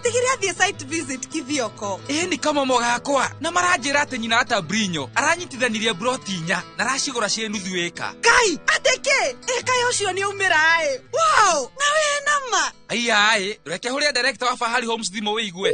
Atigire athiĩ site visit Kithioko. Ĩ nĩ kamomo gakwa na maranjĩra atĩ nyina Atabrinyo aranyitithanirie broti inya na aracigũra ciĩ nuthu ĩka. Kai, atĩ kĩ? Ĩ kaĩ ũcio nĩ aumĩra ĩ. Wow, na wĩ nama. Aiya ĩ, reke hũrĩre director wa Fahari Homes thimũ wĩigue.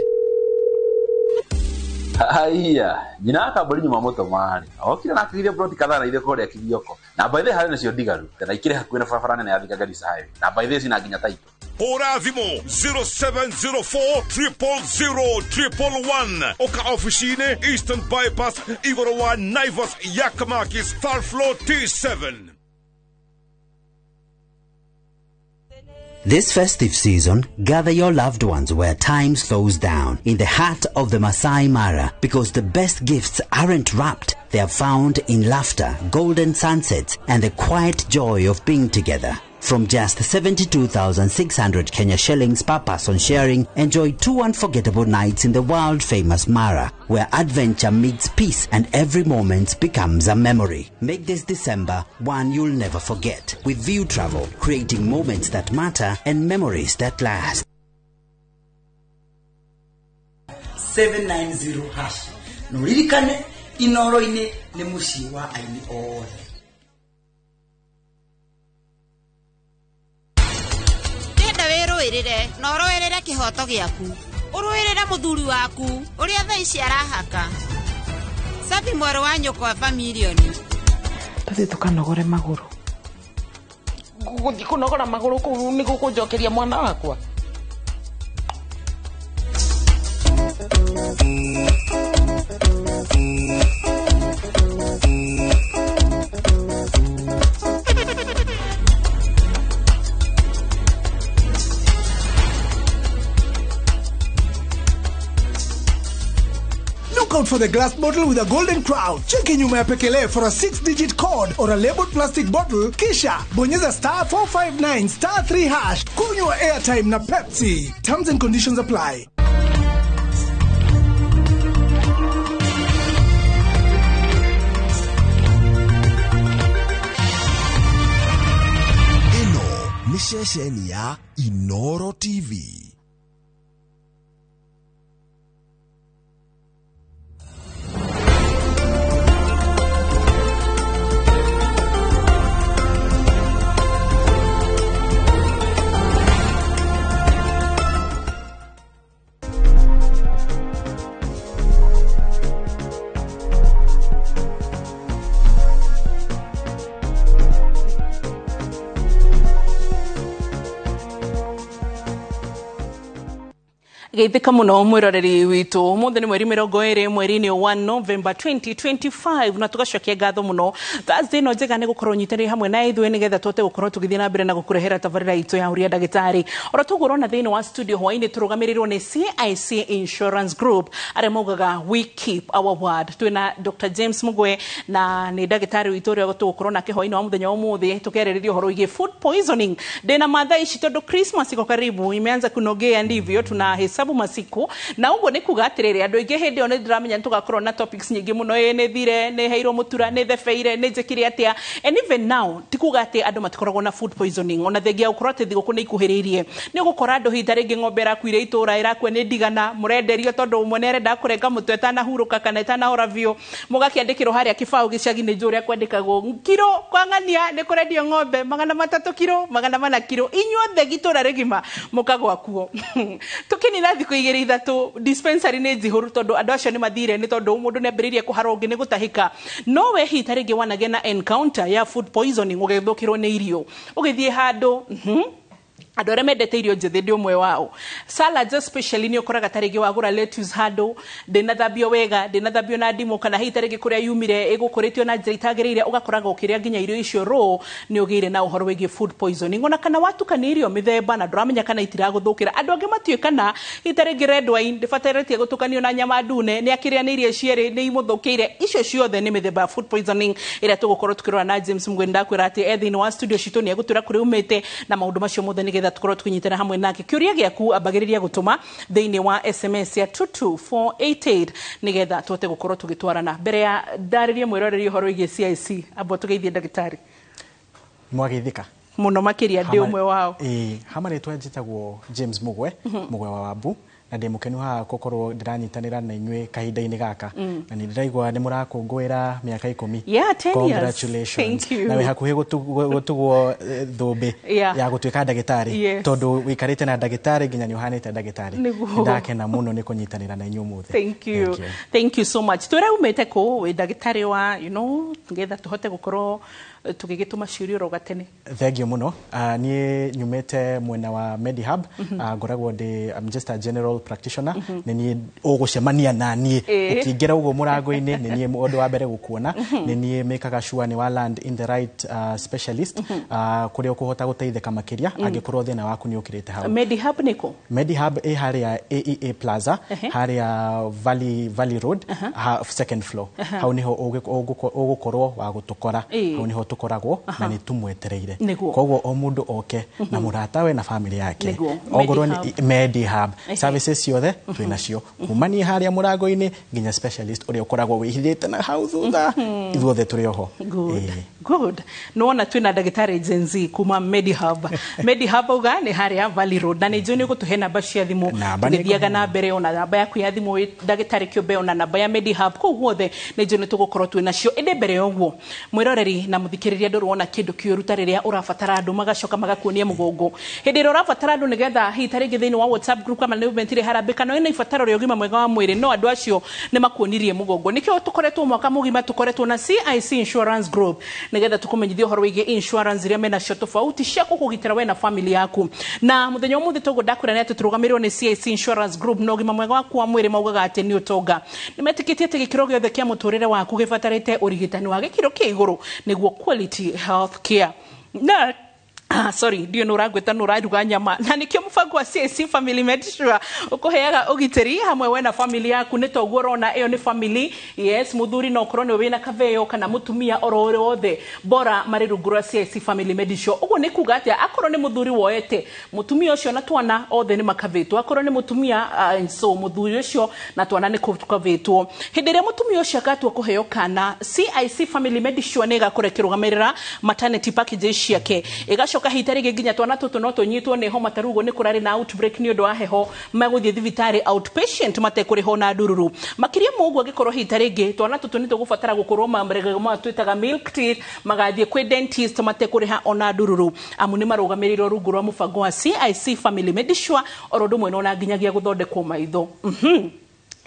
Haiya, nyina wa kambũri nyuma mũtũma-rĩ, okire na akĩgithia ploti kadhaa na ithuĩ kũrĩa Kithioko. Na by the way harĩ nacio ndigaru, na ikĩrĩ hakuhĩ na barabara nene ya Thika Garissa Highway. Na by the way cina nginya title. Hũra thimũ 0704 000 111 ũka ofici-inĩ Eastern Bypass igũrũ wa Naivas ya Kamakis third floor T7. This festive season, gather your loved ones where time slows down, in the heart of the Masai Mara, because the best gifts aren't wrapped. They are found in laughter, golden sunsets, and the quiet joy of being together. From just 72,600 Kenya shillings per person sharing, enjoy 2 unforgettable nights in the world-famous Mara, where adventure meets peace and every moment becomes a memory. Make this December one you'll never forget. With View Travel, creating moments that matter and memories that last. 790 hash. Na uririkane Inoro-inĩ nĩ mũciĩ wa aini othe. Ndĩrenda wĩrũĩrĩre na ũrũĩrĩre kĩhoto gĩaku, ũrũĩrĩre mũthuri waku ũrĩa thaa ici arahaka. Cabi mwerũ wa nyũkwa bamirioni. Tũthiĩ tũkanogore magũrũ. Gũthiĩ kũnogora magũrũ kũu nĩ gũkũnjokeria mwana wakwa. Look out for the glass bottle with a golden crown. Cheki nyuma ya pekele for a 6-digit code or a labeled plastic bottle. Kisha bonyeza star 459 star 3 hash. Kunywa airtime na Pepsi. Terms and conditions apply. Ĩno nĩ ceceni ya Inoro TV. Geithĩka mũno mwĩroreri witũ ũmũthĩ nĩ mweri 20 mweri-inĩ wa November 2025 na tũgacokia ngatho mũno Thursday ĩno njega nĩ gũkorwo nyitanĩire hamwe na ithuĩ nĩgetha tũhote gũkorwo tũgĩthiĩ na mbere na gũkũrehera tabarĩra itũ ya ũria ndagĩtarĩ. Oro toguo ũrona thĩinĩ wa studio hwainĩ tũrũgamĩrĩirwo nĩ CIC Insurance Group arĩa maugaga we keep our word. Twĩna Dr. James Mugwe na nĩ ndagĩtarĩ witũ ũrĩa tũgũkorwo nake hwainĩ wa mũthenya wa ũmũthĩ tũkĩarĩrĩria ũhoro wĩgiĩ food poisoning. Ndĩna mathaa ici tondũ Christmas iko karibu imeanza kunogea, ndivyo tunahesabu masiku na uguo nĩ kuga atĩrĩrĩ andũ aingĩ hĩndĩ ĩyo nĩ ndĩramenya nĩ tũgakorwo na topics nyingĩ mũno. Ĩ nĩ thire, nĩ heirwo mũtura, nĩ thebeire, nĩ njĩkire atĩa. And even now ti kuga atĩ andũ matikoragwo na food poisoning, ona thengia gũkorwo atĩ thigũkũ nĩ ikuhĩrĩirie nĩ ũgũkora andũ hihi ta rĩngĩ ng'ombe ĩrakuire itũra ĩrakua nĩ ndigana mũrenderio tondũ ũmwe nĩ arenda kũrenga mũtwe ĩtanahurũka kana ĩtanahora biũ, mũgakĩandĩkĩrwo harĩa kĩbaũ gĩcagi-inĩ njũ ũrĩa kwandĩkagwo kiro kwa ng'ania nĩ kũrendio ng'ombe 300 kiro 400 kiro, inyuothe gĩtũra rĩgima mũkagwa kuo. Tũkĩnina thikũ igĩrĩ ithatũ dispensary nĩ njihũru tondũ andũ acio nĩ mathire nĩ tondũ mũndũ nĩ ambĩrĩirie kũharwo ũngĩ nĩ gũtahĩka. No we hihi ta rĩngĩ wanagĩa na encounter ya food poisoning ũgĩthũkĩrwo nĩ irio ũgĩthiĩ handũ andũ arĩa mendete irio njĩthĩ ndĩ ũmwe wao. Salads especially nĩ ũkoraga ta rĩngĩ wagũra lettuce handũ ndĩnathambio wega, ndĩnathambio na ndimũ, kana hihi ta rĩngĩ kũrĩa yumire ĩgũkũrĩtio na njĩra itagĩrĩire, ũgakoraga ũkĩrĩa nginya irio icio raw nĩ ũgĩire na ũhoro wĩgiĩ food poisoning. Ona kana watukania irio mĩthemba na ndũramenya kana itiragũthũkĩra. Andũ angĩ matiũĩ kana hihi ta rĩngĩ red wine ndĩbatarĩtie gũtukanio na nyama ndune, nĩ akĩrĩanĩirie cierĩ nĩ imũthũkĩire. Icio ciothe nĩ mĩthemba ya food poisoning ĩrĩa tũgũkorwo tũkĩrora na James Mugwe. Ndakwĩra atĩ e thĩinĩ wa studio citũ nĩ egũtwĩra kũrĩa umĩte na maũndũ macio mothe nĩgetha tũkorwo tũkĩnyitana hamwe nake. Kĩũria gĩaku ambagĩrĩria gũtũma thĩinĩ wa SMS ya 22488 nĩgetha tũhote gũkorwo tũgĩtwarana. Mbere ya ndarĩrie mwĩroreri ũhoro wĩgiĩ CIC, amba tũgeithie ndagĩtarĩ. Mwageithĩka mũno makĩria, ndĩ ũmwe wao. Ĩĩ, ha marĩtwa njĩtagwo James Mugwe, Mugwe wa Wambu, Na ndĩ mũkenu haha gũkorwo ndĩranyitanĩra na inyuĩ kahinda-inĩ gaka. Na nĩ ndĩraigua nĩ mũrakũngũĩra mĩaka 10. Yeah, 10 years. Congratulations. Thank you. Na wĩ hakuhĩ gũtugwo thũmbĩ ya gũtuĩka ndagĩtarĩ. Tondũ wĩikarĩte na ndagĩtarĩ nginya nĩ ũhanĩte ndagĩtarĩ. Nĩguo. Ndakena mũno nĩ kũnyitanĩra na inyuĩ ũmũthĩ. Thank you. Thank you. Thank you so much. Twĩre umĩte kũ, wĩ ndagĩtarĩ wa nĩgetha tũhote gũkorwo tũgĩgĩtũma ciũria oro gatene. Thank you mũno. Niĩ nyumĩte mwena wa Medihub. Ngoragwo ndĩ, I'm just a general practitioner. Nĩ niĩ ũgũcemania na niĩ ũkĩingĩra ũguo mũrango-inĩ, nĩ niĩ ũndũ wa mbere gũkuona. Nĩ niĩ mĩkaga sure nĩ wa land in the right specialist kũrĩa ũkũhota gũteithĩka makĩria angĩkorwo thĩna waku nĩ ũkĩrĩte hau. Medihub nĩ kũ? Medihub ĩ harĩa AEA Plaza, harĩa Valley Road, second floor. Hau niho ũgũkorwo wa gũtũkora. Hau niho tũkoragwo na nĩ tũmwetereire. Koguo o mũndũ oke na mũratawe na family yake. Ongorwo nĩ Medihub, services ciothe twĩ nacio kuma niĩ harĩa mũrango-inĩ nginya specialist ũrĩa ũkoragwo wĩhithĩte na hau thutha, ithuothe tũrĩ oho. Good. Good. Nĩwona twĩna ndagĩtarĩ Gen Z kuma Medihub. Medihub auga nĩ harĩa Valley Road, na nĩ njũĩ nĩ ũgũtũhe namba cia thimũ Namba nĩ tũgĩthiaga na mbere, ona namba yaku ya thimũ wĩ ndagĩtarĩ kĩũmbe, ona namba ya Medihub, kũu guothe nĩ njũĩ nĩ tũgũkorwo twĩ nacio. Ĩndĩ mbere ya ũguo, mwĩroreri na mũthikĩrĩria, ndũrĩ kĩndũ kĩũru ta rĩrĩa ũrabatara andũ magacoka magakuonia mũgongo hĩndĩ ĩrĩa ũrabatara andũ, nĩgetha hihi ta rĩngĩ thĩinĩ wa WhatsApp group kana nĩ ũmentire harambĩ kana wĩna ibataro rĩa ũgima mwega wa mwĩrĩ, no andũ acio nĩ makuonirie mũgongo. Nĩkĩo tũkoretwo mwaka mũgima tũkoretwo na CIC Insurance Group, nĩgetha tũkũmenyithie ũhoro wĩgiĩ insurance iria menacio tofauti cia gũkũgitĩra we na family yaku. Na mũthenya ũmũthĩ toguo ndakwĩra nĩ atĩ tũrũgamĩrĩrwo nĩ CIC Insurance Group, na ũgima mwega waku wa mwĩrĩ maugaga atĩ nĩ ũtonga. Nĩ metĩkĩtie atĩ gĩkĩro gĩothe kĩa mũtũrĩre waku gĩbatarĩte ũrigitani wa gĩkĩro kĩa igũrũ, nĩguo quality health care. Na sorry, ndio nä ũrangwĩta nä ũraruga nyama, na nĩkĩo mũbango wa CIC Family Medisure ũkũheaga ũgitĩri hamwe we na family yaku. Nĩ toguo ũrona ĩyo nĩ family, yes, mũthuri no ũkorwo nĩwe wĩna kaveo kana mũtumia oro ũrĩ wothe, bora marĩ rungu rwa CIC Family Medisure. Ũguo nĩ kuga atĩa? Akorwo nĩ mũthuri woete mũtumia ũcio na twana, othe nĩ makavĩtwo. Akorwo nĩ mũtumia, so mũthuri ũcio na twana nĩ kũkavĩtwo. Hĩndĩ ĩrĩa mũtumia ũcio agatua kũheo kana, CIC Family Medisure nĩ ĩgakorwo ĩkĩrũgamĩrĩra maternity packages ciake. Ĩgacoka hihi tarĩngĩ nginya twana tũtũ no tũnyitwo nĩ homa, ta rĩu ũguo nĩ kũrarĩ na outbreak nĩ ũndũ wa heho, magũthiĩ thibitarĩ outpatient matekũrĩhwo na ndururu. Makĩria ma ũguo, angĩkorwo hihi tarĩngĩ twana tũtũ nĩ tũgũbatara gũkorwo ma twĩtaga milk teeth, magathiĩ kwĩ dentist matekũrĩha ona ndururu, amu nĩ marũgamĩrĩirwo rungu rwa mũbango wa CIC Family Medisure, oro ũndũ ũmwe na ona nginyagia gũthondekwo maitho.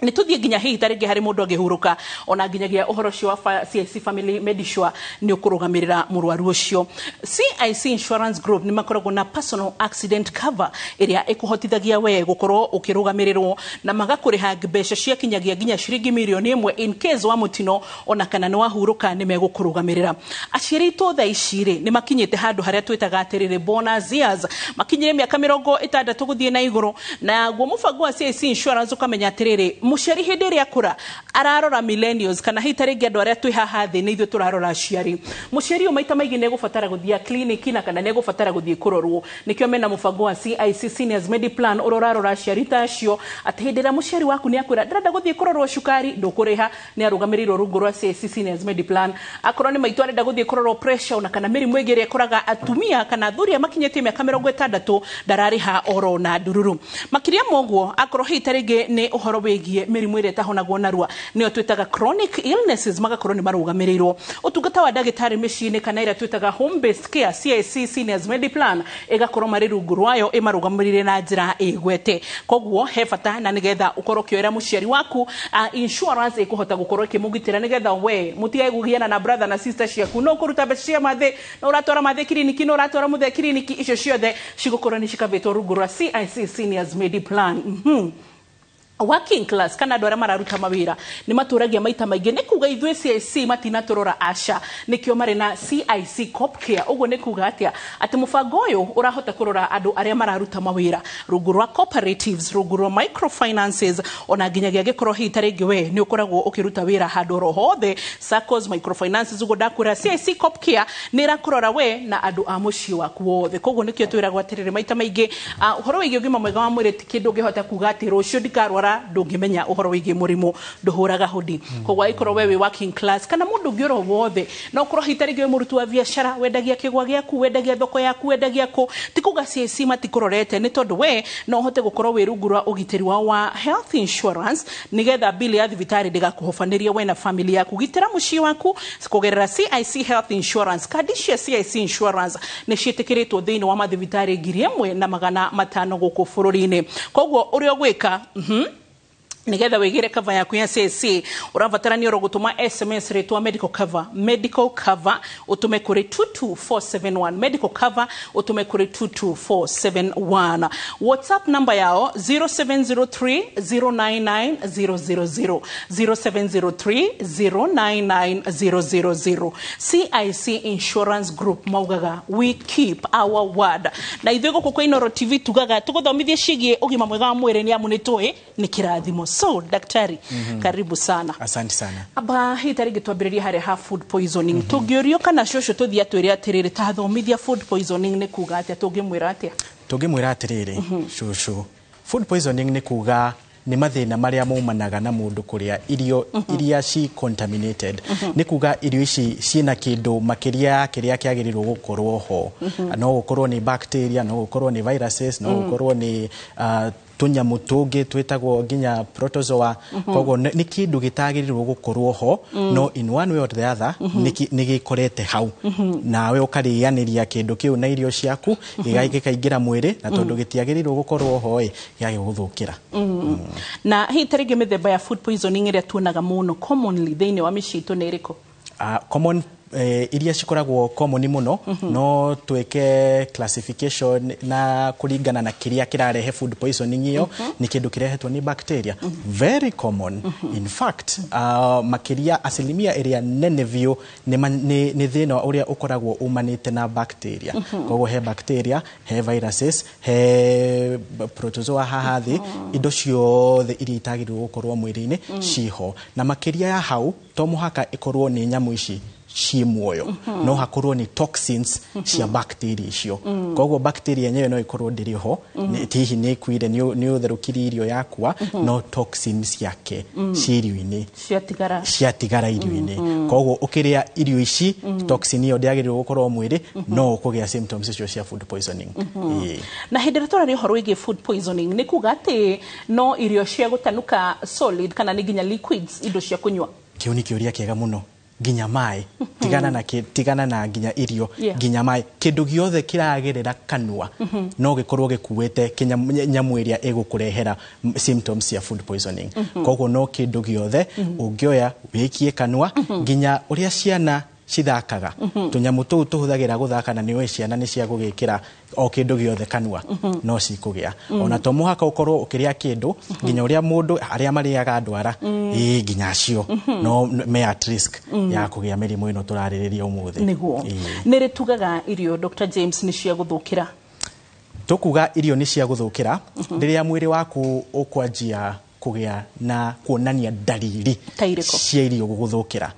Nĩ tũthiĩ nginya hihi tarĩngĩ harĩ mũndũ angĩhurũka, ona nginyagia ũhoro ũcio wa CIC Family Medisure nĩ ũkũrũgamĩrĩra mũrwaru ũcio. CIC Insurance Group nĩ makoragwo na personal accident cover ĩrĩa ĩkũhotithagia we gũkorwo ũkĩrũgamĩrĩrwo na magakũrĩha mbeca cia kinyagia nginya ciringi mirioni 1 in case wa mũtino, ona kana nĩ wahurũka nĩ megũkũrũgamĩrĩra. Aciari aitũ thaa ici rĩ, nĩ makinyĩte handũ harĩa twĩtaga atĩrĩrĩ bonus years, makinyire mĩaka 60 gũthiĩ na igũrũ. Naguo mũbango wa CIC Insurance ũkamenya atĩrĩrĩ, mũciari hĩndĩ ĩrĩa akũra ararora millennials, kana hihi tarĩngĩ andũ arĩa twĩ haha thĩ nĩ ithuĩ tũrarora aciari. Mũciari ũyũ maita maingĩ nĩ egũbatara gũthiĩ kliniki na kana nĩ egũbatara gũthiĩ kũrorwo. Nĩkĩo mena mũbango wa CIC Seniors Mediplan ũrĩa ũrarora aciari ta acio, atĩ hĩndĩ ĩrĩa mũciari waku nĩ akwĩra ndĩrenda gũthiĩ kũrorwo cukari, ndũkũrĩha, nĩ arũgamĩrĩirwo rungu rwa CIC Seniors Mediplan. Akorwo nĩ maitũ arenda gũthiĩ kũrorwo pressure ona kana mĩrimũ ĩngĩ ĩrĩa ĩkoraga atumia kana athuri arĩa makinyĩtie mĩaka 60, ndararĩha oro na ndururu. Makĩria ma ũguo, akorwo hihi tarĩngĩ nĩ ũhoro wĩgiĩ mĩrimũ ĩrĩa ĩtahonagwo narua, nĩyo twĩtaga chronic illnesses, magakorwo nĩ marũgamĩrĩirwo. Ũtungata wa ndagĩtarĩ mĩciĩ-inĩ kana ĩrĩa twĩtaga home based care, CIC Seniors Mediplan ĩgakorwo marĩ rungu rwayo, ĩmarũgamĩrĩire na njĩra ĩgwete. Koguo he bata na nĩgetha ũkorwo ũkĩoera mũciari waku insurance ĩkũhota gũkorwo ĩkĩmũgitĩra, nĩgetha we mũtige kũgiana na brother na sister ciaku, no kũruta mbeca cia mathĩ, no ũratwara mathĩ kiriniki, no ũratwara mũthee kiriniki, icio ciothe cigũkorwo nĩ cikavĩtwo rungu rwa CIC Seniors Mediplan. Working class kana andũ arĩa mararuta mawĩra nĩ matũragia maita maingĩ nĩ kuga ithuĩ CIC matinatũrora, aca. Nĩkĩo marĩ na CIC Cop Care. Ũguo nĩ kuga atĩa? Atĩ mũbango ũyũ ũrahota kũrora andũ arĩa mararuta mawĩra rungu rwa cooperatives, rungu rwa microfinances, ona nginyagia angĩkorwo hihi ta rĩngĩ we nĩ ũkoragwo ũkĩruta wĩra handũ oro hothe, SACCOs, microfinances, ũguo ndakwĩra CIC Cop Care nĩ ĩrakũrora we na andũ a mũciĩ waku wothe. Koguo nĩkĩo twĩragwo atĩrĩrĩ maita maingĩ, ũhoro wĩgiĩ ũgima mwega wa mwĩrĩ ti kĩndũ ũngĩhota kuga atĩ rũciũ ndikarwara. Ũngĩrwara ndũngĩmenya ũhoro wĩgiĩ mũrimũ, ndũhũraga hũdi. Koguo angĩkorwo we wĩ working class kana mũndũ ũngĩ oro wothe, no ũkorwo hihi ta rĩngĩ wĩ mũruti wa biacara, wendagia kĩgwa gĩaku, wendagia thoko yaku, wendagia kũ, ti kuga CIC matikũrorete, nĩ tondũ we no ũhote gũkorwo wĩ rungu rwa ũgitĩri wao wa health insurance, nĩgetha bili ya thibitarĩ ndĩgakũhobanĩrie we na family yaku. Gitĩra mũciĩ waku kũgerera CIC Health Insurance. Kandi cia CIC Insurance nĩ ciĩtĩkĩrĩtwo thĩinĩ wa mathibitarĩ 1500 gũkũ bũrũri-inĩ. Koguo ũrĩa ũgwĩka, nigetha wigire cover yaku ya CIC, urabatarania oro gutuma SMS ritwa medical cover, medical cover, utume kuri 22471, medical cover utume kuri 22471. WhatsApp number yao 0703 099 000, 0703 099 000. CIC Insurance Group maugaga we keep our word. Na ithuĩ gũkũ kwa Inooro TV tugaga tũgũthomithie ciĩgiĩ ũgima mwega wa mwĩrĩ, nĩ amu nĩ tũĩ nĩ kĩrathimo. So daktari, karibu sana. Asante sana. Aba hii tarĩngĩ twambĩrĩrie harĩa ha food poisoning. Tũngĩũrio kana cũcũ tũthiĩ atwĩre atĩrĩrĩ, ta thomithia food poisoning nĩ kuga atĩa, tũngĩmwĩra atĩa? Tũngĩmwĩra atĩrĩrĩ, cũcũ, food poisoning nĩ kuga nĩ mathĩna marĩa maumanaga na mũndũ kũrĩa irio iria ci contaminated. Nĩ kuga irio ici ciĩna kĩndũ makĩria ya kĩrĩa kĩagĩrĩirwo gũkorwo ho. No gũkorwo nĩ bacteria, no gũkorwo nĩ viruses, no gũkorwo nĩ tũnyamũ tũngĩ twĩtagwo nginya protozoa. Koguo nĩ kĩndũ gĩtagĩrĩirwo gũkorwo ho, no in one way or the other nĩ gĩkorete hau, nawe ũkarĩanĩria kĩndũ kĩu na irio ciaku, gĩkaingĩra mwĩrĩ, na tondũ gĩtiagĩrĩirwo gũkorwo ho ĩ, gĩgagĩgũthũkĩra. Na hihi tarĩngĩ mĩthemba ya food poisoning ĩrĩa tuonaga mũno commonly thĩinĩ wa mĩciĩ itũ nĩ ĩrĩkũ? Common, iria cikoragwo common mũno, no twĩke classification na kũringana na kĩrĩa kĩrarehe food poisoning ĩyo. Nĩ kĩndũ kĩrehetwo nĩ bacteria, very common. In fact, makĩria asilimia ĩrĩa nene biũ nĩ thĩna ũrĩa ũkoragwo umanĩte na bacteria. Koguo he bacteria, he viruses, he protozoa haha thĩ, indo ciothe iria itagĩrĩirwo gũkorwo mwĩrĩ-inĩ ciho. Na makĩria ya hau, to mũhaka ĩkorwo nĩ nyamũ ici ciĩ muoyo, no hakorwo nĩ toxins cia bacteria icio. Koguo bacteria yenyewe no ĩkorwo ndĩrĩ ho, hihi nĩ ĩkuire, nĩ ũtherũkirie irio yakua, no toxins ciake ciĩ irio-inĩ, ciatigara ciatigara irio-inĩ. Koguo ũkĩrĩa irio ici, toxin ĩyo ndĩagĩrĩirwo gũkorwo mwĩrĩ, no ũkũgĩa symptoms icio cia food poisoning. Na hĩndĩ ĩrĩa tũraria ũhoro wĩgiĩ food poisoning, nĩ kuga atĩ no irio cia gũtanuka solid kana nĩ nginya liquids, indo cia kũnyua? Kĩu nĩ kĩũria kĩega mũno. Nginya maĩ, tigana na tigana na nginya irio, nginya maĩ, kĩndũ gĩothe kĩragerera kanua no gĩkorwo gĩkuĩte nyamũ ĩrĩa ĩgũkũrehera symptoms cia food poisoning. Koguo no kĩndũ gĩothe ũngĩoya wĩkie kanua, nginya ũrĩa ciana cithakaga, tũnyamũ tũu tũhũthagĩra gũthaka, na nĩũĩ ciana nĩ cia gũgĩkĩra o kĩndũ gĩothe kanua, no cikũgĩa. Ona to mũhaka ũkorwo ũkĩrĩa kĩndũ, nginya ũrĩa mũndũ arĩa marĩaga ndwara, ĩĩ, nginya acio no me at risk ya kũgĩa mĩrimũ ĩno tũrarĩrĩria ũmũthĩ. Nĩguo. Nĩ rĩ tugaga irio, Dr. James, nĩ cia gũthũkĩra? Tũkuga irio nĩ cia gũthũkĩra rĩrĩa mwĩrĩ waku ũkwanjia kũgĩa na kuonania dalili cia irio gũgũthũkĩra.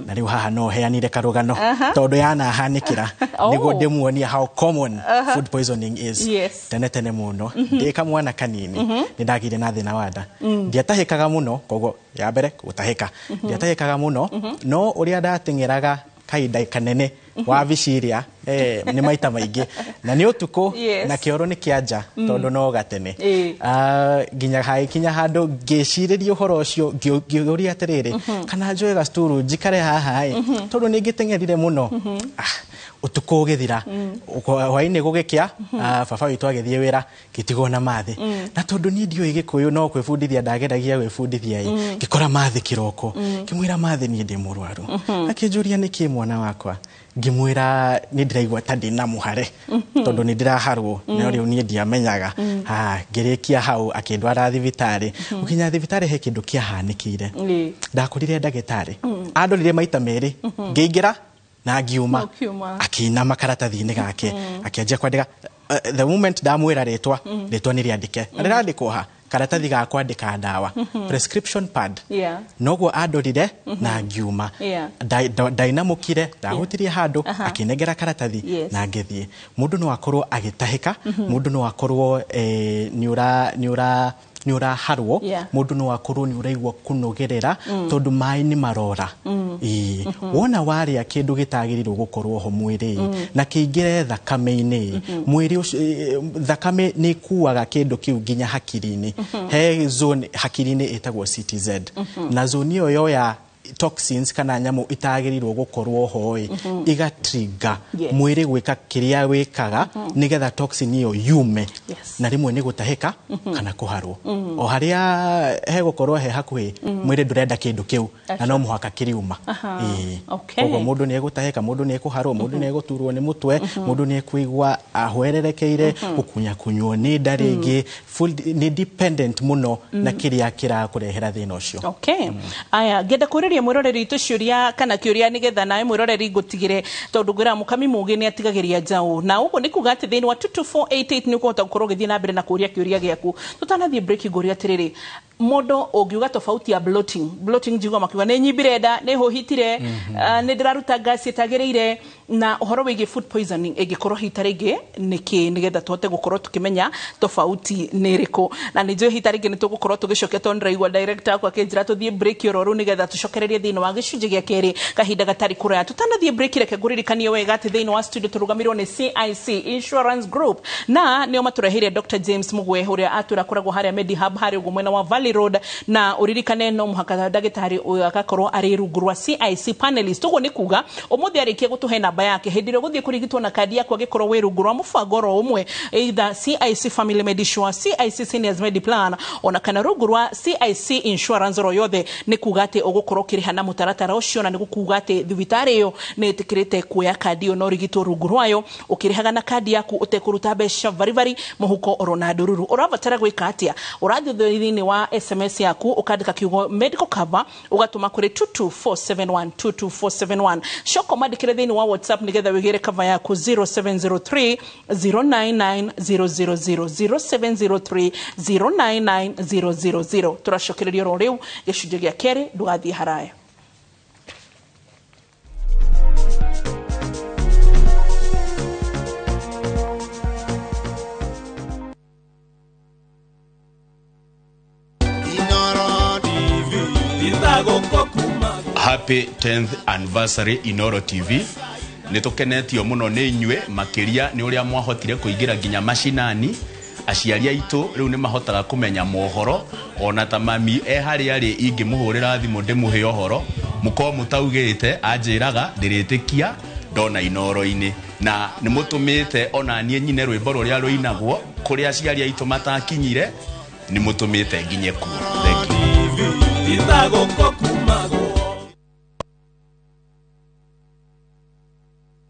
Na rĩu haha no heanire karũgano, tondũ yanahanĩkĩra, nĩguo ndĩmuonie how common food poisoning is. Tene tene mũno, ndĩ kamwana kanini, nĩ ndagĩire na thĩna wa nda. Ndiatahĩkaga mũno, koguo ya mbere gũtahĩka, ndiatahĩkaga mũno, no ũrĩa ndateng'eraga kahinda kanene wabici ĩrĩa nĩ maita maingĩ, na nĩ ũtukũ, na kĩoro nĩ kĩa nja tondũ no gatene, nginya hagĩkinya handũ ngĩcirĩria ũhoro ũcio, ngĩũria atĩrĩrĩ, kana njoe gacturu njikare haha ĩ, tondũ nĩ ngĩteng'erire mũno. Ũtukũ ũgĩthira, hwaĩ-inĩ gũgĩkĩa, baba witũ agĩthiĩ wĩra, ngĩtigwo na mathĩ. Na tondũ niĩ ndiũĩ Gĩkũyũ, no kwĩbundithia ndageragia gwĩbundithia ĩ, ngĩkora mathĩ kĩroko, ngĩmwĩra, "Mathĩ, niĩ ndĩ mũrwaru." Akĩnjũria, "Nĩkĩ, mwana wakwa?" Ngĩmwĩra, "Nĩ ndĩraigua ta ndĩna mũhare, tondũ nĩ ndĩraharwo." No rĩu niĩ ndiamenyaga. Ngĩrĩkia hau, akĩndwara thibitarĩ. Gũkinya thibitarĩ, he kĩndũ kĩahanĩkĩire. Ndakorire ndagĩtarĩ andorire maita merĩ, ngĩingĩra na ngiuma, akĩinama karatathi-inĩ gake, akĩanjia kwandĩka. The moment ndamwĩra rĩtwa, rĩtwa nĩ rĩandĩke, na rĩrandĩkwo ha karatathi ga kwandĩka ndawa, prescription pad. Noguo andorire na ngiuma. Ndainamũkire, ndahutirie handũ, akĩnengera karatathi na ngĩthiĩ. Mũndũ no akorwo agĩtahĩka, mũndũ no akorwo nĩ ũra nĩ ũraharwo, mũndũ no akorwo nĩ ũraigua kũnogerera tondũ maĩ nĩ marora. Ĩĩ, wona warĩa kĩndũ gĩtagĩrĩirwo gũkorwo ho mwĩrĩ na kĩingĩre thakame-inĩ, mwĩrĩ ũcio, thakame nĩ ĩkuaga kĩndũ kĩu nginya hakiri-inĩ. He zone hakiri-inĩ ĩtagwo CTZ, na zone ĩyo yoya toxins kana nyamũ itagĩrĩirwo gũkorwo ho ĩ, igatrigger mwĩrĩ gwĩka kĩrĩa wĩkaga nĩgetha toxin ĩyo yume, na rĩmwe nĩ gũtahĩka kana kũharwo. O harĩa hegũkorwo he hakuhĩ, mwĩrĩ ndũrenda kĩndũ kĩu na no mũhaka kĩriuma. Ĩĩ. Koguo mũndũ nĩ egũtahĩka, mũndũ nĩ ekũharwo, mũndũ nĩ egũturwo nĩ mũtwe, mũndũ nĩ ekũigua ahwererekeire, gũkunyakunywo nĩ nda rĩngĩ. Nĩ dependent mũno na kĩrĩa kĩrakũrehera thĩna ũcio. Okay. Aya, ngenda kũrĩria mwĩroreri witũ ciũria kana kĩũria nĩgetha nawe mwĩroreri ngũtigĩre, tondũ ngwĩra mũkami mũgĩ nĩ atigagĩria njaũ, na ũguo nĩ kuga atĩ thĩinĩ wa 22488 nĩ ũkũhota gũkorwo ũgĩthiĩ na mbere na kũũria kĩũria gĩaku. Tũtanathiĩ break, ngũria atĩrĩrĩ, mũndũ ũngiuga tofauti ya bloating. Bloating njigua makiuga nĩ nyimbire nda, nĩ hũhitire, nĩ ndĩraruta gas ĩtagĩrĩire, na ũhoro wĩgiĩ food poisoning ĩngĩkorwo hita rĩngĩ nĩkĩ, nĩgetha tũhote gũkorwo tũkĩmenya tofauti nĩ ĩrĩkũ. Na nĩ njũĩ hita rĩngĩ nĩ tũgũkorwo tũgĩcokia, tondũ ndĩraigua director akwa akĩnjĩra tũthiĩ break oro rĩu nĩgetha tũcokererie thĩinĩ wa gĩcunjĩ gĩa kerĩ kahinda gatarĩ kũraya. Tũtanathiĩ break, reke ngũririkanie wega atĩ thĩinĩ wa studio tũrũgamĩrĩirwo nĩ CIC Insurance Group, na nĩo matũreheire Dr. James Mugwe ũrĩa atwĩra akoragwo harĩa Medihub harĩa ũguo mwena wa Valley Road. Na ũririkane no mũhaka ndagĩtarĩ ũyũ agakorwo arĩ rungu rwa CIC panelist. Ũguo nĩ kuga ũmũthĩ arĩkia gũtũhe namba yake, hĩndĩ ĩrĩa ũgũthiĩ kũrigitwo na kandi yaku, angĩkorwo wĩ rungu rwa mũbango oro ũmwe, either CIC Family Medisure, CIC Seniors Mediplan, ona kana rungu rwa CIC Insurance oro yothe, nĩ kuga atĩ ũgũkorwo ũkĩrĩha na mũtaratara ũcio, na nĩ gũkuga atĩ thibitarĩ ĩyo nĩ ĩtĩkĩrĩte kuoya kandi ĩyo na ũrigitwo rungu rwayo ũkĩrĩhaga na kandi yaku ũtekũruta mbeca varibari mũhuko oro na ndururu. Ũrabatara gwĩka atĩa? Ũrathiĩ thĩinĩ wa SMS yaku, ũkandĩka kiugo medical cover, ũgatũma kũrĩ 22471, 22471. Coka ũmandĩkĩre thĩinĩ wa WhatsApp nĩgetha wĩgĩre cover yaku, 0703 099 000, 0703 099 000. Tũracokereria oro rĩu gĩcunjĩ gĩa kerĩ, ndũgathiĩ haraya. Happy 10th anniversary, Inoro TV. Nĩ tũkenetio mũno nĩ inyuĩ, makĩria nĩ ũrĩa mwahotire kũingĩra nginya macinani. Aciari aitũ rĩu nĩ mahotaga kũmenya mohoro, ona ta mami e harĩa arĩ, ingĩmũhũrĩra thimũ ndĩmũhe ũhoro mũkorwo mũtaugĩte, anjĩraga ndĩrĩtĩkia ndona Inoro-inĩ. Na nĩ mũtũmĩte ona niĩ nyine rwĩmbo rũrĩa rũinagwo kũrĩa aciari aitũ matakinyire, nĩ mũtũmĩte nginye kuo. Thank you.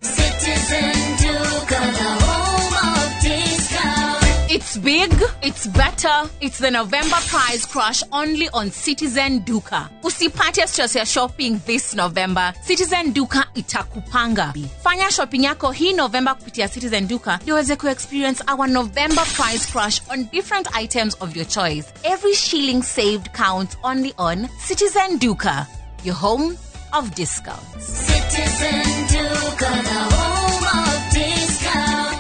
Citizen Duka, the home of discount. It's big, it's better, it's the November price crash only on Citizen Duka. Usipate stress ya shopping this November. Citizen Duka itakupanga. Fanya shopping yako hii November kupitia Citizen Duka ndio uweze ku-experience our November price crash on different items of your choice. Every shilling saved counts only on Citizen Duka, your home of discounts. Citizen Duka, the home of discount.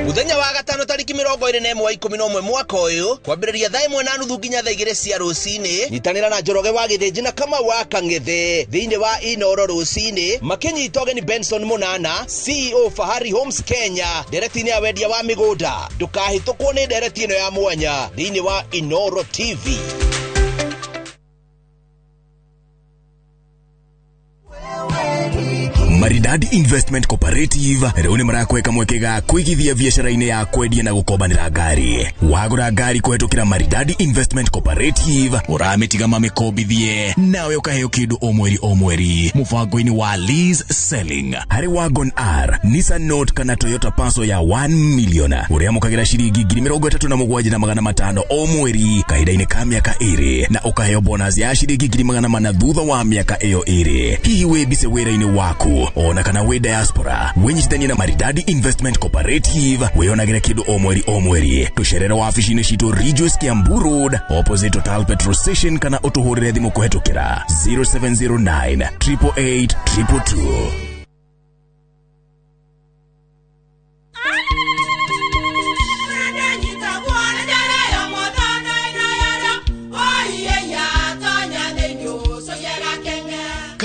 Muthenya wa gatano tariki 21 wa 11 mwaka ũyũ, kwambĩrĩria thaa 1:30 nginya thaa 2 cia rũcinĩ, nyitanĩra na Njoroge wa Gĩthĩnji na Kamau wa Kang'ethe thĩinĩ wa Inoro rũcinĩ, makĩnyita ũgeni Benson Mũnana, CEO Fahari Homes Kenya, ndereti-inĩ ya wendia wa mĩgũnda. Ndũkahĩtũkwo nĩ ndereti ĩno ya mwanya thĩinĩ wa Inoro TV. Maridadi Investment Cooperative rĩu nĩ marakweka mweke ga kũigithia biacara-inĩ ya kwendia na gũkombanĩra ngari. Wagũra ngari kũhetũkĩra Maridadi Investment Cooperative, ũramĩtiga mamĩkombithie nawe ũkaheo kĩndũ o mweri o mweri mũbango-inĩ wa lease selling. Harĩ Wagon R, Nissan Note kana Toyota Passo ya 1 million, ũrĩamũkagĩra ciringi 37,500 o mweri kahinda-inĩ ka mĩaka 2, na ũkaheo bonus ya ciringi 400 thutha wa mĩaka ĩyo 2. Hihi wĩ bice wĩra-inĩ waku ona kana wĩ diaspora, wĩnyitithanie na Maridadi Investment Cooperative wĩonagĩre kĩndũ o mweri o mweri. Tũcerere wabici-inĩ citũ Ridgeways Kiambu Road opposite Total Petrol Station, kana ũtũhũrĩre thimũ kũhetũkĩra 0709 888 222.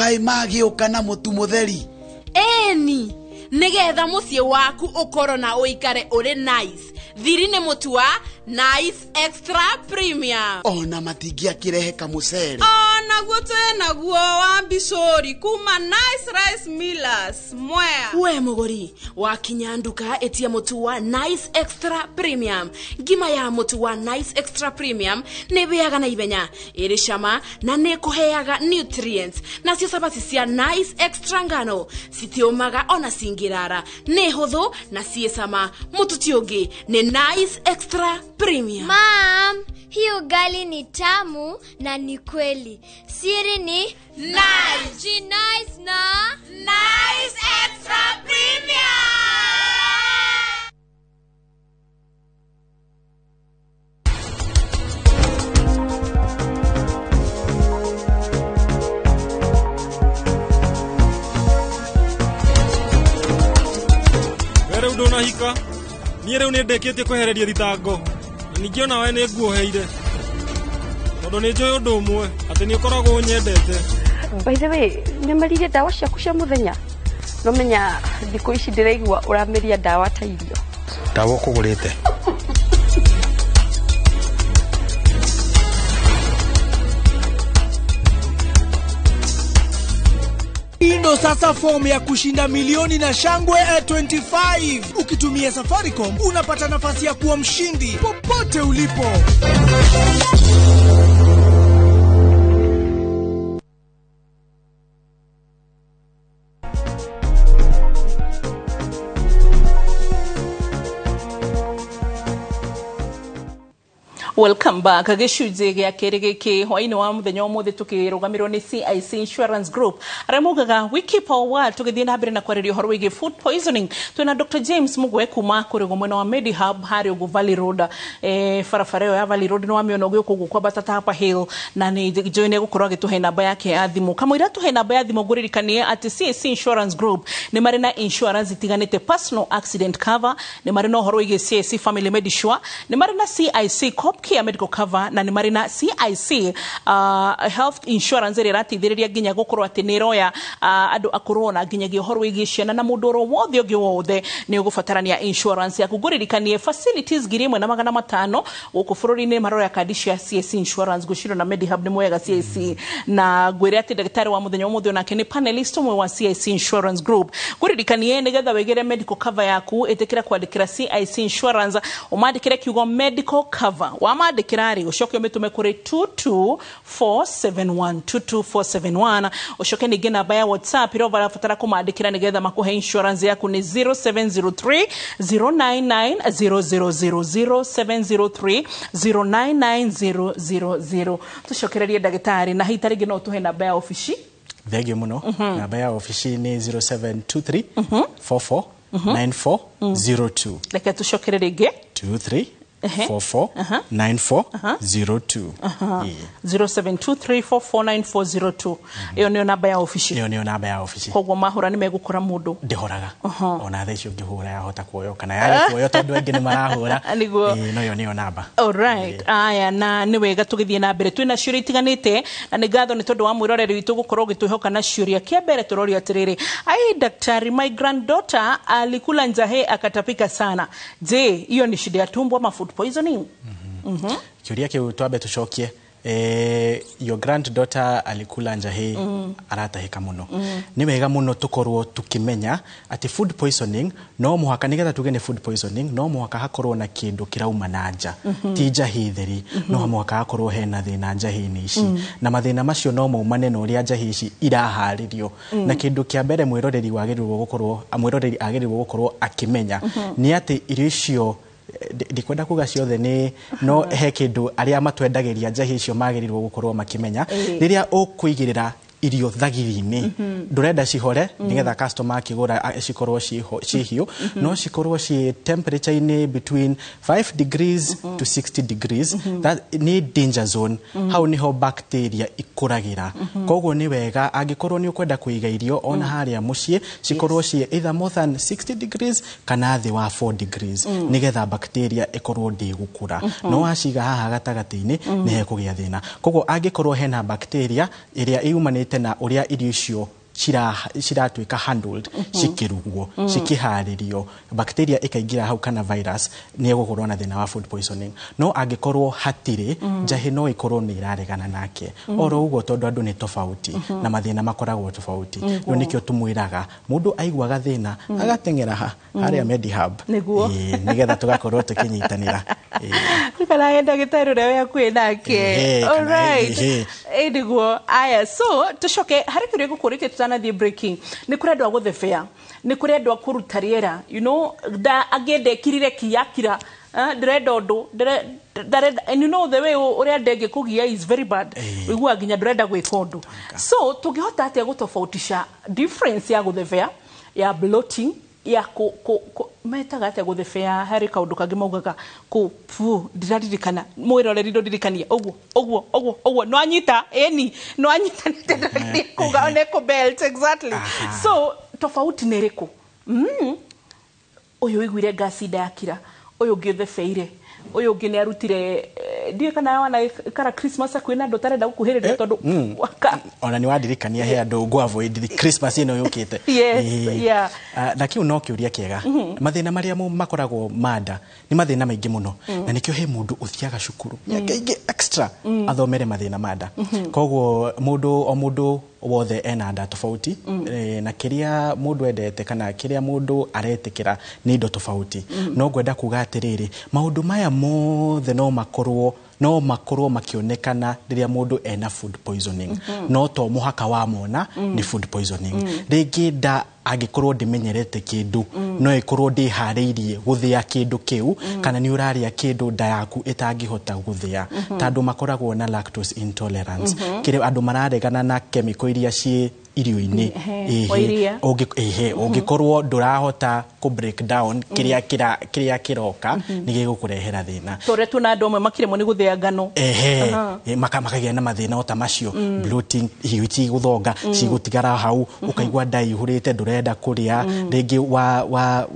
Kaĩ magĩũka na mũtu mũtheri? Ĩni, nĩgetha mũciĩ waku ũkorwo na ũikare ũrĩ nice. Thiri nĩ mũtu wa Nice Extra Premium. Ona matingĩakĩrehe kamũcere. Onaguo twĩ naguo wa mbicũri kuma Nice Rice Millers Mwea. We mũgũri wakinya nduka ĩtia mũtu wa Nice Extra Premium. Ngima ya mũtu wa Nice Extra Premium nĩ ĩhĩaga na ihenya, ĩrĩ cama na nĩ ĩkũheaga nutrients. Nacio cabaci cia Nice Extra ngano citiũmaga ona cingĩrara, nĩ hũthũ na ciĩ cama. Mũtu ti ũngĩ nĩ Nice Extra Premium. Mom, hii ugali ni tamu na ni kweli. Siri ni Nice. Nice na Nice Extra Premium. We rĩu ndũnahika, niĩ rĩu nĩ ndĩkĩtie kwehereria thitango, na ningĩ ona we nĩ nguoheire, tondũ nĩ njũĩ ũndũ ũmwe, atĩ nĩ ũkoragwo ũnyendete. By the way, nĩmeririe ndawa ciaku cia mũthenya? Nomenya thikũ ici ndĩraigua ũramĩria ndawa ta irio. Ndawa ũkũgũrĩte? Ndo sasa fomu ya kushinda milioni na shangwe 25. Ukitumia Safaricom unapata nafasi ya kuwa mshindi popote ulipo. Welcome back. Gĩcunjĩ gĩa kerĩ gĩkĩ hwaĩ-inĩ wa mũthenya ũmũthĩ tũkĩrũgamĩrĩrwo nĩ CIC Insurance Group arĩa maugaga we keep our word. Tũgĩthiĩ na mbere na kwarĩria ũhoro wĩgiĩ food poisoning, twĩna Dr. James Mugwe kuma kũrĩ mwena wa Medihub harĩa ũguo Valley Road, barabara ĩyo ya Valley Road nĩ wamĩona ũgĩũka ũguo kwambata ta Upper Hill, na nĩ njũĩ nĩ egũkorwo agĩtũhe namba yake ya thimũ. Kamũira tũhe namba ya thimũ, ngũririkanie atĩ CIC Insurance Group nĩ marĩ na insurance itiganĩte, personal accident cover, nĩ marĩ na ũhoro wĩgiĩ CIC Family Medisure, nĩ marĩ na CIC Copcare Medical Cover, na nĩ marĩ na CIC Health Insurance ĩrĩa ĩrateithĩrĩria nginya gũkorwo atĩ nĩ ĩroya andũ akũrũ na nginyagia ũhoro wĩgiĩ ciana na mũndũ oro wothe ũngĩ wothe nĩ ũgũbatarania insurance yaku. Ngũririkanie facilities 1500 gũkũ bũrũri-inĩ maroya kandi cia CIC Insurance. Ngwĩciria na Medihub nĩ moyaga CIC, na ngwĩre atĩ ndagĩtarĩ wa mũthenya ũmũthĩ onake nĩ panelist ũmwe wa CIC Insurance Group. Ngũririkanie nĩgetha wĩgĩre medical cover yaku, ĩtĩkĩra kwandĩkĩra CIC Insurance, ũmandĩkĩre kiugo medical cover, wamandĩkĩra rĩ ũcoke ũmĩtũme kũrĩ 22471 22471. Ũcoke ningĩ namba ya WhatsApp ĩrĩa ũrabatara kũmandĩkĩra nĩgetha makũhe insurance yaku nĩ 0703 099 000 0703 099 000. Tũcokererie ndagĩtarĩ na hihi ta rĩngĩ no ũtũhe namba ya obici. Thengio mũno. Namba ya obici nĩ 0723 44 94 02. Reke tũcokere rĩngĩ. 23 44 94 02. 0723449402. Ĩyo nĩyo namba ya obici. Ĩyo nĩyo namba ya obici. Koguo mahũra nĩ megũkora mũndũ. Ndĩhoraga. Ona thaa ici ũngĩhũra yahota kuoywo kana yage kuoywo tondũ aingĩ nĩ marahũra. Nĩguo. No ĩyo nĩyo namba. Alright. Aya, na nĩ wega tũgĩthiĩ na mbere. Twĩna ciũria itiganĩte na nĩ ngatho nĩ tondũ wa mwĩroreri witũ gũkorwo ũgĩtwĩhoka na ciũria. Kĩa mbere tũrorio atĩrĩrĩ, ai daktari, my granddaughter alikula njahe akatapika sana. Je, hiyo ni shida ya tumbo ama food poisoning? Kĩũria kĩu twambe tũcokie. Your granddaughter alikula njahi aratahĩka mũno. Nĩ wega mũno tũkorwo tũkĩmenya atĩ food poisoning no mũhaka, nĩgetha tuge nĩ food poisoning no mũhaka hakorwo na kĩndũ kĩrauma na nja, ti njahi theri, no mũhaka hakorwo hena thĩna njahi-inĩ ici, na mathĩna macio no maumane na ũrĩa njahi ici iraharĩrio. Na kĩndũ kĩa mbere mwĩroreri wagĩrĩirwo gũkorwo, mwĩroreri agĩrĩirwo gũkorwo akĩmenya nĩ atĩ irio icio, ndikwenda kuga ciothe nĩ no he kĩndũ arĩa matwendagĩria njahi icio magĩrĩirwo gũkorwo makĩmenya. Rĩrĩa ũkũigĩrĩra irio thagiri-inĩ ndũrenda cihore nĩgetha customer akĩgũra cikorwo ciĩ hiũ, no cikorwo ciĩ temperature-inĩ between 5 degrees to 60 degrees. That nĩ danger zone. Hau nĩho bacteria ikũragĩra. Koguo nĩ wega angĩkorwo nĩ ũkwenda kũiga irio ona harĩa mũciĩ cikorwo ciĩ either more than 60 degrees kana thĩ wa 4 degrees, nĩgetha bacteria ĩkorwo ndĩgũkũra. No waciga haha gatagatĩ-inĩ nĩ hekũgĩa thĩna. Koguo angĩkorwo hena bacteria ĩrĩa yumanĩte yumanĩte na ũrĩa irio icio ciratuĩka handled, cikĩrugwo, cikĩharĩrio, bacteria ĩkaingĩra hau kana virus, nĩ egũkorwo na thĩna wa food poisoning. No angĩkorwo hatirĩ, njahĩ no ĩkorwo nĩ ĩraregana nake oro ũguo, tondũ andũ nĩ tofauti na mathĩna makoragwo tofauti. Rĩu nĩkĩo tũmwĩraga mũndũ aiguaga thĩna agateng'era ha harĩa Medihub. Nĩguo. Ĩĩ, nĩgetha tũgakorwo tũkĩnyitanĩra. Kana ndagĩtarĩ ũrĩa wĩ hakuhĩ nake. Ehe, kana Alright. ehe. Ĩ nĩguo. Aya, so tũcoke harĩ kĩũria gũkũrĩtie tũtanathiĩ breaking. Nĩ kũrĩ andũ a gũthebea, nĩ kũrĩ andũ a kũruta rĩera, nda angĩenda ĩkirire ki yakira. Ndĩrenda ũndũ ndarenda, and you know the way ũrĩa nda ĩngĩkũgia is very bad, ũiguaga nginya ndũrenda gwĩka ũndũ. So tũngĩhota atĩa gũtofautisha difference ya gũthebea, ya bloating, ya ku metaga atĩa gũthebea? Harĩ kaũndũ kangĩ maugaga kũ pu ndiraririkana, mwĩroreri ndũndirikanie ũguo ũguo ũguo ũguo no anyita ĩni no anyita nĩ kuga one kũ belt exactly. So tofauti nĩ ĩrĩkũ? Ũyũ ũiguire ngasi nda yakira, ũyũ ũngĩ ũthebeire, ũyũ ũngĩ nĩ arutire, ndiũĩ kana wana ikara Christmas hakuhĩ na andũ ũtarenda gũkuhĩrĩria tondũ waka. Ona nĩ wandirikania he andũ ngũ avoid Christmas ĩno yũkĩte. Yes. Ĩĩ. Ah, na kĩu no kĩũria kĩega. Mathĩna marĩa makoragwo manda nĩ mathĩna maingĩ mũno, na nĩkĩo he mũndũ ũthiaga cukuru mĩaka ĩngĩ extra athomere mathĩna ma nda. Koguo mũndũ o mũndũ wothe ena nda tofauti, na kĩrĩa mũndũ endete kana kĩrĩa mũndũ aretĩkĩra nĩ indo tofauti. No ngwenda kuga atĩrĩrĩ, maũndũ maya mothe no makorwo makĩonekana rĩrĩa mũndũ ena food poisoning, no to mũhaka wamona nĩ food poisoning. Rĩngĩ nda angĩkorwo ndĩmenyerete kĩndũ, no ĩkorwo ndĩharĩirie gũthĩa kĩndũ kĩu, kana nĩ ũrarĩa kĩndũ nda yaku ĩtangĩhota gũthĩa, ta andũ makoragwo na lactose intolerance, kĩrĩa andũ mararegana na chemical iria ciĩ irio-inĩ. Wa iria. Ehe, ũngĩkorwo ndũrahota kũ break down kĩrĩa kĩrĩa kĩroka, nĩ gĩgũkũrehera thĩna. Tũrĩa tuona andũ amwe makĩremwo nĩ gũthĩa ngano. Ehe, makagĩa na mathĩna o ta macio, bloating, irio itigũthonga, cigũtigara hau, ũkaigua nda ĩihũrĩte, ndũrenda kũrĩa rĩngĩ,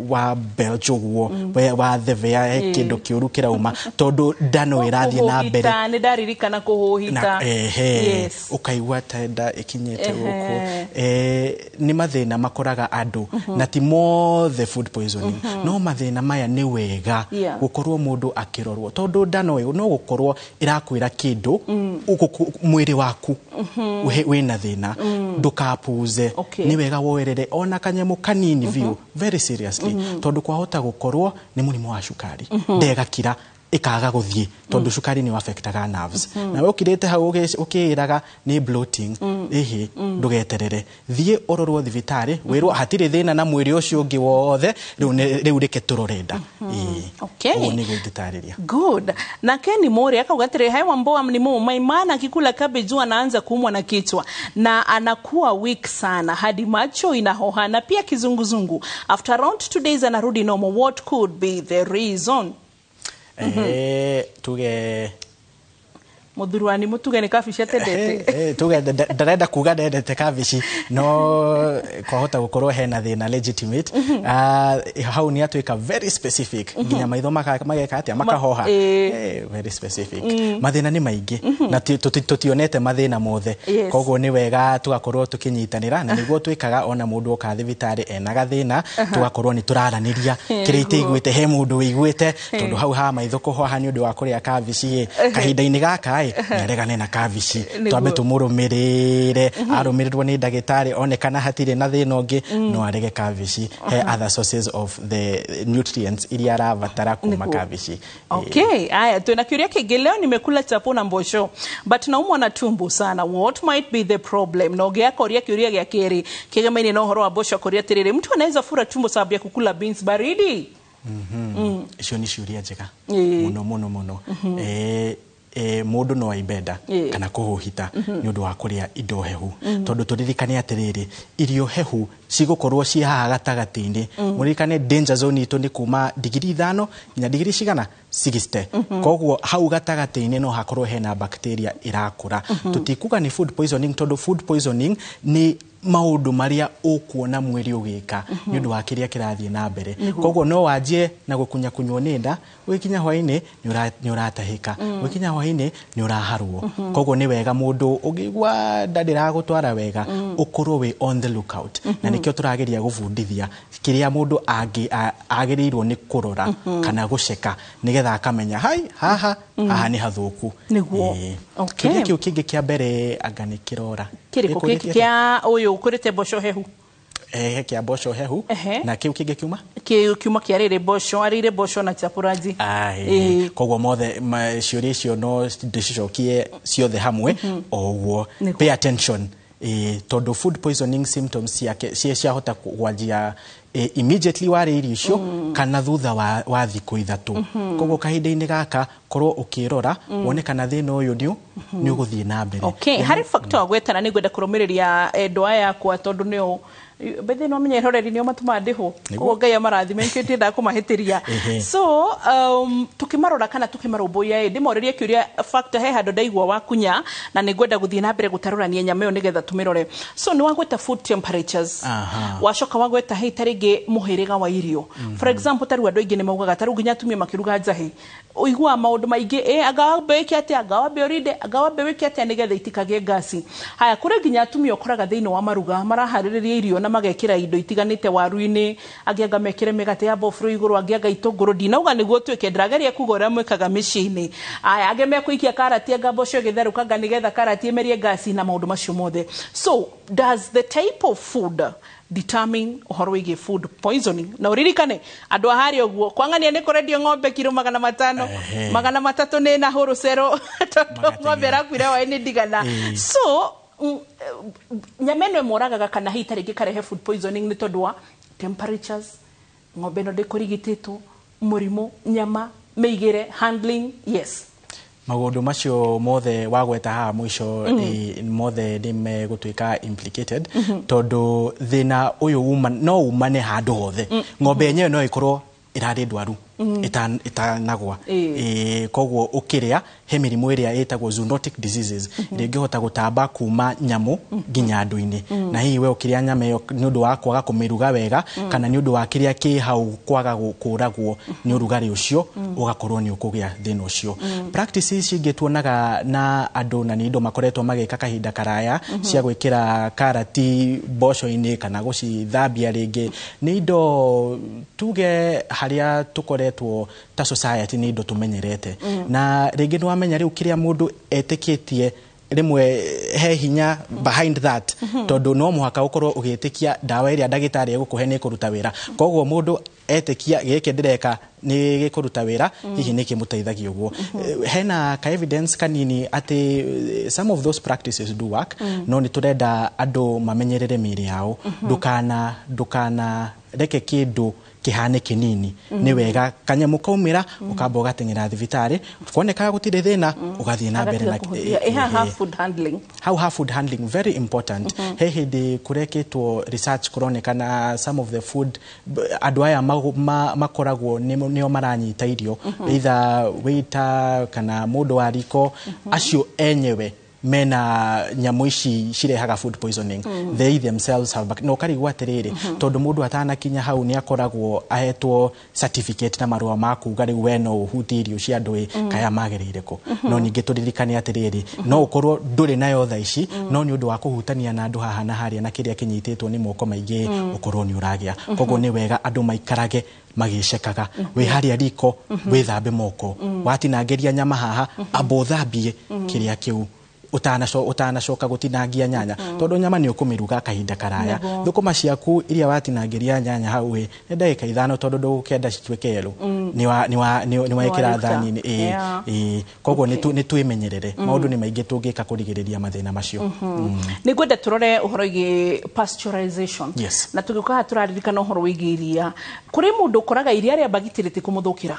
wa belch ũguo, wa thebea, he kĩndũ kĩũru kĩrauma, tondũ nda no ĩrathiĩ na mbere. Kũhũhita, nĩ ndaririkana kũhũhita. Na ehe, ũkaigua ta nda ĩkinyĩte gũkũ. Nĩ mathĩna makoraga andũ, na ti mothe food poisoning, no mathĩna maya nĩ wega gũkorwo mũndũ akĩrorwo, tondũ nda no gũkorwo ĩrakwĩra kĩndũ mwĩrĩ waku wĩna thĩna. Ndũkapuze. Nĩ wega woerere ona kanyamũ kanini biũ very seriously, tondũ kwahota gũkorwo nĩ mũrimũ wa cukari, ndegakira ĩkaga gũthiĩ, tondũ cukari nĩ affectaga nerves. Nawe ũkirĩte hau ũkĩĩraga nĩ bloating. Ĩhĩ, ndũgeterere, thiĩ ũrorwo thibitarĩ, wĩrwo hatirĩ thĩna na mwĩrĩ ũcio ũngĩ wothe, rĩu reke tũrore nda. Ĩĩ. Ũguo nĩguo ingĩtarĩria. Good. Na Ken Mori akauga atĩrĩ, "Hai Wamboa, ni mu Maimana akikula cabbage huwa anaanza kuumwa na kichwa na anakuwa weak sana hadi macho inahoha na pia kizunguzungu. After around 2 days anarudi normal. What could be the reason?" Tuge Mũthuri wa nimũ, tuge nĩ kabici atendete. Tuge ndarenda kuga ndendete kabici, no kwahota gũkorwo hena thĩna legitimate. Ah, hau nĩ atuĩka very specific, nginya maitho mageka atĩa, makahoha. Very specific. Mathĩna nĩ maingĩ na tũtionete mathĩna mothe. Koguo nĩ wega tũgakorwo tũkĩnyitanĩra, na nĩguo twĩkaga ona mũndũ oka thibitarĩ ena gathĩna, tũgakorwo nĩ tũraranĩria kĩrĩa itaiguĩte he mũndũ wĩiguĩte, tondũ hau ha maitho kũhoha nĩ ũndũ wa kũrĩa kabici ĩ, kahinda-inĩ gaka ĩ nĩaregane na kabici. Twambe tũmũrũmĩrĩre, arũmĩrĩrwo nĩ ndagĩtarĩ, onekana hatirĩ na thĩna ũngĩ, no arege kabici, he other sources of the nutrients iria arabatara kuma kabici. Okay, haya, tuna kiuria kĩngĩ. "Leo nimekula chapo na mbosho but naumwa na tumbo sana. What might be the problem?" Na ũngĩ akoria kĩũria gĩa kerĩ kĩgemaine na ũhoro wa mbosho, akoria atĩrĩrĩ, "Mtu anaweza fura tumbo sababu ya kukula beans baridi?" Icio nĩ ciũria njega mũno mũno mũno. Mũndũ no aimbe nda kana kũhũhita nĩ ũndũ wa kũrĩa indo hehu, tondũ tũririkane atĩrĩrĩ, irio hehu cigũkorwo ciĩ haha gatagatĩ-inĩ. Mũririkane danger zone itũ nĩ kuma digiri 5 nginya digiri cigana 60. Koguo hau gatagatĩ-inĩ no hakorwo hena bacteria ĩrakũra. Tũtikuga nĩ food poisoning, tondũ food poisoning nĩ Maũndũ marĩa ũkuona mwĩrĩ ũgĩka nĩ ũndũ wa kĩrĩa kĩrathiĩ na mbere. Koguo no wanjie na gũkunyakunywo nĩ nda, ũgĩkinya hwaĩ-inĩ nĩ ũratahĩka, ũgĩkinya hwaĩ-inĩ nĩ ũraharwo. Koguo nĩ wega mũndũ ũngĩigua nda ndĩragũtwara wega, ũkorwo wĩ on the lookout. Na nĩkĩo tũrageria gũbundithia kĩrĩa mũndũ agĩrĩirwo nĩ kũrora kana gũceka nĩgetha akamenya hai haha, haha nĩ hathũku. Nĩguo. Kĩrĩa kĩu kĩngĩ kĩa mbere anga nĩ kĩrora. Kĩrĩkũ gĩkĩ kĩa ũyũ ũkũrĩte mboco hehu? Kĩa mboco hehu. Na kĩu kĩngĩ kiuma? Kĩu kiuma kĩa rĩrĩ mboco, arĩire mboco na chapuraji. Koguo mothe ciũria icio no ndĩcicokie ciothe hamwe o ũguo. Pay attention. Tondũ food poisoning symptoms ciake ciahota kwanjia immediately warĩa irio icio kana thutha wa thikũ 3. Koguo kahinda-inĩ gaka korwo ũkĩrora wone kana thĩna ũyũ nĩ ũgũthiĩ na mbere. Okay, harĩ factor wagwetana nĩ ngwenda kũrũmĩrĩria endwa aya akwa tondũ nĩo bethe no menya eroreri nĩo matũmaga ndĩhwo. Koguo Ngai amarathime nĩkĩo ndiendaga kũmahĩtĩria. So tũkĩmarora kana tũkĩmarũmbũiya ĩ, ndĩmorĩrie kĩũria factor he handũ ndaigua wakunya na nĩ ngwenda gũthiĩ na mbere gũtarũrania nyama ĩyo nĩgetha tũmĩrore. So nĩ wagweta food temperatures, wacoka wagweta hei ta rĩngĩ mũhĩrĩga wa irio. For example ta rĩu andũ aingĩ nĩ maugaga ta rĩu nginya atumia makĩruga njahĩ ũiguaga maũndũ maingĩ, anga wambe wĩke atĩa, anga wambe ũrinde, anga wambe wĩke atĩa nĩgetha itikagĩe ngasi. Haya, kũrĩ nginya atumia ũkoraga thĩinĩ wa maruga maraharĩrĩria irio na magekĩra indo itiganĩte waru-inĩ, angĩ anga mekĩre mĩgate ya bofro igũrũ, angĩ anga itũngũrũ. Ndinauga nĩguo tuĩke, ndĩrageria kuga ũrĩa mwĩkaga mĩciĩ-inĩ. Aya, angĩ mekũikia karati, anga mboco ĩgĩtherũkanga nĩgetha karati ĩmerie ngasi na maũndũ macio mothe. So does the type of food determine ũhoro wĩgiĩ food poisoning? Na ũririkane andũ a harĩa ũguo kwang'ania nĩ kũrendio ng'ombe kiro 500, 300 nĩ na hũrũcero tondũ ng'ombe ĩrakuire hwaĩ-inĩ ndigana. So nyama ĩno ĩmoragaga kana hihi ta rĩngĩ karehe food poisoning nĩ tondũ wa temperatures, ng'ombe ĩno ndĩkũrigitĩtwo, mũrimũ, nyama, mĩigĩre, handling. Yes. Maũndũ macio mothe wagweta haha mũico, mothe nĩ megũtuĩka implicated, tondũ thĩna ũyũ no umane handũ hothe. Ng'ombe yenyewe no ĩkorwo ĩrarĩ ndwaru ĩtanagwa, koguo ũkĩrĩa he mĩrimũ ĩrĩa ĩtagwo zoonotic diseases ĩrĩa ĩngĩhota gũtamba kuma nyamũ nginya andũ-inĩ. Na hihi we ũkĩrĩa nyama ĩyo nĩ ũndũ wa kwaga kũmĩruga wega kana nĩ ũndũ wa kĩrĩa kĩ hau kwaga kũragwo nĩ ũrugarĩ ũcio, ũgakorwo nĩ ũkũgĩa thĩna ũcio. Practices ingĩ tuonaga na andũ na nĩ indo makoretwo magĩka kahinda karaya cia gwĩkĩra karati mboco-inĩ kana gũcithambia rĩngĩ nĩ indo tuge harĩa tũkoretwo ta society nĩ indo tũmenyerete. Na rĩngĩ nĩ wamenya rĩu kĩrĩa mũndũ etĩkĩtie rĩmwe he hinya behind that, tondũ no mũhaka ũkorwo ũgĩtĩkia ndawa ĩrĩa ndagĩtarĩ egũkũhe nĩ ĩkũruta wĩra. Koguo mũndũ etĩkia gĩkĩ ndĩreka nĩ gĩkũruta wĩra, hihi nĩ kĩmũteithagia ũguo. Hena ka evidence kanini atĩ some of those practices do work, no nĩ tũrenda andũ mamenyerere mĩĩrĩ yao. Ndũkana reke kĩndũ kĩhane kĩnini. Nĩ wega kanyamũ kaumĩra ũkamba ũgateng'era thibitarĩ, kuonekaga gũtirĩ thĩna ũgathiĩ na mbere. Na food handling, how ha food handling very important. He hĩndĩ kũrekĩtwo research kũronekana some of the food andũ aya makoragwo nĩo maranyita irio, either waiter kana mũndũ wa riko, acio enyewe mena nyamũ ici cirehaga food poisoning. They themselves have no karigwo atĩrĩrĩ, tondũ mũndũ atanakinya hau nĩ akoragwo ahetwo certificate na marũa ma kuga rĩu we no ũhutie irio cia andũ ĩ kaya magĩrĩire kũ. No ningĩ tũririkane atĩrĩrĩ, no ũkorwo ndũrĩ nayo thaa ici, no nĩ ũndũ wa kũhutania na andũ haha na harĩa na kĩrĩa kĩnyitĩtwo nĩ moko maingĩ ũkorwo nĩ ũragĩa. Koguo nĩ wega andũ maikarage magĩcekaga, wĩ harĩa riko wĩthambe moko, watinangĩria nyama haha amba ũthambie kĩrĩa kĩu utanacoka gutinangia nyanya, tondu nyama ni ukumiruga kahinda karaya. Thukuma ciaku iria watinangiria nyanya hau ĩ nĩ ndagĩka 5 tondu ndũgũkenda cituĩke yellow, ni wekĩra thani-inĩ. Koguo nĩ twĩmenyerere, maũndũ nĩ maingĩ tũngĩka kũrigĩrĩria mathĩna macio. Nĩ ngwenda tũrore ũhoro wĩgiĩ pasteurization. Na tũgĩũka haha tũraririkana ũhoro wĩgiĩ iria. Kũrĩ mũndũ ũkoraga iria rĩa mbagiti rĩtikũmũthũkĩra,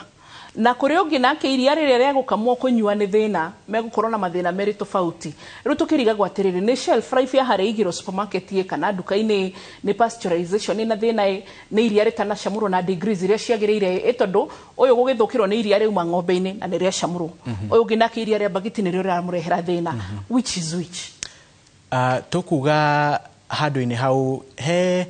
na kũrĩ ũngĩ nake iria rĩrĩa rĩa gũkamwo kũnyua nĩ thĩna, megũkorwo na mathĩna merĩ tofauti. Rĩu tũkĩrigagwo atĩrĩrĩ, nĩ shelf life ya harĩa ĩigĩrwo supermarket ĩ kana nduka-inĩ, nĩ pasteurization ĩna thĩna ĩ, nĩ iria rĩtanacamũrwo na degrees iria ciagĩrĩire ĩ, tondũ ũyũ gũgĩthũkĩrwo nĩ iria rĩuma ng'ombe-inĩ na nĩ rĩacamũrwo, ũyũ ũngĩ nake iria rĩa mbagiti nĩrĩo rĩramũrehera thĩna. Which is which? Tũkuga Handũ-inĩ hau he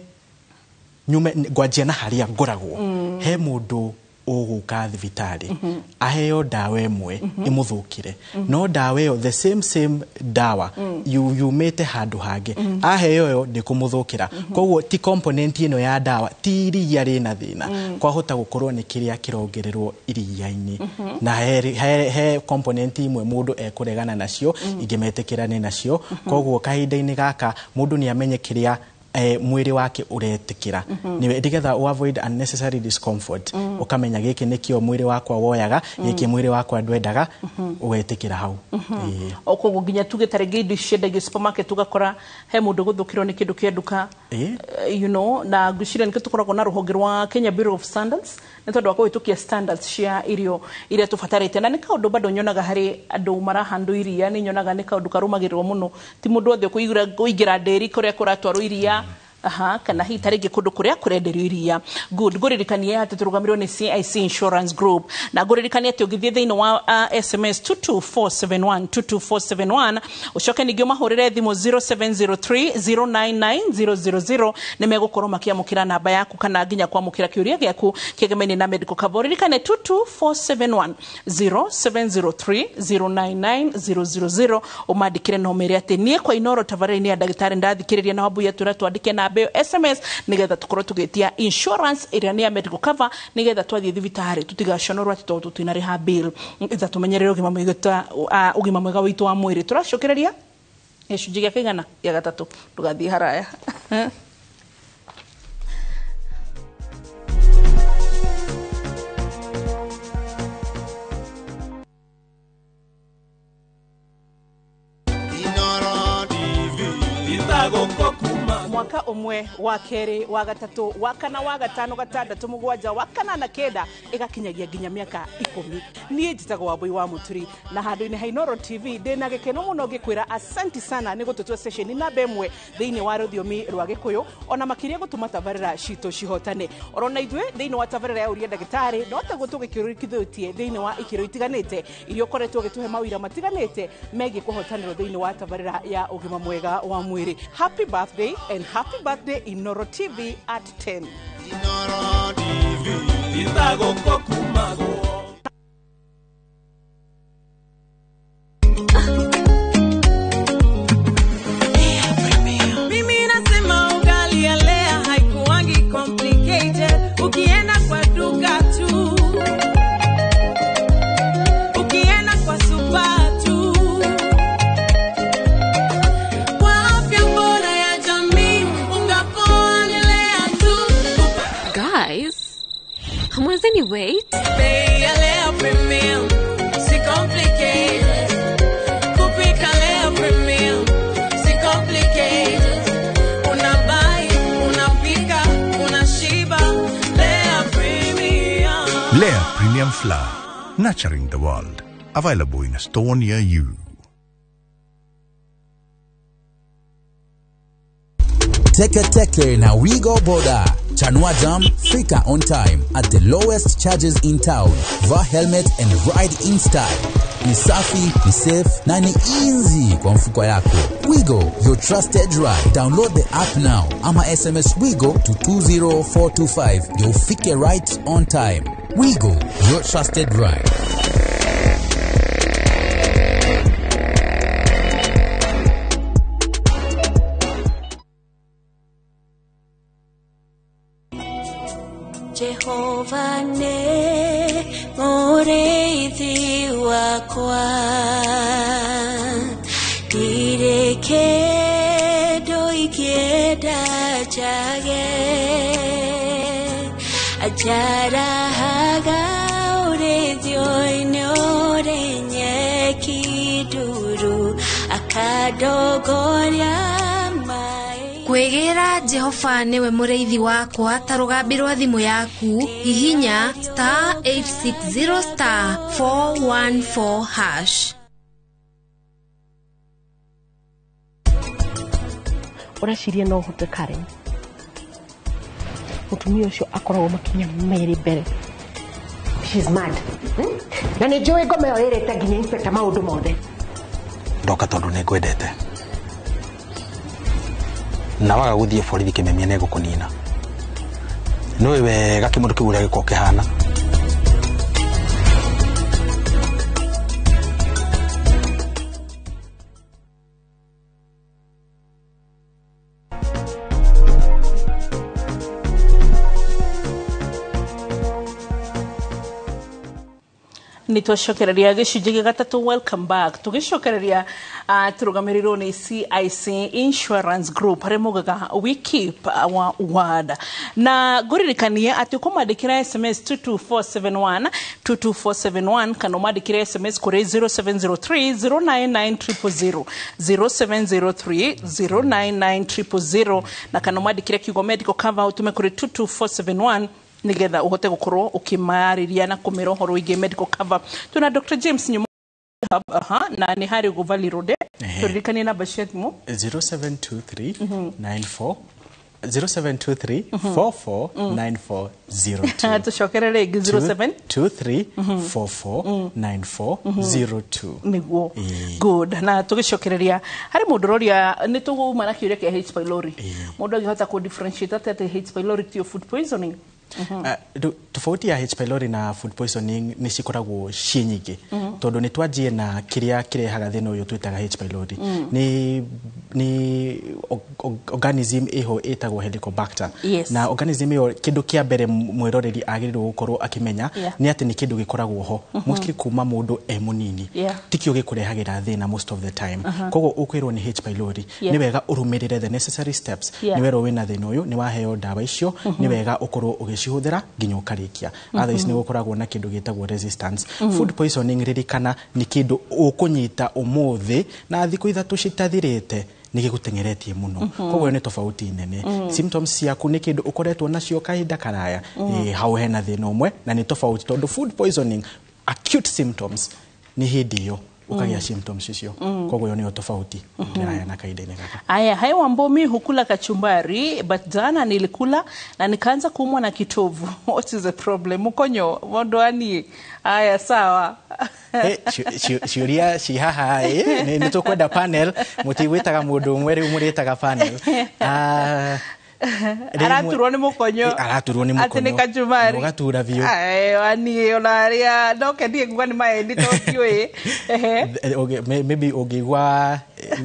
nyume ngwanjia na harĩa ngoragwo. He mũndũ ũgũka thibitarĩ aheo ndawa ĩmwe ĩmũthũkire, no ndawa ĩyo, the same ndawa, yumĩte handũ hangĩ, aheo ĩyo ndĩkũmũthũkĩra. Koguo ti component ĩno ya ndawa, ti iria rĩna thĩna, kwahota gũkorwo nĩ kĩrĩa kĩrongererwo iria-inĩ. Na he component imwe mũndũ ekũregana nacio, ingĩ metĩkĩrane nacio. Koguo kahinda-inĩ gaka mũndũ nĩ amenye kĩrĩa mwĩrĩ wake ũretĩkĩra, nĩgetha u avoid unnecessary discomfort. Ũkamenya gĩkĩ nĩkĩo mwĩrĩ wakwa woyaga, gĩkĩ mwĩrĩ wakwa ndwendaga, ũgetĩkĩra hau. Ĩĩ. O koguo nginya tuge ta rĩngĩ indo ici ciendagio supermarket, ũgakora he mũndũ gũthũkĩrwo nĩ kĩndũ kĩa nduka. Na ngwĩciria nĩkĩo tũkoragwo na rũhonge rwa Kenya Bureau of Standards, nĩ tondũ wa kũhĩtũkia standards cia irio iria tũbatarĩte. Na nĩ kaũndũ bado nyonaga harĩ andũ marahandwo iria, nĩ nyonaga nĩ kaũndũ karũmagĩrĩrwo mũno. Ti mũndũ wothe kũingĩra ndĩri kũrĩa kũratwarwo iria. Aha, kana hihi tarĩngĩ kũndũ kũrĩa kũrenderio iria. Good. Ngũririkanie atĩ tũrũgamĩrĩirwo nĩ CIC Insurance Group, na ngũririkanie atĩ ũngĩthiĩ thĩinĩ wa SMS 22471, 22471, ũcoke ningĩ ũmahũrĩre thimũ 0703 099 000, nĩ megũkorwo makĩamũkĩra namba yaku kana nginya kwamũkĩra kĩũria gĩaku kĩegemainie na medical cover. Ũririkane 22471, 0703 099 000, ũmandĩkĩre na ũmere atĩ niĩ kwa Inoro tabarĩra-inĩ ya ndagĩtarĩ ndathikĩrĩria na Wambui atwĩra twandĩke namba ĩyo SMS nĩgetha tũkorwo tũgĩtia insurance ĩrĩa nĩ ya medical cover, nĩgetha twathiĩ thibitarĩ tũtigaconorwo atĩ tondũ tũtinarĩha bill, nĩgetha tũmenyerere ũgima mwega ũgima mwega witũ wa mwĩrĩ. Tũracokereria gĩcunjĩ gĩa kĩigana gĩa gatatũ, ndũgathiĩ haraya. Mwaka ũmwe, wa kerĩ, wa gatatũ, wa kana, wa gatano, gatandatũ, mũgwanja, wa kanana, kenda, ĩgakinyagia nginya mĩaka 10. Niĩ njĩtagwo Wambui wa Mũturi, na handũ-inĩ ha Inoro TV ndĩna gĩkeno mũno ngĩkwĩra asanti sana nĩ gũtũtua session namba 1 thĩinĩ wa rũthiomi rwa Gĩkũyũ, ona makĩria gũtũma tabarĩra citũ cihotane. Orona ithuĩ thĩinĩ wa tabarĩra ya Ũria Ndagĩtarĩ no taguo tũgĩkĩrũkithĩtie thĩinĩ wa ikĩro itiganĩte iria ũkoretwo ũgĩtũhe mawĩra matiganĩte megiĩ kũhotanĩrwo thĩinĩ wa tabarĩra ya ũgima mwega wa mwĩrĩ. Happy birthday and happy birthday Inoro TV at 10. Inoro TV itagoko kumago. Mimi nasema ugali ya Lea haikuangi complicated. Ukienda kwa duka tu, ukienda kwa super tu, kwa afya bora ya jamii unga poa ni Lea tu. Guys, hamwezi ni wait? Bei ya Lea Premium si complicated. Kupika Lea Premium si complicated. Unabuy, unapika, unashiba. Lea Premium. Lea Premium Flour, nurturing the world. Available in a store near you. Teke Teke na Wigo Boda. Chanua Jam, fika on time at the lowest charges in town. Vaa helmet and ride in style. Ni safi, ni safe na ni easy kwa mfuko yako. Wigo, your trusted ride. Download the app now ama SMS Wigo to 20425. Ndio ufike right on time. Wigo, your trusted ride. Jehova ne mũrĩithi wakwa, ndirĩ kĩndũ ingĩenda njage, anjarahaga ũrĩithio-inĩ ũrĩ nyeki nduru, akandongoria. Kwĩgĩra Jehova nĩwe mũrĩithi wakwa ta rũgambi rwa thimũ yaku, hihinya star 860 star 414 hash. Ũreciria no ũhote Karen? Mũtumia ũcio akoragwo makinya merĩ mbere. She's mad. Na nĩ njũĩ ngoma ĩyo ĩrĩte nginya inspector maũndũ mothe. Ndoka tondũ nĩ ngwendete. Na waga gũthiĩ borithi kĩmemia nĩ egũkũnina. Nĩũĩ wega kĩmũndũ kĩu ũrĩa gĩkoragwo kĩhana. Nitwacokereria gĩcunjĩ gĩa gatatũ. Welcome back. Tũgĩcokereria tũrũgamĩrĩirwo nĩ CIC Insurance Group, harĩa mugaga "We keep our word", na ngũririkanie atĩ ũkũmandĩkĩra SMS 22471 22471, kana ũmandĩkĩre SMS kũrĩ 0703 099 000, 0703 099 000, na kana ũmandĩkĩre kiugo "medical cover" ũtũme kũrĩ 22471, nigetha uhote gukorwo ukimarĩria na kumĩra ũhoro wĩgiĩ medical cover. Tuna Dr. James Nyumo. Aha, na nĩ harĩ ũguo Valley Road. Tũririkanie namba cia thimũ. 0723 94 0723 44 9402. Tũcokere rĩngĩ, 07 23 44 9402. Nĩguo, good. Na tũgĩcokereria harĩ mũndũ ũroria, nĩ tũgũma na kĩũria kĩa H pylori, mũndũ angĩhota kũ differentiate atĩa atĩ H pylori tiyo food poisoning? Tofauti ya H pylori na food poisoning nĩ cikoragwo ciĩ nyingĩ, tondũ nĩ twanjie na kĩrĩa kĩrehaga thĩna ũyũ twĩtaga H pylori. Nĩ organism ĩho ĩtagwo Helicobacter. Na organism ĩyo, kĩndũ kĩa mbere mwĩroreri agĩrĩirwo gũkorwo akĩmenya nĩ atĩ nĩ kĩndũ gĩkoragwo ho mostly kuma mũndũ e mũnini. Tikĩo gĩkũrehagĩra thĩna most of the time. Koguo ũkwĩrwo nĩ H pylori, nĩ wega ũrũmĩrĩre the necessary steps. Nĩ werwo wĩna thĩna ũyũ, nĩ waheo ndawa icio, nĩ wega ũkorwo ũgĩcihũthĩra nginya ũkarĩkia. Otherwise nĩ gũkoragwo na kĩndũ gĩtagwo resistance. Food poisoning, ririkana, nĩ kĩndũ ũkũnyita ũmũthĩ na thikũ 3 citathirĩte nĩ gĩgũteng'eretie mũno. Koguo ĩyo nĩ tofauti nene. Symptoms ciaku nĩ kĩndũ ũkoretwo nacio kahinda karaya. Hau hena thĩna ũmwe na nĩ tofauti, tondũ food poisoning acute symptoms nĩ hĩndĩ ĩyo ũkagĩa symptoms icio. Koguo ĩyo nĩyo tofauti ndĩraheana kahinda-inĩ gaka. Aya, "Hai Wambo, mi hukula kachumbari but jana nilikula na nikaanza kuumwa na kitovu. What is the problem?" Mukonyo mũndũ ani. Aya, sawa. Ciũria ci haha ĩ nĩ tũkwenda panel, mũtigwĩtaga mũndũ ũmwe, rĩu mũrĩtaga panel. Ah, Araturwo nĩ mũkonyo. Araturwo nĩ Atĩ mũkonyo. nĩ kachumbari. Ũgatura biũ. Ayo, niĩ ona arĩa ndoke ndiĩ nguga nĩ maendi to ndiũĩ. Ehe. Maybe ũngĩigua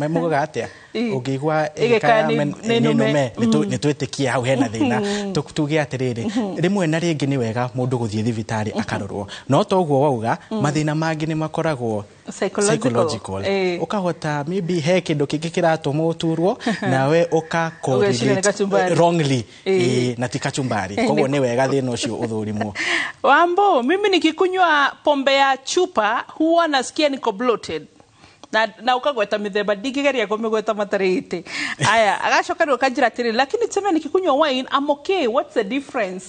mugaga atĩa, ũngĩigua ĩgĩkaya nĩ nĩ nũme. nũme, nĩ twĩtĩkie hau hena thĩna. Tuge atĩrĩrĩ, rĩmwe na rĩngĩ nĩ wega mũndũ gũthiĩ thibitarĩ akarorwo, no toguo wauga, mathĩna mangĩ nĩ makoragwo psychological. Psychological. Ũkahota maybe he kĩndũ kĩngĩ kĩratũma ũturwo nawe ũka Ũgeciria nĩ correlate kachumbari. Wrongly. Na ti kachumbari. Koguo nĩ wega thĩna ũcio ũthũrimwo. "Wambo, mimi nikikunywa pombe ya chupa huwa nasikia niko bloated." Na ukagweta mithemba, ndingĩgeria kũmĩgweta matarĩte. Aya, agacoka rĩu akanjĩra atĩrĩrĩ, "Lakini tuseme nikikunywa wine I'm okay, what's the difference?"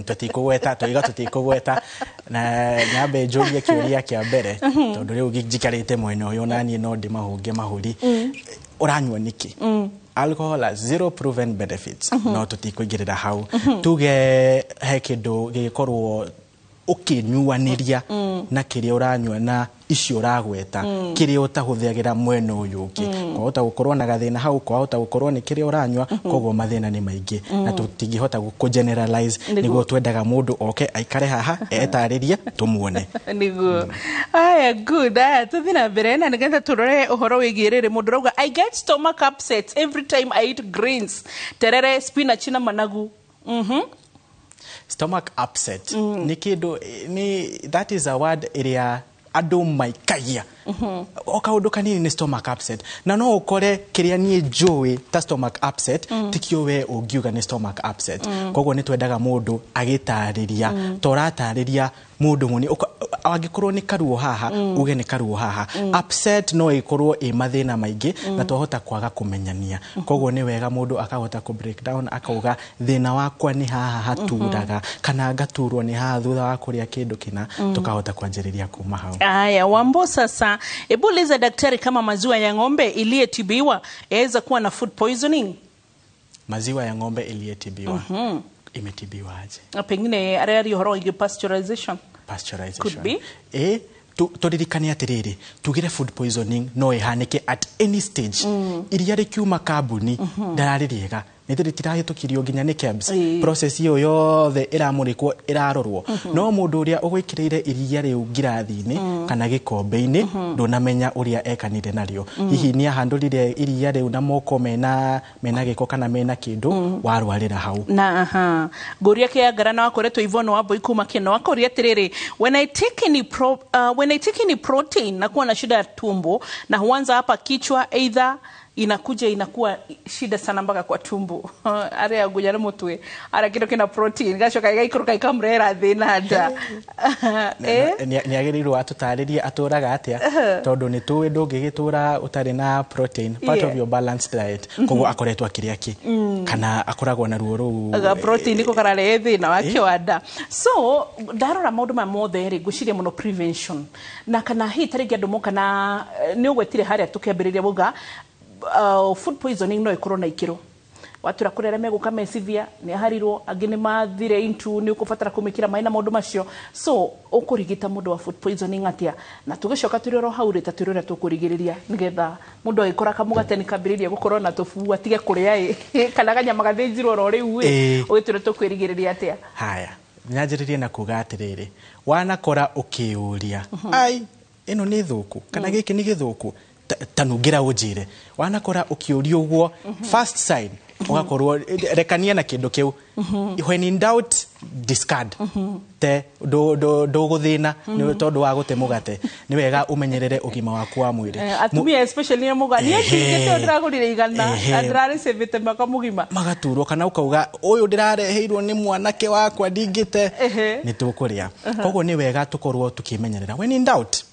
Tũtikũgweta, tũiga tũtikũgweta, na nyambe njũrie kĩũria kĩa mbere, tondũ rĩu njikarĩte mwena ũyũ na niĩ no ndĩmahũnge mahũri. Ũranyua nĩkĩ? Alcohol has zero proven benefits. No tũtikũingĩrĩra hau. Tuge he kĩndũ gĩgĩkorwo ũkĩnyuanĩria na kĩrĩa ũranyua na icio ũragweta, kĩrĩa ũtahũthagĩra mwena ũyũ ũngĩ, kwahota gũkorwo na gathĩna hau, kwahota gũkorwo nĩ kĩrĩa ũranyua. Koguo mathĩna nĩ maingĩ na tũtingĩhota kũ generalize. Nĩguo twendaga mũndũ oke aikare haha etarĩrie tũmuone. Niguo. Aya, good. Aya, tuthi na mbere na nigetha turore ũhoro wĩgiĩ rĩrĩ. Mũndũ ũrauga, "I get stomach upsets every time I eat greens, terere, spinach na managu." Stomach upset nĩ kĩndũ nĩ, that is a word ĩrĩa andũ maikagia o kaũndũ kanini nĩ stomach upset, na no ũkore kĩrĩa niĩ njũĩ ta stomach upset tikio we ũngiuga nĩ stomach upset. Koguo nĩ twendaga mũndũ agĩtarĩria, ta ũratarĩria mũndũ mũni, angĩkorwo nĩ karuo haha, uge nĩ karuo haha. Upset no ĩkorwo ĩ mathĩna maingĩ na twahota kwaga kũmenyania. Koguo nĩ wega mũndũ akahota kũ break down, akauga thĩna wakwa nĩ haha haturaga, kana ngaturwo nĩ haha thutha wa kũrĩa kĩndũ kĩna. Tukahota kwanjĩrĩria kuma hau. Aya, "Wambo, sasa hebu uliza daktari kama maziwa ya ng'ombe iliyetibiwa yaweza kuwa na food poisoning." Maziwa ya ng'ombe iliyetibiwa? Imetibiwa aje? Na pengine arĩa ũhoro wĩgiĩ pasteurization. Pasteurization. Could be. Tũririkane atĩrĩrĩ, tugire food poisoning no ĩhanĩke at any stage. Iria rĩkiuma kambuni ndararĩ rĩega, nĩ rĩtirahĩtũkirio nginya nĩ KEBS, process ĩyo yothe ĩramũrĩkwo, ĩrarorwo, no mũndũ ũrĩa ũgwĩkĩrĩire iria rĩu ngirathi-inĩ kana gĩkombe-inĩ, ndũnamenya ũrĩa ekanire narĩo. Hihi nĩ ahandũrire iria rĩu na moko mena gĩko kana mena kĩndũ, warwarĩra hau. Na aha ngũria kĩangara na wakoretwo Ivone wa Mbui kuma Keno akoria atĩrĩrĩ, when I take any protein nakuwa na shida ya tumbo na huanza hapa kichwa, either inakuja inakuwa shida sana mpaka kwa tumbo. Aria ngunya na mutwe aria kindu kina protein gacoka igaikũrũka ikamũrehera thĩna nda. Nĩ agĩrĩirwo atũtarĩrie atũraga atĩa, tondũ nĩ tũĩ ndũngĩgĩtũra ũtarĩ na protein, part of your balanced diet. Koguo akoretwo akĩrĩa kĩ, kana akoragwo na ruo rũu? Ga protein niko kararehe thĩna wa kĩwanda. So ndarora maũndũ maya mothe rĩ, ngwĩciria mũno prevention na kana hihi ta rĩngĩ andũ moka na nĩ ũgwetire harĩa tũkĩambĩrĩria muga food poisoning no ĩkorwo na ikĩro watura kũrĩa arĩa megũka mecivia nĩ aharirwo, angĩ nĩ mathire into nĩ ũkũbatara kũmĩkĩra maĩ na maũndũ macio. So ũkũrigita mũndũ wa food poisoning atĩa? Na tũgĩcoka tũrĩ oro hau rĩ, ta twĩre ũrĩa tũkũrigĩrĩria nĩgetha mũndũ agĩkora kamũgate nĩ kambĩrĩria gũkorwo na tũbuu atige kũrĩa ĩ, kana kanyama gathĩnjirwo oro rĩu ĩ, ũgĩtwĩre tũkwĩrigĩrĩria atĩa? Haya, nyanjĩrĩrie na kuga atĩrĩrĩ, wanakora ũkĩũria, ai, ĩno nĩ thũku kana gĩkĩ nĩ gĩthũku, tanungĩra ũnjĩre. Wanakora ũkĩũria ũguo, first sign ũgakorwo rekania na kĩndũ kĩu. When in doubt, discard. Te ndũgũthĩna nĩ tondũ wa gũte mũgate. Nĩ wega ũmenyerere ũgima waku wa mwĩrĩ. Atumia especially nĩ muga niĩ ndingĩte, ndĩragũrire 100 na ndĩrarĩcĩvĩte mwaka mũgima. Magaturwo, kana ũkauga ũyũ ndĩrareheirwo nĩ mwanake wakwa, ndingĩte, nĩ tũkũrĩa. Koguo nĩ wega tũkorwo tũkĩmenyerera. When in doubt,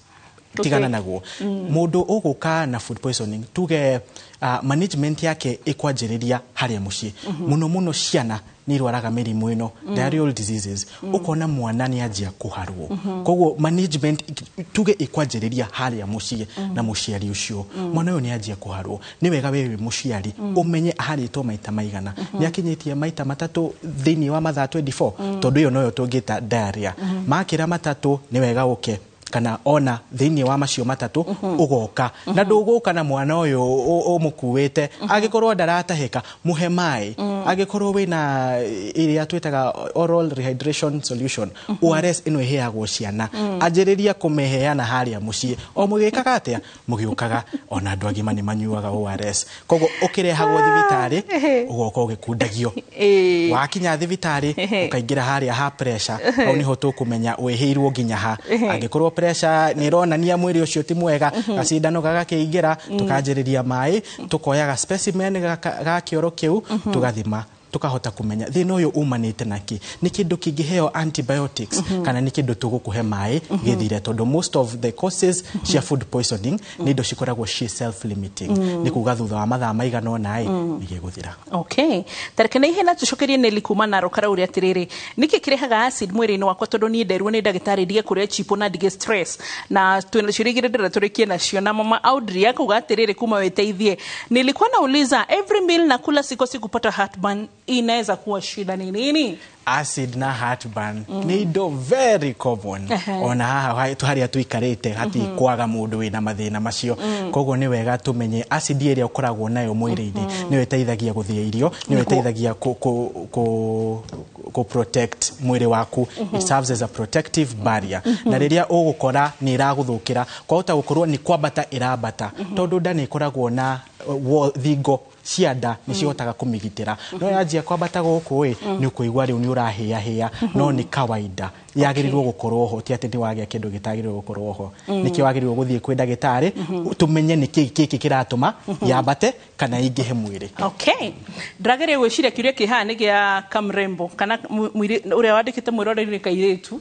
tigana naguo. Mũndũ ũgũka na food poisoning, tuge management yake ĩkwanjĩrĩria harĩa mũciĩ. Mũno mũno ciana nĩ irwaraga mĩrimũ ĩno, diarrheal diseases, ũkona mwana nĩ anjia kũharwo. Koguo management tuge ĩkwanjĩrĩria harĩa mũciĩ na mũciari ũcio. Mwana ũyũ nĩ anjia kũharwo, nĩ wega we wĩ mũciari ũmenye aharĩtwo maita maigana, nĩ akinyĩtie maita 3 thĩinĩ wa mathaa 24, tondũ ĩyo noyo tũngĩta diarrhea. Makĩra 3 nĩ wega ũke, kana ona thĩinĩ wa macio 3 ũgoka na ndũgũka na mwana ũyũ ũmũkuĩte. Angĩkorwo ndaratahĩka, mũhe maĩ. Angĩkorwo wĩna ĩrĩa twĩtaga oral rehydration solution, ORS, ĩno ĩheagwo ciana, anjĩrĩria kũmĩheana harĩa mũciĩ o mũgĩkaga atĩa, mũgĩũkaga. Ona andũ agima nĩ manyuaga ORS. Koguo ũkĩrehagwo thibitarĩ, ũgoka ũgĩkundagio. Wakinya thibitarĩ, ũkaingĩra harĩa ha pressure, hau nĩho tũkũmenya wĩhĩirwo nginya ha. Angĩkorwo pressure nĩ ĩronania mwĩrĩ ũcio ti mwega, gacindano gagakĩingĩra, tũkanjĩrĩria maĩ, tũkoyaga specimen ga kĩoro kĩu, tũgathima, tukahota kumenya thĩna ũyũ umanĩte naki, nĩ kĩndũ kĩngĩheo antibiotics kana nĩ kĩndũ tũgũkũhe maĩ gĩthire, tondũ most of the causes cia food poisoning nĩ indo cikoragwo ci self limiting, nĩ kuga thutha wa mathaa maigana ũna ĩ nĩ gĩgũthira. Okay, tareke na ihenya tucokerie Nelly kuma Narok arauria atiriri, niki kirehaga acid mwĩrĩ-inĩ wakwa, tondũ niĩ nderirwo nĩ ndagĩtarĩ ndige kũrĩa chipo na ndige stress, na twĩna ciũria igĩrĩ ndĩrenda tũrĩkie nacio. Na mama Audrey akauga atiriri kuma wĩteithie, nilikuwa nauliza, every meal nakula sikosi kupata heartburn, inaweza kuwa shida ni nini? Acid na heartburn nĩ indo very common. Ona haha harĩa tũikarĩte hatikwaga mũndũ wĩna mathĩna macio. Koguo nĩ wega tũmenye acid ĩrĩa ũkoragwo nayo mwĩrĩ-inĩ nĩyo ĩteithagia gũthĩa irio, nĩyo ĩteithagia kũ protect mwĩrĩ waku. It serves as a protective barrier. Na rĩrĩa ũgũkora nĩ ĩragũthũkĩra, kwahota gũkorwo nĩ kwambata ĩrambata, tondũ nda nĩ ĩkoragwo na thingo cia nda nĩ cihotaga kũmĩgitĩra, no yanjia kwambata gũkũ ĩ, nĩ ũkũigua rĩu nĩ ũrahĩahĩa, no nĩ kawaida, yagĩrĩirwo gũkorwo ho, ti atĩ nĩ wagĩa kĩndũ gĩtagĩrĩirwo gũkorwo ho. Nĩkĩo wagĩrĩirwo gũthiĩ kwĩ ndagĩtarĩ tũmenye nĩ kĩĩ gĩkĩ kĩratũma yambate kana ingĩhe mwĩrĩ. Okay, ndĩrageria gwĩciria kĩũria kĩ haha nĩ gĩa kamrembo kana ũrĩa wandĩkĩte mwĩroreri nĩ kairĩtu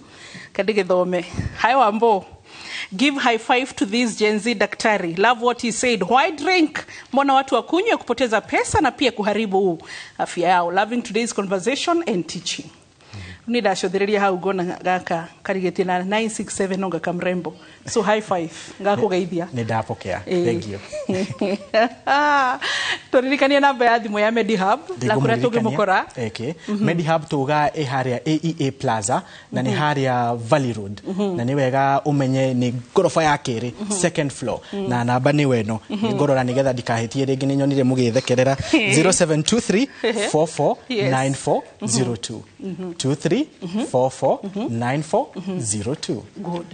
kandĩgĩthome. Hi Wambo. Give high five to this Gen Z daktari. Love what he said. Why drink? Mbona watu wakunywe kupoteza pesa na pia kuharibu afya yao. Loving today's conversation and teaching. Nĩ ndacũthĩrĩria hau ngona gaka karigĩtie na 967 no gakamrembo, so high five, ngakũgeithia. Nĩ ndapokea, thank you. Tũririkanie namba ya thimũ ya Medihub na kũrĩa tũngĩmũkora. Okay. Medihub tuga ĩ harĩa AEA Plaza na nĩ harĩa Valley Road, na nĩ wega ũmenye nĩ ngoroba ya kerĩ, second floor, na namba nĩ weno ngorora nĩgetha ndikahĩtie rĩngĩ, nĩ nyonire mũgĩthekerera. 0723 44 9402, 23 44 9402. Good.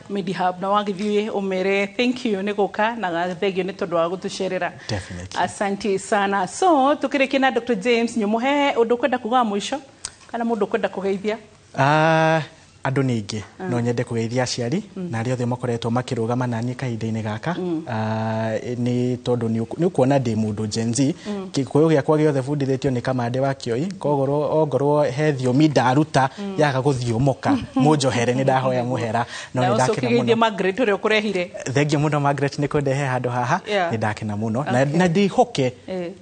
Medihub, na wagĩthiĩ ũmere thank you nĩ gũka na thengio nĩ tondũ wa gũtũcerera. Definitely. Asante sana. So tukĩrĩkia na Dr. James Nyumuhe, ũndũ ũkwenda kuga wa mũico kana mũndũ ũkwenda kũgeithia? Ah, andũ nĩ aingĩ. No nyende kũgeithia aciari na arĩa othe makoretwo makĩrũgama naniĩ kahinda-inĩ gaka. Ah, nĩ tondũ nĩ ũkuona ndĩ mũndũ Gen Z. Gĩkũyũ gĩakwa gĩothe bundithĩtio nĩ Kamande wa Kĩoi, koguo ongorwo he thiomi ndaruta yaga gũthiomoka, mũnjohere, nĩ ndahoya mũhera, no na nĩ ũcoke ndakena geithie mũno. Margaret ũrĩa ũkũrehire. Thengiũ mũno Margaret nĩ kũndehe handũ haha. Nĩ ndakena mũno na na ndĩhoke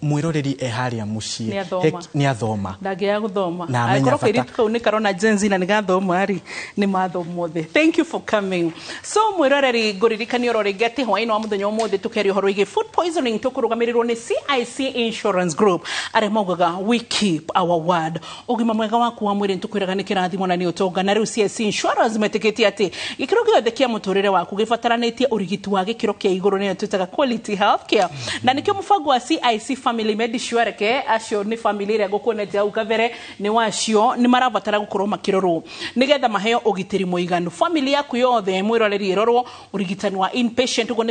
mwĩroreri e harĩa mũciĩ Nĩ athoma. Nĩ athoma. Ndangĩaga gũthoma. Na amenya Angĩkorwo bata. kairĩtu kau nĩ karona Gen Z na nĩ gathoma rĩ, nĩ mathoma othe. Thank you for coming. So mwĩroreri, ngũririkania oro rĩngĩ atĩ hwaĩ-inĩ wa mũthenya ũmũthĩ tũkeria ũhoro wĩgiĩ food poisoning, tũkũrũgamĩrĩrwo nĩ CIC Insurance Group arĩa maugaga we keep our word. Ũgima mwega waku wa mwĩrĩ nĩtũkwĩraga nĩ kĩrathimo na nĩ ũtonga, na rĩu CIC Insurance metĩkĩtie atĩ gĩkĩro gĩothe kĩa mũtũrĩre waku gĩbataranĩtie ũrigiti wa gĩkĩro kĩa igũrũ, nĩyo twĩtaga quality healthcare, na nĩkĩo mũbango wa CIC Family Medisure, reke acio nĩ family ĩrĩa ngũkuonetie hau kabere, nĩ wacio nĩ marabatara gũkorwo makĩrorwo nĩgetha maheo ũgitĩri mũiganu. Family yaku yothe, mwĩroreri, ĩrorwo ũrigitani wa inpatient, ũguo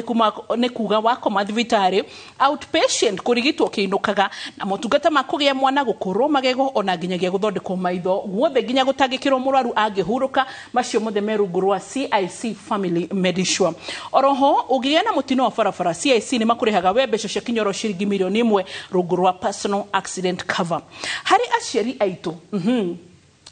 nĩ kuga wakoma thibitarĩ, outpatient kũrigitwo kĩinũkaga, na motungata ma kũgĩa mwana, gũkũrwo magego, ona nginyagia gũthondekwo maitho, guothe nginya gũtangĩkĩrwo mũrwaru angĩhurũka, macio mothe me rungu rwa CIC Family Medisure. Oroho ũngĩgĩa na mũtino wa barabara, CIC nĩ makũrĩhaga we mbeca cia kinyoro ciringi 1 million rungu rwa personal accident cover. Harĩ aciari aitũ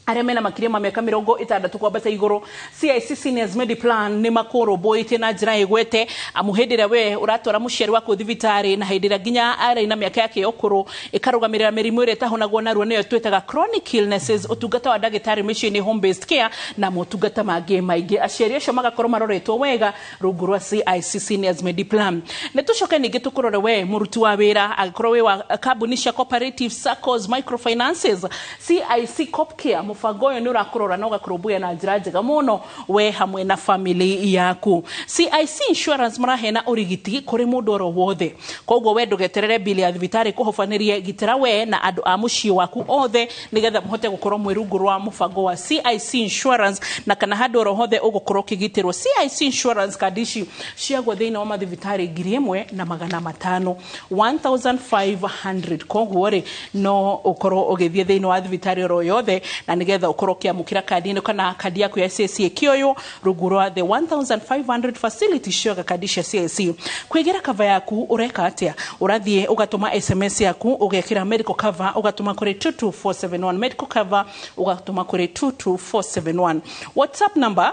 arĩa mena makĩria ma mĩaka 60 kwambata igũrũ, CIC Seniors Mediplan nĩ makũrũmbũĩtie na njĩra ĩgwete, amu hĩndĩ ĩrĩa we ũratwara mũciari waku thibitarĩ na hĩndĩ ĩrĩa nginya arĩ na mĩaka yake ya ũkũrũ ĩkarũgamĩrĩra mĩrimũ ĩrĩa ĩtahonagwo narua, nĩyo twĩtaga chronic illnesses, ũtungata wa ndagĩtarĩ mĩciĩ-inĩ, home based care, na motungata mangĩ maingĩ, aciari acio magakorwo maroretwo wega rungu rwa CIC Seniors Mediplan. Nĩ tũcoke ningĩ tũkũrore we mũruti wa wĩra, angĩkorwo wĩ wa kambuni cia cooperative, SACCOs, microfinances, CIC Copcare mũbango ũyũ nĩ ũrakũrora na ũgakũrũmbũiya na njĩra njega mũno we hamwe na family yaku. CIC Insurance maraheana ũrigiti kũrĩ mũndũ oro wothe, koguo we ndũgeterere bili ya thibitarĩ kũhobanĩrie, gitĩra we na andũ a mũciĩ waku othe nĩgetha mũhote gũkorwo mwĩ rungu rwa mũbango wa CIC Insurance, na kana handũ oro hothe ũgũkorwo ũkĩgitĩrwo. CIC Insurance kandi ici ciagwo thĩinĩ wa mathibitarĩ 1500, 1500, koguo rĩ no ũkorwo ũgĩthiĩ thĩinĩ wa thibitarĩ oro yothe na nĩgetha ũkorwo ũkĩamũkĩra kandi ĩno kana kandi yaku ya CIC ĩkĩoywo rungu rwa the 1500 facility cioga kandi cia CIC. Kwĩgĩra cover yaku ũreka atĩa? Ũrathiĩ ũgatũma SMS yaku, ũgekĩra medical cover, ũgatũma kũrĩ 22471, medical cover ũgatũma kũrĩ 22471. WhatsApp number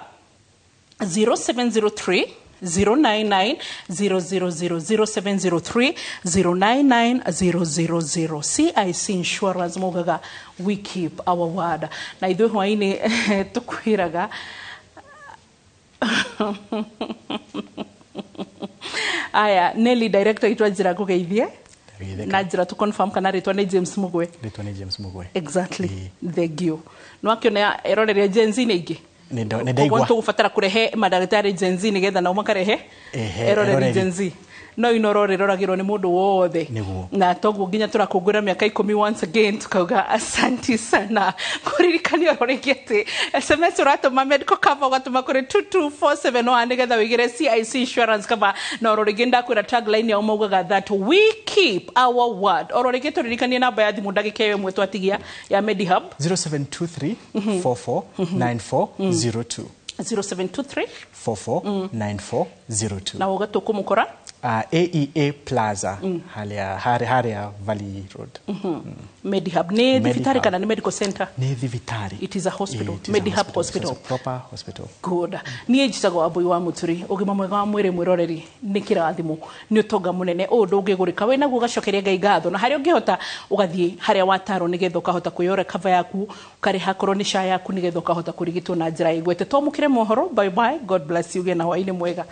0703 099 000, 0703 099 000. CIC Insurance maugaga we keep our word, na ithuĩ hwainĩ tũkwĩraga aya. Nelly, director itũ, anjĩra ngũgeithie na njĩra tũ confirm kana rĩtwa nĩ James Mugwe. Rĩtwa nĩ James Mugwe. Exactly, thank you. No akĩona eroreria Gen Z nĩ ingĩ. Nĩ Koguo ndaigua. Tũgũbatara kũrehe mandagĩtarĩ Gen Z nĩgetha nao makarehe eroreri eroreri. Gen Z. No Inoro rĩroragĩrwo nĩ mũndũ wothe. Nĩguo. Na toguo nginya tũrakũngũĩra mĩaka 10 once again, tukauga asanti sana. Kũririkania oro rĩngĩ atĩ SMS ũratũma medical cover ũgatũma kũrĩ 22471 nĩgetha wĩgĩre CIC Insurance cover, na oro rĩngĩ ndakwĩra tagline yao maugaga that we keep our word. Oro rĩngĩ tũririkanie namba ya thimũ ndagĩka ĩyo ĩmwe twatigia ya Medihub. 0723 44 9402. 0723 44 9402. Na ũgatũkũmũkora. AEA Plaza, haria Valley Road. Medihub nĩ thibitarĩ kana nĩ medical center? Nĩ thibitarĩ. It is a hospital. Medihub hospital. It's a proper hospital. Good. Niĩ njĩtagwo Wambui wa Mũturi. Ũgima mwega wa mwĩrĩ mwĩroreri nĩ kĩrathimo, nĩ ũtonga mũnene ũũ ndũngĩgũrĩka. Wĩ naguo ũgacokeria Ngai ngatho, na harĩa ũngĩhota ũgathiĩ harĩa watarwo nĩgetha ũkahota kwĩyora cover yaku, ũkarĩha korwo nĩ SHA yaku nĩgetha ũkahota kũrigitwo na njĩra ĩgwete. Twamũkĩre mohoro. Bye bye. God bless you. Gĩa na hwaĩ-inĩ mwega.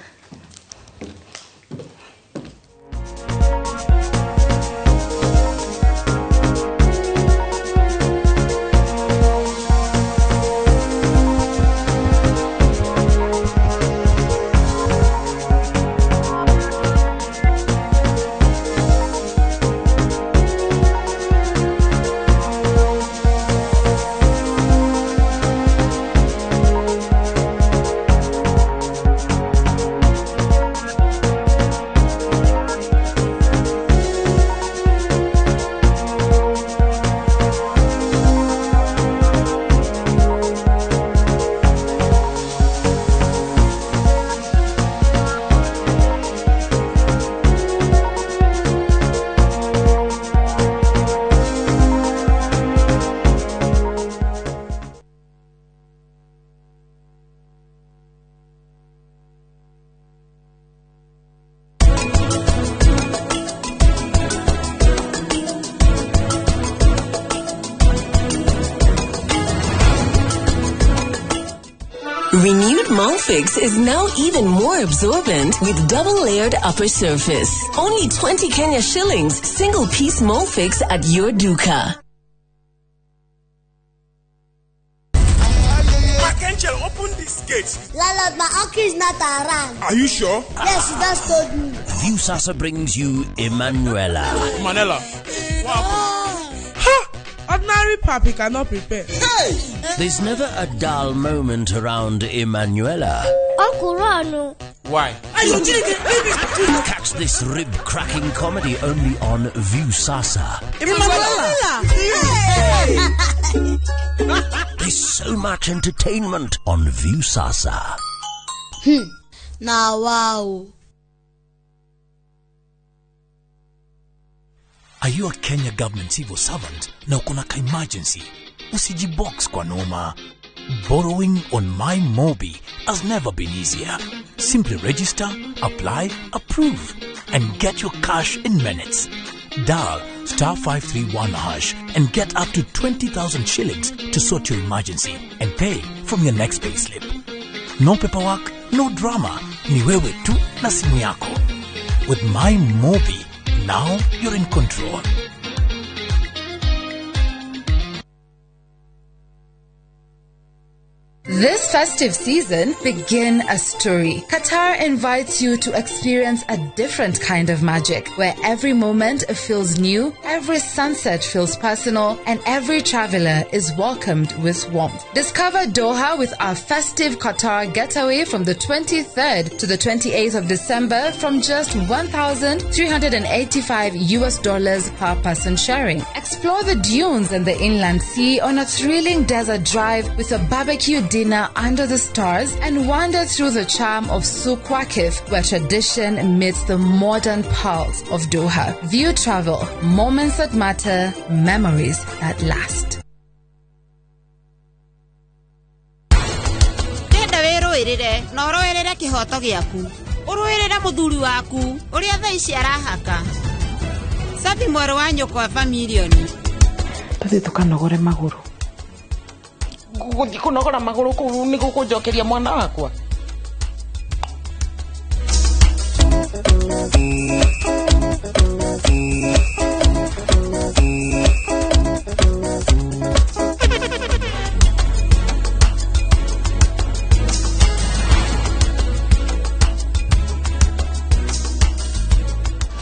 Renewed Molfix is now even more absorbent with double-layered upper surface. Only 20 Kenya shillings, single-piece Molfix at your duka. Angel, open this gate. Landlord, my uncle is not around. Are you sure? Yes, he just told me. Viusasa brings you Emanuela. Manela. What happened? Ha! Ordinary papi cannot prepare. Hey! There's never a dull moment around Emanuela. Uncle Ronald. Why? Catch this rib-cracking comedy only on Viusasa. Emanuela! There's so much entertainment on Viusasa. Now, wow. Are you a Kenya government civil servant na uko na ka-emergency? Usijibox kwa noma. Borrowing on My Mobi has never been easier. Simply register, apply, approve, and get your cash in minutes. Dial *531# and get up to 20,000 shillings to sort your emergency and pay from your next payslip. No paperwork, no drama. Ni wewe tu na simu yako. With My Mobi, now you're in control. This festive season, begin a story. Qatar invites you to experience a different kind of magic, where every moment feels new, every sunset feels personal, and every traveler is welcomed with warmth. Discover Doha with our festive Qatar getaway from the 23rd to the 28th of December from just $1,385 per person sharing. Explore the dunes and the inland sea on a thrilling desert drive with a barbecue dinner under the stars, and wander through the charm of Souq Waqif, where tradition meets the modern pulse of Doha. View Travel, moments that matter, memories that last. Ndenda wĩrũĩrĩre na ũrũĩrĩre kĩhoto gĩaku, ũrũĩrĩre mũthuri waku ũrĩa thaa ici arahaka. Cabi mwerũ wa nyũkwa bamirioni. Tũthiĩ tũkanogore magũrũ. Gũthiĩ kũnogora magũrũ kũu nĩ gũkũnjokeria mwana wakwa.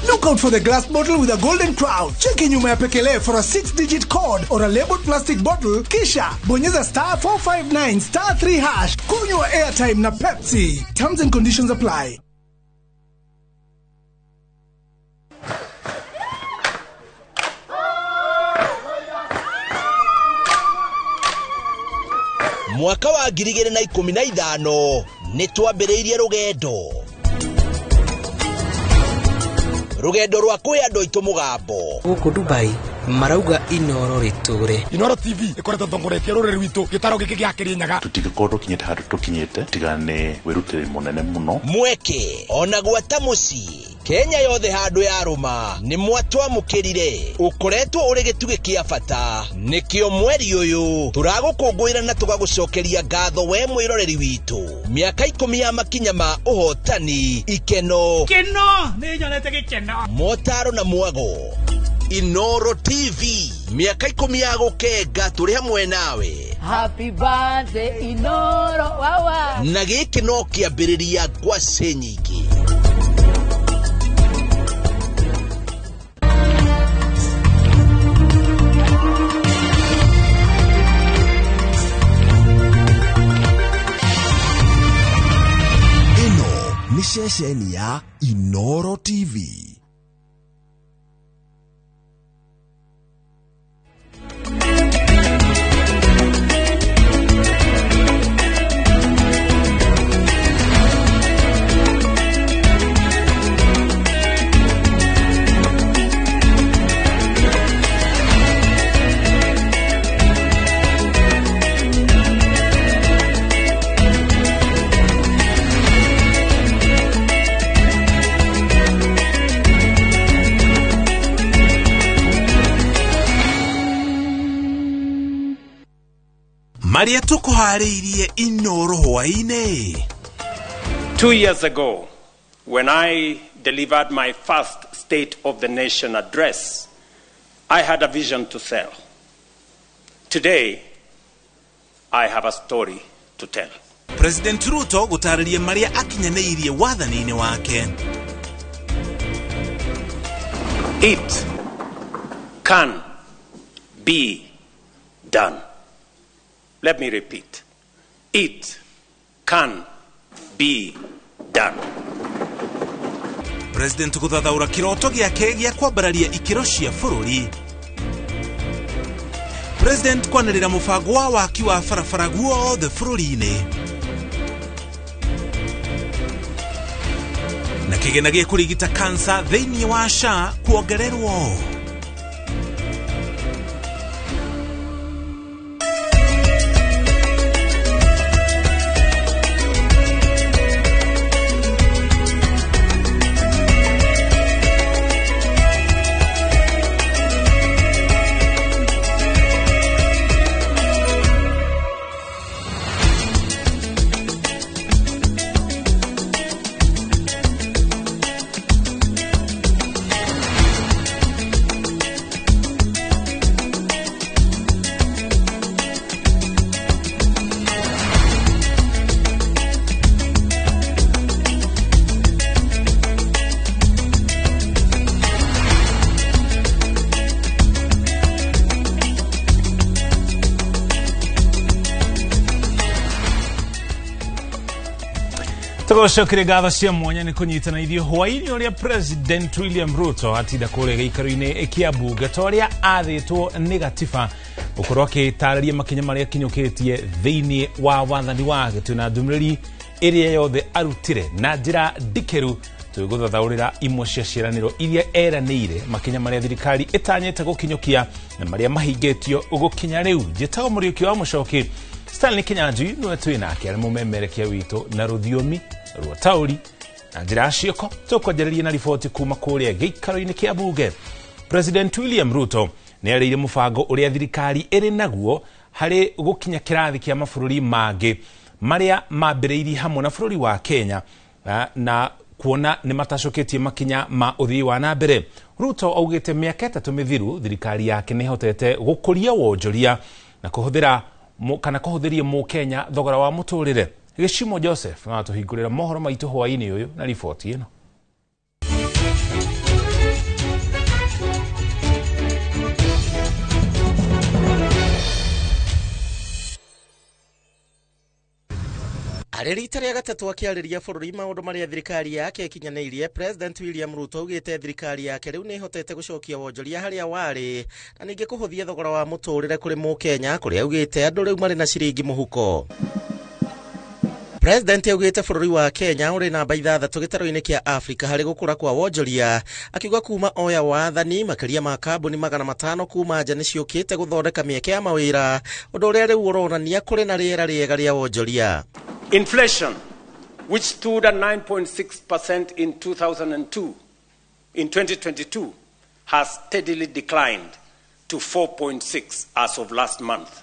Look out for the glass bottle with a golden crown. Cheki nyuma ya pekele for a 6-digit code or a labeled plastic bottle. Kisha bonyeza *459*3#. Kunywa airtime na Pepsi. Terms and conditions apply. Mwaka wa 2015 nĩ twambĩrĩirie rũgendo. Rũgendo rwa kwĩ andũ aitũ mũgambo. Gũkũ Dubai marauga Inoro rĩtũre. Inoro TV ĩkoretwo ĩtongoretie rũrĩrĩ rwitũ gĩtaro gĩkĩ gĩa Kĩrĩnyaga. Tũtingĩkorwo tũkinyĩte handũ tũkinyĩte tiga nĩ wĩrutĩri mũnene mũno. Mweke ona gwata mũciĩ Kenya yothe handũ yarũma nĩ mwatwamũkĩrire. Ũkoretwo ũrĩ gĩtugĩ kĩa bata, nĩkĩo mweri ũyũ tũragũkũngũĩra na tũgagũcokeria ngatho we mwĩroreri witũ. Mĩaka 10 ya makinya ma ũhotani, ikeno, Keno nĩ nyonete gĩkeno, motaro na mwago. Inoro TV, mĩaka 10 ya gũkenga tũrĩ hamwe nawe. Happy birthday Inoro wawa. Na gĩkĩ no kĩambĩrĩria ngwacĩ nyingĩ. Ĩno nĩ ceceni ya Inoro TV. Maria tũkũharĩirie Inoro hwaĩ-inĩ. 2 years ago, when I delivered my first State of the Nation address, I had a vision to sell. Today, I have a story to tell. President Ruto gũtarĩria marĩa akinyanĩirie wathani-inĩ wake. It can be done. Let me repeat. It can be done. President gũthathaũra kĩroto gĩake gĩa kwambararia ikĩro cia bũrũri. President kwanĩrĩra mũbango wa waki wa barabara guothe bũrũri-inĩ. Na kĩgĩna gĩa kũrigita kansa thĩinĩ wa SHA kuongererwo. Tũgũcokeria ngatho cia mwanya nĩ kũnyitana ithuĩ hwaĩ-inĩ ũrĩa President William Ruto atinda kũrĩa gĩikaro-inĩ kĩa mbunge ta ũrĩa athĩtwo nĩ gatiba gũkorwo akĩtarĩria makinya marĩa akinyũkĩtie thĩinĩ wa wathani wake. Twĩna ndũmĩrĩri ĩrĩa yothe arutire na njĩra ndikĩru tũgũthathaũrĩra imwe cia ciĩranĩro iria eranĩire, makinya marĩa thirikari ĩtanyĩte gũkinyũkia na marĩa mahingĩtio gũkinya rĩu. Njĩtagwo Mũriũki wa Mũcoki. Stanley Kinyanjui nĩwe twĩ nake arĩ mũmemerekia witũ na rũthiomi rwa taũri na njĩra ya ciĩko. Tũkwanjĩrĩria na riboti kuma kũrĩa gĩikaro-inĩ kĩa mbunge. President William Ruto nĩ arĩire mũbango ũrĩa thirikari ĩrĩ naguo harĩ gũkinya kĩrathi kĩa mabũrũri mangĩ marĩa mambĩrĩirie hamwe na bũrũri wa Kenya na kuona nĩ matacũkĩtie makinya ma ũthii wa na mbere. Ruto augĩte mĩaka 3 mĩthiru thirikari yake nĩ ĩhotete gũkũria wonjoria na kũhũthĩra kana kũhũthĩria mũkenya thogora wa mũtũrĩre. Gĩcimo Joseph no atũhingũrĩra mohoro maitũ hwaĩ-inĩ ũyũ na riboti ĩno. Arĩ rita rĩa gatatũ akĩarĩria bũrũri maũndũ marĩa thirikari yake ĩkinyanĩirie, President William Ruto augĩte thirikari yake rĩu nĩ ĩhotete gũcokia wonjoria harĩa warĩ na ningĩ kũhũthia thogora wa mũtũrĩre kũrĩ mũkenya, kũrĩa augĩte andũ rĩu marĩ na ciringi mũhuko. President augĩte bũrũri wa Kenya ũrĩ namba 6 gĩtaro-inĩ kĩa Afrika harĩ gũkũra kwa wonjoria, akiuga kuma oya wathani makĩria ma kambuni 500 kuma nja nĩciũkĩte gũthondeka mĩeke ya mawĩra, ũndũ ũrĩa rĩu ũronania kũrĩ na rĩera rĩega rĩa wonjoria. Inflation, which stood at 9.6% in 2022, has steadily declined to 4.6 as of last month,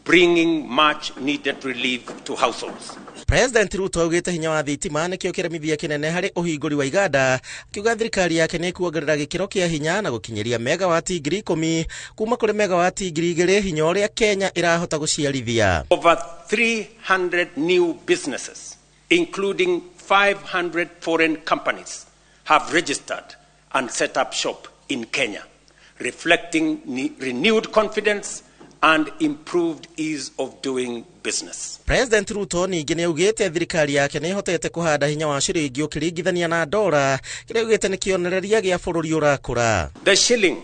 bringing much needed relief to households. President Ruto augĩte hinya wa thitima nĩkĩo kĩremithia kĩnene harĩ ũhingũri wa iganda, akiuga thirikari yake nĩ ĩkuongerera gĩkĩro kĩa hinya na gũkinyĩria megawati 10,000 kuma kũrĩ megawati 2,000 hinya ũrĩa Kenya ĩrahota gũciarithia. Over 300 new businesses, including 500 foreign companies, have registered and set up shop in Kenya, reflecting renewed confidence and improved ease of doing business. President Ruto ningĩ nĩ augĩte thirikari yake nĩ ĩhotete kũhanda hinya wa ciringi ũkĩringithania na dola, kĩrĩa augĩte nĩ kĩonereria gĩa bũrũri ũrakũra. The shilling,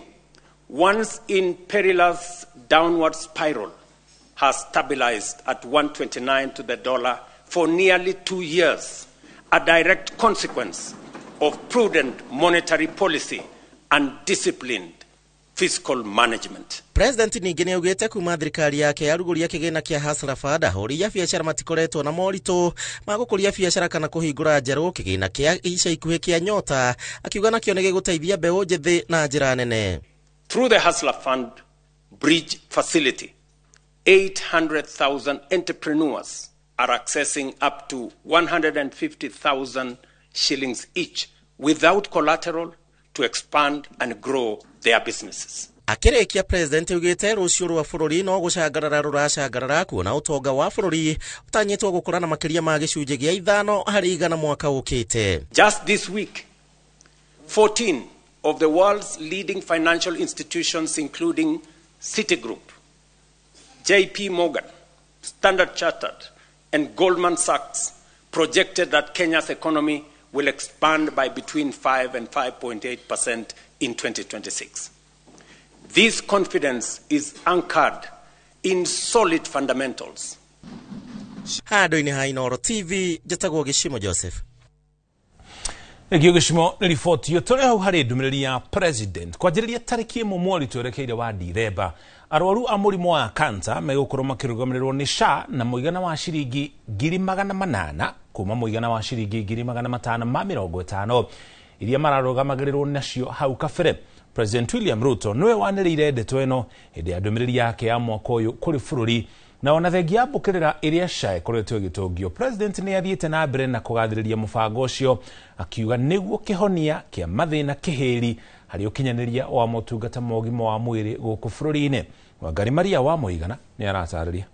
once in perilous downward spiral, has stabilized at 129 to the dollar for nearly 2 years, a direct consequence of prudent monetary policy and disciplined fiscal management. President ningĩ nĩ augĩte kuma thirikari yake yarugũria kĩgĩna kĩa Hustler Fund, ahũri a biacara matikoretwo na moritũ ma gũkũria biacara kana kũhingũra njerũ kĩgĩna kĩa ica ikuhĩ kĩa Nyota, akiuga nakĩo nĩ gĩgũteithia mbeũ njĩthĩ na njĩra nene. Through the Hustler Fund Bridge Facility, 800,000 entrepreneurs are accessing up to 150,000 shillings each without collateral to expand and grow their businesses. Akĩrĩkia President augĩte rũciũ rwa bũrũri no gũcangarara rũracangarara kuona ũtonga wa bũrũri ũtanyĩtwo gũkũra na makĩria ma gĩcunjĩ gĩa 5 harĩ 100 mwaka ũkĩte. Just this week, 14 of the world's leading financial institutions, including Citigroup, JP Morgan, Standard Chartered, and Goldman Sachs, projected that Kenya's economy will expand by between 5 and 5.8% in 2026. This confidence is anchored in solid fundamentals. Handũ-inĩ ha Inooro TV, njĩtagwo Gĩcimo Joseph. Gĩo Gĩcimo nĩ riboti ĩyo tũrĩ hau harĩ ndũmĩrĩri ya president kwanjĩrĩria tarĩki 1 mweri twerekeire wa Dithemba. Arwaru a mũrimũ wa kansa megũkorwo makĩrũgamĩrĩrwo nĩ SHA na mũigana wa ciringi 800,000 kuma mũigana wa ciringi 550 iria mararũgamagĩrĩrwo nacio hau kabere. President William Ruto nĩwe wanĩrĩire ndeto ĩno hĩndĩ ya ndũmĩrĩri yake ya mwaka ũyũ kũrĩ bũrũri, na ona thengia ya mbũkĩrĩra ĩrĩa SHA ĩkoretwo ĩgĩtũngio. President nĩ athiĩte na mbere na kũgathĩrĩria mũbango ũcio, akiuga nĩguo kĩhonia kĩa mathĩna kĩhĩri harĩ ũkinyanĩria wa motungata ma ũgima wa mwĩrĩ gũkũ bũrũri-inĩ. Wangari Maria wa Mũigana nĩ aratarĩria.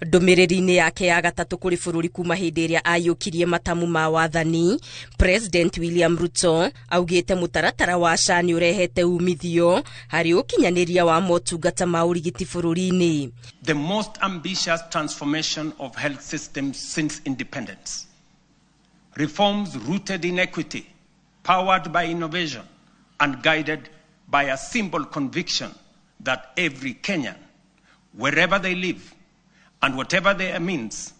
Ndũmĩrĩri-inĩ yake ya gatatũ kũrĩ bũrũri kuma hĩndĩ ĩrĩa aiyũkirie matamu ma wathani, President William Ruto augĩte mũtaratara wa SHA nĩ ũrehete umithio harĩ ũkinyanĩria wa motungata ma ũrigiti bũrũri-inĩ. The most ambitious transformation of health systems since independence. Reforms rooted in equity, powered by innovation, and guided by a simple conviction that every Kenyan, wherever they live, and whatever their means,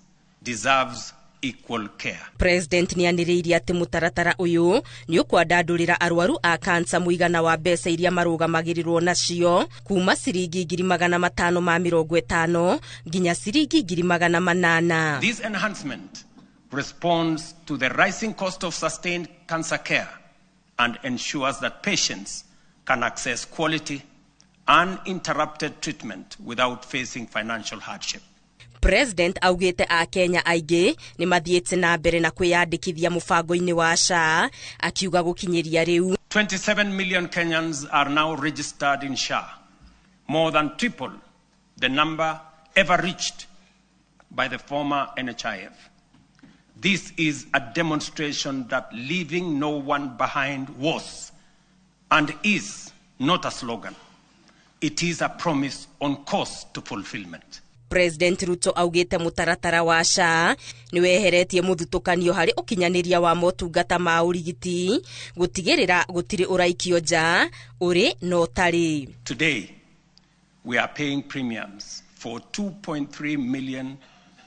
deserves equal care. President nĩ anĩrĩirie atĩ mũtaratara ũyũ nĩ ũkwandandũrĩra arwaru a kansa mũigana wa mbeca iria marũgamagĩrĩrwo nacio kuma ciringi 550 nginya ciringi 800. This enhancement responds to the rising cost of sustained cancer care and ensures that patients can access quality, uninterrupted treatment without facing financial hardship. President augĩte a Kenya aingĩ nĩ mathiĩte na mbere na kwĩyandĩkithia mũbango-inĩ wa SHA, akiuga gũkinyĩria rĩu 27 million Kenyans are now registered in SHA, more than triple the number ever reached by the former NHIF. This is a demonstration that leaving no one behind was and is not a slogan. It is a promise on course to fulfillment. President Ruto augĩte mũtaratara wa SHA nĩ weheretie mũthutũkanio harĩ ũkinyanĩria wa motungata ma ũrigiti gũtigĩrĩra gũtirĩ ũraikio nja ũrĩ na ũtarĩ. Today, we are paying premiums for 2.3 million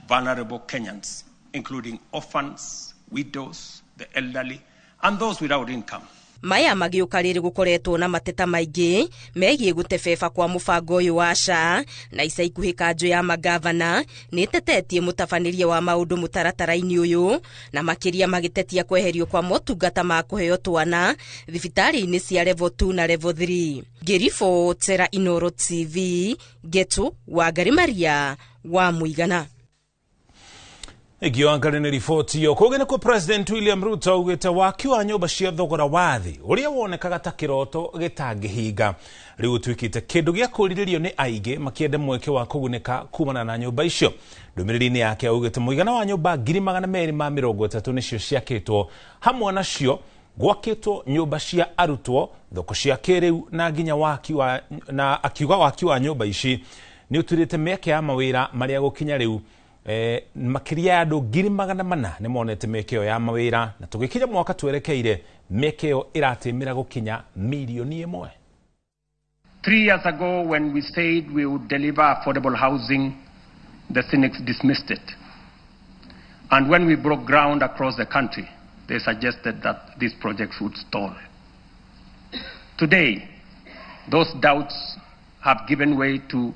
vulnerable Kenyans, including orphans, widows, the elderly, and those without income. Maya magĩũka rĩrĩ gũkoretwo na mateta maingĩ megiĩ gũtebeba kwa mũbango ũyũ wa SHA, na ica ikuhĩ kanjũ ya magavana nĩ ĩtetetie mũtabanĩrie wa maũndũ mũtaratara-inĩ ũyũ, na makĩria magĩtetia kweherio kwa motungata ma kũheo twana thibitarĩ-inĩ cia level 2 na level 3. Ngĩribotera Inooro TV, Getu Wangari Maria wa Mũigana. Ĩngĩ Wangari nĩ riboti ĩyo. Kũngĩ nĩkuo President William Ruto augĩte waki wa nyũmba cia thogora wa thĩ ũrĩa wonekaga ta kĩroto gĩtangĩhinga rĩu ũtuĩkĩte kĩndũ gĩa kũrirĩrio nĩ aingĩ makĩenda mweke wa kũgunĩka kumana na nyũmba icio. Ndũmĩrĩri-inĩ yake augĩte mũigana wa nyũmba 230,000 nĩcio ciakĩtwo, hamwe nacio gwakĩtwo nyũmba cia arutwo, thoko cia kĩrĩu na nginya waki wa, na akiuga waki wa nyũmba ici nĩ ũturĩte mĩeke ya mawĩra marĩa gũkinya rĩu makĩria ya andũ 400,000 nĩ monete mĩeke ĩyo ya mawĩra, na tũgĩkinya mwaka twerekeire mĩeke ĩyo ĩratĩmĩra gũkinya 1 million. 3 years ago, when we said we would deliver affordable housing, the cynics dismissed it. And when we broke ground across the country, they suggested that these projects would stall. Today, those doubts have given way to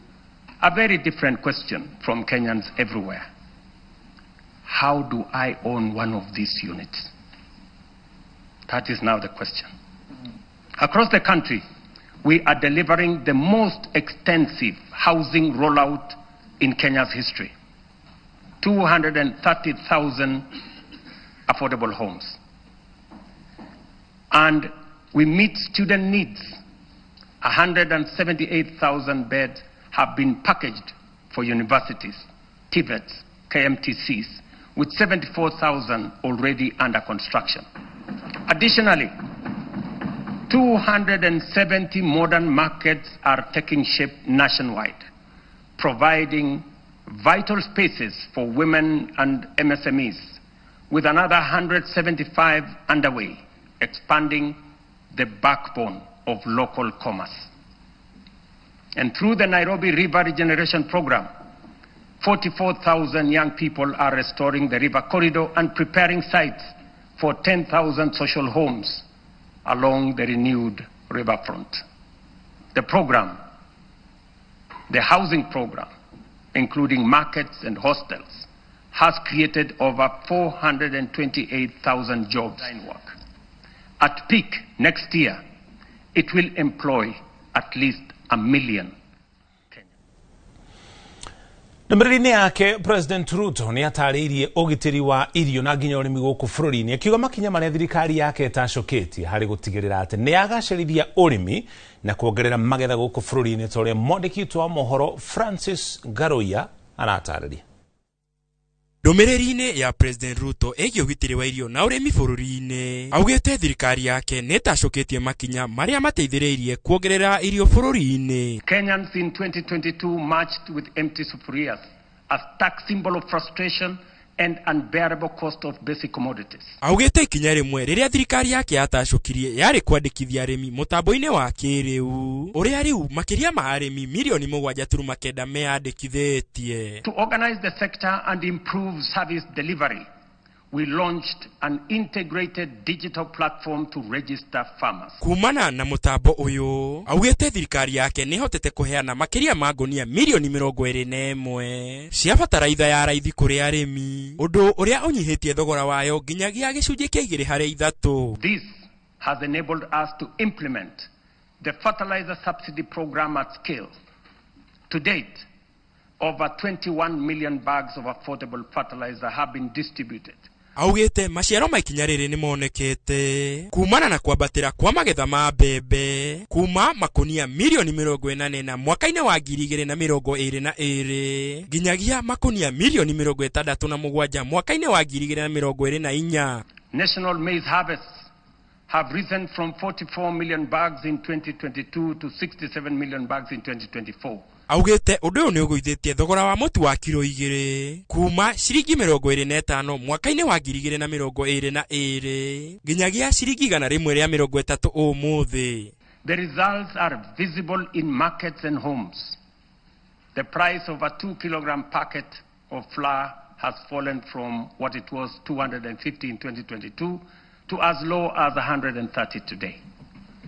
a very different question from Kenyans everywhere. How do I own one of these units? That is now the question. Across the country, we are delivering the most extensive housing rollout in Kenya's history. 230,000 affordable homes. And we meet student needs. 178,000 beds have been packaged for universities, TVETs, KMTCs, with 74,000 already under construction. Additionally, 270 modern markets are taking shape nationwide, providing vital spaces for women and MSMEs, with another 175 underway, expanding the backbone of local commerce. And through the Nairobi River Regeneration Program, 44,000 young people are restoring the river corridor and preparing sites for 10,000 social homes along the renewed riverfront. The program, the housing program, including markets and hostels, has created over 428,000 jobs. At peak next year, it will employ at least 1 million. Ndũmĩrĩri-inĩ yake President Ruto nĩ atarĩirie ũgitĩri wa irio na nginya ũrĩmi gũkũ bũrũri-inĩ, akiuga makinya marĩa thirikari yake ĩtacũkĩtie harĩ gũtigĩrĩra atĩ nĩ yagacĩrithia ũrĩmi na kuongerera magetha gũkũ bũrũri-inĩ, ta ũrĩa mwandĩki witũ wa mohoro Francis Ngaruiya aratarĩria. Ndũmĩrĩri-inĩ ya President Ruto ĩgiĩ ũgitĩri wa irio na ũrĩmi bũrũri-inĩ, augĩte thirikari yake nĩ ĩtacũkĩtie makinya marĩa mateithĩrĩirie kuongerera irio bũrũri-inĩ. Kenyans in 2022 marched with empty sufurias, a stark symbol of frustration and unbearable cost of basic commodities. Augĩte ikinya rĩmwe rĩrĩa thirikari yake yatacũkirie yarĩ kwandĩkithia arĩmi mũtambo-inĩ wa kĩrĩu, ũrĩa rĩu makĩria ma arĩmi 7.9 million meyandĩkithĩtie. To organize the sector and improve service delivery, we launched an integrated digital platform to register farmers. Kumana na mũtambo ũyũ, augĩte thirikari yake nĩ ĩhotete kũheana makĩria ma ngonia 21 million cia bataraitha ya raithi kũrĩ arĩmi, ũndũ ũrĩa ũnyihĩtie thogora wayo nginyagia 2% harĩ 3. This has enabled us to implement the fertilizer subsidy program at scale. To date, over 21 million bags of affordable fertilizer have been distributed. Augĩte maciaro ma ikinya rĩrĩ nĩ monekete kumana na kwambatĩra kwa magetha ma mbembe kuma makunia 44 million mwaka-inĩ wa 2022 nginyagia makunia 67 million mwaka-inĩ wa 2024. National maize harvests have risen from 44 million bags in 2022 to 67 million bags in 2024. Augĩte ũndũ ũyũ nĩ ũgũithĩtie thogora wa mũtu wa kiro 2 kuma ciringi 25 mwaka-inĩ wa 2022 nginyagia ciringi 130 ũmũthĩ. The results are visible in markets and homes. The price of a 2 kilogram packet of flour has fallen from what it was 250 in 2022 to as low as 130 today.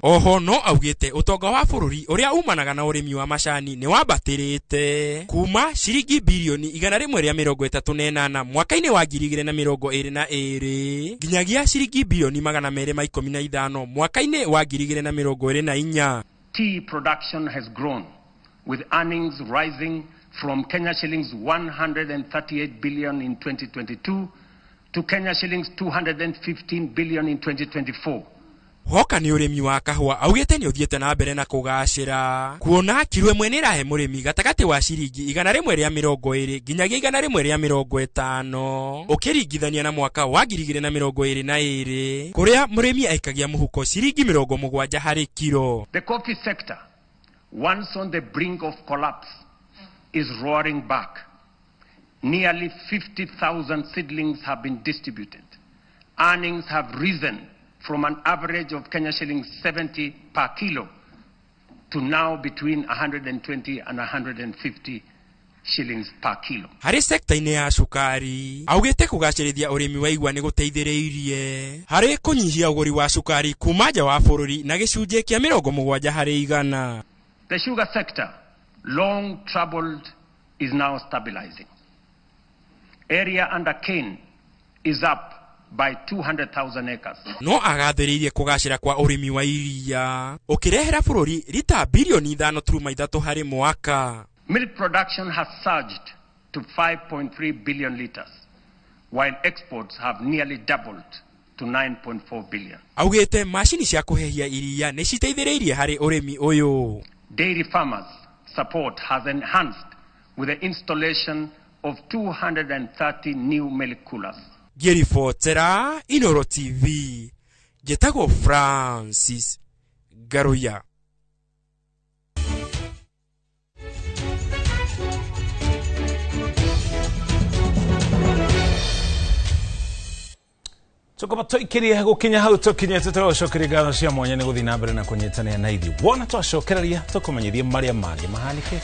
Oho no augĩte ũtonga wa bũrũri ũrĩa umanaga na ũrĩmi wa macani nĩ wambatĩrĩte kuma ciringi birioni 138 mwaka-inĩ wa 2022 nginyagia ciringi birioni 215 mwaka-inĩ wa 2024. Tea production has grown, with earnings rising from Kenya shillings 138 billion in 2022 to Kenya shillings 215 billion in 2024. Hoka nĩ ũrĩmi wa kahũa augĩte nĩ ũthiĩte na mbere na kũgacĩra kuona kiro ĩmwe nĩ ĩrahe mũrĩmi gatagatĩ wa ciringi 120 nginyagia 150 ũkĩringithania na mwaka wa 2022 kũrĩa mũrĩmi aikagia mũhuko ciringi 70 harĩ kiro. The coffee sector, once on the brink of collapse, is roaring back. Nearly 50,000 seedlings have been distributed. Earnings have risen from an average of Kenya shillings 70 per kilo to now between 120 and 150 shillings per kilo. Harĩ sekta-inĩ ya cukari augĩte kũgacĩrithia ũrĩmi wa igwa nĩ gũteithĩrĩirie harĩ kũnyihia ũgũri wa cukari kuma nja wa bũrũri na gĩcunjĩ kĩa 70 harĩ igana. The sugar sector, long troubled, is now stabilizing. Area under cane is up by 200,000 acres. No agathĩrĩirie kũgacĩra kwa ũrĩmi wa iria ũkĩrehera bũrũri rita birioni 5.3 harĩ mwaka. Milk production has surged to 5.3 billion liters, while exports have nearly doubled to 9.4 billion. Augĩte macini cia kũhehia iria nĩ citeithĩrĩirie harĩ ũrĩmi ũyũ. Dairy farmers support has enhanced with the installation of 230 new milk coolers. Ngĩribotera Inoro TV, njĩtagwo Francis Ngaruya. Tukoba tũikĩrie gũkinya hau tũkinyĩte tũgũcokeria ngatho cia mwanya nĩ gũthiĩ na mbere na kũnyitanĩra na ithuĩ. Wona twacokereria tũkũmenyithie marĩa mangĩ mahanĩkĩte.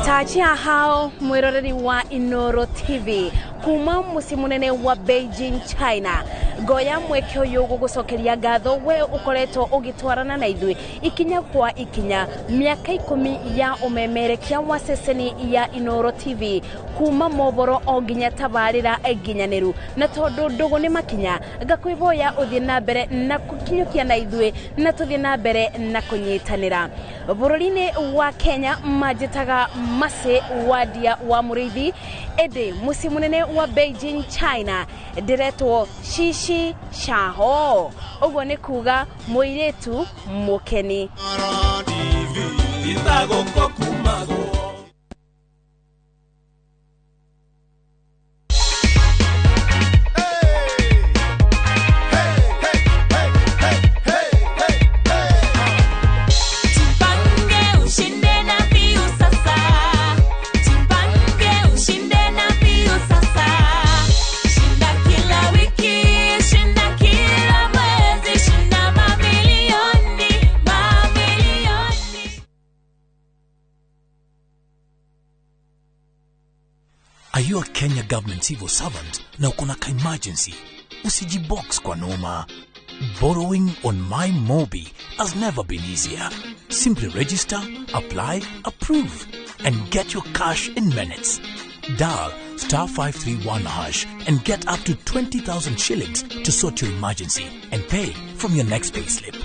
Tajia hao mwiroreri wa Inoro TV kuma muciĩ munene wa Beijing, China. Ngoya mweke ũyũ gũgũcokeria ngatho we ũkoretwo ũgĩtwarana na ithuĩ ikinya kwa ikinya mĩaka 10 ya ũmemerekia wa ceceni ya Inoro TV kuma mohoro o nginya tabarĩra nginyanĩru, na tondũ ndũgũ nĩ makinya ngakwĩhoya ũthiĩ na mbere na kũkinyũkia na ithuĩ na tũthiĩ na mbere na kũnyitanĩra. Bũrũri-inĩ wa Kenya manjĩtaga Mercy Wandia wa Mũrĩithi, ĩndĩ mũciĩ mũnene wa Beijing, China ndĩretwo Shishi Shaho, ũguo nĩ kuga mũirĩtu mũkeni. Are you a Kenya government civil servant na uko na ka emergency? Usijibox kwa noma. Borrowing on My Mobi has never been easier. Simply register, apply, approve, and get your cash in minutes. Dial *531# and get up to 20,000 shillings to sort your emergency and pay from your next payslip.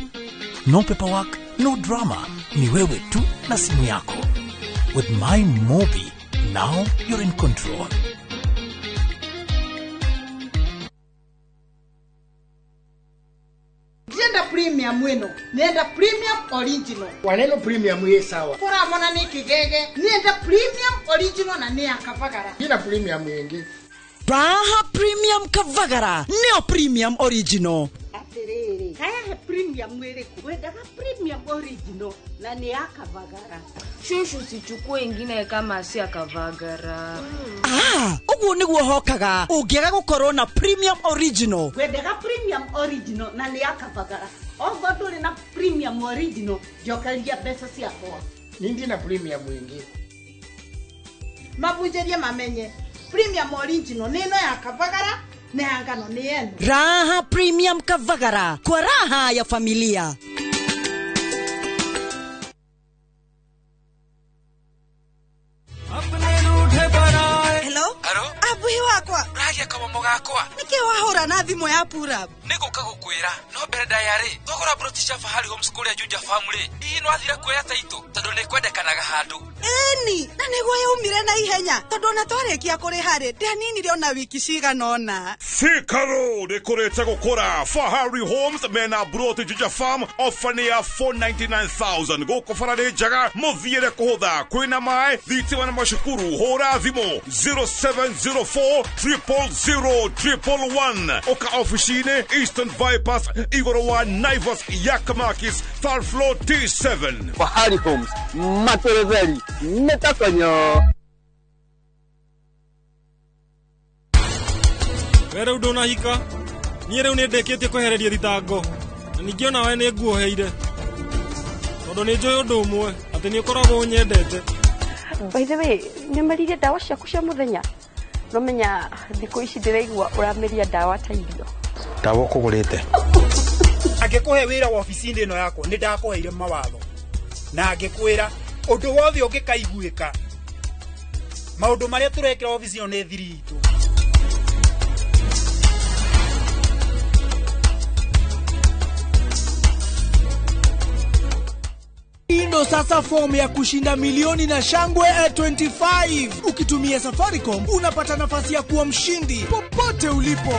No paperwork, no drama. Ni wewe tu na simu yako. With My Mobi, now you're in control. Ndĩrenda premium Premium ĩno. Nenda premium original. Waneno premium ĩ sawa. Kũramona nĩ kĩgege. Nenda premium original na nĩ ya Kavagara. Ina premium ĩngĩ. Raha Premium Kavagara nĩyo premium original. Atĩrĩrĩ, kaya he premium ĩrĩkũ? Wendaga premium original na nĩ ya Kavagara. Shushu, sichukue ingine kama si ya Kavagara. Ah, ũguo nĩguo hokaga ũngĩaga gũkorwo na premium original. Wendaga premium original na nĩ ya Kavagara. Ogo ndũrĩ na premium original, njokeria mbeca ciakwa. Nindi na premium ĩngĩ. Mabunjĩrie mamenye premium original nĩ ĩno ya Kavagara na ya ngano nĩ ĩno. Raha Premium Kavagara kwa raha ya familia. Hello? Abuhi wakwa. Uragia kamomo gakwa. Nĩkĩ wahũra na thimũ ya Purab? Nĩgũka gũkwĩra no mbere ndaya rĩ thogora broti cia Fahari Homes kũrĩa Juja Farm rĩ hihi no athire kuoya taitũ tondũ nĩ kwendekanaga handũ. Ĩni, na nĩguo yaumire na ihenya tondũ ona twarĩkia kũrĩha rĩ ndianinire ona wiki cigana ũna. Thika Road ĩkũrĩte gũkũra. Fahari Homes mena broti Juja Farm ofa nĩ ya 499,000 gũkũ bara nĩ njega mũthiĩre kũhũtha kwĩna maĩ thitima na macukuru. Hũra thimũ 0704 000 111 oka ofici-inĩ Eastern Bypass igũrũ wa Naivas Yakamakis third floor T7. Fahari Homes materetheri nĩtakonyo. We rĩu ndũnahika niĩ rĩu nĩndĩkĩtie kwehereria thitango na ningĩ ona we nĩnguoheire tondũ nĩ njũĩ ũndũ ũmwe atĩ nĩ ũkoragwo ũnyendete. By the way, nĩũmeririe ndawa ciaku cia mũthenya? Nomenya thikũ ici ndĩraigua ũrameria ndawa ta irio. Ndawa ũkũgũrĩte. Angĩkũhe wĩra wabici-inĩ ĩno yakwa nĩ ndakũheire mawatho na ngĩkwĩra ũndũ wothe ũngĩkaiguĩka maũndũ marĩa tũrekĩra wabici ĩno nĩ thiri itũ. Ndo sasa fomu ya kushinda milioni na shangwe 25. Ukitumia Safaricom unapata nafasi ya kuwa mshindi popote ulipo.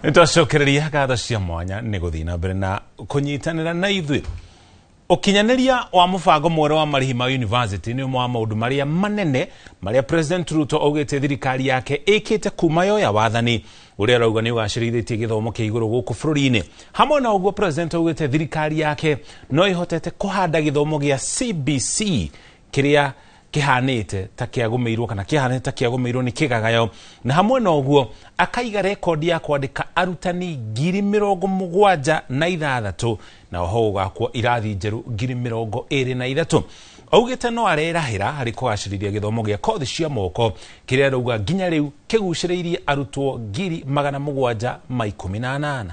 Nĩtwacokereria ngatho cia mwanya nĩ gũthiĩ na mbere na kũnyitanĩra na ithuĩ. Ũkinyanĩria wa mũbango mwerũ wa marĩhi ma university nĩ ũmwe wa maũndũ marĩa manene marĩa President Ruto augĩte thirikari yake ĩkĩte kuma yoya wathani ũrĩa arauga nĩ ũgacĩrithĩtie gĩthomo kĩa igũrũ gũkũ bũrũri-inĩ. Hamwe na ũguo President augĩte thirikari yake no ĩhotete kũhanda gĩthomo gĩa CBC kĩrĩa kĩhanĩte ta kĩagũmĩirwo kana kĩhanĩte ta kĩagũmĩirwo nĩ kĩgagayo, na hamwe na ũguo akaiga rekondi ya kwandĩka arutani 76,000 na oho gũgakwo irathi njerũ 23,000. Augĩte no arerahĩra harĩ kũgacĩrithia gĩthomo gĩa kothi cia moko kĩrĩa arauga nginya rĩu kĩgucĩrĩirie arutwo 718,000.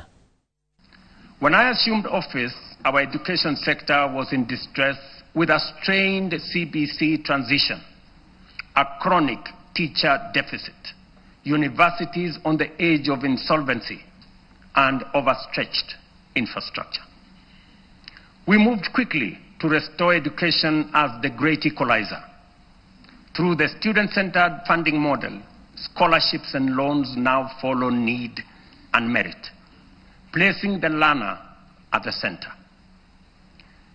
When I assumed office, our education sector was in distress with a strained CBC transition, a chronic teacher deficit, universities on the edge of insolvency, and overstretched infrastructure. We moved quickly to restore education as the great equalizer. Through the student-centered funding model, scholarships and loans now follow need and merit, placing the learner at the center.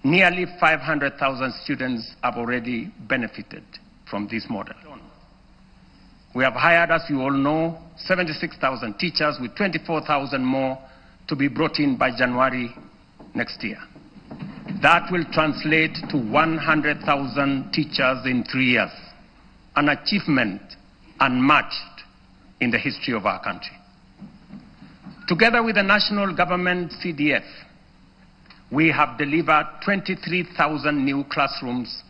Nearly 500,000 students have already benefited from this model. We have hired, as you all know, 76,000 teachers with 24,000 more to be brought in by January next year. That will translate to 100,000 teachers in 3 years, an achievement unmatched in the history of our country. Together with the national government CDF, we have delivered 23,000 new classrooms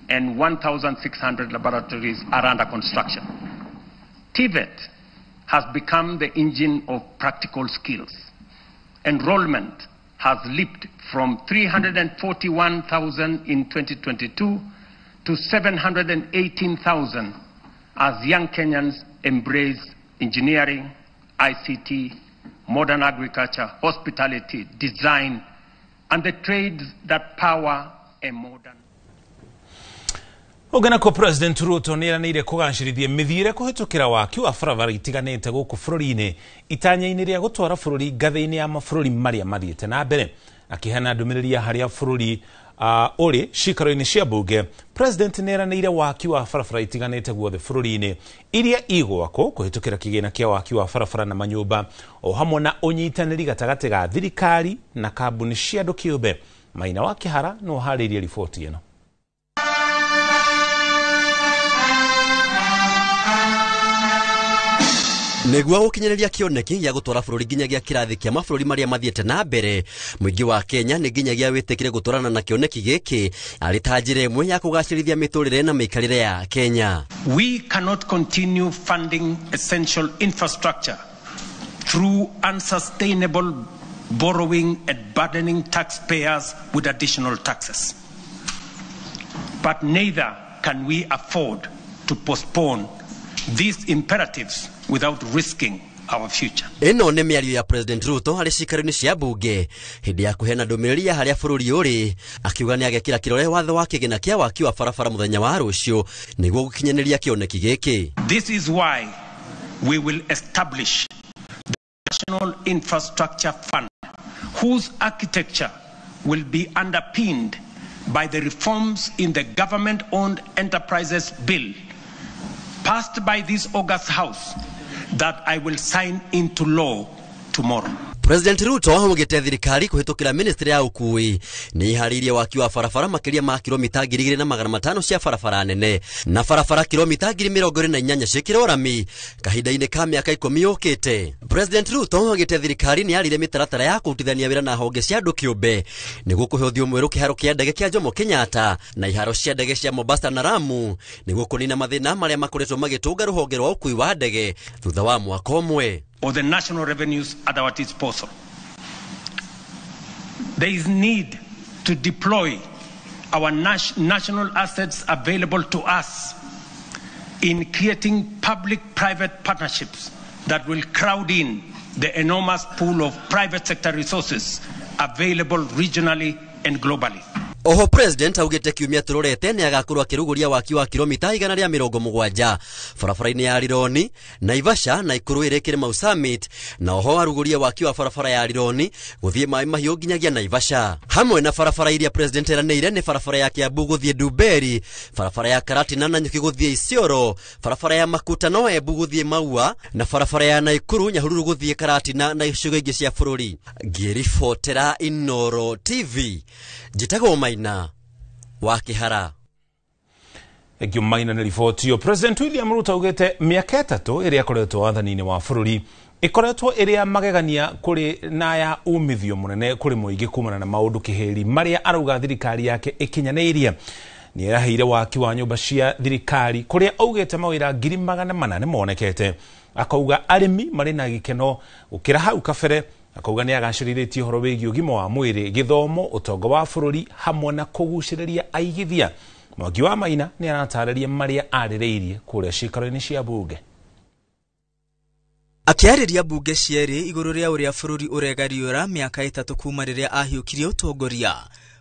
and 1,600 laboratories are under construction. TVET has become the engine of practical skills. Enrollment has leaped from 341,000 in 2022 to 718,000 as young Kenyans embrace engineering, ICT, modern agriculture, hospitality, design, and the trades that power a modern. Ũngĩnako President Ruto nĩ eranĩire kũgacĩrithia mĩthiĩre kũhĩtũkĩra waki wa barabara itiganĩte gũkũ bũrũri-inĩ itanya-inĩ rĩa gũtwara bũrũri ngathĩ-inĩ ya mabũrũri marĩa mathiĩte na mbere. Akĩheana ndũmĩrĩri ya harĩa bũrũri ũrĩ ciikaro-inĩ cia mbunge, President nĩ eranĩire waki wa barabara itiganĩte guothe bũrũri-inĩ iria igwakwo kũhĩtũkĩra kĩgĩna kĩa waki wa barabara na manyũmba, o hamwe na ũnyitanĩri gatagatĩ ga thirikari na kambuni cia andũ kĩũmbe. Maina wa Kĩhara no ũharĩirie riboti ĩno. Nĩguo gũkinyanĩria kĩoneki gĩa gũtwara bũrũri nginyagia kĩrathi kĩa mabũrũri marĩa mathiĩte na mbere, mũingĩ wa Kenya nĩ nginyagia wĩtĩkĩre gũtwarana na kĩoneki gĩkĩ arĩ ta njĩra ĩmwe ya kũgacĩrithia mĩtũrĩre na mĩikarĩre ya Kenya. We cannot continue funding essential infrastructure through unsustainable borrowing and burdening taxpayers with additional taxes. But neither can we afford to postpone these imperatives without risking our future. Ĩno nĩ mĩario ya President Ruto harĩ ciikaro-inĩ cia mbunge hĩndĩ ya kũheana ndũmĩrĩri ya harĩa bũrũri ũrĩ, akiuga nĩ agekĩra kĩrore watho wa kĩgĩna kĩa waki wa barabara mũthenya wa rũciũ nĩguo gũkinyanĩria kĩoneki gĩkĩ. This is why we will establish the National Infrastructure Fund, whose architecture will be underpinned by the reforms in the Government-Owned Enterprises Bill passed by this August House that I will sign into law tomorrow. President Ruto augĩte thirikari kũhĩtũkĩra ministry ya ũkuui nĩ iharĩirie waki wa barabara makĩria ma kilomita 2500 cia barabara nene na barabara kilomita 28,000 ciĩkĩrwo rami kahinda-inĩ ka mĩaka 10 yũkĩte. President Ruto augĩte thirikari nĩ yarire mĩtaratara ya kũrutithania wĩra na honge cia andũ kĩũmbe nĩguo kũhe ũthiũ mwerũ kĩharo kĩa ndege kĩa Jomo Kenyatta na iharo cia ndege cia Mombasa na Lamu nĩguo kũnina mathĩna marĩa makoretwo magĩtũnga rũhonge rwa ũkuui wa ndege thutha wa mwaka ũmwe. Or the national revenues at our disposal. There is need to deploy our national assets available to us in creating public-private partnerships that will crowd in the enormous pool of private sector resources available regionally and globally. Oho President augĩte kiumia tũrorete nĩ agakorwo akĩrugũria waki wa kilomita 170 barabara-inĩ ya Rironi, Naivasha na Ikuru ĩrĩ Kĩrĩmau Summit, na oho arugũria waki wa barabara ya Rironi gũthiĩ Maĩ Mahiũ nginyagia Naivasha. Hamwe na barabara iria President eranĩire nĩ barabara ya Kiambu gũthiĩ Ndumberi, barabara ya Karatina na Nyuki gũthiĩ Isiolo, barabara ya Makutano Embu gũthiĩ Maua, na barabara ya Naikuru Nyahururu gũthiĩ Karatina na icigo ingĩ cia bũrũri. Ngĩribotera Inooro TV, njĩtagwo Maina wa Kĩhara. Thank you Maina nĩ riboti ĩyo. President William Ruto augĩte mĩaka 3 ĩrĩa ĩkoretwo wathani-inĩ wa bũrũri ĩkoretwo ĩrĩ ya magegania kũrĩ na ya umithio mũnene kũrĩ mũingĩ kumana na maũndũ kĩhĩri marĩa arauga thirikari yake ĩkinyanĩirie. Nĩ eraheire waki wa nyũmba cia thirikari kũrĩa augĩte mawĩra 400,000 nĩ monekete. Akauga arĩmi marĩ na gĩkeno gũkĩra hau kabere. Akauga nĩ agacĩrithĩtie ũhoro wĩgiĩ ũgima wa mwĩrĩ, gĩthomo, ũtonga wa bũrũri hamwe na kũgucĩrĩria aigithia. Mwangi wa Maina nĩ aratarĩria marĩa arĩrĩirie kũrĩa ciikaro-inĩ cia mbunge. Akĩarĩria mbunge cierĩ igũrũ rĩa ũrĩa bũrũri ũregariũra mĩaka 3 kuma rĩrĩa ahiũkirie ũtongoria,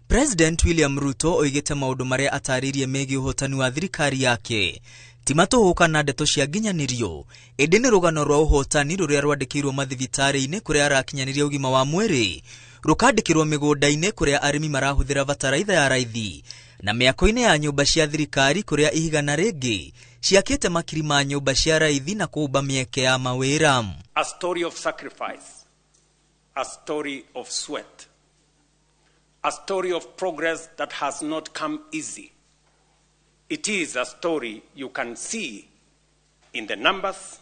President William Ruto oigĩte maũndũ marĩa atarĩirie megiĩ ũhotani wa thirikari yake ti matũhũka na ndeto cia nginyanĩrio, ĩndĩ nĩ rũgano rwa ũhotani rũrĩa rwandĩkĩirwo mathibitarĩ-inĩ kũrĩa arakinyanĩria ũgima wa mwĩrĩ, rũkandĩkĩrwo mĩgũnda-inĩ kũrĩa arĩmi marahũthĩra bataraitha ya raithi, na mĩako-inĩ ya nyũmba cia thirikari kũrĩa ihiga na rĩngĩ ciakĩte makiri ma nyũmba cia raithi na kũũmba mĩeke ya mawĩra. A story of sacrifice, a story of sweat, a story of progress that has not come easy. It is a story you can see in the numbers,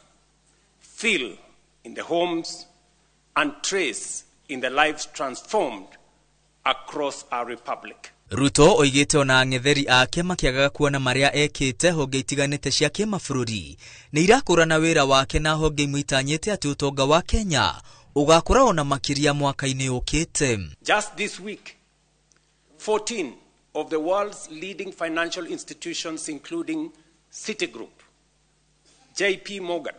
feel in the homes, and trace in the lives transformed across our republic. Ruto oigĩte ona ang'etheri ake makĩagaga kuona marĩa ekĩte honge itiganĩte cia kĩmabũrũri nĩ irakũrana wĩra wake na honge imwe itanyĩte atĩ ũtonga wa Kenya ũgakũra ona makĩria mwaka-inĩ ũkĩte. Just this week, 14 of the world's leading financial institutions, including Citigroup, JP Morgan,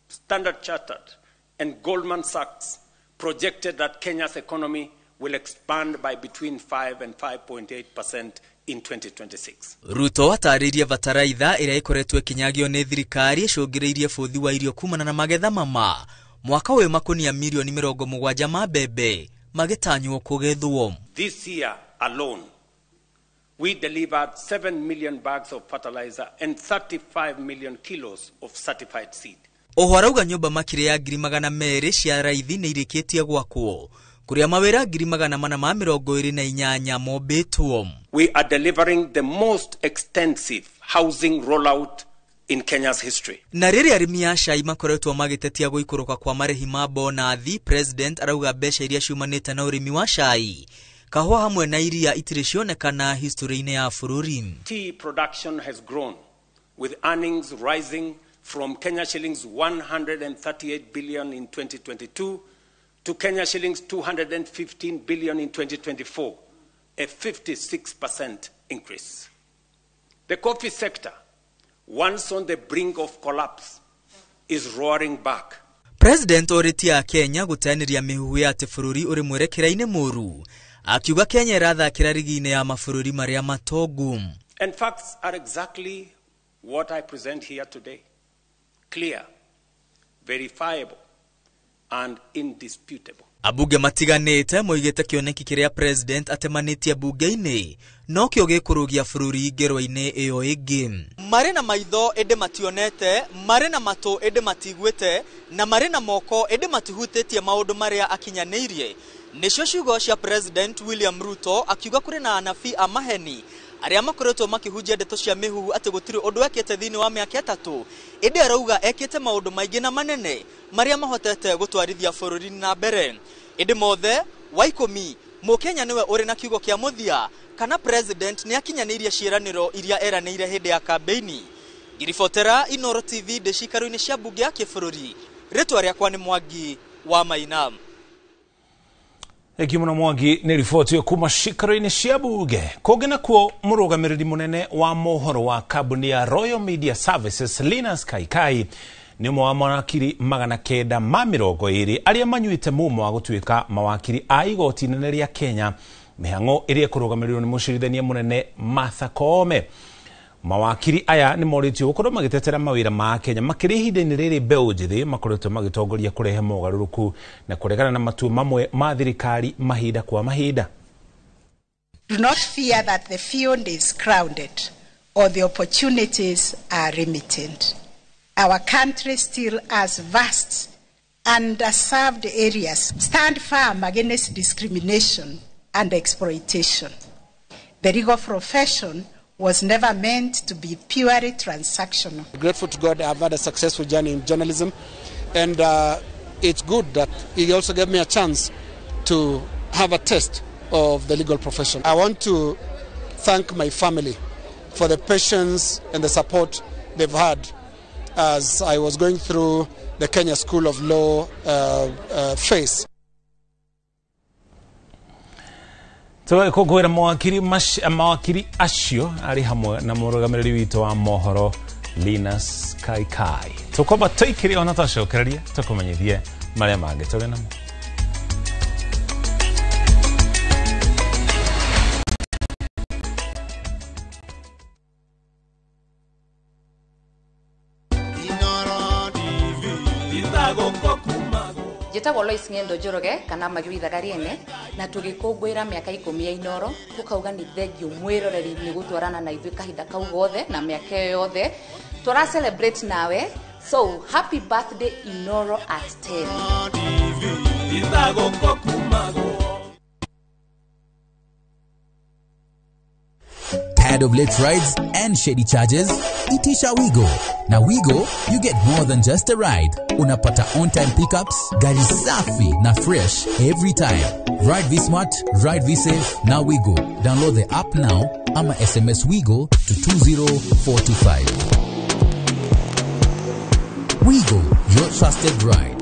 Standard Chartered, and Goldman Sachs, projected that Kenya's economy will expand by between 5 and 5.8% in 2026. Ruto atarĩirie bataraitha ĩrĩa ĩkoretwo ĩkĩnyagio nĩ thirikari ĩcũngĩrĩirie bũthi wa irio kumana na magetha mama mwaka ũyũ makunia mirioni 70 ma mbembe magĩtanywo kũgethwo. This year alone, we delivered 7 million bags of fertilizer and 35 million kilos of certified seed. Oho arauga nyũmba makĩria ya 200,000 cia raithi nĩ irĩkĩtie gwakwo kũrĩa mawĩra 428 mombĩtwo. We are delivering the most extensive housing rollout in Kenya's history. Na rĩrĩa arĩmi a cai makoretwo magĩtetia gũikũrũka kwa marĩhi ma bonathi, President arauga mbeca iria ciumanĩte na ũrĩmi wa cai, kahũa hamwe na iria itirĩ cionekana history-inĩ ya bũrũri. Tea production has grown, with earnings rising from Kenya shillings 138 billion in 2022 to Kenya shillings 215 billion in 2024, a 56% increase. The coffee sector, once on the brink of collapse, is roaring back. President orĩtie a Kenya gũteanĩria mĩhuhu ya atĩ bũrũri ũrĩ mwerekera-inĩ mũru, akiuga Kenya ĩrathakĩra rigi-inĩ ya mabũrũri marĩa matongu. And facts are exactly what I present here today. Clear, verifiable, and indisputable. Abunge matiganĩte moigĩte kĩoneki kĩrĩa President atemanĩtie bunge-inĩ nokĩo gĩkũrũgia bũrũri ngerwa-inĩ ĩyo ĩngĩ. Marĩ na maitho ĩndĩ mationete, marĩ na matũ ĩndĩ matiguĩte, na marĩ na moko ĩndĩ matihutĩtie maũndũ marĩa akinyanĩirie. Nĩcio ciugo cia President William Ruto akiuga kũrĩ na anabii a maheni arĩa makoretwo makĩhunjia ndeto cia mĩhuhu atĩ gũtirĩ ũndũ ekĩte thĩinĩ wa mĩaka 3, ĩndĩ arauga ekĩte maũndũ maingĩ na manene marĩa mahotete gũtwarithia bũrũri na mbere. Ĩndĩ mothe wa 10 Mũkenya nĩwe ũrĩ na kiugo kĩa mũthia kana President nĩ akinyanĩirie ciĩranĩro iria eranĩire hĩndĩ ya kambeini. Ngiribotera Inooro TV ndĩ ciikaro-inĩ cia mbunge ya kĩbũrũri, rĩtwa rĩakwa nĩ Mwangi wa Maina. Thengiũ mũno Mwangi nĩ riboti ĩyo kuma ciikaro-inĩ cia bunge. Kũngĩ nakuo mũrũgamĩrĩri mũnene wa mohoro wa kambuni ya Royal Media Services Linus Kaikai nĩ ũmwe wa mawakiri 920 arĩa manyuĩte mumo wa gũtuĩka mawakiri a igoti inene rĩa Kenya, mĩhang'o ĩrĩa ĩkũrũgamĩrĩrwo nĩ mũcirithania mũnene Martha Koome. Mawakiri aya nĩ morĩtio gũkorwo magĩtetera mawĩra ma Kenya makĩria ihinda-inĩ rĩrĩ mbeũ njĩthĩ makoretwo magĩtongoria kũrehe mogarũrũku na kũregana na matua mamwe ma thirikari mahinda kwa mahinda. Do not fear that the field is crowded or the opportunities are limited. Our country still has vast underserved areas. Stand firm against discrimination and exploitation. The legal profession was never meant to be purely transactional. Grateful to God, I've had a successful journey in journalism, and it's good that he also gave me a chance to have a taste of the legal profession. I want to thank my family for the patience and the support they've had as I was going through the Kenya School of Law phase. Tũgũkũngũĩra mawakiri acio arĩ hamwe na mũrũgamĩrĩri witũ wa mohoro Linus Kaikai. Tũkwamba tũikĩre ona twacokereria tũkũmenyithie marĩa mangĩ tũrĩ namo. Njĩtagwo Lois Ng'endo Njoroge kana Magĩrithaga Rĩene, na tũgĩkũngũĩra mĩaka 10 ya Inooro tũkauga nĩ thengiũ mwĩroreri nĩ gũtwarana na ithuĩ kahinda kau gothe na mĩaka ĩyo yothe tũra celebrate nawe. So happy birthday Inooro at 10. Tired of late rides and shady charges? Itisha Wigo. Na Wigo, you get more than just a ride. Unapata on-time pickups, gari safi na fresh every time. Ride V-Smart, ride V-Safe, na Wigo. Download the app now ama SMS Wigo to 20425. Wigo, your trusted ride.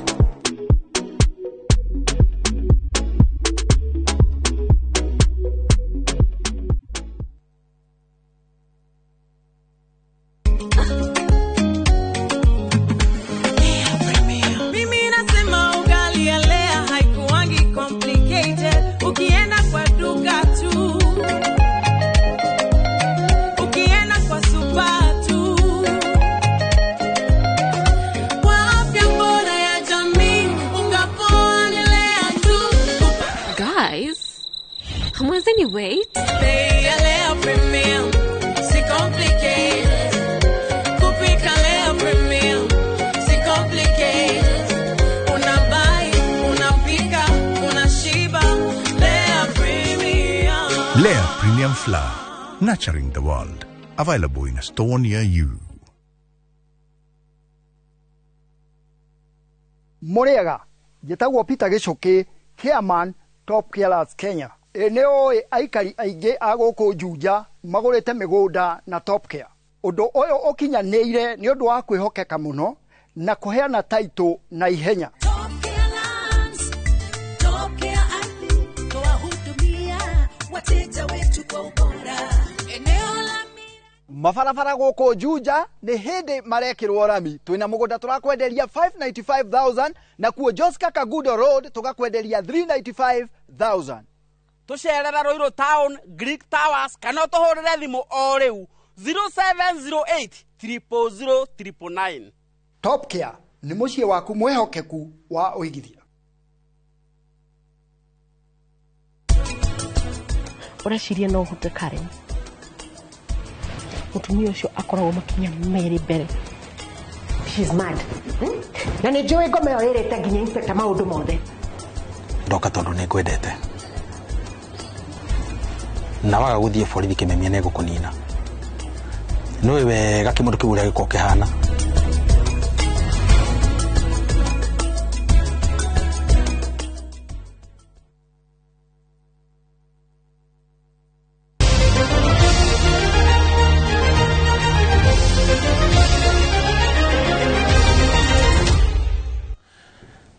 Price? Hamwezi wait? Bei ya Lea Premium, si complicate. Kupika Lea Premium, si complicate. Unabai, unapika, unashiba. Lea Premium. Lea Premium Flour, nurturing the world. Available in a store near you. Muriaga, njĩtagwo Peter Gĩcũkĩ, chairman Top Carers Kenya. Ĩ nĩ ũĩ aikari aingĩ a gũkũ Juja magũrĩte mĩgũnda na Top Care. Ũndũ ũyũ ũkinyanĩire nĩ ũndũ wa kwĩhokeka mũno na kũheana taitũ na ihenya. Top Care Ardhi, twahudumia wateja wetu kwa ubora. Eneo la Mabarabara gũkũ Juja nĩ hĩndĩ marekĩrwo rami. Twĩna mũgũnda tũrakwenderia 595,000 na kuo Joska Kagudo Road tũgakwenderia 395,000. Tũcerere Ruiru Town, Greek Towers kana ũtũhũrĩre thimũ o rĩu 0708 000 999. Top Care nĩ mũciĩ waku mwĩhokeku wa ũigithia. Ũreciria no ũhote Karen? Mũtumia ũcio akoragwo makinya merĩ mbere. She's mad. Na nĩ njũĩ ngoma ĩyo ĩrĩte nginya inspector maũndũ mothe. Ndoka tondũ nĩ ngwendete. Na waga gũthiĩ borithi kĩmemia nĩ ngũkũnina. Nĩũĩ wega kĩmũndũ kĩu ũrĩa gĩkoragwo kĩhana.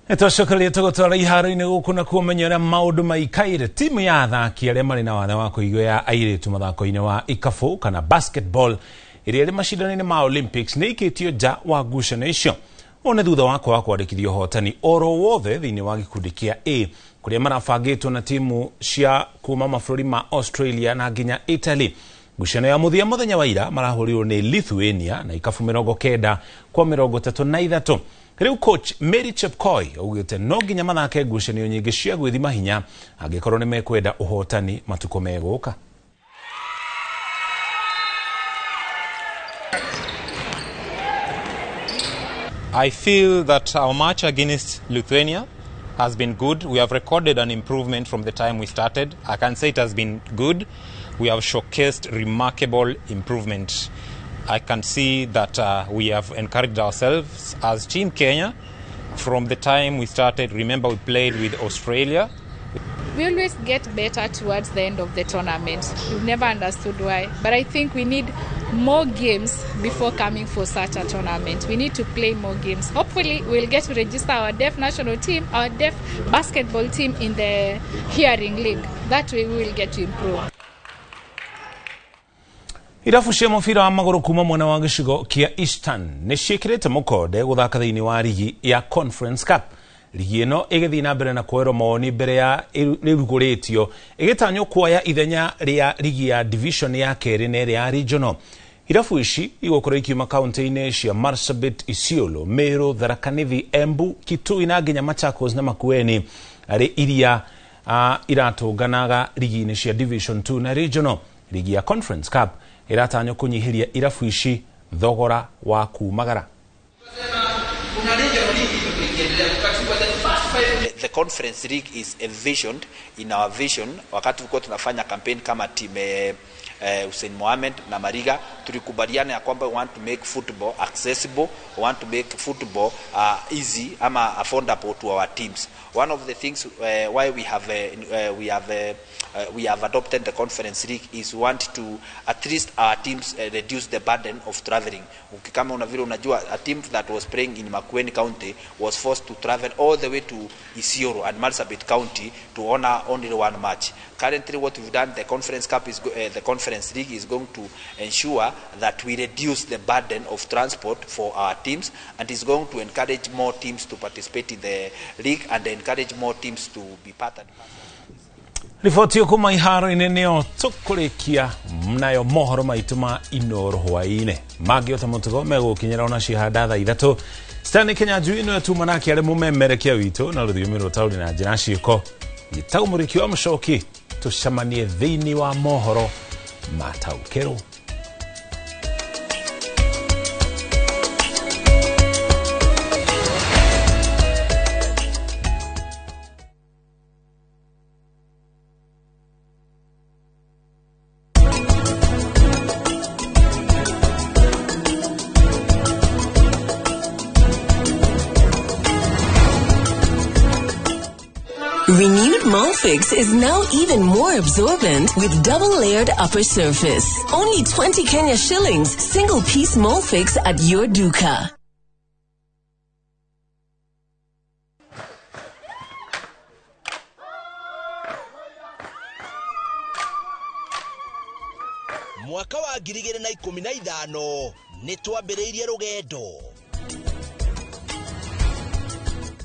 Nĩtwacokereria tũgũtwara iharo-inĩ gũkũ na kuo menya ũrĩa maũndũ maikaire. Timu ya athaki arĩa marĩ na wathe wa kũigua ya airĩtu mathako-inĩ wa ikabũ kana basketball ĩrĩa ĩrĩ macindano-inĩ ma Olympics nĩ ĩikĩtio nja wa ngucanio icio. Ũũ nĩ thutha wa kwaga kwandĩkithia ũhotani oro wothe thĩinĩ wa gĩkundi kĩa A kũrĩa marabangĩtwo na timu cia kuma mabũrũri ma Australia na nginya Italy. Ngucanio ya mũthia mũthenya wa ira marahũrirwo nĩ Lithuania na ikabu 90 kwa 33. Rĩu coach Mary Chepkoi augĩte no nginya mathake ngucanio nyingĩ cia gwĩthima hinya angĩkorwo nĩ mekwenda ũhotani matukũ megũka. I feel that our match against Lithuania has been good. We have recorded an improvement from the time we started. I can say it has been good. We have showcased remarkable improvement. I can see that we have encouraged ourselves as Team Kenya from the time we started. Remember, we played with Australia. We always get better towards the end of the tournament. We've never understood why. But I think we need more games before coming for such a tournament. We need to play more games. Hopefully, we'll get to register our deaf national team, our deaf basketball team in the hearing league. That way we will get to improve. Irabu cia mũbira wa magũrũ kuma mwena wa gĩcigo kĩa Eastern nĩ ciĩkĩrĩte mũkonde gũthaka thĩinĩ wa rigi ya Conference Cup. Rigi ĩno ĩgĩthiĩ na mbere na kuoerwo mawoni mbere ya ĩrugũrĩtio ĩgĩtanywo kuoya ithenya rĩa rigi ya division ya kerĩ na ĩrĩa ya regional. Irabu ici igũkorwo ikiuma kaunti-inĩ cia Marsabit, Isiolo, Meru, Tharaka Nithi, Embu, Kitui na nginya Machakos na Makueni arĩ iria iratũnganaga rigi-inĩ cia division 2 na regional. Rigi ya Conference Cup ĩratanywo kũnyihĩria irabu ici thogora wa kumagara. The Conference League is envisioned in our vision. Wakati tulikuwa tunafanya campaign kama team Hussein Mohamed na Mariga, tulikubaliana ya kwamba we want to make football accessible, we want to make football easy ama affordable to our teams. One of the things why we have adopted the Conference League is we want to at least our teams reduce the burden of traveling. Kama unavile unajua, a team that was playing in Makueni County was forced to travel all the way to Isiolo and Marsabit County to honor only one match. Currently, what we've done, the Conference Cup is the Conference League is going to ensure that we reduce the burden of transport for our teams, and is going to encourage more teams to participate in the league and encourage more teams to be part and parcel. Riboti ĩyo kuma iharo-inĩ nĩyo tũkũrĩkia nayo mohoro maitũ ma Inooro hwaĩ-inĩ. Mangĩ o ta mũtugo megũkinyĩra ona cihanda thaa 3. Stanley Kinyanjui nĩwe tuma nake arĩ mũmemerekia witũ na rũthiomi rwa taũni na njĩra ciĩko. Njĩtagwo Mũrĩki wa Mũcoki, tũcemanie thĩinĩ wa mohoro mataũkĩrwo. Renewed Molfix is now even more absorbent with double-layered upper surface. Only 20 Kenya shillings, single-piece Molfix at your duka. Mwaka wa 2015 nĩ twambĩrĩirie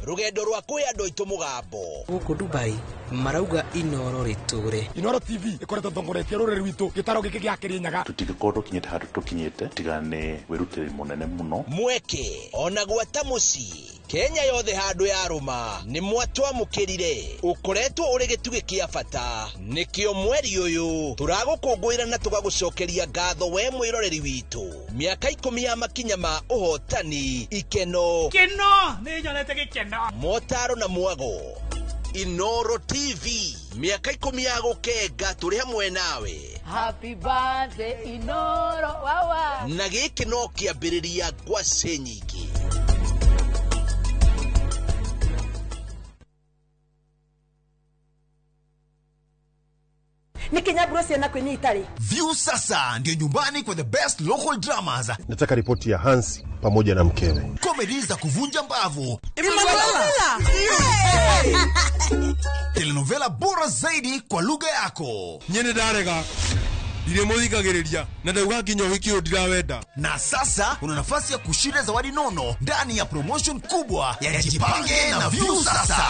rũgendo rwa kwĩ andũ aitũ mũgambo. Gũkũ Dubai marauga Inoro rĩtũre. Inoro TV ĩkoretwo ĩtongoretie rũrĩrĩ rwitũ gĩtaro gĩkĩ gĩa Kĩrĩnyaga. Tũtingĩkorwo tũkinyĩte handũ tũkinyĩte tiga nĩ wĩrutĩri mũnene mũno. Mweke ona gwata mũciĩ Kenya yothe handũ yarũma nĩ mwatwamũkĩrire, ũkoretwo ũrĩ gĩtugĩ kĩa bata. Nĩkĩo mweri ũyũ tũragũkũngũĩra na tũgagũcokeria ngatho we mwĩroreri witũ. Mĩaka 10 ya makinya ma ũhotani, ikeno, keno nĩ nyonete gĩkeno, motaro na mwago. Inoro TV, mĩaka 10 ya gũkenga tũrĩ hamwe nawe. Happy birthday Inoro wawa. Na gĩkĩ no kĩambĩrĩria ngwacĩ nyingĩ. View sasa ndio nyumbani kwa the best local dramas. Nataka ripoti ya Hansi pamoja na mkewe. Comedy za kuvunja mbavu. Telenovela bora zaidi kwa lugha yako. Nyene ndarega. Ndiremuthikagiriria na ndauga nginya ũhiki ũyũ ndirawenda. Na sasa una nafasi ya kushinda zawadi nono ndani ya promotion kubwa ya Jipange na View Sasa.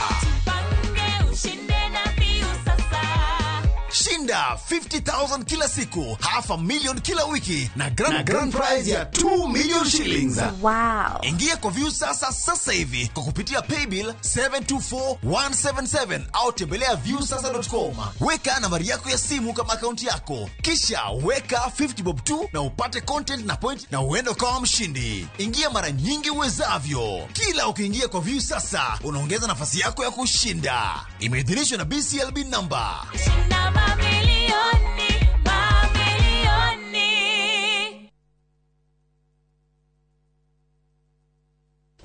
Shinda 50,000 kila siku, 500,000 kila wiki na grand prize ya 2 million shillings. Wow. Ingia kwa View Sasa sasa hivi kwa kupitia paybill 724177 au tembelea viewsasa.com. Weka nambari yako ya simu kama akaunti yako, kisha weka 50 bob 2 na upate content na point na uende kama mshindi. Ingia mara nyingi uwezavyo. Kila ukiingia kwa View Sasa unaongeza nafasi yako ya kushinda. Imeidhinishwa na BCLB number. Mamilioni, mamilioni.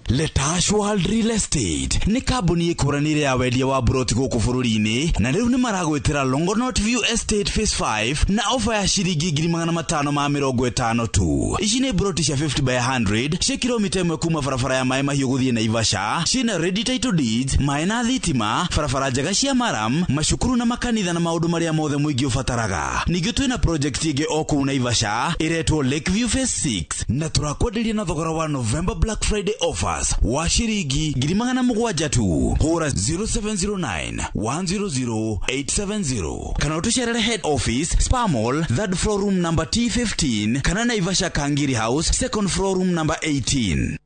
Letash World Real Estate nĩ kambuni ĩkũranĩire ya wendia wa broti gũkũ bũrũri-inĩ, na rĩu nĩ maragwĩtĩra Longonot View Estate Phase 5 na ofa ya ciringi 550 tu. Ici nĩ broti cia 50 by 100 cia kilomita 1 kuma barabara ya Maĩ Mahiũ gũthiĩ Naivasha, ciĩna ready title deeds, maĩ na thitima, barabara njega cia maram, macukuru na makanitha na maũndũ marĩa mothe mũingĩ ũbataraga. Ningĩ twĩna project ĩngĩ o kũu Naivasha ĩretwo Lakeview Phase 6 na tũrakwenderia na thogora wa November Black Friday offer wa shiringi 700,000 tu. Hũra 0709 100 870 kana ũtũcerere head office Spa Mall 3rd floor room number T15 kana Naivasha Kangiri House 2nd floor room number 18.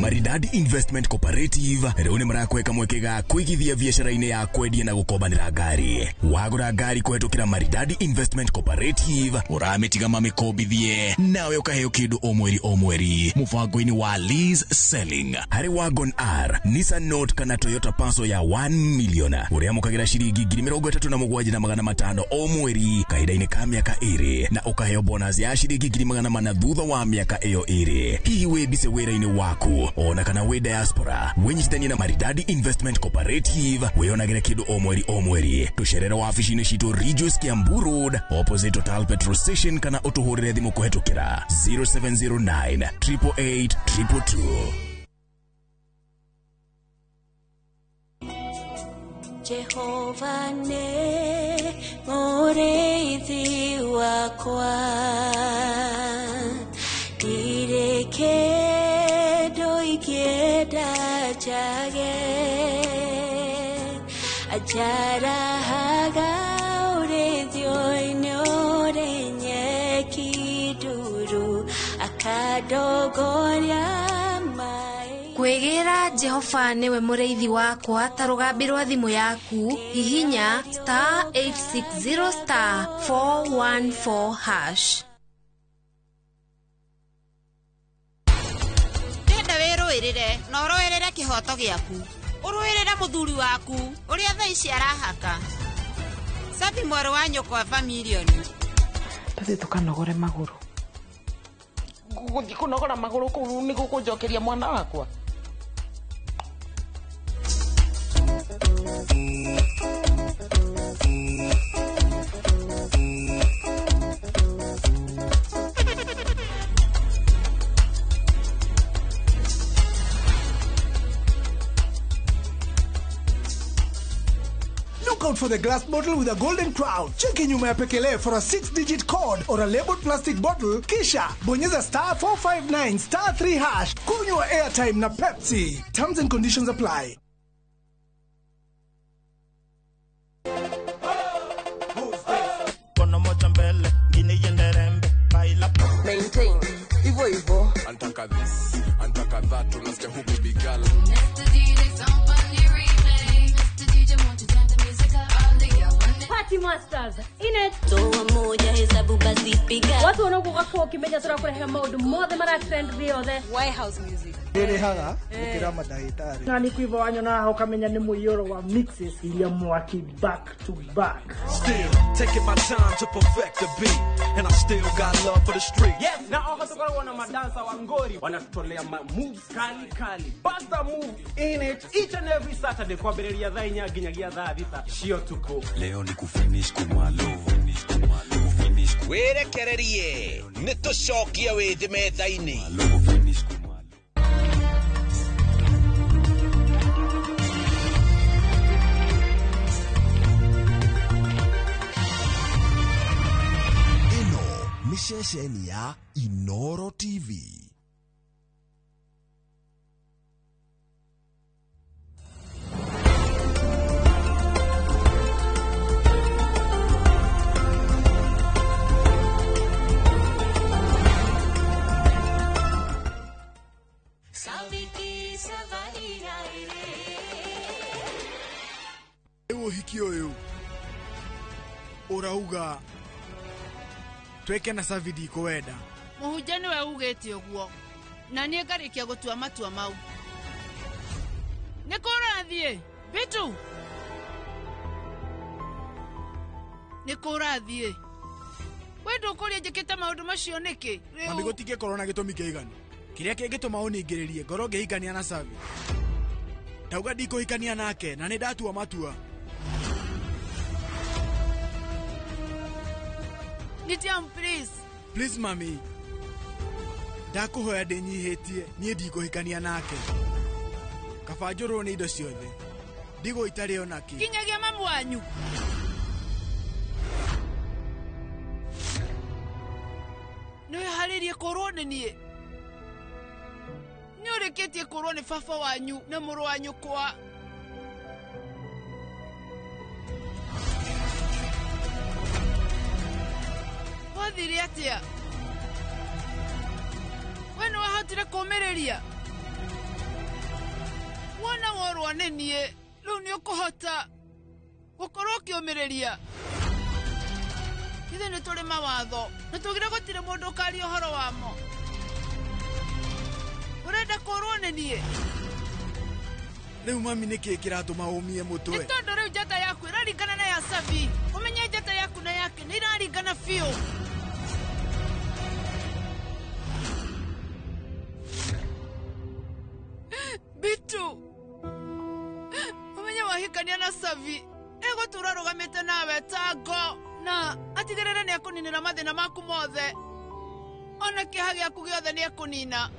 Maridadi Investment Cooperative rĩu nĩ marakweka mweke ga kũigithia biacara-inĩ ya kwendia na gũkombanĩra ngari. Wagũra ngari kũhetũkĩra Maridadi Investment Cooperative ũramĩtiga mamĩkombithie nawe ũkaheo kĩndũ o mweri o mweri mũbango-inĩ wa lease selling. Harĩ Wagon R, Nissan Note kana Toyota Passo ya 1 million ũrĩamũkagĩra ciringi 37,500 o mweri kahinda-inĩ ka mĩaka 2 na ũkaheo bonus ya ciringi 400 thutha wa mĩaka ĩyo 2. Hihi wĩ mbise wĩra-inĩ waku ona kana wĩ diaspora, wĩnyitithanie na Maridadi Investment Cooperative wĩonagĩre kĩndũ o mweri o mweri. Tũcerere wabici-inĩ citũ Ridgeways Kiambu Road opposite Total Petrol Station kana ũtũhũrĩre thimũ kũhetũkĩra 0709 888 222. Jehova nĩ mũrĩithi wakwa, ndirĩ kĩndũ ingĩenda njage, anjarahaga ũrĩithio-inĩ ũrĩ nyeki nduru, akandongoria Kwĩgĩra Jehova nĩwe mũrĩithi wakwa ta rũgambi rwa thimũ yaku, hihinya star 860 star 414 hash. Ndĩrenda wĩrũĩrĩre na ũrũĩrĩre kĩhoto gĩaku. Ũrũĩrĩre mũthuri waku ũrĩa thaa ici arahaka. Sabi mwarĩ wa nyũkwa Familioni. Tũthiĩ tũkanogore magũrũ. Gũthiĩ kũnogora magũrũ kũu nĩ gũkũnjokeria mwana wakwa. Look out for the glass bottle with a golden crown. Cheki nyuma ya pekele for a 6-digit code or a labeled plastic bottle. Kisha bonyeza star 459 star 3 hash. Kunywa airtime na Pepsi. Terms and conditions apply. Maintain. Hivyo hivyo. Antaka this, antaka that, unasikia huku baby girl. Party Masters in it. Toa moja hesabu basi piga. Watu wanaokuwa kwa kimenya tura kure maundu mothe mara trend thĩ yothe. White House music. Ndĩrĩhaga gũkĩra mandagĩtarĩ. Na nĩ kũiva wanyona ho kamenya nĩ mũiyũro wa mixes iria mwaki back to back. Still taking my time to perfect the beat and I still got love for the street. Yes, na oho tukoragwo na madansa wa ngori wanatutolea ma moves kali kali. Basta move in it each and every Saturday kwambĩrĩria thaa 4 nginyagia thaa 6 cia ũtukũ. Leo ni kufinish kumalo, finish kumalo, finish. Wĩrekererie nĩ tũcokie wĩthĩ metha-inĩ. Ĩno nĩ ceceni ya Inoro TV. Ũhiki ũyũ ũrauga tweke na Savi ndikũwenda. Mũhunjia nĩwe ugĩte ũguo na niĩ ngarĩkia gũtua matua mau. Nĩ kũ ũrathiĩ Bitu? Nĩ kũ ũrathiĩ? We ndũkũria njĩkĩte maũndũ macio nĩkĩ? Mami gũtingĩkorwo na gĩtũmi kĩiganu kĩrĩa kĩngĩtũma ũningĩrĩrie ngorwo ngĩhikania na Savi. Ndauga ndikũhikania nake na nĩ ndatua matua. Nitiam, please. Please mami. Ndakũhoya ndĩnyihĩtie niĩ ndikũhikania nake. Kaba njũrwo nĩ indo ciothe. Ndigũ itarĩ ona kĩ. Kinyagia mamu wanyu. Nĩ wĩharĩirie kũrwo nĩ niĩ? Nĩ ũrĩkĩtie kũrwo nĩ baba wanyu na mũrũ wa nyũkwa. Wathire atĩa? We nĩ wahotire kũũmĩrĩria? Wona worwo nĩ niĩ, rĩu nĩ ũkũhota gũkorwo ũkĩũmĩrĩria. Ithuĩ nĩ tũrĩ mawatho na tugire gũtirĩ mũndũ ũkaria ũhoro wamo. Ũrenda kũrwo nĩ niĩ? Rĩu mami nĩkĩ kĩratũma ũmie mũtwe? Nĩ tondũ rĩu njata yaku ĩraringana na ya Savi. Ũmenye njata yaku na yake nĩ iraringana biũ. Bitu, ũmenye wahikania na Savi egũtũra arũgamĩte nawe ta ngo na atigĩrĩre nĩ ekũninĩra mathĩna maku mothe. Ona kĩeha gĩaku gĩothe nĩ ekũnina.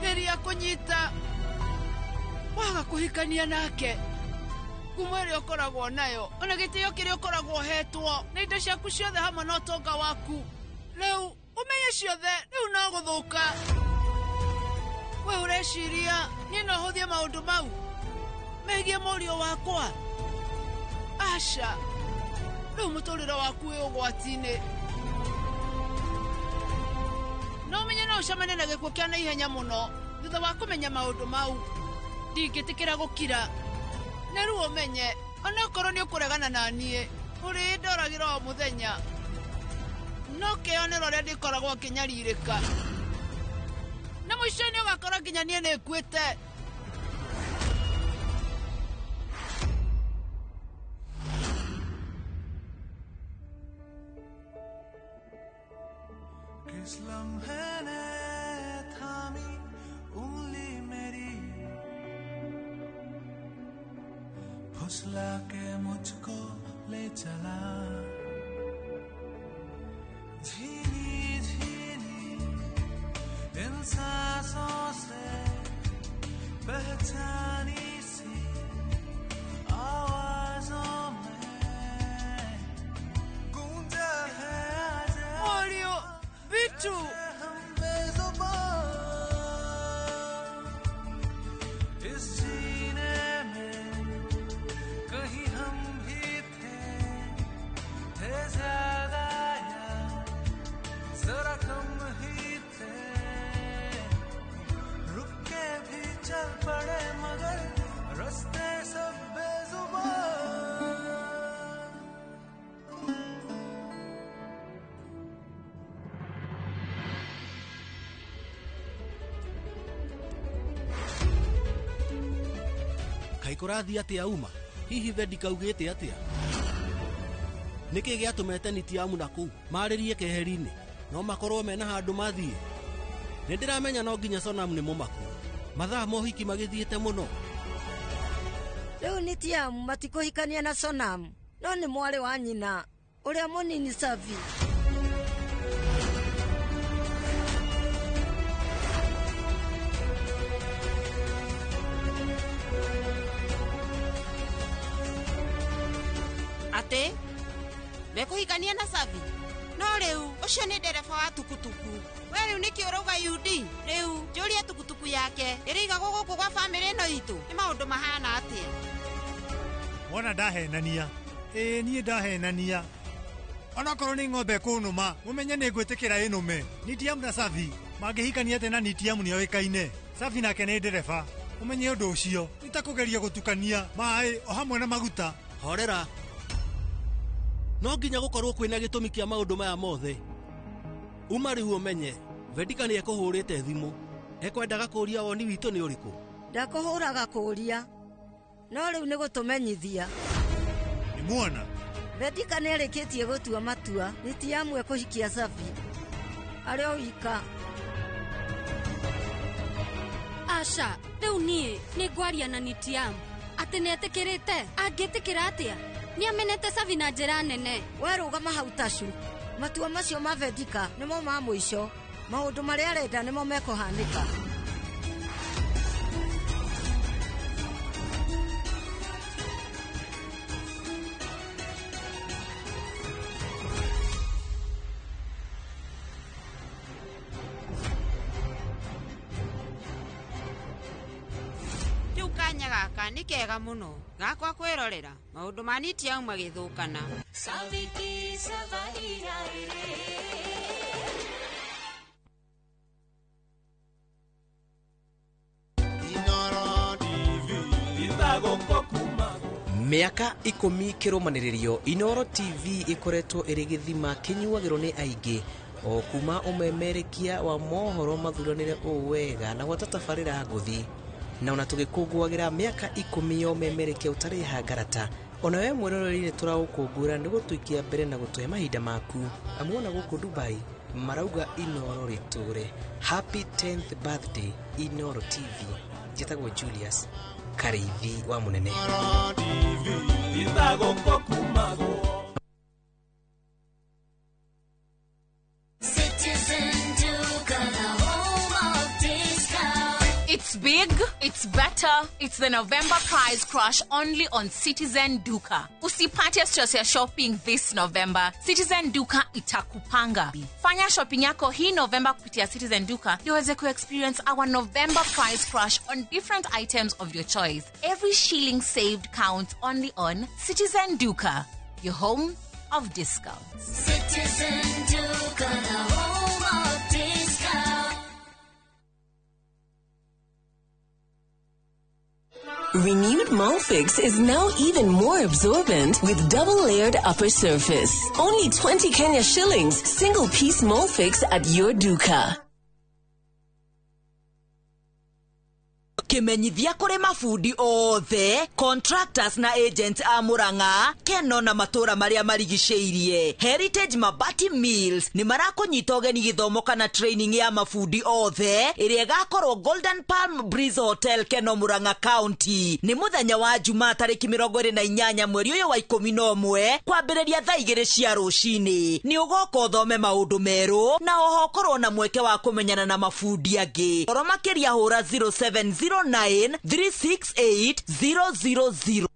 Geria kũnyita waga kũhikania nake ngumo ĩrĩa ũkoragwo nayo ona gĩtĩo kĩrĩa ũkoragwo ũhetwo na indo ciaku ciothe hamwe na ũtonga waku rĩu ũmenye ciothe rĩu no gũthũka. We ũreciria niĩ no hũthie maũndũ mau megiĩ mũriũ wakwa? Aca, rĩu mũtũrĩre waku wĩ ũgwati-inĩ. No ũmenye no ũcemanie na gĩkuũ kĩa naihenya mũno. Thutha wa kũmenya maũndũ mau, ndingĩtĩkĩra gũkira. Na rĩu ũmenye, onokorwo nĩ ũkũregana na niĩ, ũrĩndoragĩra o mũthenya. No kĩonero ũrĩa ndĩkoragwo ngĩnyarirĩka. Na mũico-inĩ ũgakora nginya niĩ nĩnguĩte. किस लम्हे ने थामी उंगली मेरी, फुसला के मुझको ले चला, झीनी झीनी इन सांसों से पहचानी सी आवाजों में गूंजा है आजा Mũriũ, Bitu. हम बेजुबान इस जीने में कहीं हम भी थे ज्यादा या जरा कम ही थे, रुक के भी चल पड़े मगर रास्ते सब बेजुबान। Kaĩ kũrathiĩ atĩa uma? Hihi Vedika augĩte atĩa? Nĩkĩ gĩatũmete Nitiamu na kũu marĩrie keheri-inĩ? No makorwo mena handũ mathiĩ. Nĩ ndĩramenya no nginya Sonam nĩ mũmaku. Mathaa ma ũhiki magĩthiĩte mũno. Rĩu Nitiamu matikũhikania na Sonam, no nĩ mwarĩ wa nyina ũrĩa mũnini Savi. Atĩ mekũhikania na Savi? No rĩu ũcio nĩ ndereba wa tukutuku. We rĩu nĩkĩ ũrauga UD? Rĩu njũrie tukutuku yake ĩrĩigagwo gũkũ gwa bamĩrĩ ĩno itũ. Nĩ maũndũ mahana atĩa? Wona ndahenania. Ĩĩ niĩ ndahenania. Onokorwo nĩ ng'ombe ĩkũnũma, mũmenye nĩ ngwĩtĩkĩra ĩnũme. Nitiamu na Savi mangĩhikania atĩa na Nitiamu nĩoĩkaine? Savi nake nĩ ndereba. Ũmenye ũndũ ũcio nĩ ta kũgeria gũtukania maĩ o hamwe na maguta. Horera. No nginya gũkorwo kwĩna gĩtũmi kĩa maũndũ maya mothe. Uma rĩu ũmenye, Vedika nĩ ekũhũrĩte thimũ. Ekwendaga kũũria woni witũ nĩ ũrĩkũ. Ndakũhũraga kũũria, no rĩu nĩ gũtũmenyithia. Nĩ muona? Vedika nĩ arĩkĩtie gũtua matua Nitiamu ekũhikia Savi. Arĩ o wika. Aca, rĩu niĩ nĩ ngwaria na Nitiamu. Atĩ nĩetĩkĩrĩte? Angĩtĩkĩra atĩa? Nĩamenete Savi na njĩra nene. We rũgama hau Tacu. Matua macio ma Vedika nĩmo ma mũico. Maũndũ marĩa arenda nĩmo mekũhanĩka. Rĩu kanya gaka nĩ kega mũno gakwa kwĩrorera maũndũ ma Nitiamu magĩthũkana. Mĩaka 10 kĩrũmanĩrĩrio Inoro TV ĩkoretwo ĩrĩ gĩthima kĩnyuagĩrwo nĩ aingĩ o kuma ũmemerekia wa mohoro mathuranĩre ũũ wega na gwata tabarĩra ngũthi. Na ona tũgĩkũngũagĩra mĩaka 10 ya ũmemerekia ũtarĩ hangarata, ona we mwĩroreri nĩ tũraũkũngũĩra nĩ gũtũikia mbere na gũtũhe mahinda maku. Amu ona gũkũ Dubai marauga Inoro rĩtũre. Happy 10th birthday Inoro TV. Njĩtagwo Julius Kariithi wa Mũnene. It's big, it's better, it's the November price crash only on Citizen Duka. Usipate stress ya shopping this November. Citizen Duka itakupanga. Fanya shopping yako hii November kupitia Citizen Duka ndio uweze ku-experience our November price crash on different items of your choice. Every shilling saved counts only on Citizen Duka, your home of discounts. Citizen Duka, the home of discounts. Renewed Molfix is now even more absorbent with double layered upper surface. Only 20 Kenya shillings, single piece Molfix at your duka. Kimenyithia kũrĩ mabundi othe, contractors na agents a Murang'a, Keno na matũra marĩa marigicĩirie. Heritage Mabati Mills nĩ marakũnyita ũgeni gĩthomo kana training ya mabundi othe ĩrĩa ĩgakorwo Golden Palm Breeze Hotel, Keno, Murang'a County. Nĩ mũthenya wa Jumaa tarĩki 28 mweri ũyũ wa 11 kwambĩrĩria thaa 2 cia rũcinĩ. Nĩ ũgoka ũthome maũndũ merũ na oho ũkorwo na mweke wa kũmenyana na mabundi angĩ. Oro makĩria hũra 0709 368 000.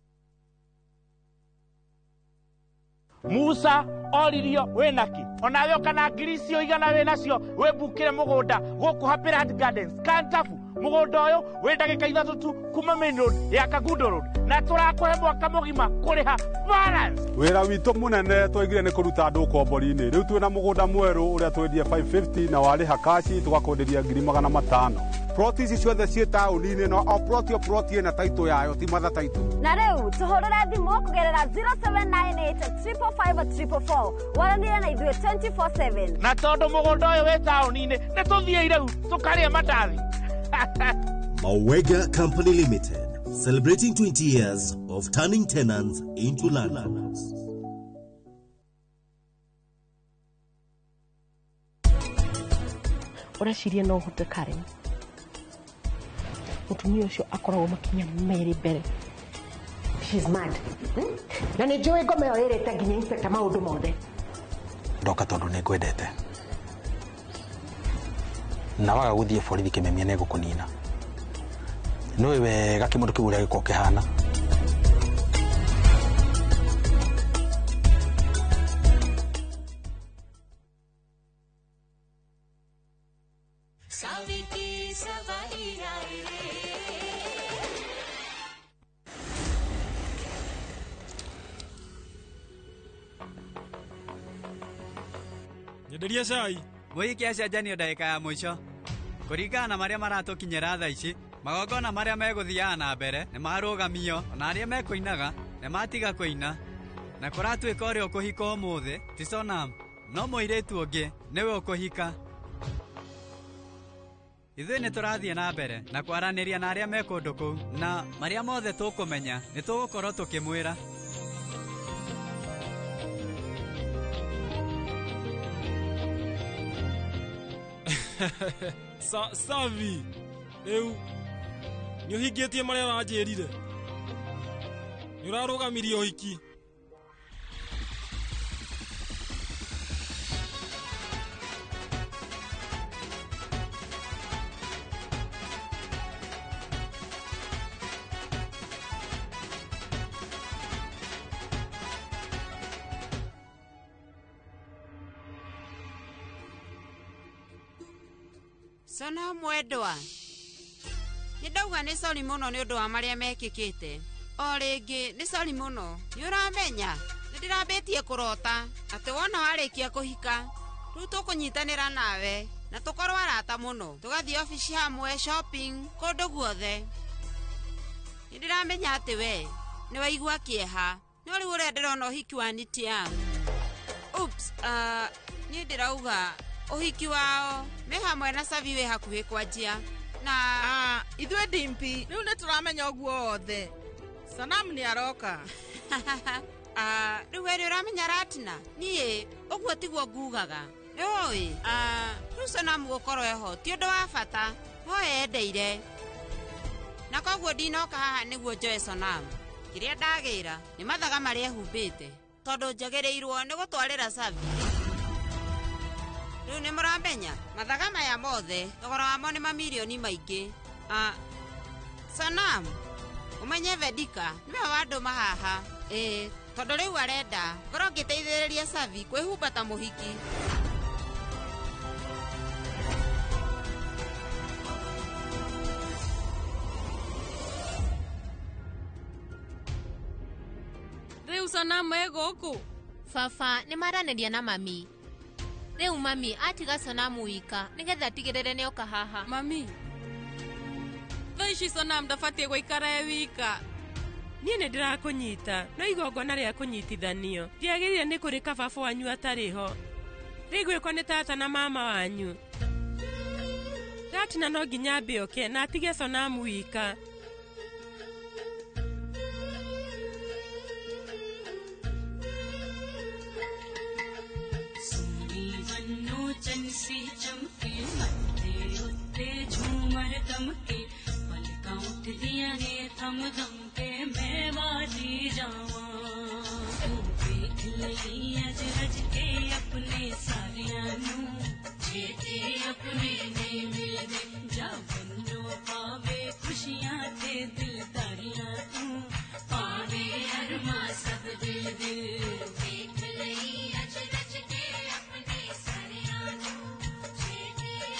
Musa oririo wĩnaki onawe ũkana ngiri icio igana wĩnacio wĩmbukĩre mũgũnda gũkũ Happy Land Gardens Kantafu. Mũgũnda ũyũ wĩ ndagĩka 3 tu kuma main road ya Kangundo Road, na tũrakũhe mwaka mũgima kũrĩha balance. Wĩra witũ mũnene twaigire nĩ kũruta andũ ũkombori-inĩ. Rĩu twĩna mũgũnda mwerũ ũrĩa twendie 550 na warĩha kaci tũgakwenderia 500,000. Ploti ici ciothe ciĩ taũni-inĩ, no o ploti o ploti ĩna taitũ yayo, ti matha taitũ. Na rĩu tũhũrĩre thimũ kũgerera 0798 555 444 waranĩre na ithuĩ 24/7. Na tondũ mũgũnda ũyũ wĩ taũni-inĩ, nĩ tũthiĩ rĩu tũkarĩe mandathi. Mawega Company Limited, celebrating 20 years of turning tenants into landlords. Ũreciria no ũhote Karen? Mũtumia ũcio akoragwo makinya merĩ mbere. She's mad. Na nĩ njũĩ ngoma ĩyo ĩrĩte nginya inspector maũndũ mothe. Ndoka tondũ nĩ ngwendete. Na waga gũthiĩ borithi kĩmemia nĩ ngũkũnina. Nĩũĩ wega kĩmũndũ kĩu ũrĩa gĩkoragwo kĩhana. Nyenderia cai. Mũhiki acenjanio ndagĩka ya mũico. Kũringana na marĩa maratũkinyĩra thaa ici, magongona marĩa megũthiaga na mbere nĩ marũgamio, ona arĩa mekũinaga nĩ matiga kũina. Na kũratuĩka ũrĩa ũkũhika ũmũthĩ ti Sonam, no mũirĩtu ũngĩ nĩwe ũkũhika. Ithuĩ nĩ tũrathiĩ na mbere na kwaranĩria na arĩa me kũndũ kũu, na marĩa mothe tũkũmenya nĩ tũgũkorwo tũkĩmwĩra. Savi, rĩu nĩ ũhingĩtie marĩa ũranjĩrire. Nĩ ũrarũgamirie ũhiki. Sona mwendwa, nĩ ndauga nĩ sori mũno nĩ ũndũ wa marĩa mekĩkĩte. O rĩngĩ nĩ sori mũno. Nĩ ũramenya nĩ ndĩrambĩtie kũrota atĩ wona warĩkia kũhika rĩu tũkũnyitanĩra nawe na tũkorwo arata mũno, tũgathiĩ obici hamwe, shopping, kũndũ guothe. Nĩ ndĩramenya atĩ we nĩ waigua kĩeha, no rĩu ũrĩa ndĩrona ũhiki wa Nitiam. Oops, niĩ ndĩrauga ũhiki wao me hamwe na Savi wĩ hakuhĩ kwanjia na ithuĩ Dimpi rĩu nĩ tũramenya ũguo wothe. Sanam nĩ aroka. Rĩu we nĩ ũramenya Ratina, niĩ ũguo tiguo ngugaga. Nĩũĩ rĩu Sanam gũkorwo eho ti ũndũ wa bata, no endeire, na koguo ndinoka haha nĩguo njoe Sonam. Kĩrĩa ndagĩra nĩ mathaga marĩa ehumbĩte, tondũ njagĩrĩirwo nĩ gũtwarĩra Savi. Rĩu nĩ mũramenya mathaga maya mothe thogora wamo nĩ mamirioni maingĩ. Sanam, ũmenye Vedika nĩwe wandũma haha. Ĩĩ, tondũ rĩu arenda ngorwo ngĩteithĩrĩria Savi kwĩhumba ta mũhiki. Rĩu Sonam e gũkũ? Baba nĩ maranĩria na mami. Rĩu mami atiga Sonamu wika nĩgetha atigĩrĩre nĩoka haha. Mami, Thaa ici Sonam ndabatiĩ gũikara e wika. Niĩ nĩ ndĩrakũnyita no igongona rĩa kũnyitithanio ndiagĩrĩire nĩ kũrĩ kababa wanyu atarĩ ho. Rĩgwĩkwo nĩ tata na mama wanyu. Ratina no nginya ambe oke na atige Sonam wika. चन सी चमके मत्थे उत्ते झूमर दमके पलकां उठदियां ने थम थम के मैं बाजी जावां तू देख लई अज रज के अपने सारियां नू जे अपने नहीं मिलदे जा बन्नो पावे खुशियां ते दिलदारियां तू पावे अरमा सब दिल दिल देख लई अज रज के अपने सारियां नू जे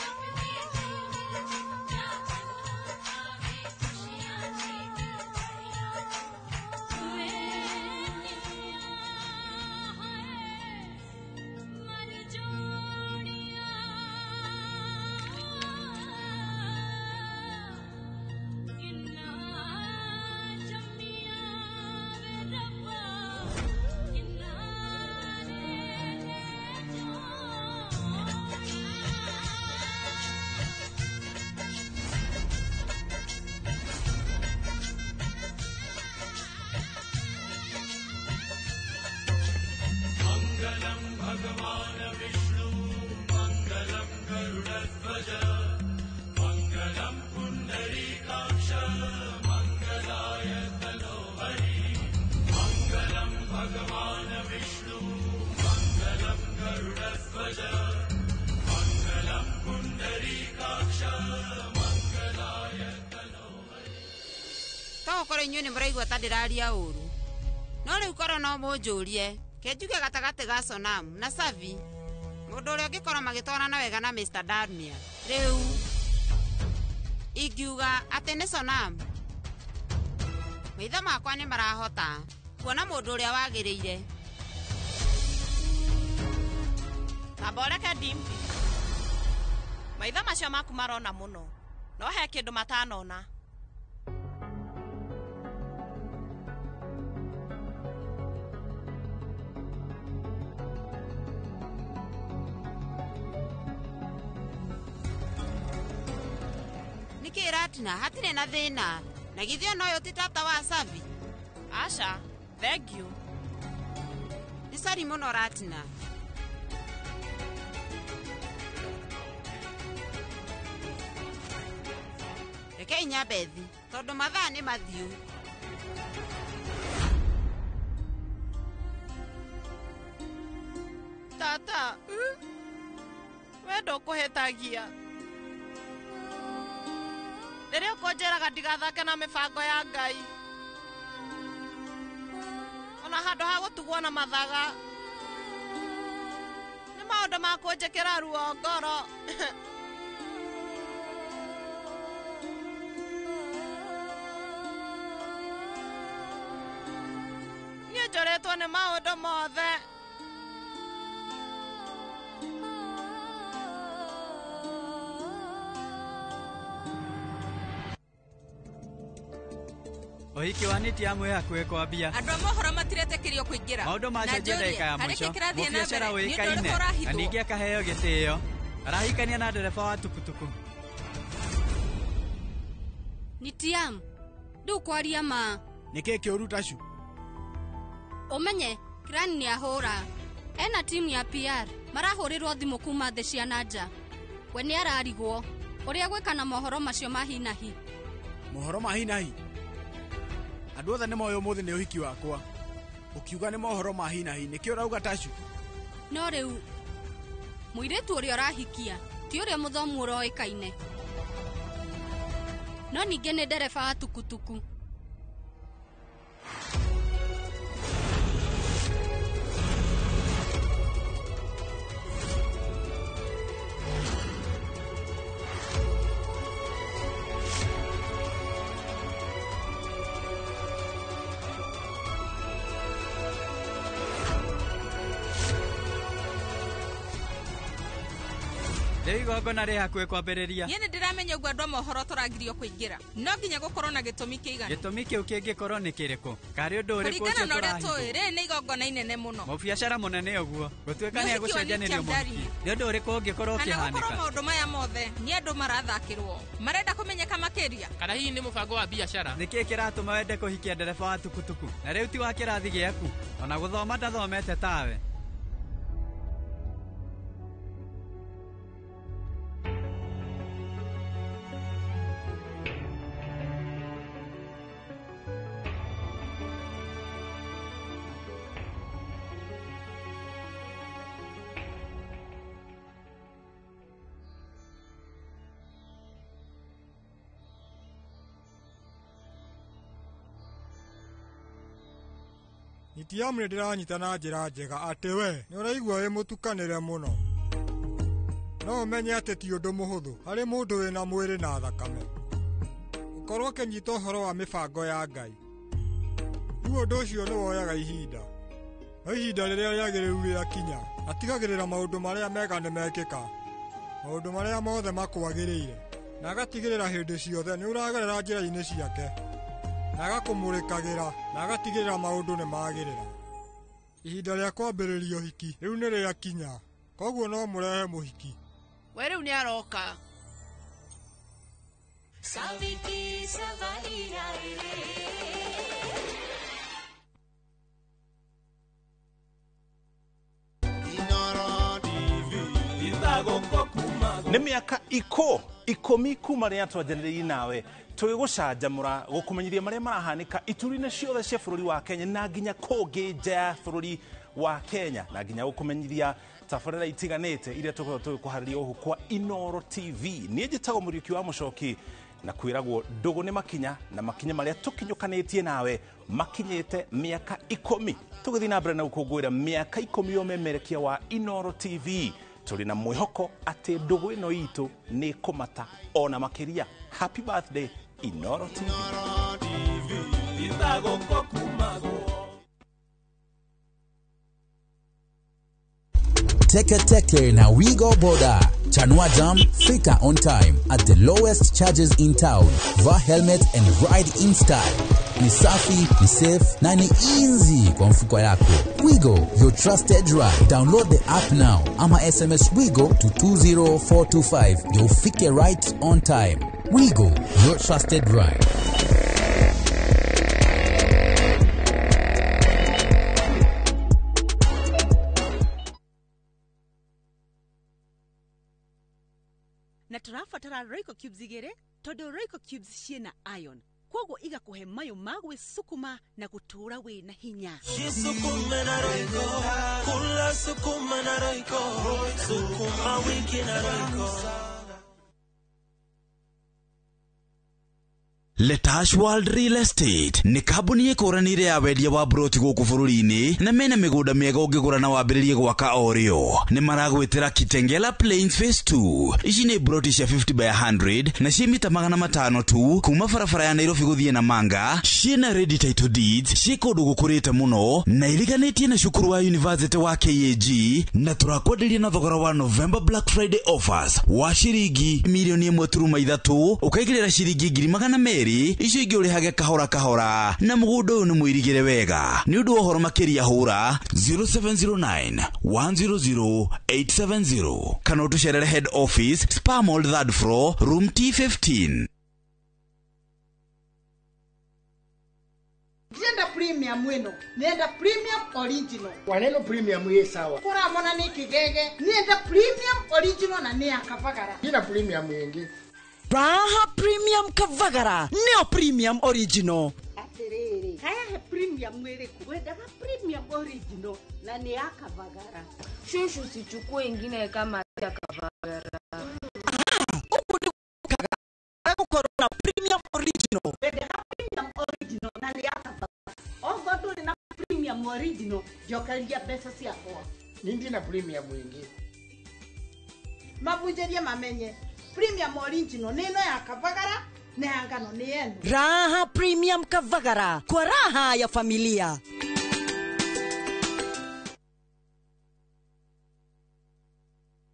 अपने नहीं मिलदे जा बन्नो पावे खुशियां ते दिलदारियां तू मर जोड़ियां किन्ना जम्मियां वे रब्बा किन्ना मङ्गलं भगवान् विष्णु मङ्गलं गरुडध्वज मङ्गलं पुण्डरीकाक्ष मङ्गलाय तनोहरि मङ्गलं भगवान् विष्णु मङ्गलं गरुडध्वज मङ्गलं पुण्डरीकाक्ष मङ्गलाय तनोहरि To gũkorwo inyuĩ nĩ mũraigua ta ndĩraria ũru no rĩu korwo no mũnjũrie kenjuge gatagatĩ ga Sonam na Savi mũndũ ũrĩa ũngĩkorwo magĩtwarana wega na Mr. Darmia rĩu ingiuga atĩ nĩ Sonam. Maitho makwa nĩ marahota kuona mũndũ ũrĩa wagĩrĩire. Tamba ũreke Dimpi. Maitho macio maku marona mũno no he kĩndũ matanona. Nĩkĩ Ratina hatirĩ na thĩna na githĩ ona ũyũ ti tata wa Savi? Aca, thank you. Nĩ cori mũno Ratina. Rekei nyambe thi tondũ mathaa nĩ mathiu. Tata, we ndũkũhĩtagia. Rĩrĩa ũkũnjĩraga ndigathake na mĩbango ya Ngai ona handũ ha gũtugwo na mathaga nĩ maũndũ ma kũnjĩkĩra ruo ngoro. Niĩ njũrĩtwo nĩ maũndũ mothe. Ũhiki wa Nitiamu wĩ hakuhĩ kwambia. Andũ a mohoro matiretĩkĩrio kũingĩra. Maũndũ Na macenjia njũrie, ndagĩka ya harĩ mũico. kĩ kĩrathiĩ na Mũbiacara mbere? Nĩ ũndũ ũĩkaine ũrĩkũ na ũrahithwo? ningĩ akaheo gĩtĩo. Arahikania na ndereba wa tukutuku. Nitiam, rĩu kwaria ma. Nĩkĩ kĩũru tacu? Ũmenye, Kirani nĩ ahũra. Ena timu ya PR marahũrĩrwo thimũ kuma thĩ cia na nja. We nĩ ararigwo ũrĩa gwĩka na mohoro macio ma hi na hi. Mohoro ma hi na hi? Andũ othe nĩ moĩ ũmũthĩ nĩ ũhiki wakwa. Ũkiuga nĩ mohoro ma hi na hi, nĩkĩ ũrauga tacu? No rĩu mũirĩtu ũrĩa ũrahikia ti ũrĩa mũthomu ũroĩkaine. No ningĩ nĩ ndereba wa tukutuku. Rĩu Rĩu igongona rĩ hakuhĩ kwambĩrĩria. Niĩ nĩ ndĩramenya ũguo andũ a mohoro tũragirio kũingĩra. No nginya gũkorwo na gĩtũmi kĩiganu. Gĩtũmi kĩu kĩngĩkorwo nĩ kĩrĩkũ? Karĩ ũndũ ũrĩkũ Kũringana ũcio na ũrĩa tũĩ, tũrahithwo? rĩrĩ nĩ igongona inene mũno. Mũbiacara mũnene ũguo gũtuĩka Nĩ nĩ ũhiki wa egũcenjanĩrio Nitya mũhiki. Mdari. Nĩ ũndũ ũrĩkũ ũngĩkorwo Kana gũkorwo ũkĩhanĩka? maũndũ maya mothe nĩ andũ marathakĩrwo. Marenda kũmenyeka makĩria. Kana hihi nĩ mũbango wa biacara? Nĩ kĩĩ kĩratũma wende kũhikia ndereba wa tukutuku na rĩu ti wa kĩrathi gĩaku? Ona gũthoma ndathomete tawe. Nitiamu nĩ ndĩranyita na njĩra njega atĩ we nĩ ũraigua wĩ mũtukanĩre mũno. No ũmenye atĩ ti ũndũ mũhũthũ harĩ mũndũ wĩna mwĩrĩ na thakame gũkorwo ũkĩnyita ũhoro wa mĩbango ya Ngai. Rĩu ũndũ ũcio nĩ woyaga ihinda, no ihinda rĩrĩa rĩagĩrĩru rĩakinya, atigagĩrĩra maũndũ marĩa mega nĩ mekĩka, maũndũ marĩa mothe makwagĩrĩire, na agatigĩrĩra hĩndĩ ciothe nĩ ũragerera njĩra-inĩ ciake, na agakũmũrĩkagĩra na agatigĩrĩra maũndũ nĩ magĩrĩra. Ihinda rĩa kwambĩrĩria ũhiki rĩu nĩ rĩakinya, koguo no mũrehe mũhiki. We rĩu nĩ aroka. Saviki सवारी आए रे Nĩ mĩaka 10 kuma rĩrĩa twanjanĩrĩirie nawe tũgĩgũcanjamũra gũkũmenyithia marĩa marahanĩka ituri-inĩ ciothe cia bũrũri wa Kenya na nginya kũngĩ nja ya bũrũri wa Kenya na nginya gũkũmenyithia tabarĩra itiganĩte iria tũkoragwo tũgĩkũharĩria gũkũ kwa Inooro TV. Niĩ njĩtagwo Mũriũki wa Mũcoki na kwĩragwo ndũgũ nĩ makinya na makinya marĩa tũkinyũkanĩtie nawe makinyĩte mĩaka 10 tũgĩthiĩ na mbere na gũkũngũĩra mĩaka 10 ya ũmemerekia wa Inooro TV. Tũrĩ na mwĩhoko atĩ ndũgũ ĩno itũ nĩ kũmata ona makĩria. Happy birthday Inooro TV. Teke Teke na Wigo Boda. Chanua Jam, fika on time at the lowest charges in town. Vaa helmet and ride in style. Ni safi, ni safe na ni easy kwa mfuko yako. Wigo, your trusted ride. Download the app now ama SMS Wigo to 20425. You'll fike right on time. Wigo, your trusted ride. Na tũrabatara Royco cubes igĩrĩ tondũ Royco cubes ciĩna iron koguo igakũhe mayũ ma gwĩcukuma na gũtũũra wĩna hinya. Jisukume na Royco, kula sukuma na Royco, sukuma wiki na Royco. Letash World Real Estate nĩ kambuni ĩkũranĩire ya wendia wa broti gũkũ bũrũri-inĩ na mena mĩgũnda mĩega ũngĩgũra na wambĩrĩrie gwaka o rĩo. Nĩ maragwĩtĩra Kitengela Plains Phase 2. Ici nĩ broti cia 50 by 100 na ciĩ mita 500 tu kuma barabara ya Nairobi gũthiĩ Namanga. Ciĩna ready title deeds, ciĩ kũndũ gũkũrĩte mũno na iriganĩtie na cukuru wa University wa KAG, na tũrakwenderia na thogora wa November Black Friday offers wa ciringi milioni 1.3 ũkaigĩrĩra ciringi 200,000 icio ingĩ ũrĩhage kahora kahora na mũgũnda ũyũ nĩ mũirigĩre wega. Nĩ ũndũ wa ũhoro makĩria hũra 0709 100 870 kana ũtũcerere head office Spa Mall 3rd floor room T15. Ndienda premium ĩno, nĩenda premium original. Waneno premium ĩ sawa. Kũramona nĩ kĩgege, nĩenda premium original na nĩ ya Kavagara. Ina premium ĩngĩ. Raha Premium Kavagara neo Premium Original. Atĩrĩrĩ, haya he premium ĩrĩkũ? Wendaga premium original na nĩ ya Kavagara. Shushu, usichukue ingine kama ya Kavagara. Gũkorwo na Premium Original. Wendaga premium original na nĩ ya Kavagara. Okorwo ndũrĩ na premium original, njokeria mbeca ciakwa. Nĩ ndina premium ĩngĩ. Mabunjĩrie mamenye premium original nĩ ĩno ya Kavagara na ya ngano nĩ ĩno. Raha Premium Kavagara kwa raha ya familia.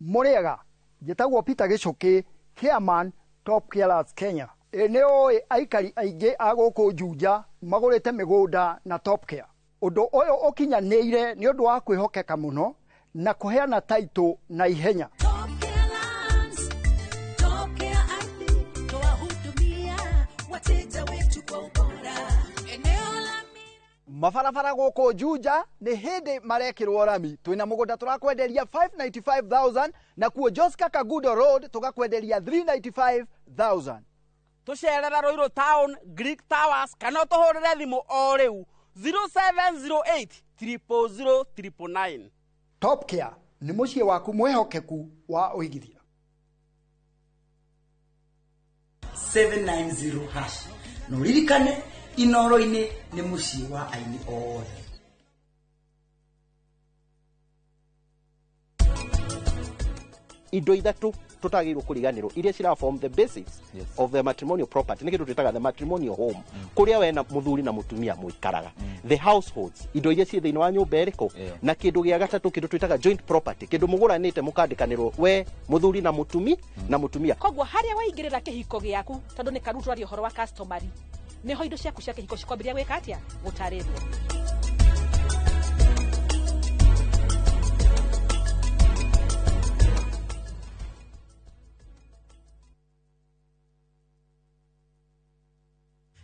Mũrĩega Njĩtagwo Peter Gĩcũkĩ, chairman Top Carers Kenya. Ĩ nĩ ũĩ aikari aingĩ a gũkũ Juja magũrĩte mĩgũnda na Top Care. Ũndũ ũyũ ũkinyanĩire nĩ ũndũ wa kwĩhokeka mũno na kũheana taitũ na ihenya. Twahudumia wateja wetu kwa ubora. Eneo la Mabarabara gũkũ Juja nĩ hĩndĩ marekĩrwo rami. Twĩna mũgũnda tũrakwenderia 595,000 nakuo Joska Kagudo Road tũgakwenderia 395,000. Tũcerere Ruiru Town, Greek Towers kana ũtũhũrĩre thimũ o rĩu 0708 000 999. Top Care nĩ mũciĩ waku mwĩhokeku wa ũigithia. 790 hash na ũririkane Inoro-inĩ nĩ mũciĩ wa aini othe. Indo ithatũ tũtagĩrĩirwo kũriganĩrwo iria cira form the basics of the matrimonial property nĩ kĩndũ twĩtaga the matrimonial home, kũrĩa we na mũthuri na mũtumia mũikaraga, the households, indo iria ciĩ thĩinĩ wa nyũmba ĩrĩkũ, na kĩndũ gĩa gatatũ, kĩndũ twĩtaga joint property, kĩndũ mũgũranĩte mũkandĩkanĩrwo we mũthuri na mũtumi na mũtumia. Koguo harĩa waingĩrĩra kĩhiko gĩaku, tondũ nĩ karu twaria ũhoro wa customary, nĩho indo ciaku cia kĩhiko cikwambĩrĩria gwĩka atĩa, gũtarĩrwo.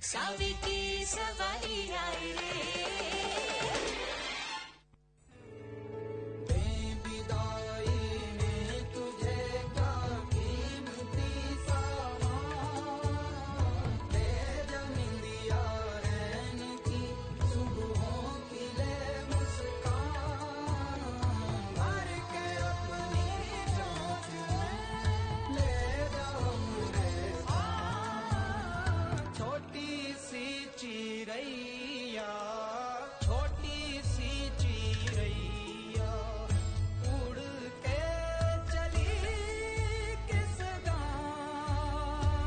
Savi ki सवारी आए रे. छोटी सी चिड़ैया, छोटी सी चिड़ैया, उड़ के चली किस गांव,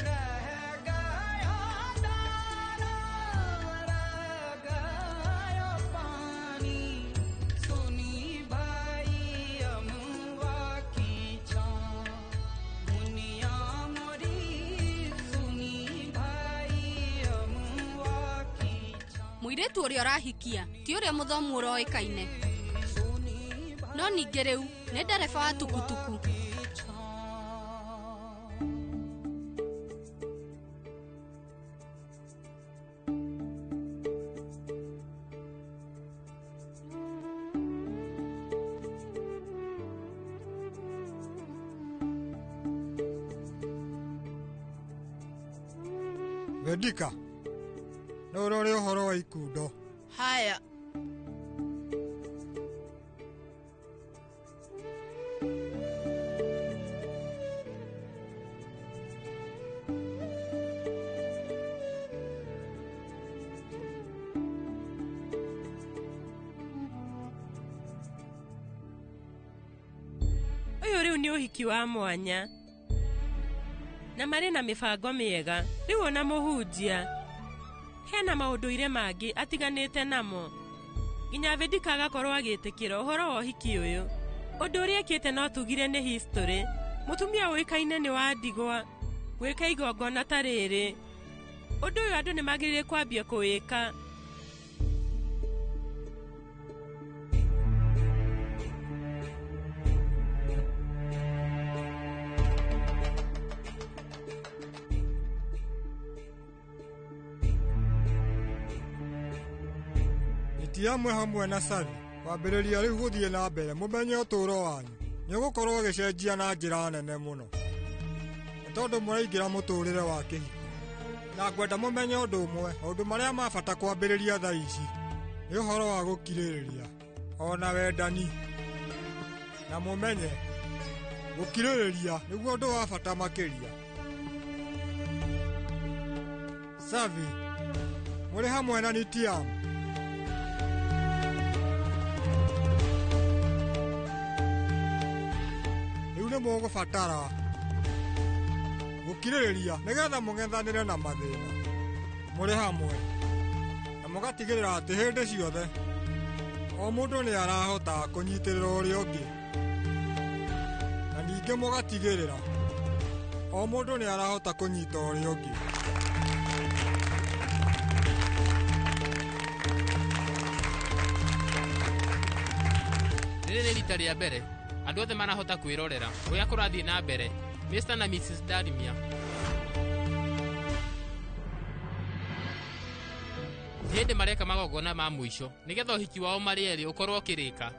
रह गया दाना, रह गया पानी, सुनी भाई अमुआ की छां, मुनिया मोरी सुनी भाई अमुआ की. Mũirĩtu ũrĩa ũrahikia ti ũrĩa mũthomu ũroĩkaine, no ningĩ rĩu nĩ ndereba wa tukutuku. Vedika, no ũrore ũhoro wa ikundo. Haya. Ũyũ rĩu nĩ ũhiki wa mwanya na marĩ na mĩbango mĩega. Rĩu ona mũhunjia hena maũndũire mangĩ atiganĩte namo, nginya Vedika agakorwo agĩtĩkĩra ũhoro wa ũhiki ũyũ. Ũndũ ũrĩa ekĩte no tugire nĩ history. Mũtumia ũĩkaine nĩ wa ndigwa gwĩka igongona ta rĩrĩ. Ũndũ ũyũ andũ nĩ magĩrĩire kwambia kũwĩka. Itiamwe hamwe na Savi kwambĩrĩria rĩu gũthiĩ na mbere mũmenye ũtũũro wanyu nĩ ũgũkorwo ũgĩcenjia na njĩra nene mũno, nĩ tondũ mũraingĩra mũtũũrĩre wa kĩhiko. Na ngwenda mũmenye ũndũ ũmwe, maũndũ marĩa ma bata kwambĩrĩria thaa ici nĩ ũhoro wa gũkirĩrĩria ona wendani, na mũmenye gũkirĩrĩria nĩguo ũndũ wa bata makĩria. Savi, mũrĩ hamwe na Nitiam. Rĩu nĩ mũgũbatara gũkirĩrĩria nĩgetha mũng'ethanĩre na mathĩna mũrĩ hamwe, na mũgatigĩrĩra atĩ hĩndĩ ciothe o mũndũ nĩ arahota kũnyitĩrĩra ũrĩa ũngĩ. Ningĩ mũgatigĩrĩra o mũndũ nĩ arahota kũnyita ũrĩa ũngĩ. Rĩrĩ nĩ rita rĩa mbere andũ othe marahota kwĩrorera ũrĩa kũrathiĩ na mbere Mr na Mrs Darimia. Nĩ hĩndĩ mareka magongona ma mũico nĩgetha ũhiki wao marĩ erĩ ũkorwo ũkĩrĩka.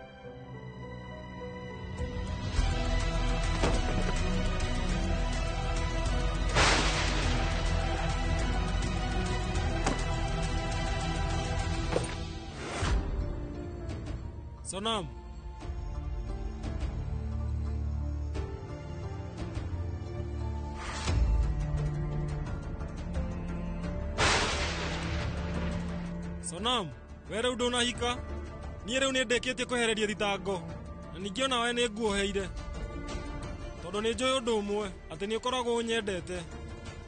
Sonam. Sonam, we rĩu ndũnahika? Niĩ rĩu nĩndĩkĩtie kwehereria thitango na ningĩ onawe nĩ nguoheire tondũ nĩ njũĩ ũndũ ũmwe atĩ nĩ ũkoragwo ũnyendete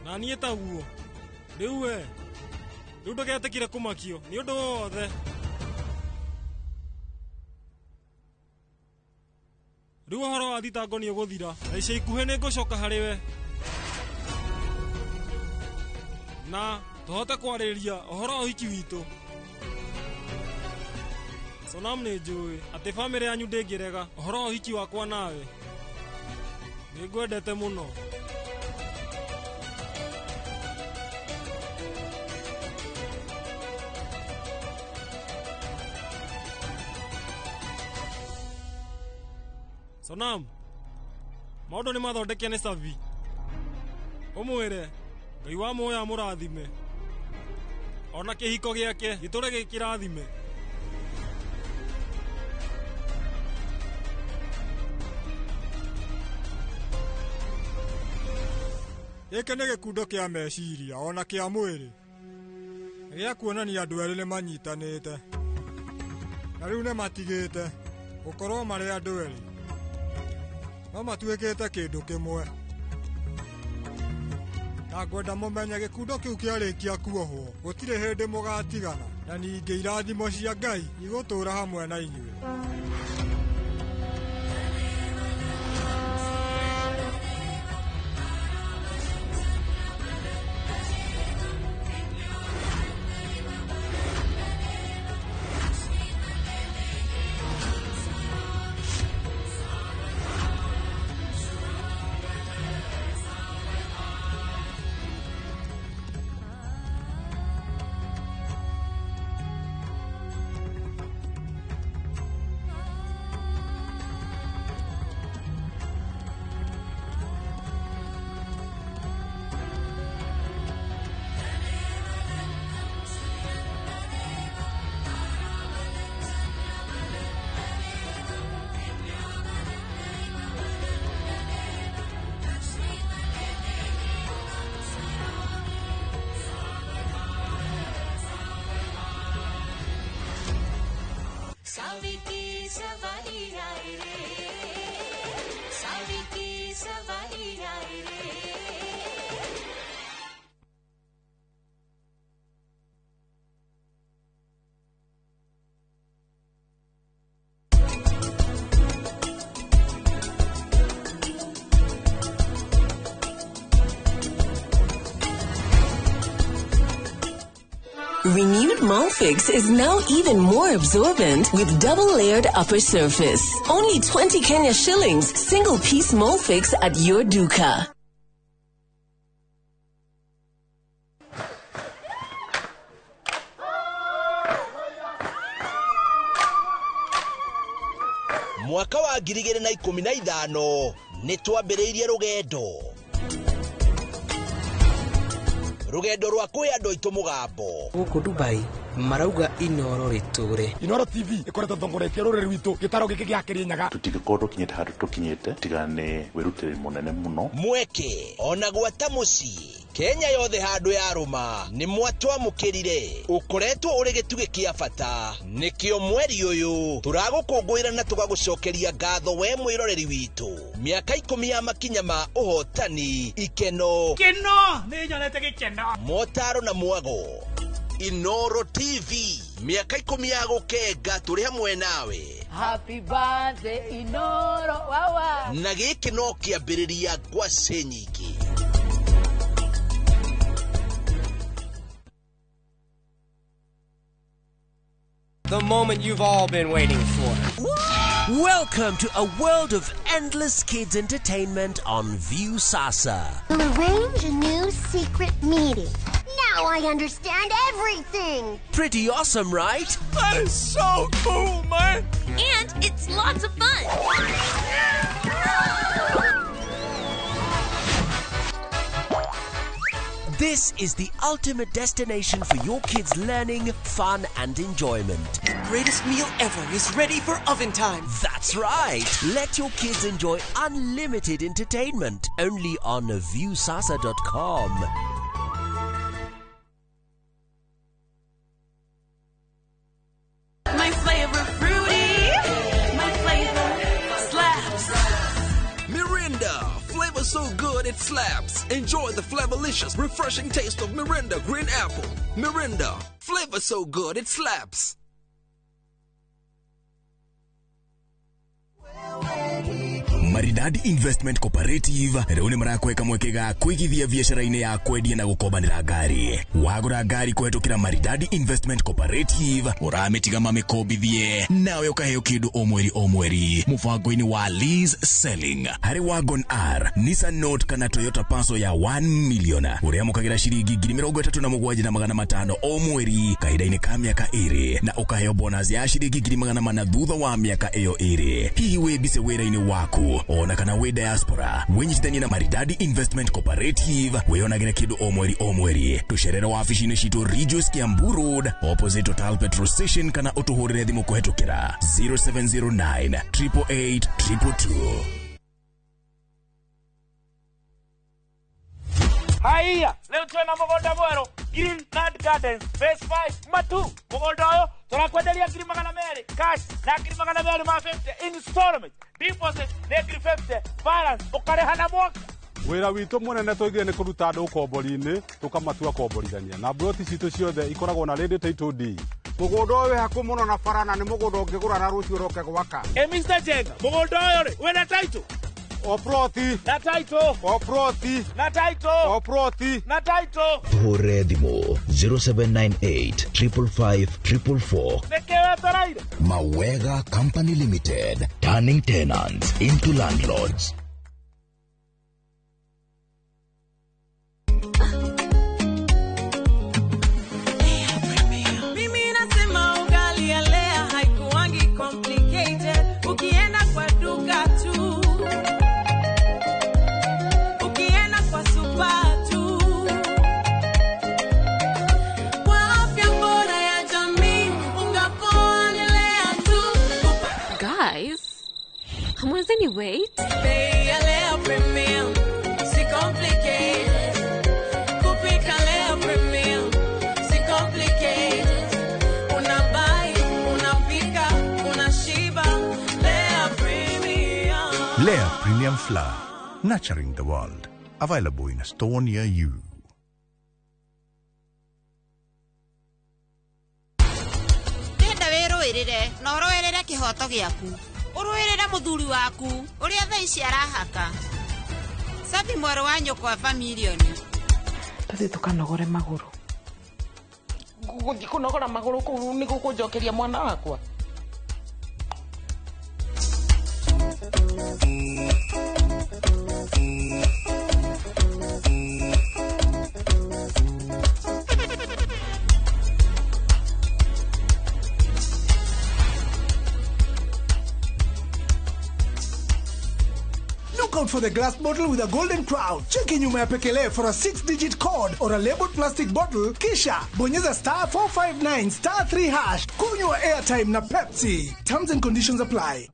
na niĩ taguo. Rĩu we rĩu ndũgetĩkĩre kũmakio nĩ ũndũ wothe. Rĩu ũhoro wa thitango nĩ ũgũthira na ica ikuhĩ nĩ ngũcoka harĩ we na tũhote kwarĩrĩria ũhoro wa ũhiki witũ. Sonam nĩ njũĩ atĩ bamĩrĩ yanyu ndĩngĩrega ũhoro wa ũhiki wakwa nawe. Nĩ ngwendete mũno. Sonam, maũndũ nĩ mathondeke nĩ Savi. Ũmwĩre Ngai wa muoyo amũrathime ona kĩhiko gĩake gĩtũre gĩ kĩrathime. Gĩkĩ nĩ gĩkundo kĩa meciria ona kĩa mwĩrĩ gĩa kuonania andũ erĩ nĩ manyitanĩte na rĩu nĩ matigĩte gũkorwo marĩ andũ erĩ no matuĩkĩte kĩndũ kĩmwe. Na ngwenda mũmenye gĩkundo kĩu kĩarĩkia kuohwo gũtirĩ hĩndĩ mũgatigana na ningĩ irathimo cia Ngai igũtũũra hamwe na inyuĩ. Savi की सवारी आए रे, सावी की सवारी आए रे। Renewed Molfix is now even more absorbent with double-layered upper surface. Only 20 Kenya shillings, single-piece Molfix at your duka. Mwaka wa 2015 nĩ twambĩrĩirie rũgendo rwa kwĩ andũ aitũ mũgambo. Gũkũ Dubai marauga Inoro rĩtũre. Inoro TV ĩkoretwo ĩtongoretie rũrĩrĩ rwitũ gĩtaro gĩkĩ gĩa Kĩrĩnyaga. Tũtingĩkorwo tũkinyĩte handũ tũkinyĩte tiga nĩ wĩrutĩri mũnene mũno. Mweke ona gwata mũciĩ Kenya yothe handũ yarũma nĩ mwatwamũkĩrire. Ũkoretwo ũrĩ gĩtugĩ kĩa bata nĩkĩo mweri ũyũ tũragũkũngũĩra na tũgagũcokeria ngatho we mwĩroreri witũ. Mĩaka 10 ya makinya ma ũhotani, ikeno, keno nĩ nyonete gĩkeno, motaro na mwago. Inoro TV mĩaka 10 ya gũkenga tũrĩ hamwe nawe. Happy birthday Inoro wawa. Na gĩkĩ no kĩambĩrĩria ngwacĩ nyingĩ. The moment you've all been waiting for. Welcome to a world of endless kids entertainment on Viusasa. We'll arrange a new secret meeting. Now I understand everything. Pretty awesome, right? That is so cool, man. And it's lots of fun. This is the ultimate destination for your kids' learning, fun, and enjoyment. The greatest meal ever is ready for oven time. That's right. Let your kids enjoy unlimited entertainment only on Viusasa.com. My flavor fruity, my flavor slaps. Mirinda, flavor so good it slaps. Enjoy the flavorlicious, refreshing taste of Mirinda Green Apple. Mirinda, flavor so good it slaps. Maridadi Investment Cooperative rĩu nĩ marakweka mweke ga kũigithia biacara-inĩ ya kwendia na gũkombanĩra ngari. Wagũra ngari kũhetũkĩra Maridadi Investment Cooperative ũramĩtiga mamĩkombithie nawe ũkaheo kĩndũ o mweri o mweri mũbango-inĩ wa lease selling. Harĩ Wagon R, Nissan Note kana Toyota Passo ya 1 million ũrĩamũkagĩra ciringi 37,500 o mweri kahinda-inĩ ka mĩaka 2 na ũkaheo bonus ya ciringi 400 thutha wa mĩaka ĩyo 2. Hihi wĩ mbise wĩra-inĩ waku ona kana wĩ diaspora, wĩnyitithanie na Maridadi Investment Cooperative wĩyonagĩre kĩndũ o mweri o mweri. Tũcerere wabici-inĩ citũ Ridgeways Kiambu Road opposite Total Petrol Station kana ũtũhũrĩre thimũ kũhetũkĩra 0709 888 222. Haiya, leo twena mũgũnda mwerũ Green Land Gardens Phase 5 Matu. Mũgũnda ũyũ tũrakwenderia 200,000 cash na 250 installment. Deposit nĩ 50, balance ũkarĩha na mwaka. Wĩra witũ mũnene tũigire nĩ kũruta andũ ũkombori-inĩ tũkamatua komborithania na mburoti citũ ciothe ikoragwo na ready title deed. Mũgũnda ũyũ wĩ hakuhĩ mũno na bara na nĩ mũgũnda ũngĩgũra na rũciũ ũroke gwaka. Ĩ Mr. Jenga, mũgũnda ũyũ rĩ wĩna title? O ploti na title, o ploti na title, o ploti na title. Tũhũrĩre thimũ 0798 555 444. Nĩkĩ wetereire? Mawega Company Limited, turning tenants into landlords. Mimi nasema ugali ya Lea haikuangi complicated. Ukienda kwa duka tu, ukienda kwa super tu. Kwa afya bora ya jamii, unga poa ni Lea tu. Guys, hamwezi ni wait? Bei ya Lea Premium, si complicated. Kupika Lea Premium, si complicated. Unabuy, unapika, unashiba. Lea Premium. Lea Premium Flour, nurturing the world. Available in a store near you. Ndĩrenda wĩrũĩrĩre na ũrũĩrĩre kĩhoto gĩaku. Ũrũĩrĩre mũthuri waku ũrĩa thaa ici arahaka. Sabi mwerũ wa nyũkwa bamirioni. Tũthiĩ tũkanogore magũrũ. Gũthiĩ kũnogora magũrũ kũu nĩ gũkũnjokeria mwana wakwa. Look out for the glass bottle with a golden crown. Cheki nyuma ya pekele for a 6-digit code or a labeled plastic bottle. Kisha bonyeza star 459 star 3 hash. Kunywa airtime na Pepsi. Terms and conditions apply.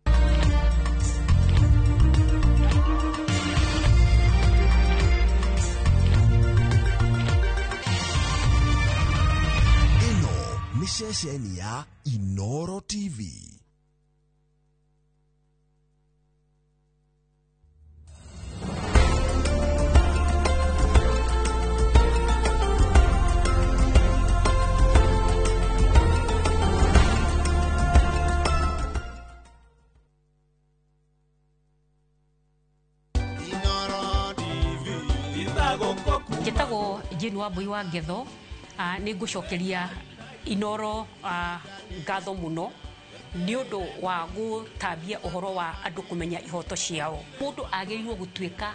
Ĩno nĩ ceceni ya Inoro TV. Njĩtagwo Jane Wambui wa Ngetho. Nĩ ngũcokeria Inoro ngatho mũno nĩ ũndũ wa gũtambia ũhoro wa andũ kũmenya ihoto ciao. Mũndũ agĩrĩirwo gũtuĩka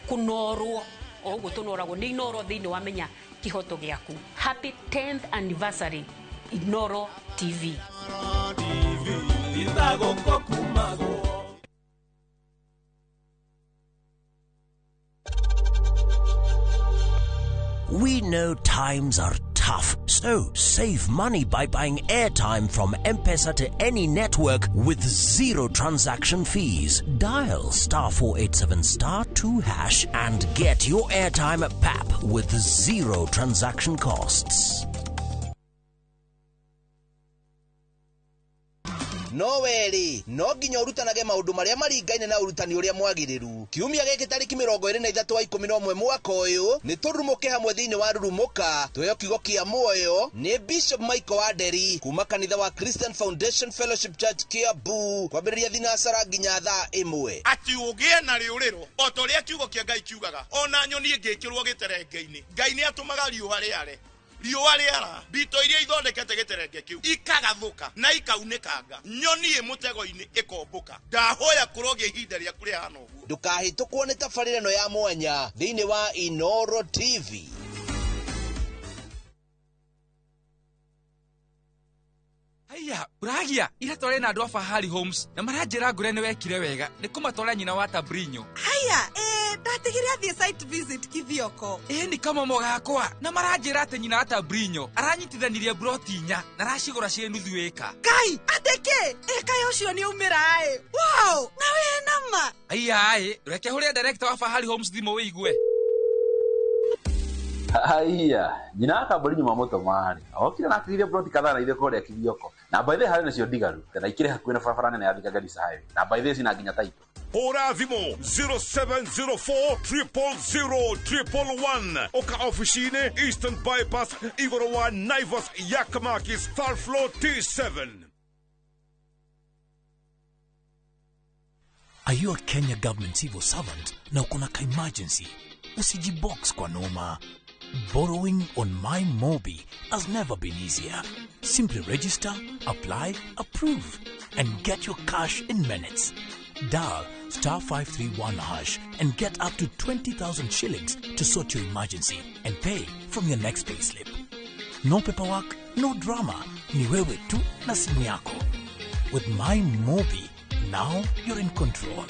kũnorwo o ũguo tũnoragwo nĩ Inoro thĩinĩ wa Menya Kĩhoto Gĩaku. Happy 10th anniversary Inoro TV. We know times are tough, so save money by buying airtime from M-Pesa to any network with zero transaction fees. Dial star 487 star 2 hash and get your airtime at PAP with zero transaction costs. No werĩ no nginya ũrutanage maũndũ marĩa maringaine na ũrutani ũrĩa mwagĩrĩru. Kiumia gĩkĩ tarĩki 23 wa 11 mwaka ũyũ nĩ tũrurumũke hamwe thĩinĩ wa Rurumũka tuheo kiugo kĩa muoyo nĩ Bishop Michael Wanderi kuma kanitha wa Christian Foundation Fellowship Church Kiambu kwambĩrĩria thinacara nginya thaa 1. Atĩ ũgĩe na rĩũrĩro o ta ũrĩa kiugo kĩa Ngai kiugaga, ona nyoni ĩngĩkĩrwo gĩterenge-inĩ, Ngai nĩ atũmaga riũa rĩare. Riũa rĩara mbito iria ithondekete gĩterenge kĩu ikagathũka na ikaunĩkanga, nyoni ĩ mũtego-inĩ ĩkombũka. Ndahoya kũrogĩa ihinda rĩaku rĩhana ũguo. Ndũkahĩtũkwo nĩ tabarĩra ĩno ya mwanya thĩinĩ wa Inoro TV. Haiya, Uragia, ira tware na andũ a Fahari Homes na maranjĩra ngũre nĩ wekire wega nĩ kũmatwara nyina wa Tabrinyo. Haiya, ndatigire athiĩ site visit Kithioko. Nĩ kamomo gakwa na maranjĩra atĩ nyina wa Tabrinyo aranyitithanirie broti 4 na aracigũra ciĩ nuthu ĩka. Kai, atĩ kĩ? Ĩka ũcio nĩ aumĩra ĩ. Wow, na wĩ nama. Haiya, reke hũrĩre director wa Fahari Homes thimũ wĩigue. Haiya, nyina wa Tabrinyo mamũtũma-rĩ, okire na akĩgithia broti kadhaa na ithuĩ kũrĩa Kithioko. Na by the way harĩ nacio ndigaru, na ikĩrĩ hakuhĩ na barabara nene ya Thika Garissa Highway. Na by the way cina nginya title. Hũra thimũ 0704 000 111 oka ofici-inĩ Eastern Bypass igũrũ wa Naivas Yakamakis third floor T7. Are you a Kenya government civil servant na uko na ka emergency? Usijibox kwa noma. Borrowing on My Mobi has never been easier. Simply register, apply, approve, and get your cash in minutes. Dial star 531 hash and get up to 20,000 shillings to sort your emergency and pay from your next payslip. No paperwork, no drama. Ni wewe tu na simu yako. With My Mobi, now you're in control.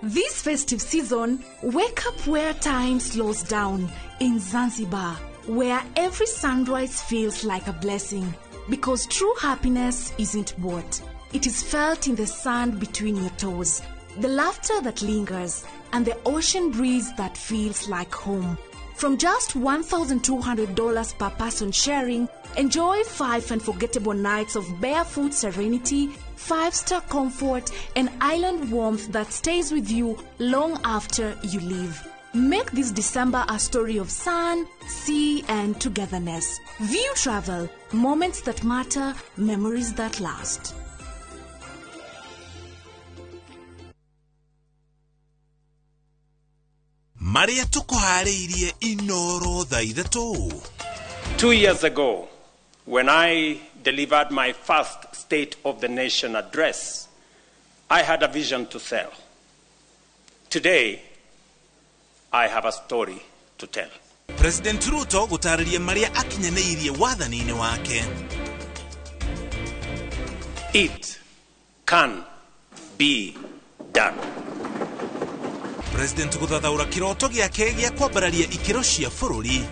This festive season, wake up where time slows down in Zanzibar, where every sunrise feels like a blessing. Because true happiness isn't bought. It is felt in the sand between your toes, the laughter that lingers, and the ocean breeze that feels like home. From just $1,200 per person sharing, enjoy 5 unforgettable nights of barefoot serenity, 5-star comfort, and island warmth that stays with you long after you leave. Make this December a story of sun, sea, and togetherness. View Travel, moments that matter, memories that last. Maria tukuharĩirie Inoro thaa 3. 2 years ago, when I delivered my first State of the Nation address, I had a vision to sell. Today, I have a story to tell. President Ruto gũtarĩria marĩa akinyanĩirie wathani-inĩ wake. It can be done. President gũthathaũra kĩroto gĩake gĩa kwambararia ikĩro cia bũrũri.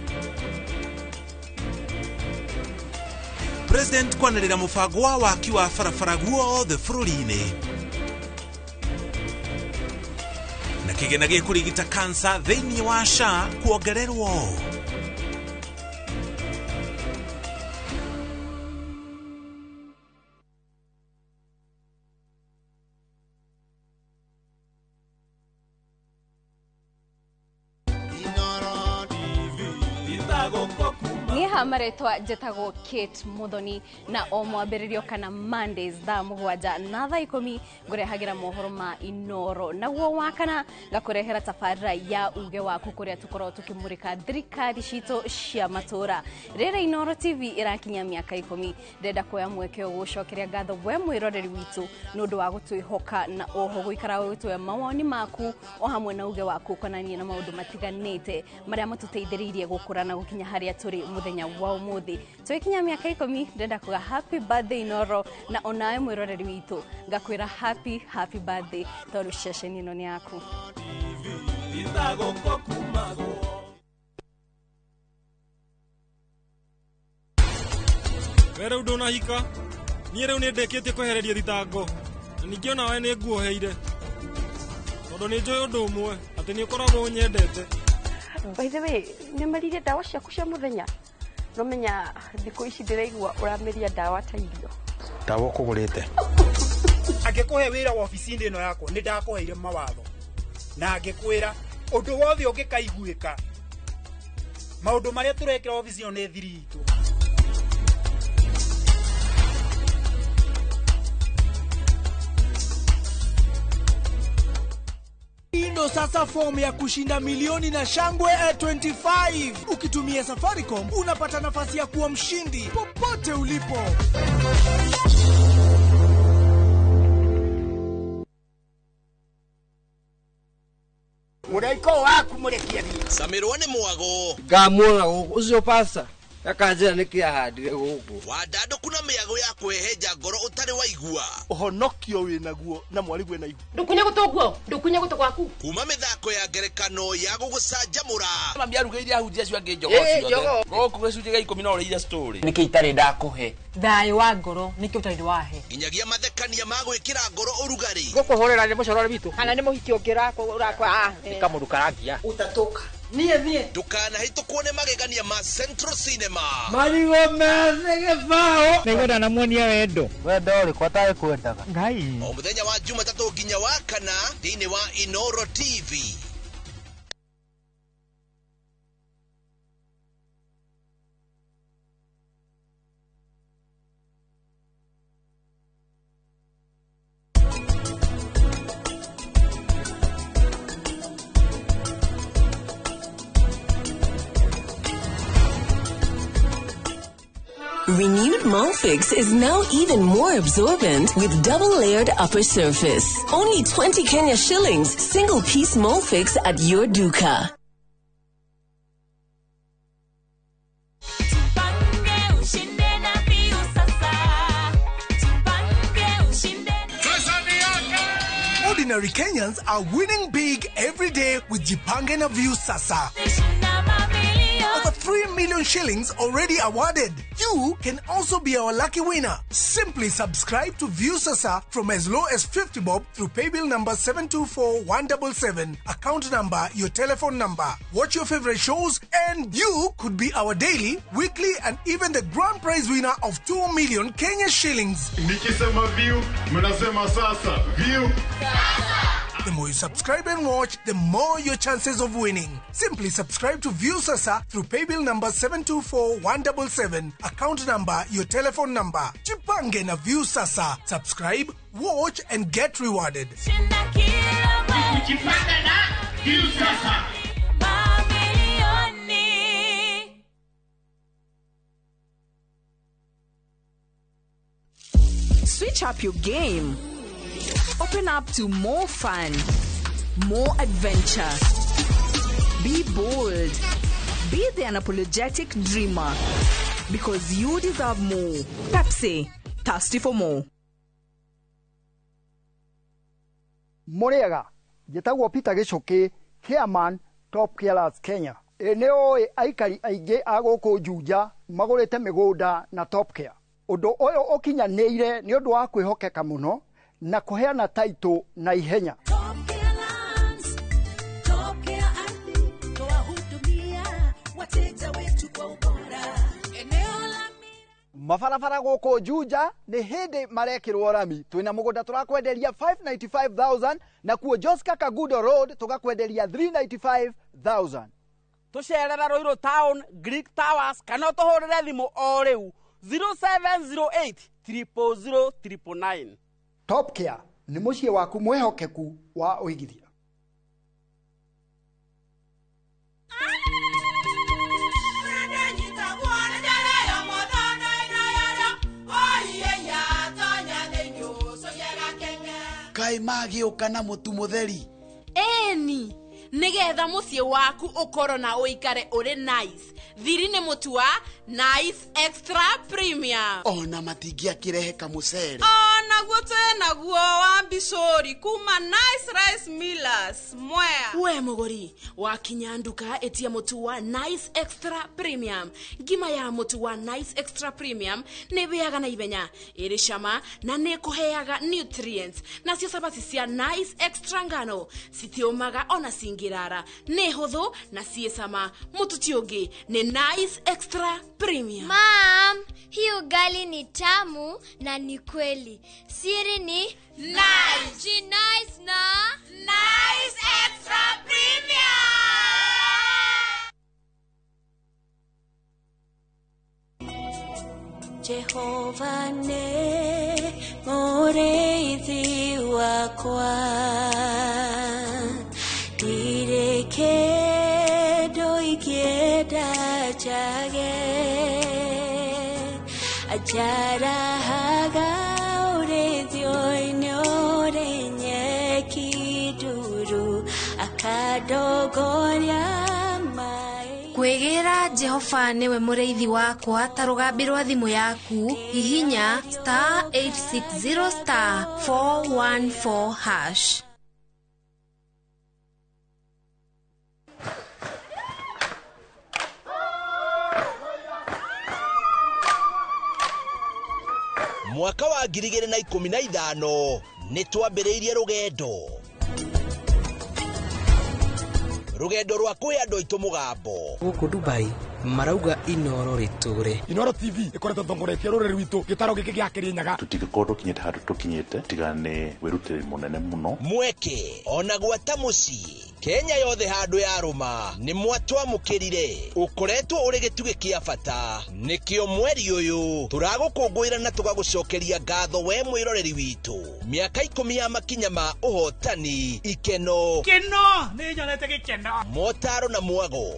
President kwanĩrĩra mũbango wa waki wa barabara guothe bũrũri-inĩ. Na kĩgĩna gĩkũrigita kansa thĩinĩ wa SHA kuongererwo. Nĩ Niĩ ha marĩtwa njĩtagwo Kate Muthoni, na o mwambĩrĩrio kana Mondays thaa 7 na thaa 10 ngũrehagĩra mohoro ma Inoro, naguo wakana ngakũrehera tabarĩra ya uge waku kũrĩa tũkoragwo tũkĩmũrĩka thirikari citũ cia matũra. Rĩrĩa Inoro TV ĩrakinya mĩaka 10, ndĩrenda kuoya mweke ũyũ gũcokeria ngatho we mwĩroreri witũ nĩ ũndũ wa gũtwĩhoka na oho gũikara ũgĩtũhe mawoni maku o hamwe na uge waku ũkonainie na maũndũ matiganĩte marĩa matũteithĩrĩirie gũkũra na gũkinya harĩa tũrĩ mũthenya wa ũmũthĩ. Tũgĩkinya mĩaka 10, ndĩrenda kuga happy birthday Inoro, na onawe mwĩroreri witũ ngakwĩra happy happy birthday tondũ ceceni ĩno nĩ yaku. We rĩu ndũnahika, niĩ rĩu nĩ ndĩkĩtie kwehereria thitango, na ningĩ onawe nĩ nguoheire tondũ nĩ njũĩ ũndũ ũmwe, atĩ nĩ ũkoragwo ũnyendete. By the way, nĩ marire ndawa ciaku cia mũthenya? Nomenya thikũ ici ndĩraigua ũramĩria ndawa ta irio. Ndawa ũkũgũrĩte. Angĩkũhe wĩra wabici-inĩ ĩno yakwa, nĩ ndakũheire mawatho na ngĩkwĩra ũndũ wothe ũngĩkaiguĩka, maũndũ marĩa tũrekĩra wabici ĩno nĩ thiri itũ. Ndo sasa fomu ya kushinda milioni na shangwe 25. Ukitumia Safaricom unapata nafasi ya kuwa mshindi popote ulipo. Mũraiko waku mũrekia thiĩ. Samirwo nĩ mwago. Ngamuona gũkũ ũcio pasta akanjĩra nĩkĩ ahandire gũkũ. Wandandũku na mĩago ya kwĩhenja ngoro ũtarĩ waigua. Ũhonokio wĩnaguo na mwarigwe na ihu. Ndũkunye gũtũ guo, ndũkunye gũtũ gwaku. Kuma mĩthako ya ngerekano ya gũgũcanjamũra. Mami arugĩire ahunjia acio angĩ njogoo ciothe. Gũkũ gĩcunjĩ gĩa 10 no ũrĩire story. Nĩkĩ itarĩ ndakũhe? Thayũ wa ngoro nĩkĩ ũtarĩ wahe? Nginyagia mathekania ma gwĩkĩra ngoro ũrugarĩ. Gũkũhũrĩra nĩ mũcorore witũ. Kana nĩ mũhiki ũngĩ ũrakwa. Nĩ kamũndũ karangia. Utatoka. Niĩ niĩ. Ndũkanahĩtũkwo nĩ magegania ma Central Cinema. Marigũ methĩ gĩbaũ. Nĩngwenda namuonia wendo. Wendo ũrĩkũ atarĩ kwendaga? Ngai. O mũthenya wa Jumatatũ nginya wa kana thĩinĩ wa Inoro TV. Renewed Molfix is now even more absorbent with double-layered upper surface. Only 20 Kenya shillings, single-piece Molfix at your duka. Ordinary Kenyans are winning big every day with Jipange na Viusasa. Over 3 million shillings already awarded. You can also be our lucky winner. Simply subscribe to Viusasa from as low as 50 bob through paybill number 724177, account number, your telephone number. Watch your favorite shows and you could be our daily, weekly and even the grand prize winner of 2 million Kenya shillings. Nikisema view, mnasema sasa. View. The more you subscribe and watch, the more your chances of winning. Simply subscribe to Viusasa through paybill number 724177, account number, your telephone number. Jipange na Viusasa. Subscribe, watch and get rewarded. Jipange na Viusasa. Switch up your game. Open up to more fun, more adventure. Be bold. Be the unapologetic dreamer. Because you deserve more. Pepsi, thirsty for more. Mũrĩega, njĩtagwo Peter Gĩcũkĩ, chairman Top Carers Kenya. Ĩ nĩ ũĩ aikari aingĩ a gũkũ Juja magũrĩte mĩgũnda na Top Care. Ũndũ ũyũ ũkinyanĩire nĩ ũndũ wa kwĩhokeka mũno na kũheana taitũ na ihenya. Mabarabara gũkũ Juja nĩ hĩndĩ marekĩrwo rami. Twĩna mũgũnda tũrakwenderia 595,000 na kuo Joska Kagudo Road tũgakwenderia 395,000. Tũcerera Ruiru Town, Greek Towers, kana ũtũhũrĩre thimũ o rĩu 0708 000 999. Top Care nĩ mũciĩ waku mwĩhokeku wa ũigithia. Kaĩ magĩũka na mũtu mũtheri? Ĩni, nĩgetha mũciĩ waku ũkorwo na ũikare ũrĩ nice. Thiri nĩ mũtu wa Nice Extra Premium. Ona matingĩakĩrehe kamũcere. Onaguo twĩ naguo wa mbicũri kuma Nice Rice Millers Mwea. We mũgũri wakinya nduka ĩtia mũtu wa Nice Extra Premium. Ngima ya mũtu wa Nice Extra Premium nĩ ĩhĩaga na ihenya, ĩrĩ cama na nĩ ĩkũheaga nutrients. Nacio cabaci cia Nice Extra ngano citiũmaga ona cingĩrara, nĩ hũthũ na ciĩ cama. Mũtu ti ũngĩ nĩ Nice Extra Premium. Mom, hii ugali ni tamu na ni kweli. Siri ni Nice. Ji nice na Nice Extra Premium. Jehova nĩ mũrĩithi wakwa, ndirĩ kĩndũ ingĩenda njage. Anjarahaga ũrĩithio-inĩ ũrĩ nyeki nduru, akandongoria maĩ. Kwĩgĩra Jehova nĩwe mũrĩithi wakwa ta rũgambi rwa thimũ yaku, hihinya star 860 star 414 hash. Mwaka wa 2015 nĩ twambĩrĩirie rũgendo. Rũgendo rwa kũhe andũ aitũ mũgambo. Gũkũ Dubai marauga Inoro rĩtũre. Inoro TV ĩkoretwo ĩtongoretie rũrĩrĩ rwitũ gĩtaro gĩkĩ gĩa Kĩrĩnyaga. Tũtingĩkorwo tũkinyĩte handũ tũkinyĩte tiga nĩ wĩrutĩri mũnene mũno. Mweke ona gwata mũciĩ Kenya yothe handũ yarũma nĩ mwatwamũkĩrire. Ũkoretwo ũrĩ gĩtugĩ kĩa bata, nĩkĩo mweri ũyũ tũragũkũngũĩra na tũgagũcokeria ngatho we mwĩroreri witũ. Mĩaka 10 ya makinya ma ũhotani, ikeno, Kĩno nĩ nyonete gĩkeno, motaro na mwago.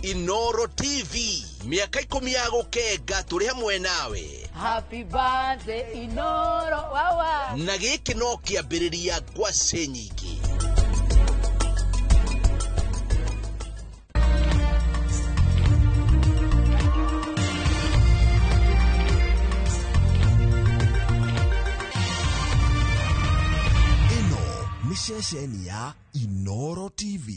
Inoro TV, mĩaka 10 ya gũkenga tũrĩ hamwe nawe. Happy birthday Inoro wawa. Na gĩkĩ no kĩambĩrĩria ngwacĩ nyingĩ. Ĩno nĩ ceceni ya Inoro TV.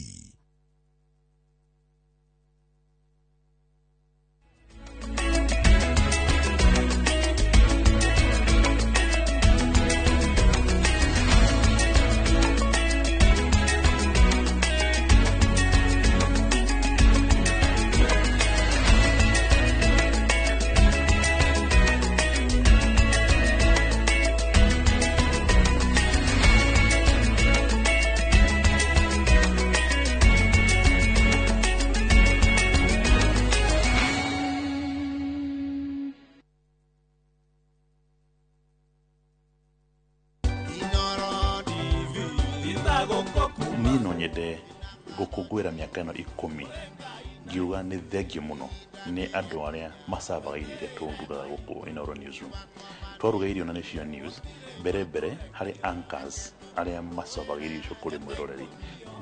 Niĩ no nyende gũkũngũĩra mĩaka ĩno 10 ngiuga nĩ thengiũ mũno nĩ andũ arĩa macavaga irio iria tũrugaga gũkũ Inoro Newsroom. Twaruga irio na nĩcio news mbere mbere harĩ anchors arĩa macavaga irio icio kũrĩ mwĩroreri.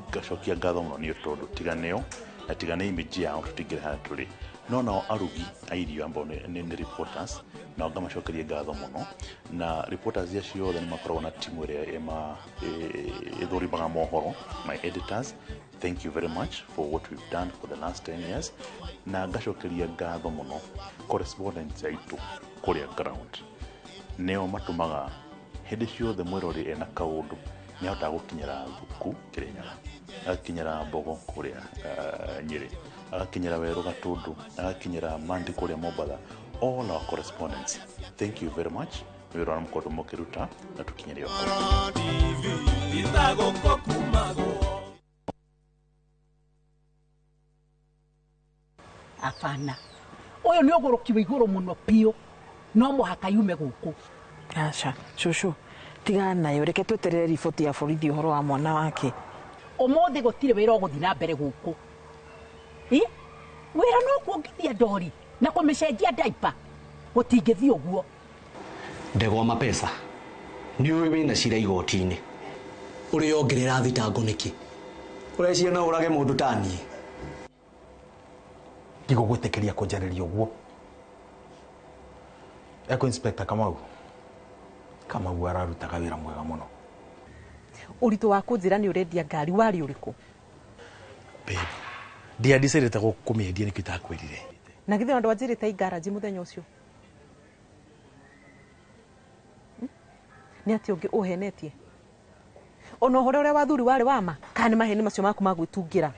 Ngacokia ngatho mũno nĩ tondũ tiga nĩo na tiga nĩ image yao tũtingĩrĩ harĩa tũrĩ. No nao arugi a irio ambao nĩ reporters, nao ngamacokeria ngatho mũno. Na reporters acio othe nĩ makoragwo na timu ĩrĩa ĩthũrimaga mohoro, my editors, thank you very much for what we've done for the last 10 years. Na ngacokeria ngatho mũno correspondents aitũ kũrĩa ground, nĩo matũmaga hĩndĩ ciothe mwĩrori ena kaũndũ nĩ ahotaga gũkinyĩra Thuku Kĩrĩnyaga, agakinyĩra Mbogo kũrĩa Nyĩrĩ, agakinyĩra Werũ Gatũndũ, agakinyĩra Mandi kũrĩa Mombatha. All our correspondents, thank you very much nĩ wĩra ũrĩa mũkoretwo mũkĩruta na tũkinyĩre o. Hapana, ũyũ nĩ ũgũrũki wa igũrũ mũno biũ, no mũhaka yume gũkũ. Aca cũcũ, tigana nayo, reke tweterere riboti ya borithi ũhoro wa mwana wake. Ũmũthĩ gũtirĩ wĩra ũgũthiĩ na mbere gũkũ. Ĩ, wĩra no kuongithia ndori na kũmĩcenjia ndaipa, gũtingĩthiĩ ũguo. Ndegwa mapesa nĩ ũĩ wĩna cira igoti-inĩ. Ũrĩongerera thitango nĩkĩ? Ũreciria no ũrage mũndũ ta niĩ? Ndigũgwĩtĩkĩria kũnjarĩria ũguo. Eko Inspector Kamau. Kamau ararutaga wĩra mwega mũno. Ũritũ wa kũnjĩra nĩ ũrendia ngari warĩ ũrĩkũ? Babe, ndiandicaidĩte kũmĩendia nĩkĩo itakwĩrire. Na githĩ ona ndwanjĩrĩte i garage mũthenya ũcio? Nĩ atĩa ũngĩ ũhenetie? Ona ũhoro ũrĩa wa thuri warĩ wa ma? Kana nĩ maheni macio maku ma gwĩtungĩra?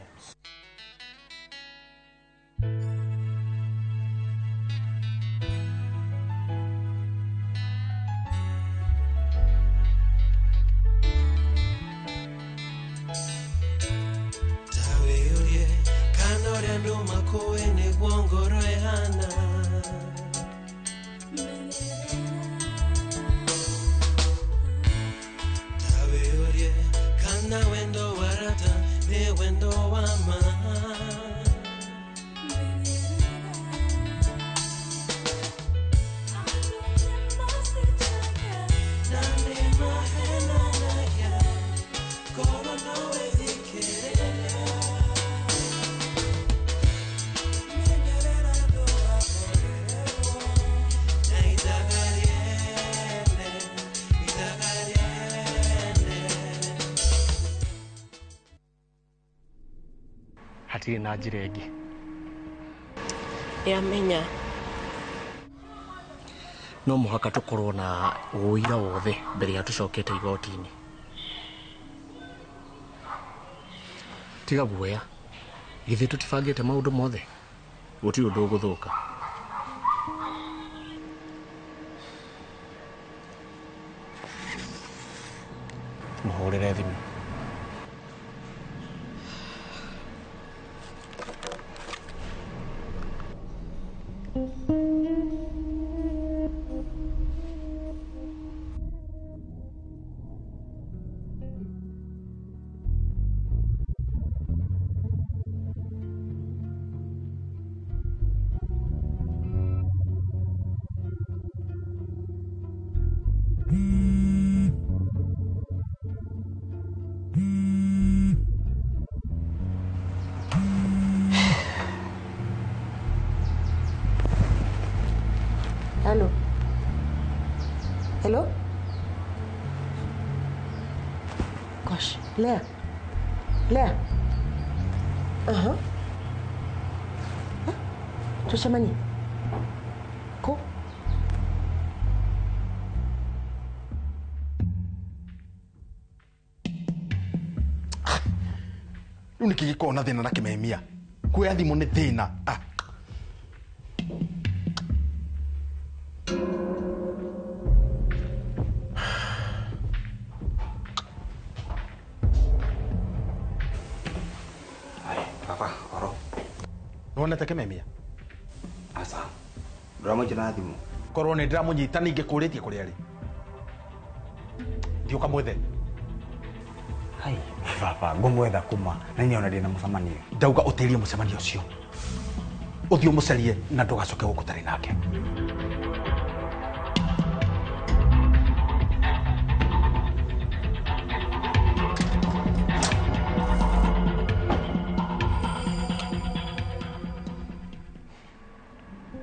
Tawĩũrie kana ũrĩa andũ makũĩ nĩguo ngoro ĩhana. Tawĩũrie kana wendo wa rata nĩ wendo wa ma. Na nĩ mahenanagia, korwo no wĩthikĩrĩria. Hatirĩ na njĩra ĩngĩ. Nĩamenya. No mũhaka tũkorwo na ũira wothe mbere ya tũcokete igoti-inĩ. Tiga guoya, githĩ tũtibangĩte maũndũ mothe? Gũtirĩ ũndũ ũgũthũka. Mũhũrĩre thimũ. Hello. Hello? Gosh, Lea. Lea. Uh-huh. Huh? Tucemanie. Ko? Rĩu nĩkĩ gĩkoragwo na thĩna na kĩmemia? Kuoya thimũ nĩ thĩna. Ah. Baba, oro. Nĩwonete kĩmemia? Aca. Ndũramũnyita na thimũ. Korwo nĩ ndĩramũnyita ningĩkũrĩtie kũrĩa arĩ. Thiĩ ũkamwethe. Hai, baba, ngũmwetha kuma na niĩ ona ndĩ na mũcemanio. Ndauga ũtĩrie mũcemanio ũcio. Ũthiĩ ũmũcarie na ndũgacoke gũkũ ũtarĩ nake.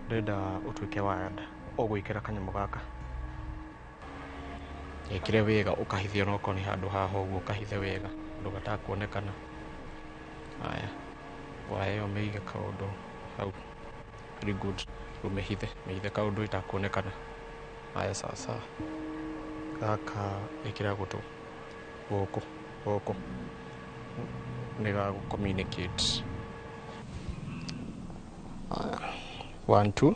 Ndĩrenda ũtuĩke wired, ũgwĩkĩra kanyamũ gaka. Gekĩre wega ũkahithe onokorwo nĩ handũ haha ũguo ũkahithe wega ũndũ gatakuonekana. Haya, waya ĩyo mĩige kaũndũ hau. Very good. Rĩu mĩhithe, mĩhithe kaũndũ ĩtakuonekana. Haya sasa. Gaka ĩkĩra gũtũ gũkũ gũkũ. Nĩ ga gũ communicate. Haya. 1 2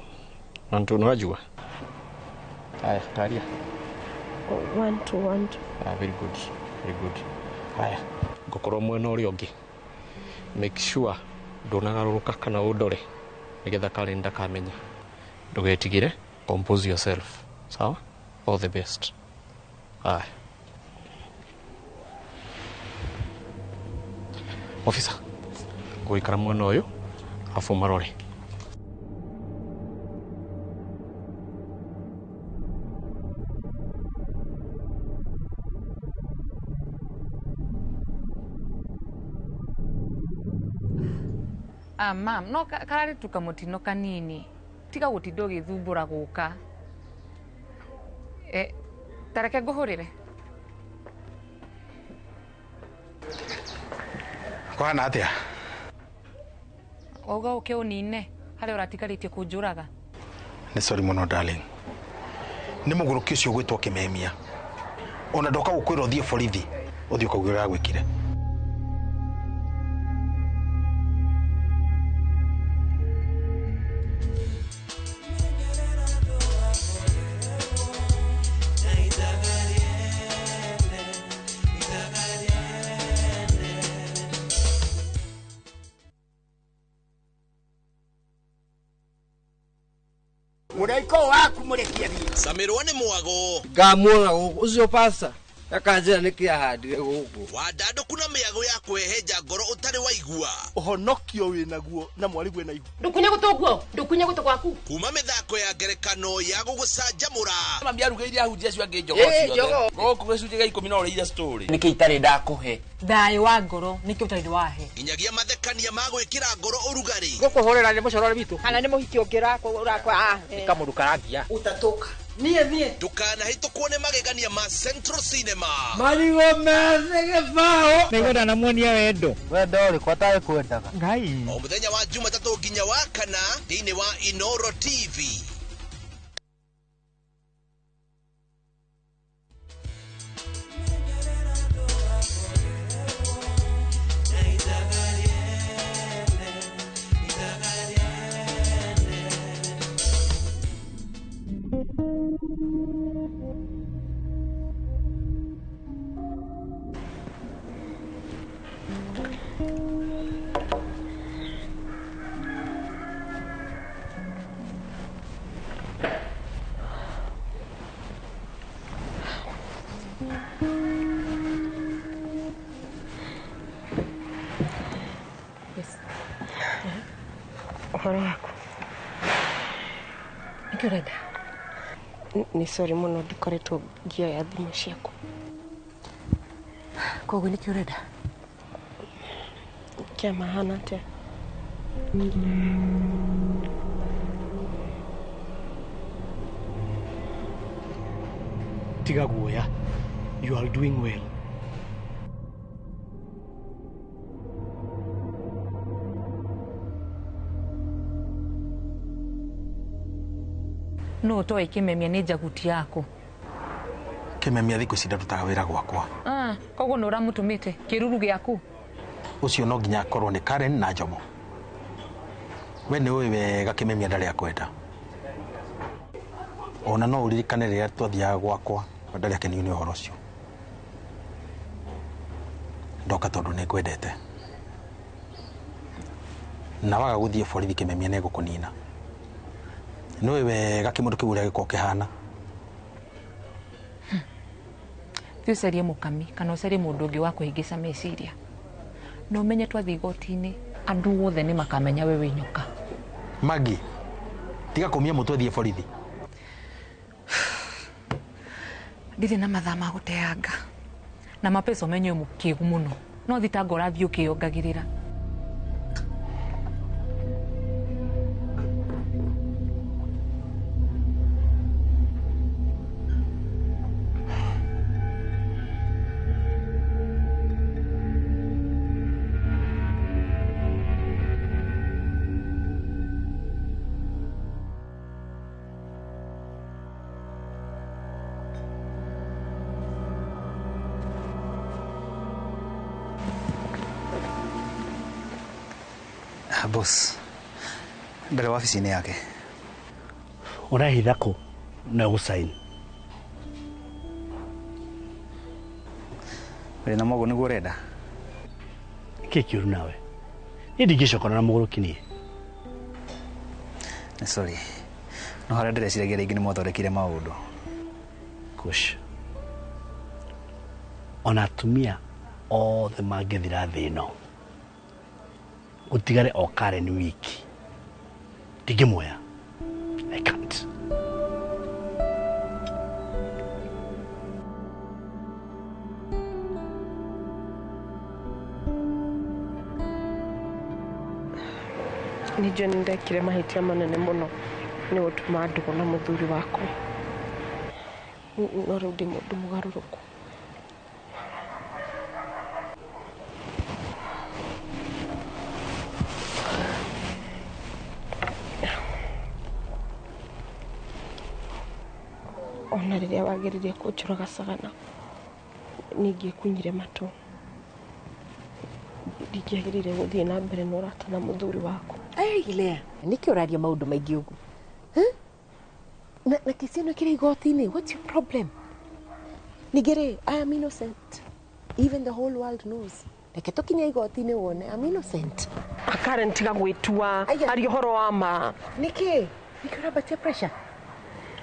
1 2 nĩwajua? Haya, taria. 1 2 1 2. Ah, very good, very good. Haya, ngũkorwo mwena ũrĩa ũngĩ. Make sure ndũnagarũrũka kana ũndore. Nĩgetha Karen ndakamenya. Ndũgetigĩre, compose yourself. Sawa? All the best. Haya. Officer, ngũikara mwena ũyũ afu marore. Ah, mam, no kararĩ tu kamũtino kanini. Tiga gũtinda ũgĩthumbũra gũka. Ta reke ngũhũrĩre. Kũhana atĩa? Wauga ũke ũnine harĩa ũratigarĩtie kũnjũraga. Nĩ sorry mũno darling. Nĩ mũgũrũki ũcio ũgwĩtwo Kĩmemia. Ona ndoka gũkwĩra ũthiĩ borithi, ũthiĩ ũkauge ũrĩa agwĩkire. Mũraika waku mũrekie thiĩ. Camirwo nĩ mwago. Ngamuona gũkũ ũcio pasta akanjĩra nĩkĩ ahandire gũkũ. Wandandũku na mĩago ya kwĩhenja ngoro ũtarĩ waigua. Ũhonokio wĩnaguo na mwarĩguo na ihu. Ndũkunye gũtũ guo, ndũkunye gũtũ gwaku. Kuma mĩthako ya ngerekano ya gũgũcanjamũra. Mami arugĩire ahunjia acio angĩ njogoo ciothe. Gũkũ gĩcunjĩ gĩa 10 no ũrĩire story. Nĩkĩ itarĩ ndakũhe? Thayũ wa ngoro nĩkĩ ũtarĩ wahe. Nginyagia mathekania ma gwĩkĩra ngoro ũrugarĩ. Gũkũhũrĩra nĩ mũcorore witũ. Kana nĩ mũhiki ũngĩ ũrakwa. Nĩ kamũndũ karangia. Utatoka. Niĩ thiĩ. Ndũkanahĩtũkwo nĩ magegania ma Central Cinema. Marigũ methĩ gĩbaũ. Nĩngwenda namuonia wendo. Wendo ũrĩkũ atarĩ kwendaga? Ngai. O mũthenya wa Jumatatũ nginya wa kana thĩinĩ wa Inoro TV. Ũhoro waku? Nĩkĩ ũrenda? Nĩ sorry mũno ndikoretwo ngĩoya thimũ ciaku. Koguo nĩkĩ ũrenda? Kĩama hana atĩa? Tiga guoya. You are doing well. No ũtoĩ Kĩmemia nĩ njaguti yaku. Kĩmemia thikũ ici ndarutaga wĩra gwakwa. Koguo nĩ ũramũtũmĩte kĩruru gĩaku? Ũcio no nginya akorwo nĩ Karen na Njomo. We nĩ ũĩ wega Kĩmemia ndarĩ akwenda. Ona no ũririkane rĩrĩa twathiaga gwakwa ndarĩ akenio nĩ ũhoro ũcio. Ndoka tondũ nĩ ngwendete. Na waga gũthiĩ borithi Kĩmemia nĩ egũkũnina. Nĩ ũĩ wega kĩmũndũ kĩu ũrĩa gĩkoragwo kĩhana. Thiĩ ũcarie mũkami kana ũcarie mũndũ ũngĩ wa kũhĩngĩca meciria. Na ũmenye twathiĩ igoti-inĩ andũ othe nĩ makamenya we wĩ nyoka. Maggie, tiga kũmia mũtwe thiĩ borithi. Ndirĩ na mathaa ma gũteanga. Na mapesa ũmenye wĩ mũkĩgu mũno. No thitango ũrathiĩ ũkĩyongagĩrĩra. Boss, ndarĩ wabici-inĩ yake. Ũrehitha kũ na ũgũcaini? Wĩna mogo nĩguo ũrenda? Nĩkĩ kĩũru nawe? Niĩ ndingĩcokana na mũgũrũki niĩ. Sorry. No harĩa ndĩreciragia rĩngĩ nĩ mwathondekire maũndũ. Kush. Ona atumia othe mangĩthira thĩ ĩno gũtigare o Karen wiki ndingĩmuoya. I can't. Nĩ njũĩ nĩ ndekire mahĩtia manene mũno nĩ gũtũma ndũgũ na mũthuri wakwa, no rĩu ndĩ mũndũ mũgarũrũku. Ona rĩrĩa wageririe kũnjũraga Sagana, ningĩkunyire matũ. Ndingĩagĩrĩire gũthiĩ na mbere na ũrata na mũthuri waku. Lea, nĩkĩ ũraria maũndũ maingĩ ũguo? Na kesi ĩno ĩkĩrĩ igoti-inĩ, what's your problem? Ningĩ rĩ, I am innocent. Even the whole world knows. Reke tũkinye igoti-inĩ wone, I'm innocent. Karen, tiga gwĩtua, aria ũhoro wa ma. Nĩkĩ? Nĩkĩ ũrambatia pressure?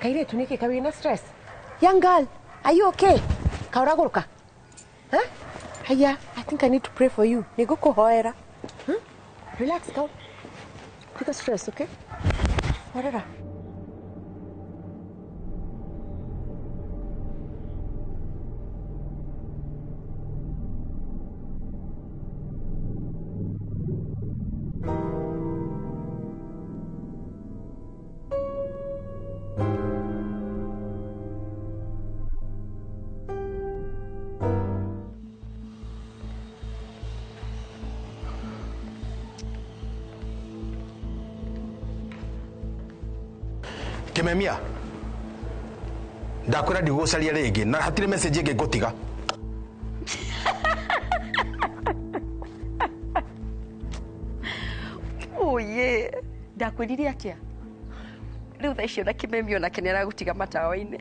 Kairĩtu nĩkĩ ka wĩna stress? Young girl, are you okay? Kaũragũrũka? Huh? Haya, I think I need to pray for you. Nĩngũkũhoera. Relax, girl. Take stress, okay? Horera. Kimemia, ndakwĩra ndigũgũcaria rĩngĩ na hatirĩ message ĩngĩ ngũtiga. Oye, ndakwĩrire atĩa? Rĩu thaa icio na Kimemia onake nĩaragũtiga matawa-inĩ.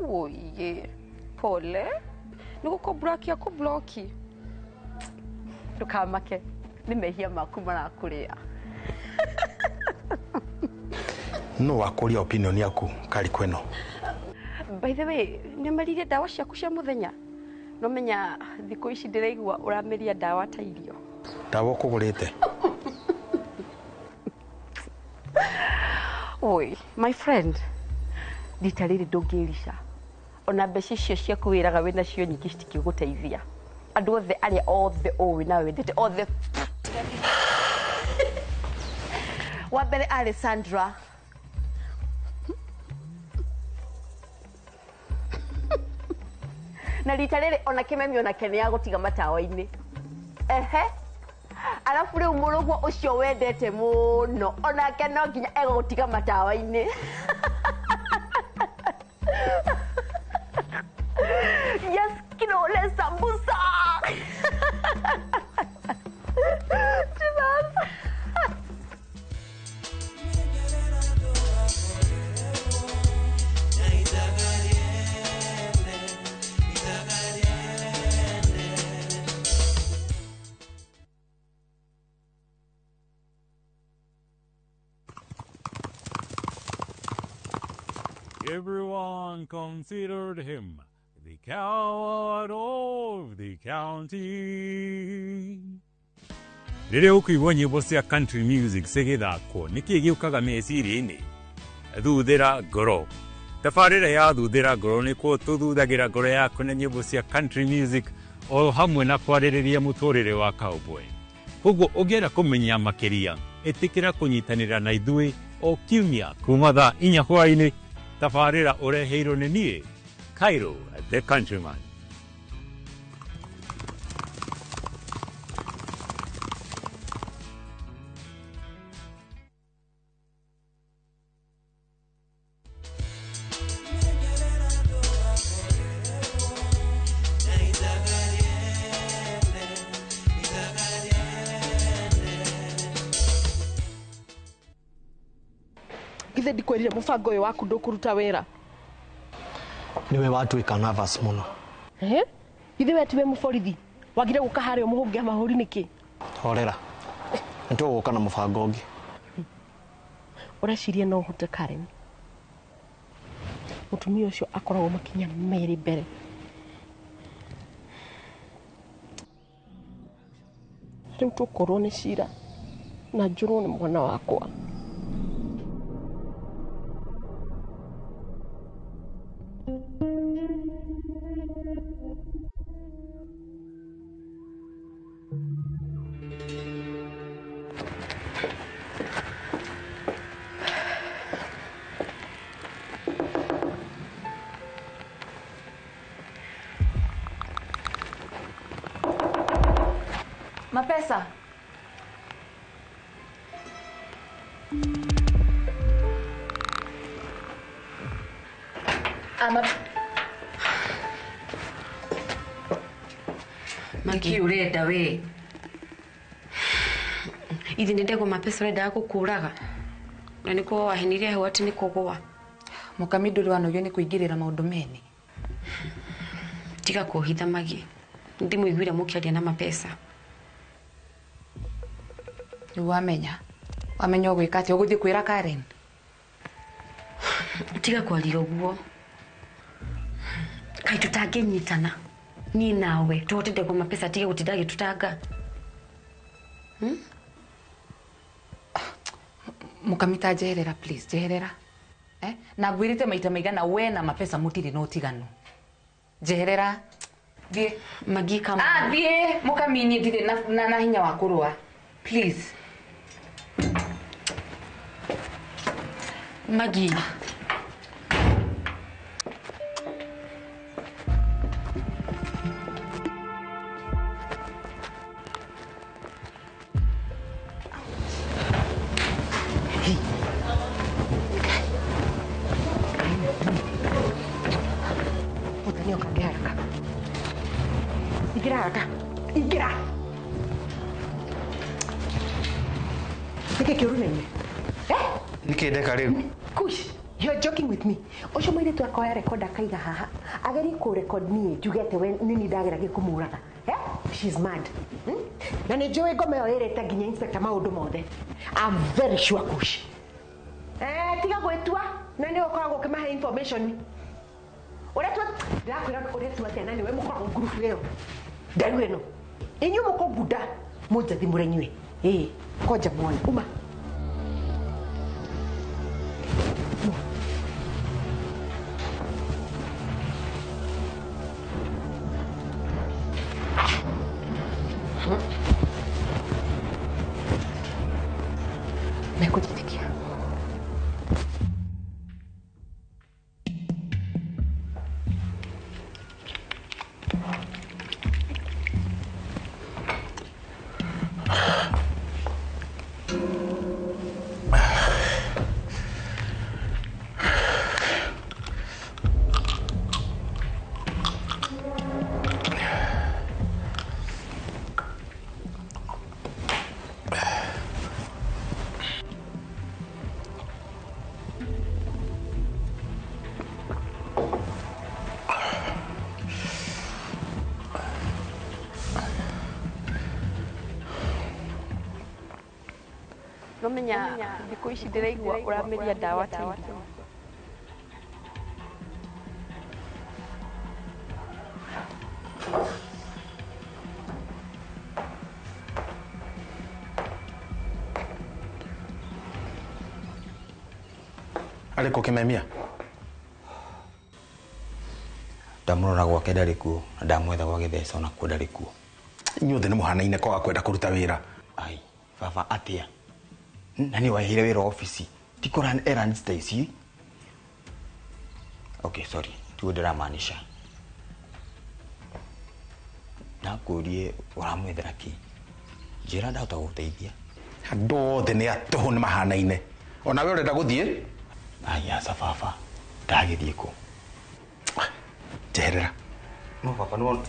Oye, pole. Nĩgũkũbloki akũbloki. Ndũkamake, nĩ mehia maku marakũrĩa. No wakũria opinion yaku kari kweno. By the way, nĩũmeririe ndawa ciaku cia mũthenya? No menya thikũ ici ndĩraigua ũrameria ndawa ta irio. Ndawa ũkũgũrĩte? Oi, my friend, rita rĩrĩ ndũngĩrica. Ona mbeca icio ciaku wĩraga wĩna cio nyingĩ citingĩgũteithia. Andũ othe arĩa othe ũĩ na wendete othe. Wa mbere arĩ Sandra. Na rita rĩrĩ ona Kimemia onake nĩagũtiga matawa-inĩ. Ehe. Arabu rĩu mũrũguo ũcio wendete mũno onake no nginya egũgũtiga matawa-inĩ. Yes, kidole sambusa. Jesus. Everyone considered him the coward of the county. Rĩrĩa ũkũigua nyĩmbo cia country music cigĩthakwo nĩkĩĩ gĩũkaga meciria-inĩ? Thuthĩra ngoro. Tabarĩra ya Thuthĩra ngoro nĩkuo tũthuthagĩra ngoro yaku na nyĩmbo cia country music o hamwe na kwarĩrĩria mũtũrĩre wa cowboy. Koguo ũngĩenda kũmenya makĩria, ĩtĩkĩra kũnyitanĩra na ithuĩ o kiumia kuma thaa 4 hwaĩ-inĩ. Tabarĩra ũreheirwo nĩ niĩ, Cairo the Countryman. Githe ndikwĩrire mũbango ũyũ waku ndũkũruta wĩra? Nĩwe watuĩka nervous mũno. Githe we tiwe mũborithi? Wagire gũka harĩa ũmũhũnge mahũri nĩkĩ? Horera. Nĩ tũgũka na mũbango ũngĩ. Ũreciria no ũhote Karen? Mũtumia ũcio akoragwo makinya merĩ mbere. Rĩu tũkorwo nĩ cira na njũrwo nĩ mwana wakwa. Mapesa. Ama Magi urenda we. Ithi nĩ ndegwa mapesa ũrendaga gũkũraga. Na nĩkuo wahenire hau atĩ nĩ kũgũa. Mũkami ndũrĩ wanogio nĩ kũingĩrĩra maũndũ mene. Tiga kũhitha Magi. Ndimũiguire mũkĩaria na mapesa. Rĩu wamenya. Wamenya ũgwĩka atĩa? Ũgũthiĩ kwĩra Karen? Tiga kwaria ũguo. Kaĩ tũtangĩnyitana niĩ nawe tũhote ndegwa mapesa atige gũtinda agĩtũtanga. Mũkamita njeherera please, njeherera. Na ngwĩrĩte maita maigana we na mapesa mũtirĩ na ũtiganu. Njeherera. Thiĩ. Magi kama. Ah, thiĩ mũkami niĩ ndirĩ na hinya wa kũrũa. Please. Magi. Ingĩra haraka. Ingĩra. Nĩkĩ kĩũru na inyuĩ? Nĩkĩ ndeka rĩu? Kush, you're joking with me. Ũcio mũirĩtu akoya record akaiga haha. Agerie kũ record niĩ njuge atĩ we nĩ niĩ ndageragia kũmũraga. She's mad. Na nĩ njũĩ ngoma ĩyo ĩrĩte nginya inspector maũndũ mothe. I'm very sure Kush. Tiga gwĩtua na nĩwe ũkoragwo ũkĩmahe information. Ũretua ndĩrakwĩra ũretua atĩa na nĩwe mũkoragwo ngurubu ĩyo. Nderu ĩno. Inyuĩ mũkũngunda mũnjathimũre inyuĩ. Ĩĩ, konja muone. Uma. Mekũnjĩtĩkia. Nomenya thikũ ici ndĩraigua ũrameria ndawa ta irio. Arĩ kũ Kĩmemia? Ndamũrora gwake ndarĩ kuo na ndamwetha gwa gĩtheca ona kuo ndarĩ kuo. Inyuothe nĩ mũhanaine kwaga kwenda kũruta wĩra. Ai, baba atĩa? Na nĩ waheire wĩra ofici. Ti kũ run errands ta ici. Okay, sorry. Tiguo ndĩramaanisha. Ndakũrie ũramwethera kĩ? Njĩra ndahota gũgũteithia. Andũ othe nĩ atũhũ nĩ mahanaine. Ona we ũrenda gũthiĩ? Ai, aca baba. Ndagĩthiĩ kũ? Njeherera. No baba no.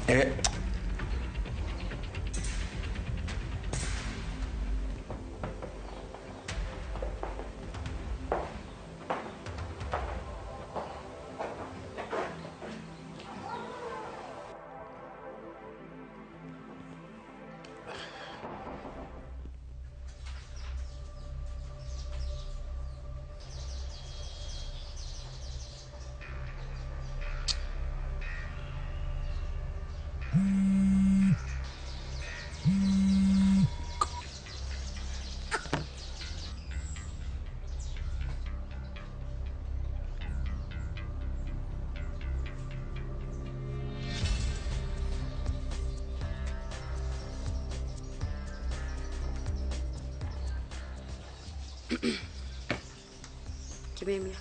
Kimemia.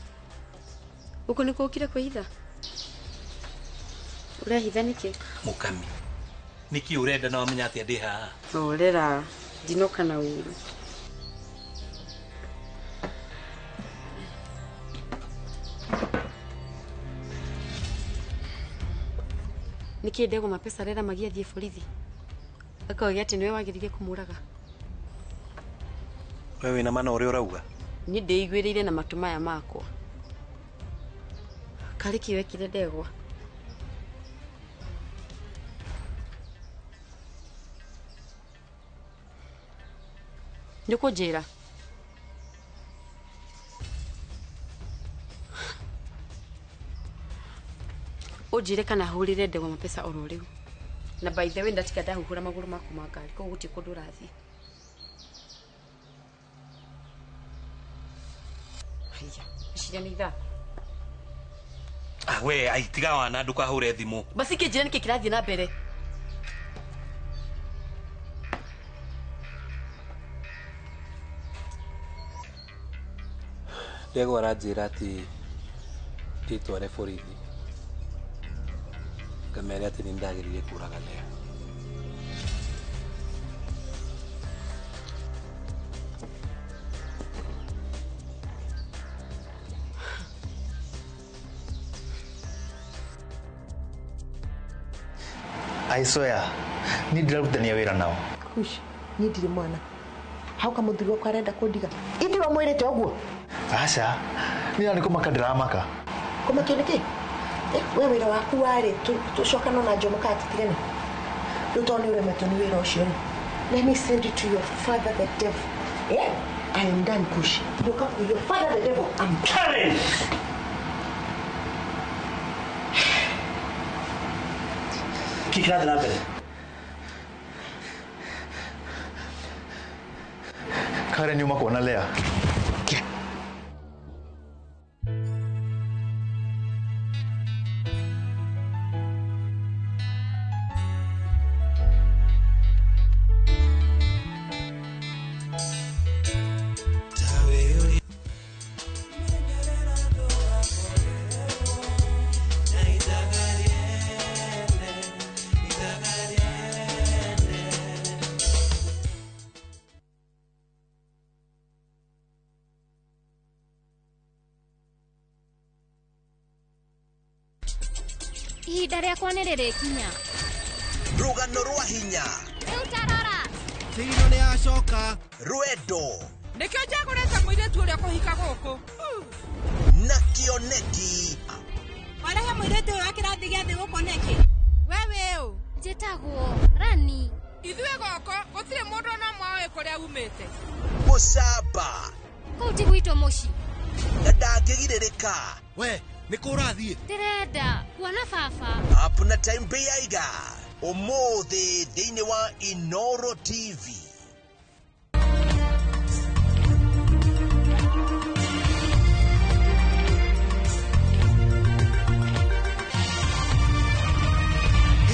Guku nikuo ukire kwihitha? Urehitha niki? Mukami. Niki urenda na wamenya atia ndi haha? Horera, ndinoka na uru. Niki ndego mapesa arera magia thie borithi? Akauga ati niwe wageririe kumuraga. We wina mana uria urauga? Ni ndĩiguĩrĩire na matũ maya makwa. Karĩ kĩ wekire ndegwa? Nĩũkũnjĩra? Ũnjĩre kana hũrĩre ndegwa mapesa oro rĩu. Na by the way ndatiga ndahuhũra magũrũ maku ma ngari koguo gũtirĩ kũndũ ũrathiĩ. Haiya, iciria nĩ ithako. Ah, we ai tiga wana ndũkahure thimũ. Basi kĩnjĩre nĩkĩ kĩrathiĩ na mbere. Ndegwa aranjĩra atĩ ndĩtware borithi ngamere atĩ nĩ ndageririe kũraga Lea. I swear, ni ndirarutania wĩra nao. Kush, niĩ ndirĩ mwana. Hau ka mũthuri wakwa arenda kũndiga. Ithuĩ wamwĩrĩte ũguo? Aca, niĩ nĩ kũmaka ndĩramaka. Kũmakio nĩkĩ? We wĩra waku warĩ tũcokano na Jomo kana tũtigane. Rĩu tondũ nĩ ũremetwo nĩ wĩra ũcio rĩ, let me send you to your father the devil. Yeah? I am done, Kush. Look up with your father the devil. I'm Karen! Kĩ kĩrathiĩ na mbere? Karen yuma kuona Lea. Ihinda rĩakwa nĩ rĩrĩkinya. Rũgano rwa hinya. Rĩu tarora. Thirino nĩ yacoka. Rwendo. Nĩkĩo njagũrĩte mũirĩtu ũrĩa kũhika gũkũ. Na kĩoneki. Warehe mũirĩtu ũyũ wa kĩrathi gĩa thĩ gũkũ nĩkĩ? We wĩ ũ? Njĩtagwo Rani. Ithuĩ gũkũ gũtirĩ mũndũ ona ũmwe ũĩ kũrĩa umĩte. Mũcamba. Kũu ti gwitũ mũciĩ. Na ndangĩgirĩrĩka. We, nĩ kũ ũrathiĩ? Ndĩrenda kuona baba. Up na time Beiga. Ũmũthĩ thĩinĩ wa Inoro TV.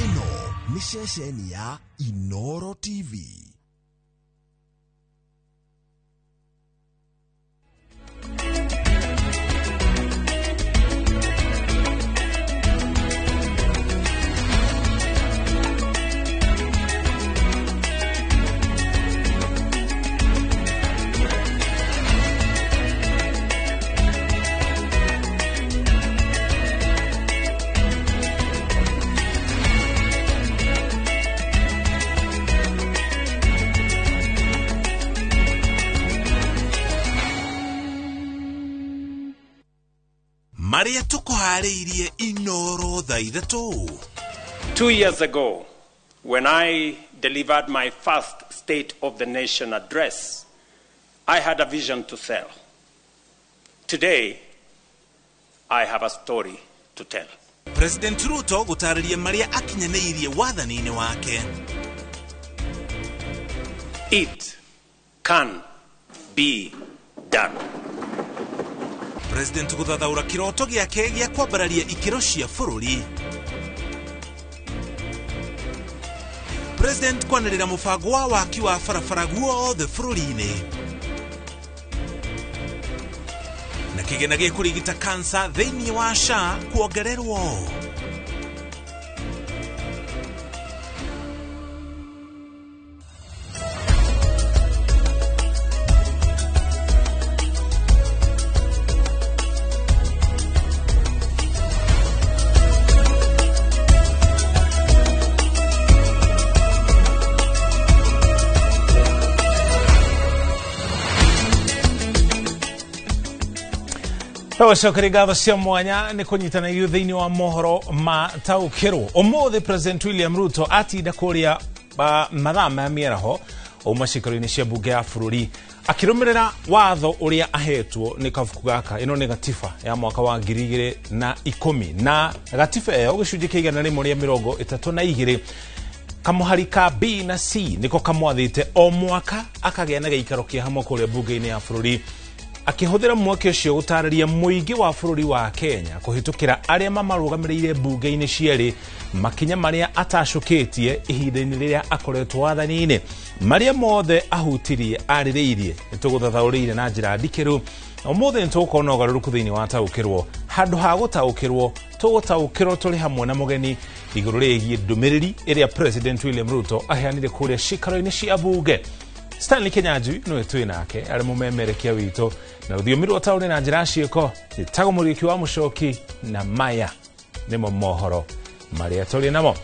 Ĩno nĩ ceceni ya Inoro TV. Maria tukuharĩirie Inoro thaa ithatũ. 2 years ago, when I delivered my first State of the Nation address, I had a vision to sell. Today, I have a story to tell. President Ruto gũtarĩria marĩa akinyanĩirie wathani-inĩ wake. It can be done. President gũthathaũra kĩroto gĩake gĩa kwambararia ikĩro cia bũrũri. President kwanĩrĩra mũbango wa waki wa barabara guothe bũrũri-inĩ. Kĩgĩna gĩkũrigita kansa thĩinĩ wa SHA kuongererwo. Tũgũcokeria ngatho cia mwanya nĩ kũnyitana ithuĩ thĩinĩ wa mohoro ma taũkĩrwo. Ũmũthĩ President William Ruto atinda kũrĩa mathaa ma mĩaraho uma ciikaro-inĩ cia mbunge ya bũrũri akĩrũmĩrĩra watho ũrĩa ahetwo nĩ kabuku gaka. Ĩno nĩ gatiba ya mwaka wa 2010 na gatiba ĩyo gĩcunjĩ kĩa 132 kamuhari ka B na C nĩko kamwathĩte o mwaka akagĩa na gĩikaro kĩa hamwe kũrĩa mbunge-inĩ ya bũrũri, akĩhũthĩra mweke ũcio gũtarĩria mũingĩ wa bũrũri wa Kenya kũhĩtũkĩra arĩa mamarũgamĩrĩire mbunge-inĩ cierĩ makinya marĩa atacũkĩtie ihinda-inĩ rĩrĩa akoretwo wathani-inĩ. Marĩa mothe ahutirie arĩrĩirie nĩtũgũthathaũrĩire na njĩra ndikĩru. Ũmũthĩ nĩtũgũkorwo na ũgarũrũku thĩinĩ wa taũkĩrwo. Handũ ha gũtaũkĩrwo tũgũtaũkĩrwo tũrĩ hamwe na mũgeni igũrũ rĩgiĩ ndũmĩrĩri ĩrĩa President William Ruto aheanire kũrĩa ciikaro-inĩ cia mbunge. Stanley Kinyanjui nĩwe twĩ nake arĩ mũmemerekia witũ na rũthiomi rwa taũni na njĩra ciĩko. Njĩtagwo Mũriũki wa Mũcoki na maya nĩmo mohoro marĩa tũrĩ namo.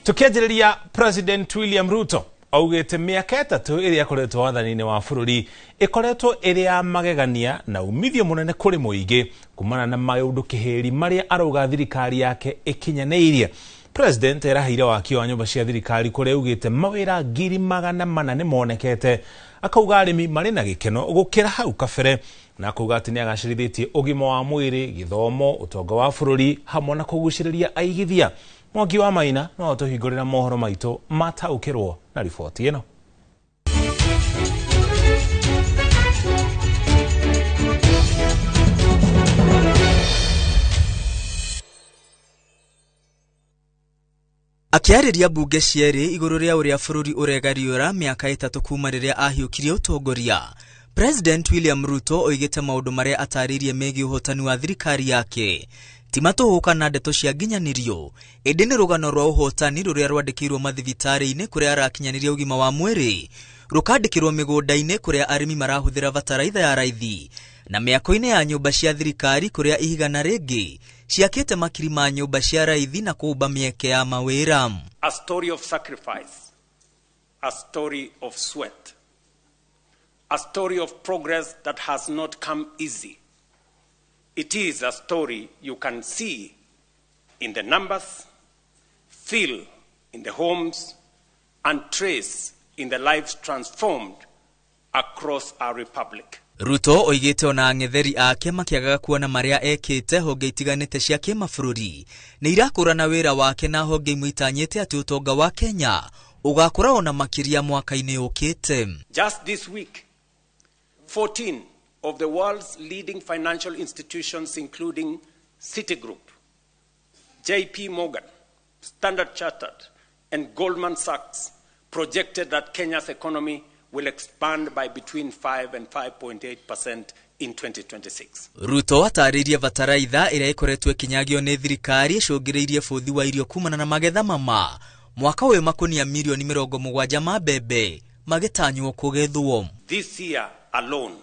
Tũkĩanjĩrĩria, President William Ruto augĩte mĩaka 3 ĩrĩa akoretwo wathani-inĩ wa bũrũri ĩkoretwo ĩrĩ ya magegania na umithio mũnene kũrĩ mũingĩ kumana na maũndũ kĩhĩri marĩa arauga thirikari yake ĩkinyanĩirie. President eraheire waki wa nyũmba cia thirikari kũrĩa augĩte mawĩra 400,000 nĩmonekete, akauga arĩmi marĩ na gĩkeno gũkĩra hau kabere, na akauga atĩ nĩagacĩrithĩtie ũgima wa mwĩrĩ, gĩthomo, ũtonga wa bũrũri hamwe na kũgucĩrĩria aigithia. Mwangi wa Maina no atũhingũrĩra mohoro maitũ mataũkĩrwo na riboti ĩno. Akĩarĩria mbunge cierĩ igũrũ rĩa ũrĩa bũrũri ũregariũra mĩaka 3 kuma rĩrĩa ahiũkirie ũtongoria, President William Ruto oigĩte maũndũ marĩa atarĩirie megiĩ ũhotani wa thirikari yake ti matũhũka na ndeto cia nginyanĩrio, ĩndĩ nĩ rũgano rwa ũhotani rũrĩa rwandĩkĩirwo mathibitarĩ-inĩ kũrĩa arakinyanĩria ũgima wa mwĩrĩ, rũkandĩkĩrwo mĩgũnda-inĩ kũrĩa arĩmi marahũthĩra bataraitha ya raithi, na mĩako-inĩ ya nyũmba cia thirikari kũrĩa ihiga na rĩngĩ ciakĩte makiri ma nyũmba cia raithi na kũũmba mĩeke ya mawĩra. A story of sacrifice, a story of sweat, a story of progress that has not come easy. It is a story you can see in the numbers, feel in the homes, and trace in the lives transformed across our republic. Ruto oigĩte ona ang'etheri ake makĩagaga kuona marĩa ekĩte honge itiganĩte cia kĩmabũrũri nĩ irakũrana wĩra wake na honge imwe itanyĩte atĩ ũtonga wa Kenya ũgakũra ona makĩria mwaka-inĩ ũkĩte. Just this week, 14 of the world's leading financial institutions, including Citigroup, JP Morgan, Standard Chartered, and Goldman Sachs, projected that Kenya's economy will expand by between 5 and 5.8% in 2026. Ruto atarĩirie bataraitha ĩrĩa ĩkoretwo ĩkĩnyagio nĩ thirikari ĩcũngĩrĩirie bũthi wa irio kumana na magetha mama mwaka ũyũ makunia milioni 70 ma mbembe magĩtanywo kũgethwo. This year alone,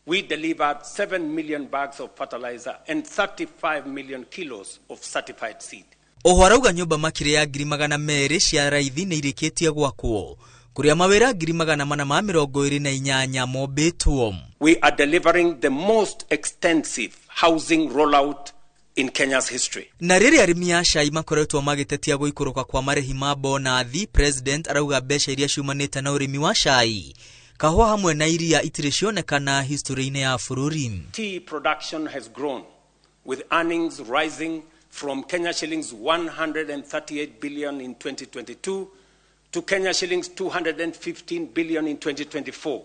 we delivered 7 million bags of fertilizer and 35 million kilos of certified seed. Oho arauga nyũmba makĩria ya 200,000 cia raithi nĩ irĩkĩtie gwakwo kũrĩa mawĩra 428 mombĩtwo. We are delivering the most extensive housing rollout in Kenya's history. Na rĩrĩa arĩmi a cai makoretwo magĩtetia gũikũrũka kwa marĩhi ma bonathi, President arauga mbeca iria ciumanĩte na ũrĩmi wa cai, kahũa hamwe na iria itirĩ cionekana history-inĩ ya bũrũri. Tea production has grown, with earnings rising from Kenya shillings 138 billion in 2022 to Kenya shillings 215 billion in 2024,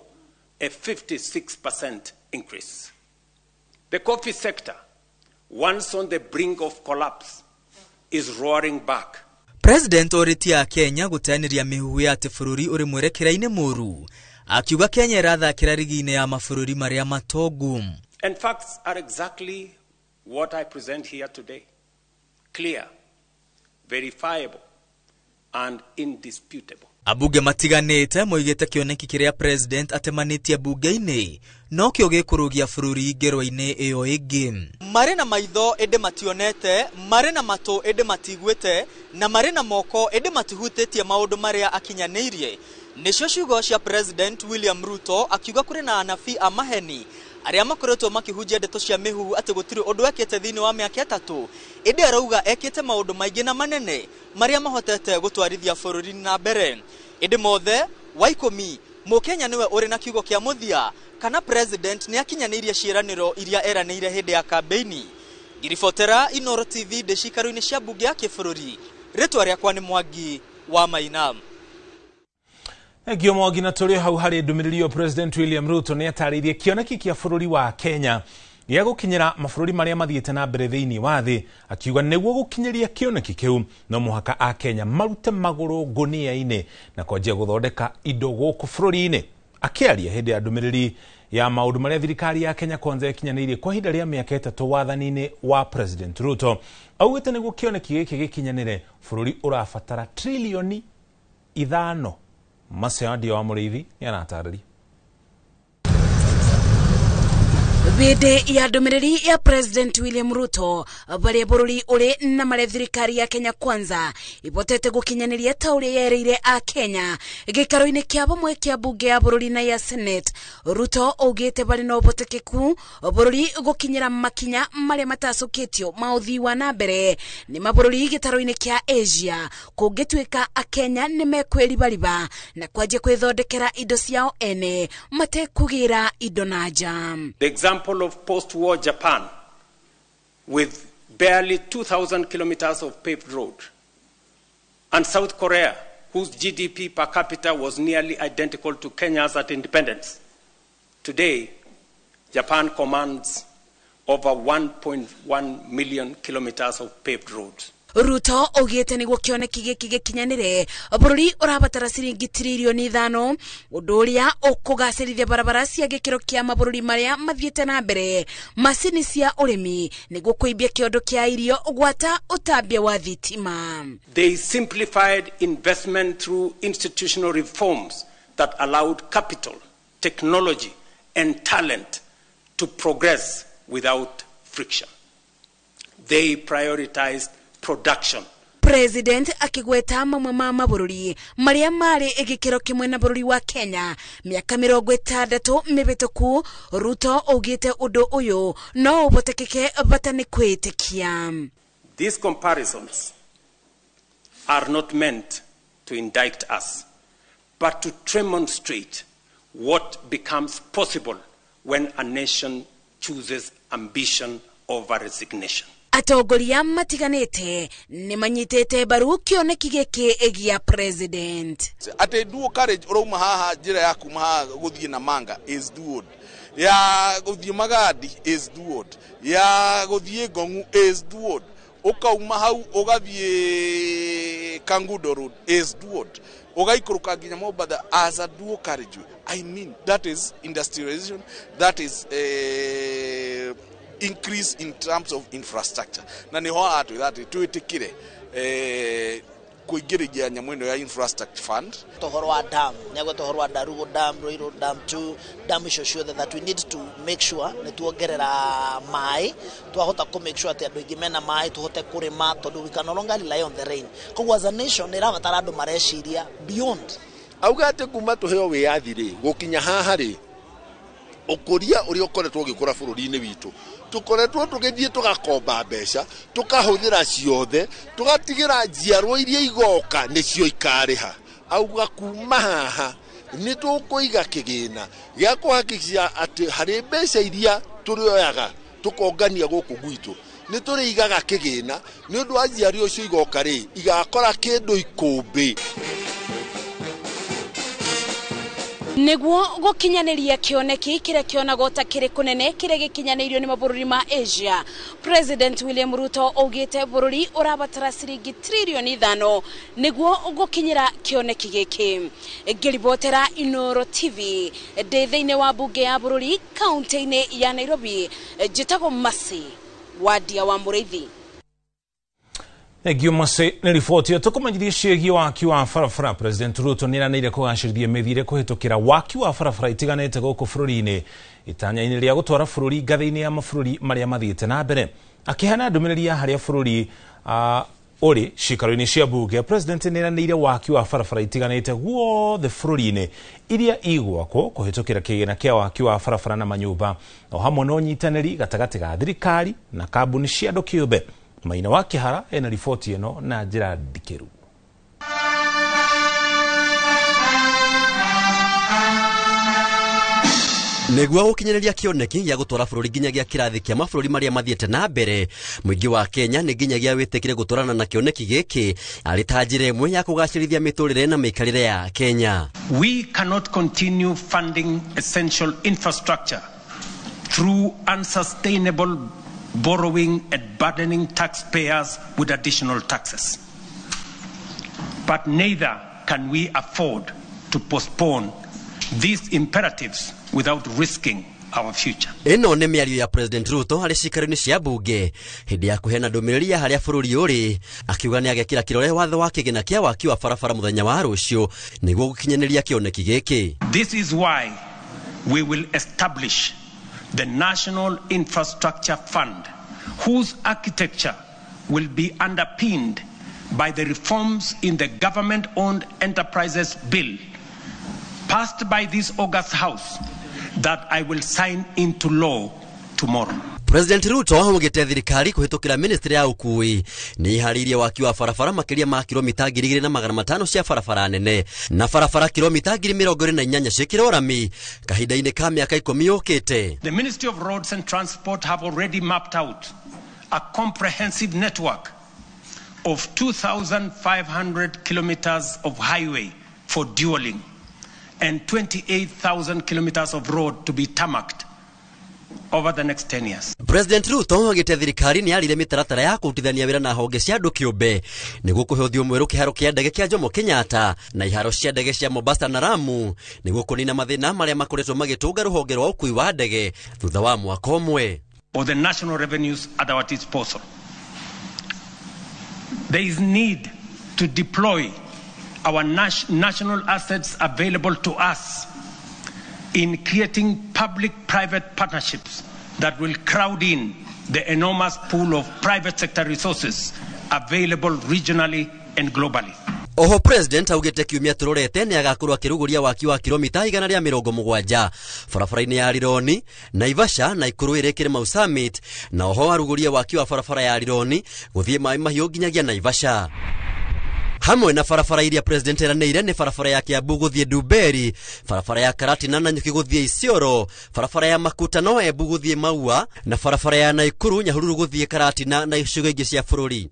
a 56% increase. The coffee sector, once on the brink of collapse, is roaring back. President orĩtie a Kenya gũteanĩria mĩhuhu ya atĩ bũrũri ũrĩ mwerekera-inĩ mũru, akiuga Kenya ĩrathakĩra rigi-inĩ ya mabũrũri marĩa matongu. And facts are exactly what I present here today. Clear, verifiable, and indisputable. Ambunge matiganĩte moigĩte kĩoneki kĩrĩa president atemanĩtie mbunge-inĩ nokĩo gĩkũrũgia bũrũri ngerwa-inĩ ĩyo ĩngĩ. Marĩ na maitho ĩndĩ mationete, marĩ na matũ ĩndĩ matiguĩte, na marĩ na moko ĩndĩ matihutĩtie maũndũ marĩa akinyanĩirie. Nĩcio ciugo cia President William Ruto akiuga kũrĩ na anabii a maheni arĩa makoretwo makĩhunjia ndeto cia mĩhuhu atĩ gũtirĩ ũndũ ekĩte thĩinĩ wa mĩaka 3, ĩndĩ arauga ekĩte maũndũ maingĩ na manene marĩa mahotete gũtwarithia bũrũri na mbere. Ĩndĩ mothe wa 10 Mũkenya nĩwe ũrĩ na kiugo kĩa mũthia kana president nĩ akinyanĩirie ciĩranĩro iria eranĩire hĩndĩ ya kambeini. Ngiribotera Inoro TV ndĩ ciikaro-inĩ cia mbunge ya kĩbũrũri. Rĩtwa rĩakwa nĩ Mwangi wa Maina. Thengio Mwangi. Na tũrĩ hau harĩ ndũmĩrĩri yo, President William Ruto nĩ atarĩirie kĩoneki kĩa bũrũri wa Kenya gĩa gũkinyĩra mabũrũri marĩa mathiĩte na mbere thĩinĩ wa thĩ, akiuga nĩguo gũkinyĩria kĩoneki kĩu no mũhaka a Kenya marute magũrũ ngũnia-inĩ na kwanjia gũthondeka indo gũkũ bũrũri-inĩ. Akĩaria hĩndĩ ya ndũmĩrĩri ya maũndũ marĩa thirikari ya Kenya Kwanza ĩkinyanĩirie kwa ihinda rĩa mĩaka 3 wathani-inĩ wa President Ruto, augĩte nĩguo kĩoneki gĩkĩ gĩkinyanĩre bũrũri ũrabatara trilioni 5. Maseandio wa Mũrĩithi nĩ aratarĩria. Hĩndĩ ya ndũmĩrĩri ya President William Ruto barĩa bũrũri ũrĩ na marĩa thirikari ya Kenya Kwanza ĩhotete gũkinyanĩria ta ũrĩa yerĩire a Kenya gĩikaro-inĩ kĩa bamwe kĩa mbunge ya bũrũri na ya Senate, Ruto augĩte barĩ na ũhotekeku bũrũri gũkinyĩra makinya marĩa matacũkĩtio ma ũthii wa na mbere nĩ mabũrũri gĩtaro-inĩ kĩa Asia kũngĩtuĩka akenya nĩ mekwĩribariba na kwanjia kwĩthondekera indo ciao ene matekũgĩra indo na nja. The example of post-war Japan, with barely 2,000 kilometers of paved road, and South Korea, whose GDP per capita was nearly identical to Kenya's at independence. Today, Japan commands over 1.1 million kilometers of paved roads. Ruto augĩte nĩguo kĩoneki gĩkĩ gĩkinyanĩre bũrũri ũrabatara ciringi trilioni 5, ũndũ ũrĩa ũkũgacĩrithia barabara cia gĩkĩro kĩa mabũrũri marĩa mathiĩte na mbere, macini cia ũrĩmi nĩguo kũimbia kĩondo kĩa irio gwata ũtambia wa thitima. They simplified investment through institutional reforms that allowed capital, technology and talent to progress without friction. They prioritized production. President akigweta mamwe ma mabũrũri marĩa marĩ gĩkĩro kĩmwe na bũrũri wa Kenya mĩaka 60 mĩhĩtũku, Ruto augĩte ũndũ ũyũ no ũhotekeke bata nĩ kwĩtĩkia. These comparisons are not meant to indict us, but to demonstrate what becomes possible when a nation chooses ambition over resignation. Atongoria matiganĩte nĩ manyitĩte mbaru kĩoneki gĩkĩ gĩa president. Atĩ dual carriage ũrauma haha njĩra ya kuma haha gũthiĩ Namanga is dual, ya gũthiĩ Magadi is dual, ya gũthiĩ Ngong'u is dual, ũkauma hau ũgathiĩ Kangundo Road is dual, ũgaikũrũka nginya Mombatha as a dual carriage. I mean, that is industrialization, that is increase in terms of infrastructure. Na niho atwira ati twitikire kuingiriria nyamu ino ya infrastructure fund. Tohoro wa dam, nyago tohoro wa Darugo dam, Ruiru dam 2, dam icio ciothe that we need to make sure ni tuongerera mai, twahota ku make sure ati andu aingi mena mai tuhote kurima tondu we can no longer rely on the rain. Koguo as a nation irabatara andu mareciria beyond. Auga ati kuma tuheo wiyathi ri gukinya haha ri ukuria uria ukoretwo ugikura bururi-ini witu tukoretwo tugithie tugakomba mbeca tukahuthira ciothe tugatigira njiarwo iria igoka nicio ikariha. Auga kuma haha ni tukuiga kigina gia kuhakikisha ati hari mbeca iria turioyaga tukongania guku gwitu ni turiigaga kigina ni undu wa njiarwo icio igoka ri igakora kindu ikumbi. Nĩguo gũkinyanĩria kĩoneki kĩrĩa kĩonagwo ta kĩrĩ kũnene kĩrĩa gĩkinyanĩirio nĩ mabũrũri ma Asia, President William Ruto augĩte bũrũri ũrabatara ciringi tririoni 5 nĩguo gũkinyĩra kĩoneki gĩkĩ. Ngĩribotera Inooro TV ndĩ thĩinĩ wa mbunge ya bũrũri kaunti-inĩ ya Nairobi, njĩtagwo Mercy Wadia wa Mũrĩithi. Thengio Mercy nĩ riboti ĩyo. Tũkũmenyithia ciĩgiĩ waki wa barabara. President Ruto nĩ eranĩire kũgacĩrithia mĩthiĩre kũhĩtũkĩra waki wa barabara itiganĩte gũkũ bũrũri-inĩ itanya-inĩ rĩa gũtwara bũrũri ngathĩ-inĩ ya mabũrũri marĩa mathiĩte na mbere. Akĩheana ndũmĩrĩri ya harĩa bũrũri ũrĩ ciikaro-inĩ cia mbunge, President nĩ eranĩire waki wa barabara itiganĩte guothe bũrũri-inĩ iria igwakwo kũhĩtũkĩra kĩgĩna kĩa waki wa barabara na manyũmba, o hamwe na ũnyitanĩri gatagatĩ ga thirikari na kambuni cia andũ kĩũmbe. Maina wa Kĩhara ena riboti ĩno na njĩra ndikĩru. Nĩguo gũkinyanĩria kĩoneki gĩa gũtwara bũrũri nginyagia kĩrathi kĩa mabũrũri marĩa mathiĩte na mbere, mũingĩ wa Kenya nĩ nginyagia wĩtĩkĩre gũtwarana na kĩoneki gĩkĩ arĩ ta njĩra ĩmwe ya kũgacĩrithia mĩtũrĩre na mĩikarĩre ya Kenya. We cannot continue funding essential infrastructure through unsustainable borrowing and burdening taxpayers with additional taxes. But neither can we afford to postpone these imperatives without risking our future. Ĩno nĩ mĩario ya President Ruto harĩ ciikaro-inĩ cia mbunge hĩndĩ ya kũheana ndũmĩrĩri ya harĩa bũrũri ũrĩ, akiuga nĩ agekĩra kĩrore watho wa kĩgĩna kĩa waki wa barabara mũthenya wa rũciũ nĩguo gũkinyanĩria kĩoneki gĩkĩ. This is why we will establish the National Infrastructure Fund, whose architecture will be underpinned by the reforms in the Government-Owned Enterprises Bill passed by this August House that I will sign into law tomorrow. President Ruto augĩte thirikari kũhĩtũkĩra ministry ya ũkuui nĩ iharĩirie waki wa barabara makĩria ma kilomita 2,500 cia barabara nene na barabara kilomita 28,000 ciĩkĩrwo rami kahinda-inĩ ka mĩaka 10 yũkĩte. The Ministry of Roads and Transport have already mapped out a comprehensive network of 2,500 kilometers of highway for dualling and 28,000 kilometers of road to be tarmacked over the next 10 years. President Ruto augĩte thirikari nĩ yarire mĩtaratara ya kũrutithania wĩra na honge cia andũ kĩũmbe nĩguo kũhe ũthiũ mwerũ kĩharo kĩa ndege kĩa Jomo Kenyatta na iharo cia ndege cia Mombasa na Lamu nĩguo kũnina mathĩna marĩa makoretwo magĩtũnga rũhonge rwa ũkuui wa ndege thutha wa mwaka ũmwe. Or the national revenues at our disposal. There is need to deploy our national assets available to us in creating public-private partnerships that will crowd in the enormous pool of private sector resources available regionally and globally. Oho President augĩte kiumia tũrorete nĩ agakorwo akĩrugũria waki wa kilomita 170 barabara-inĩ ya Rironi, Naivasha na Ikuru ĩrĩa Mau Summit, na oho arugũrie waki wa barabara ya Rironi gũthiĩ Maĩ Mahiũ nginyagia Naivasha. Hamwe na barabara iria President eranĩire nĩ barabara ya Kiambu gũthiĩ Ndumberi, barabara ya Karatina na Nyuki gũthiĩ Isiolo, barabara ya Makutano Embu gũthiĩ Maua na barabara ya Naikuru Nyahururu gũthiĩ Karatina na icigo ingĩ cia bũrũri.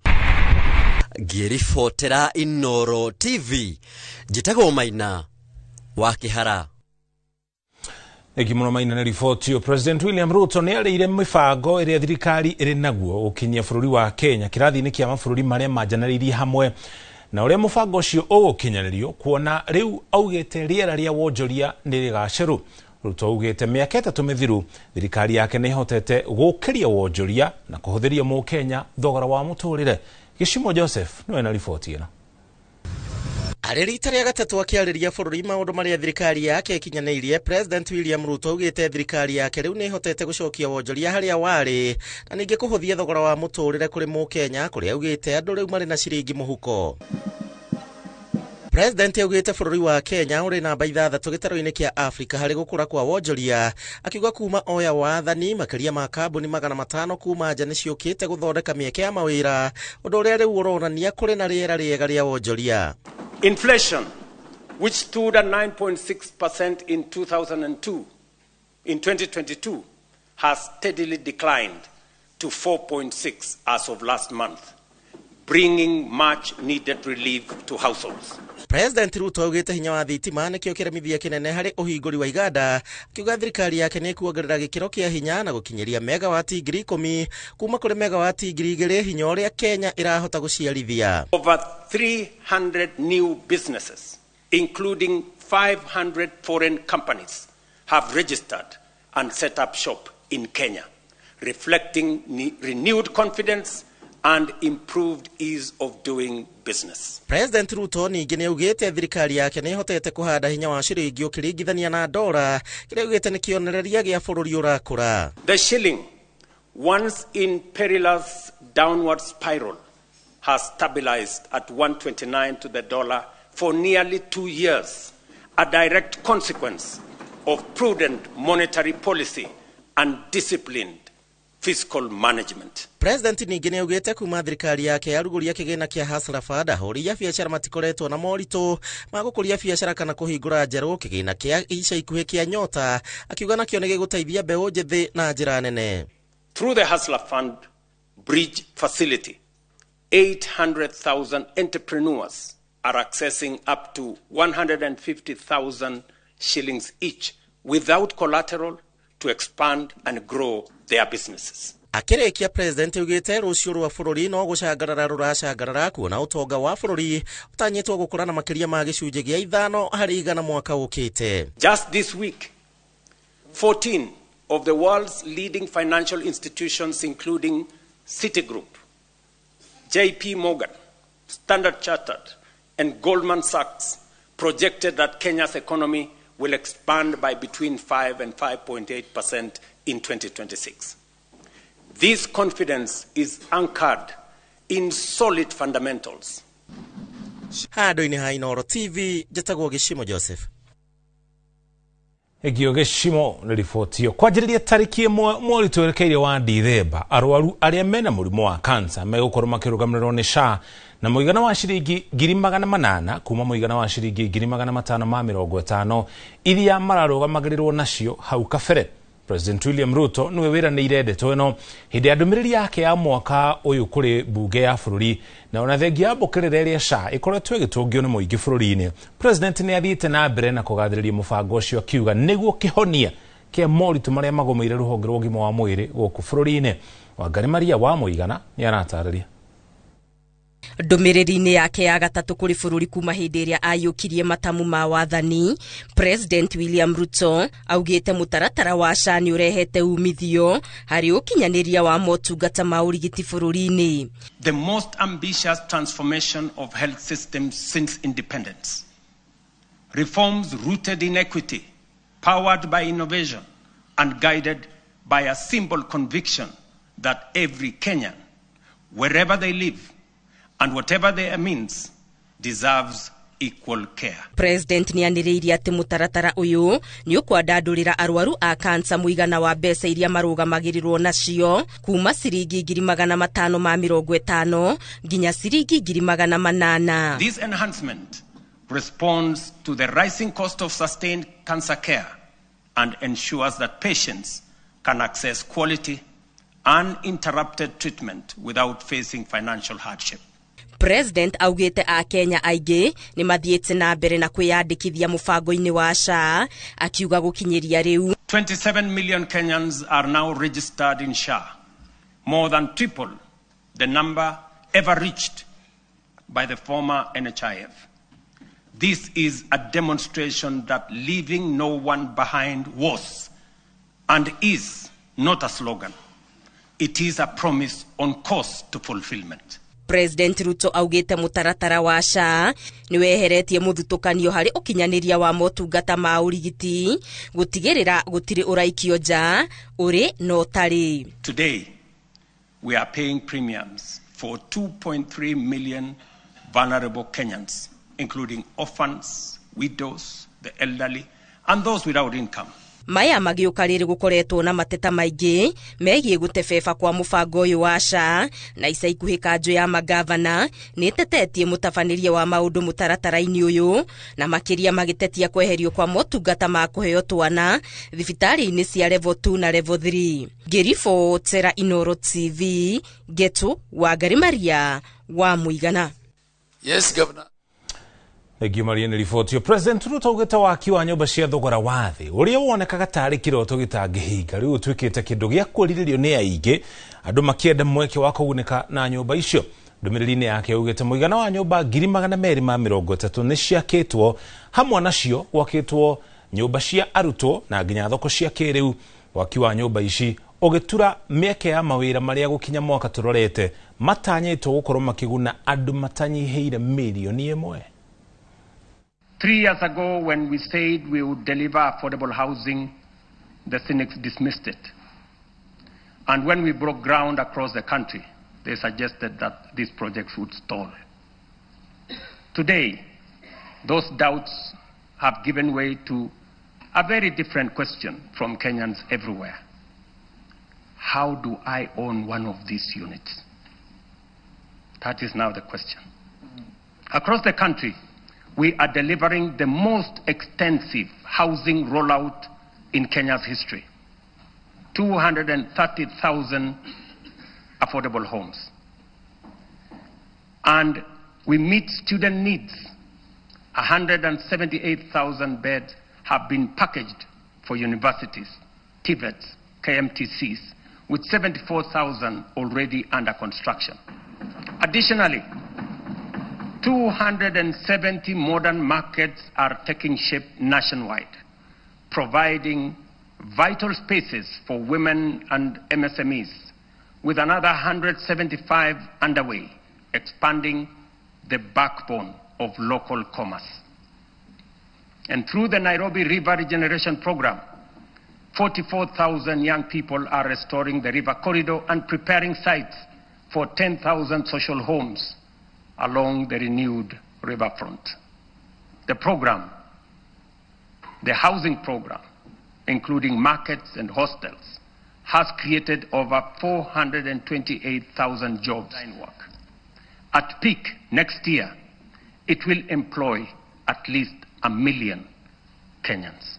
Ngĩribotera Inooro TV, njĩtagwo Maina wa Kĩhara. Egi mũno Maina nĩ riboti ĩyo. President William Ruto nĩ arĩire mĩbango ĩrĩa thirikari ĩrĩ naguo gũkinyia bũrũri wa Kenya kĩrathi-inĩ kĩa mabũrũri marĩa manjanĩrĩirie hamwe na ũrĩa mũbango ũcio ũgũkinyanĩrio, kuona rĩu augĩte rĩera rĩa wonjoria nĩ rĩgacĩru. Ruto augĩte mĩaka 3 mĩthiru thirikari yake nĩ ĩhotete gũkĩria wonjoria na kũhũthĩria mũkenya thogora wa mũtũrĩre. Gĩcimo Joseph nĩwe na riboti ĩno. Arĩ rita rĩa gatatũ akĩarĩria bũrũri maũndũ marĩa thirikari yake ĩkinyanĩirie, President William Ruto augĩte thirikari yake rĩu nĩ ĩhotete gũcokia wonjoria harĩa warĩ na ningĩ kũhũthia thogora wa mũtũrĩre kũrĩ mũkenya, kũrĩa augĩte andũ rĩu marĩ na ciringi mũhuko. President augĩte bũrũri wa Kenya ũrĩ namba 6 gĩtarũ-inĩ kĩa Afrika harĩ gũkũra kwa wonjoria, akiuga kuma oya wathani makĩria ma kambuni 500 kuma nja nĩciũkĩte gũthondeka mĩeke ya mawĩra, ũndũ ũrĩa rĩu ũronania kũrĩ na rĩera rĩega rĩa wonjoria. Inflation, which stood at 9.6% in 2022, has steadily declined to 4.6 as of last month, bringing much needed relief to households. President Ruto augĩte hinya wa thitima nĩkĩo kĩremithia kĩnene harĩ ũhingũri wa iganda, akiuga thirikari yake nĩ ĩkuongerera gĩkĩro kĩa hinya na gũkinyĩria megawati 10,000 kuma kũrĩ megawati 2,000 hinya ũrĩa Kenya ĩrahota gũciarithia. Over 300 new businesses, including 500 foreign companies, have registered and set up shop in Kenya, reflecting renewed confidence and improved ease of doing business. President Ruto ningĩ nĩ augĩte thirikari yake nĩ ĩhotete kũhanda hinya wa ciringi ũkĩringithania na dola, kĩrĩa augĩte nĩ kĩonereria gĩa bũrũri ũrakũra. The shilling, once in perilous downward spiral, has stabilized at 129 to the dollar for nearly 2 years, a direct consequence of prudent monetary policy and disciplined fiscal management. President ningĩ nĩ augĩte kuma thirikari yake yarugũria kĩgĩna kĩa Hustler Fund, ahũri a biacara matikoretwo na moritũ ma gũkũria biacara kana kũhingũra njerũ kĩgĩna kĩa ica ikuhĩ kĩa Nyota, akiuga nakĩo nĩ gĩgũteithia mbeũ njĩthĩ na njĩra nene. Through the Hustler Fund Bridge Facility, 800,000 entrepreneurs are accessing up to 150,000 shillings each without collateral to expand and grow their businesses. Akĩrĩkia President augĩte rũciũ rwa bũrũri no gũcangarara rũracangarara kuona ũtonga wa bũrũri ũtanyĩtwo gũkũra na makĩria ma gĩcunjĩ gĩa 5% mwaka ũkĩte. Just this week, 14 of the world's leading financial institutions, including Citigroup, JP Morgan, Standard Chartered, and Goldman Sachs, projected that Kenya's economy will expand by between 5 and 5.8% in 2026. This confidence is anchored in solid fundamentals. Handũ-inĩ ha Inooro TV, njĩtagwo Gĩcimo Joseph. Egio Gĩcimo nĩ riboti ĩyo. Kwanjĩrĩria tarĩki 1 mweri twerekeire wa Dithemba, arwaru arĩa mena mũrimũ wa kansa megũkorwo makĩrũgamĩrĩrwo nĩ SHA na mũigana wa ciringi 800,000 kuma mũigana wa ciringi 550,000 iria mararũgamagĩrĩrwo nacio hau kabere. President William Ruto niwe wĩranĩire ndeto ĩno hĩndĩ ya ndũmĩrĩri yake ya mwaka ũyũ kũrĩ mbunge ya bũrũri, na ona thengia ya mbũkĩrĩra ĩrĩa SHA ĩkoretwo ĩgĩtũngio nĩ mũingĩ bũrũri-inĩ. President nĩ athiĩte na mbere na kũgathĩrĩria mũbango ũcio akiuga nĩguo kĩhonia kĩa moritũ marĩa magũmĩire rũhonge rwa ũgima wa mwĩrĩ gũkũ bũrũri-inĩ. Wangari Maria wa Mũigana nĩ aratarĩria. Ndũmĩrĩri-inĩ yake ya gatatũ kũrĩ bũrũri kuma hĩndĩ ĩrĩa ayũkirie matamu ma wathani, President William Ruto augĩte mũtaratara wa SHA nĩ ũrehete umithio harĩ ũkinyanĩria wa motungata ma ũrigiti bũrũri-inĩ. The most ambitious transformation of health systems since independence. Reforms rooted in equity, powered by innovation, and guided by a simple conviction that every Kenyan, wherever they live, and whatever their means, deserves equal care. President nĩ anĩrĩirie atĩ mũtaratara ũyũ nĩ ũkwandandũrĩra arwaru a kansa mũigana wa mbeca iria marũgamagĩrĩrwo nacio kuma ciringi 550,000 nginya ciringi 800,000. This enhancement responds to the rising cost of sustained cancer care and ensures that patients can access quality, uninterrupted treatment without facing financial hardship. President augĩte a Kenya aingĩ nĩ mathiĩte na mbere na kwĩyandĩkithia mũbango-inĩ wa SHA, akiuga gũkinyĩria rĩu 27 million Kenyans are now registered in SHA, more than triple the number ever reached by the former NHIF. This is a demonstration that leaving no one behind was and is not a slogan. It is a promise on course to fulfillment. President Ruto augĩte mũtaratara wa SHA nĩ weheretie mũthutũkanio harĩ ũkinyanĩria wa motungata ma ũrigiti gũtigĩrĩra gũtirĩ ũraikio nja ũrĩ na ũtarĩ. Today, we are paying premiums for 2.3 million vulnerable Kenyans, including orphans, widows, the elderly, and those without income. Maya magĩũka rĩrĩ gũkoretwo na mateta maingĩ megiĩ gũtebeba kwa mũbango ũyũ wa SHA, na ica ikuhĩ kanjũ ya magavana nĩ ĩtetetie mũtabanĩrie wa maũndũ mũtaratara-inĩ ũyũ, na makĩria magĩtetia kweherio kwa motungata ma kũheo twana thibitarĩ-inĩ cia level 2 na level 3. Ngĩribotera Inooro TV, Getu Wangari Maria wa Mũigana. Yes, Governor. Thengio Maria nĩ riboti ĩyo. President Ruto augĩte waki wa nyũmba cia thogora wa thĩ ũrĩa wonekaga tarĩ kĩroto gĩtangĩhinga rĩu ũtuĩkĩte kĩndũ gĩa kwĩrirĩrio nĩ aingĩ, andũ makĩenda mweke wa kũgunĩka na nyũmba icio. Ndũmĩrĩri-inĩ yake augĩte mũigana wa nyũmba 230,000 nĩ ciakĩtwo, hamwe nacio gwakĩtwo nyũmba cia arutwo na nginya thoko cia kĩrĩu. Waki wa nyũmba ici ũgĩtura mĩeke ya mawĩra marĩa gũkinya mwaka tũrorete matanyĩtwo gũkorwo makĩguna andũ matanyihĩire 1 million. 3 years ago, when we said we would deliver affordable housing, the cynics dismissed it. And when we broke ground across the country, they suggested that these projects would stall. Today, those doubts have given way to a very different question from Kenyans everywhere. How do I own one of these units? That is now the question. Across the country, we are delivering the most extensive housing rollout in Kenya's history. 230,000 affordable homes. And we meet student needs. 178,000 beds have been packaged for universities, TVETs, KMTCs, with 74,000 already under construction. Additionally, 270 modern markets are taking shape nationwide, providing vital spaces for women and MSMEs, with another 175 underway, expanding the backbone of local commerce. And through the Nairobi River Regeneration Program, 44,000 young people are restoring the river corridor and preparing sites for 10,000 social homes along the renewed riverfront. The program, the housing program, including markets and hostels, has created over 428,000 jobs. At peak next year, it will employ at least 1 million Kenyans.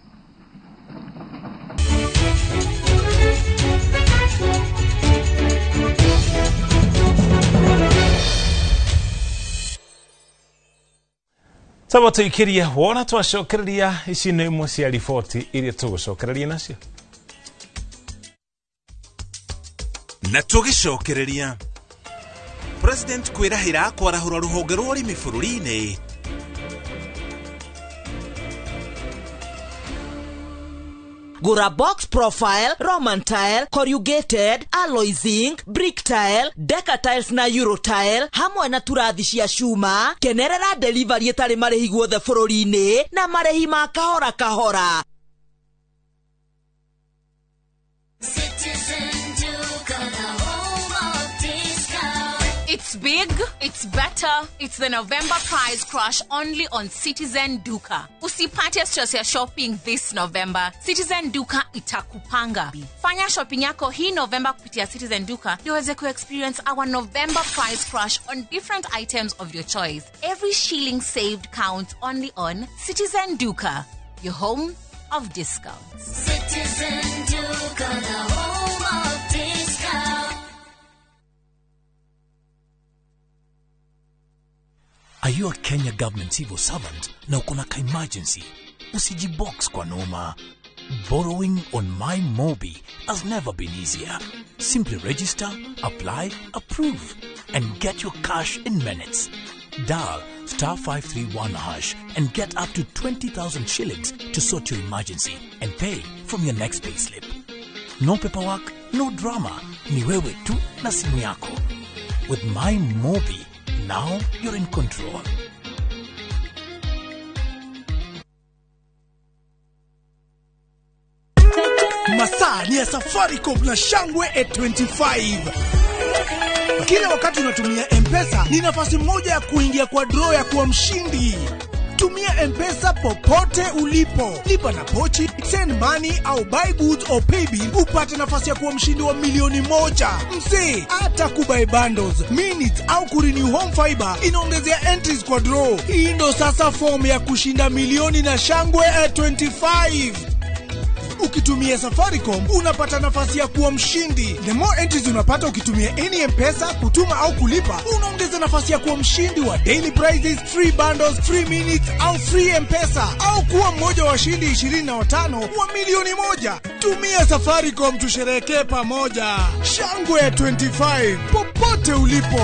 Taba tuikirie wona twacokereria ici nĩ imwe cia riboti iria tũgũcokereria nacio. Na tũgĩcokereria President kwĩrahĩra kwarahũra rũhonge rwa ũrĩmi bũrũri-inĩ. Gura box profile, Roman tile, corrugated, alloy zinc, brick tile, deca tiles na euro tile, hamwe na turathi cia cuma, kenerera delivery ĩtarĩ marĩhi guothe bũrũri-inĩ na marĩhi ma kahora kahora. It's big, it's better, it's the November price crash only on Citizen Duka. Usipate stress ya shopping this November. Citizen Duka itakupanga. Fanya shopping yako hii November kupitia Citizen Duka ndio uweze ku-experience our November price crash on different items of your choice. Every shilling saved counts only on Citizen Duka, your home of discounts. Citizen Duka, the home of discounts. Are you a Kenya government civil servant na uko na ka emergency? Usijibox kwa noma. Borrowing on MyMobi has never been easier. Simply register, apply, approve, and get your cash in minutes. Dial *531# and get up to 20,000 shillings to sort your emergency and pay from your next payslip. No paperwork, no drama. Ni wewe tu na simu yako. With MyMobi, now you're in control. Masaa ni ya Safaricom na Shangwe at 25. Kila wakati unatumia M-Pesa ni nafasi moja ya kuingia kwa draw ya kuwa mshindi. Tumia M-Pesa popote ulipo. Lipa na pochi, send money au buy goods or pay bill, upate nafasi ya kuwa mshindi wa 1 million. Msee, hata kubuy bundles, minutes au kurenew home fiber inaongezea entries kwa draw. Hii ndo sasa form ya kushinda milioni na Shangwe at 25. Ukitumia Safaricom unapata nafasi ya kuwa mshindi. The more entries unapata ukitumia any M-Pesa kutuma au kulipa, unaongeza nafasi ya kuwa mshindi wa daily prizes, free bundles, free minutes au free M-Pesa, au kuwa mmoja wa washindi 25 wa milioni 1. Tumia Safaricom tusherehekee pamoja. Shangwe ya 25 popote ulipo.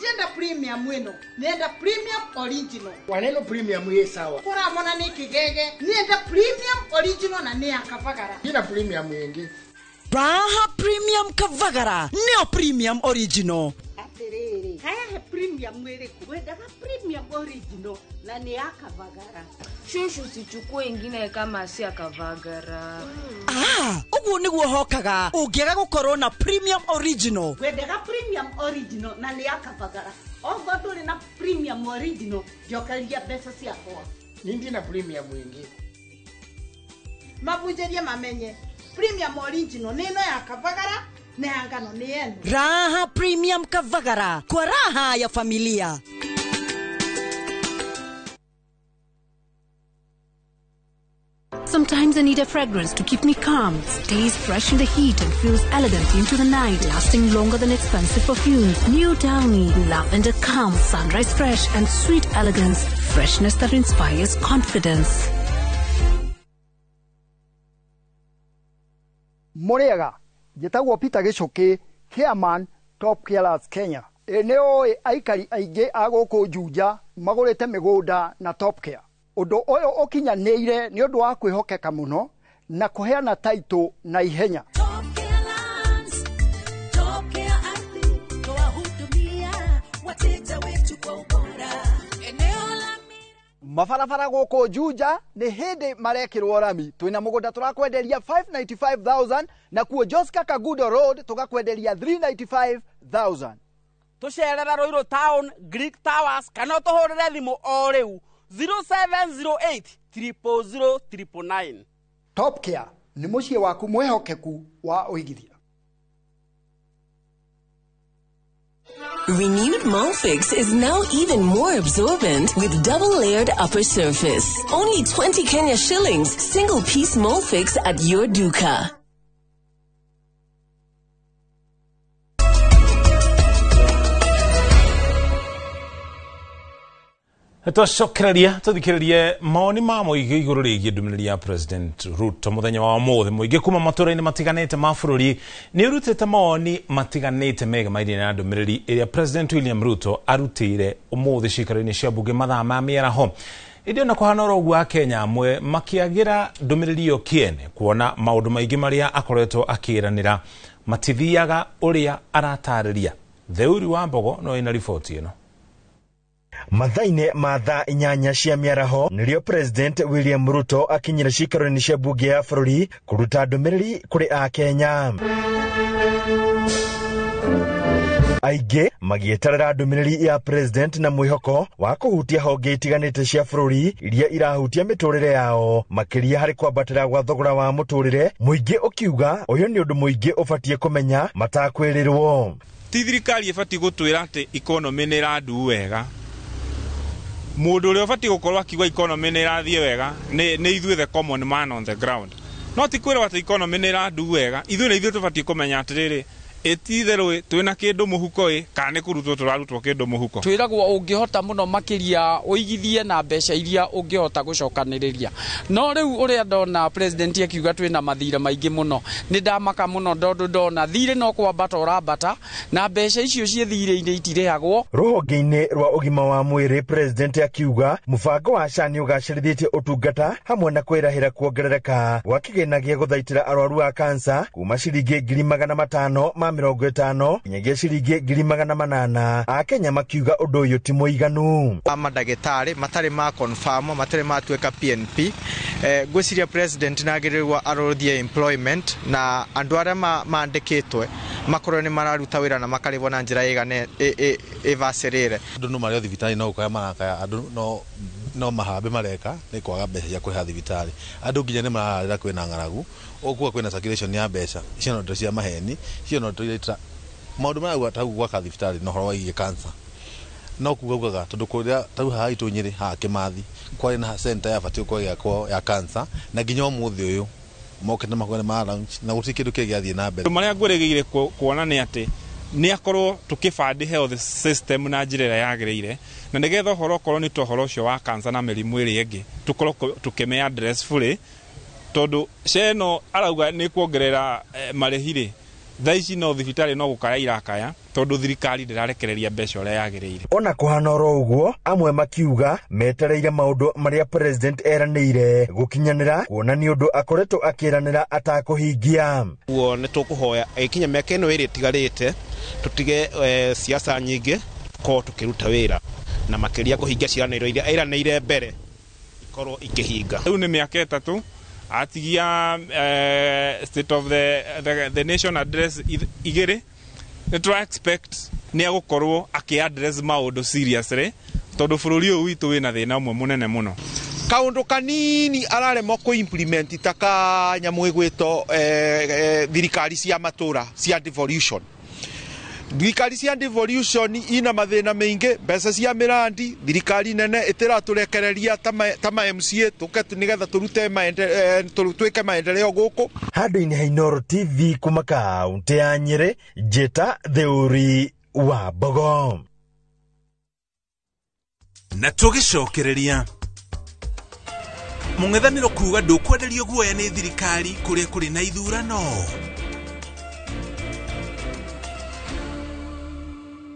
Nenda premium wino, nenda premium original. Waneno premium ye sawa. Kora mona ni kigege, nenda premium original na ni akavagara. Ina premium yengi. Raha premium kavagara, neo premium original. Atiriri, haya he premium wiriku, wendaga premium original na ni akavagara. Shushu sichukue ingine kama si akavagara. Ah, uguo niguo hokaga ungiaga gukorwo na premium original. Wendaga premium original na ni akavagara. Ogo nduri na premium original, njokeria mbeca ciakwa. Nindi na premium ingi. Mabunjerie mamenye premium original ni ino ya kavagara na ya ngano ni eno. Raha premium kavagara kwa raha ya familia. Sometimes I need a fragrance to keep me calm, stays fresh in the heat and feels elegant into the night, lasting longer than expensive perfumes. New Downy, lavender calm, sunrise fresh and sweet elegance, freshness that inspires confidence. Muriaga, njĩtagwo Peter Gĩcũkĩ, chairman Top Carers Kenya. Ĩ nĩ ũĩ aikari aingĩ a gũkũ Juja magũrĩte mĩgũnda na Top Care. Ũndũ ũyũ ũkinyanĩire nĩ ũndũ wa kwĩhokeka mũno na kũheana taitũ na ihenya. Mabarabara gũkũ Juja nĩ hĩndĩ marekĩrwo rami. Twĩna mũgũnda tũrakwenderia 595,000 na kuo Joska Kagudo Road tũgakwenderia 395,000. Tũcerera Ruiru Town, Greek Towers kana ũtũhũrĩre thimũ o rĩu 0708 000 999. Top Care nĩ mũciĩ waku mwĩhokeku wa ũigithia. Renewed Molfix is now even more absorbent with double-layered upper surface. Only 20 Kenya shillings, single-piece Molfix at your duka. Twacokereria tuthikiririe mawoni ma mũingĩ igũrũ rĩgiĩ ndũmĩrĩri ya President Ruto mũthenya wa ũmũthĩ. Mũingĩ kuma matũra-inĩ matiganĩte ma bũrũri nĩ ũrutĩte mawoni matiganĩte megemainie na ndũmĩrĩri ĩrĩa President William Ruto arutĩire ũmũthĩ ciikaro-inĩ cia mbunge mathaa ma mĩaraho. Ĩndĩ ona kũhana oro ũguo Akenya amwe makĩagĩra ndũmĩrĩri ĩyo kĩene kuona maũndũ maingĩ marĩa akoretwo akĩĩranĩra matithiaga ũrĩa aratarĩria. Theuri wa Mbogo no ĩna riboti ĩno. Mathaa-inĩ ma thaa 8 cia mĩaraho nĩrĩo President William Ruto akinyire ciikaro-inĩ cia mbunge ya bũrũri kũruta ndũmĩrĩri kũrĩ Akenya. Aingĩ magĩeterera ndũmĩrĩri ya President na mwĩhoko wa kũhutia honge itiganĩte cia bũrũri iria irahutia mĩtũrĩre yao, makĩria harĩ kwambatĩra gwa thogora wa mũtũrĩre, mũingĩ ũkiuga ũyũ nĩ ũndũ mũingĩ ũbatiĩ kũmenya matakwĩrĩrwo. Ti thirikari ĩbatiĩ gũtwĩra atĩ economy nĩ ĩrandu wega. Mũndũ ũrĩa ũbatiĩ gũkorwo akiuga economy nĩ ĩrathiĩ wega nĩ ithuĩ the common man on the ground. No ti kwĩrwo atĩ economy nĩ ĩrandu wega, ithuĩ nĩ ithuĩ tũbatiĩ kũmenya atĩrĩrĩ, ĩtitherũ twĩna kĩndũ mũhuko ĩ kana nĩ kũrutwo tũrarutwo kĩndũ mũhuko. Twĩragwo ũngĩhota mũno makĩria ũigithie na mbeca iria ũngĩhota gũcokanĩrĩria. No rĩu ũrĩa ndona president akiuga twĩna mathirĩ maingĩ mũno, nĩ ndamaka mũno tondũ ndona thirĩ no kwambata ũrambata na mbeca icio ciĩ thirĩ-inĩ itirĩhagwo. Rũhonge-inĩ rwa ũgima wa mwĩrĩ president akiuga mũbango wa SHA nĩ ũgacĩrithĩtie ũtungata hamwe na kwĩrahĩra kuongerereka gwa kĩgĩna gĩa gũthaitĩra arwaru a kansa kuma ciringi 550,000 nginyagia ciringi 800,000. Akenya makiuga ũndũ ũyũ ti mũiganu. Mandagĩtarĩ matarĩ ma confirm matarĩ matuĩka PNP, ngwĩciria president nagĩrĩirwo arorithie employment na andũ arĩa mandĩkĩtwe makorwo nĩ mararuta wĩra na makarĩhwo na njĩra ĩgane ĩbacĩrĩre. Andũ no marĩ thibitarĩ no gũkaya marakaya, andũ no mahambe mareka nĩ kwaga mbeca cia kũrĩha thibitarĩ. Andũ nginya nĩ mararĩra kwĩna ng'aragu, ũkuga kwĩna circulation ya mbeca, icio no ndeto cia maheni, icio no ndeto iria maũndũ marauga ta gwaka thibitarĩ na ũhoro wĩgiĩ cancer. No kuga ugaga tondu kuria tau haha itũ Nyĩrĩ haha Kĩmathi kwarĩ na center yabatiĩ gũkorwo ĩgĩakwo ya cancer, na nginya ũmũthĩ ũyũ mokĩte makuga nĩ ma launch na gũtirĩ kĩndũ kĩngĩ gĩathiĩ na mbere. Marĩa ngwĩrĩgĩire kuona nĩ atĩ nĩ akorwo tũkĩbandi health system na njĩra ĩrĩa yagĩrĩire, na nĩgetha ũhoro okorwo nĩ ta ũhoro ũcio wa cancer na mĩrimũ ĩrĩa ĩngĩ tũkorwo tũkĩme address fully, tondũ SHA ĩno arauga nĩ kuongerera marĩhi rĩ, thaa ici no thibitarĩ no gũkaya irakaya tondũ thirikari ndĩrarekereria mbeca ũrĩa yagĩrĩire. Ona kũhana oro ũguo, amwe makiuga metereire maũndũ marĩa president eranĩire gũkinyanĩra, kuona nĩ ũndũ akoretwo akĩranĩra atakũhingia. Guo nĩ tũkũhoya ĩkinya mĩaka ĩno ĩrĩ ĩtigarĩte tũtige siasa nyingĩ, korwo tũkĩruta wĩra na makĩria kũhingia ciĩranĩro iria eranĩire mbere ikorwo ikĩhinga. Rĩu nĩ mĩaka 3 atigia state of the nation address igĩrĩ, nĩ tũra expect nĩ agũkorwo akĩ address maũndũ seriously tondũ bũrũri ũyũ witũ wĩna thĩna ũmwe mũnene mũno. Kaũndũ kanini araremwo kũ implement ta ka nyamũ ĩgwĩtwo thirikari cia matũra cia devolution. Thirikari cia devolution ina mathĩna maingĩ, mbeca cia mĩrandi, thirikari nene ĩtĩratũrekereria ta ma MCA tũke nĩgetha tũrute twĩke maendeleo gũkũ. Handũ-inĩ ha Inooro TV kuma kaũntĩ ya Nyĩrĩ, Njĩta Theuri wa Mbogo. Na tũgĩcokereria mũng'ethanĩro kuga ndũkwenderio guoya nĩ thirikari kũrĩa kũrĩ na ithurano.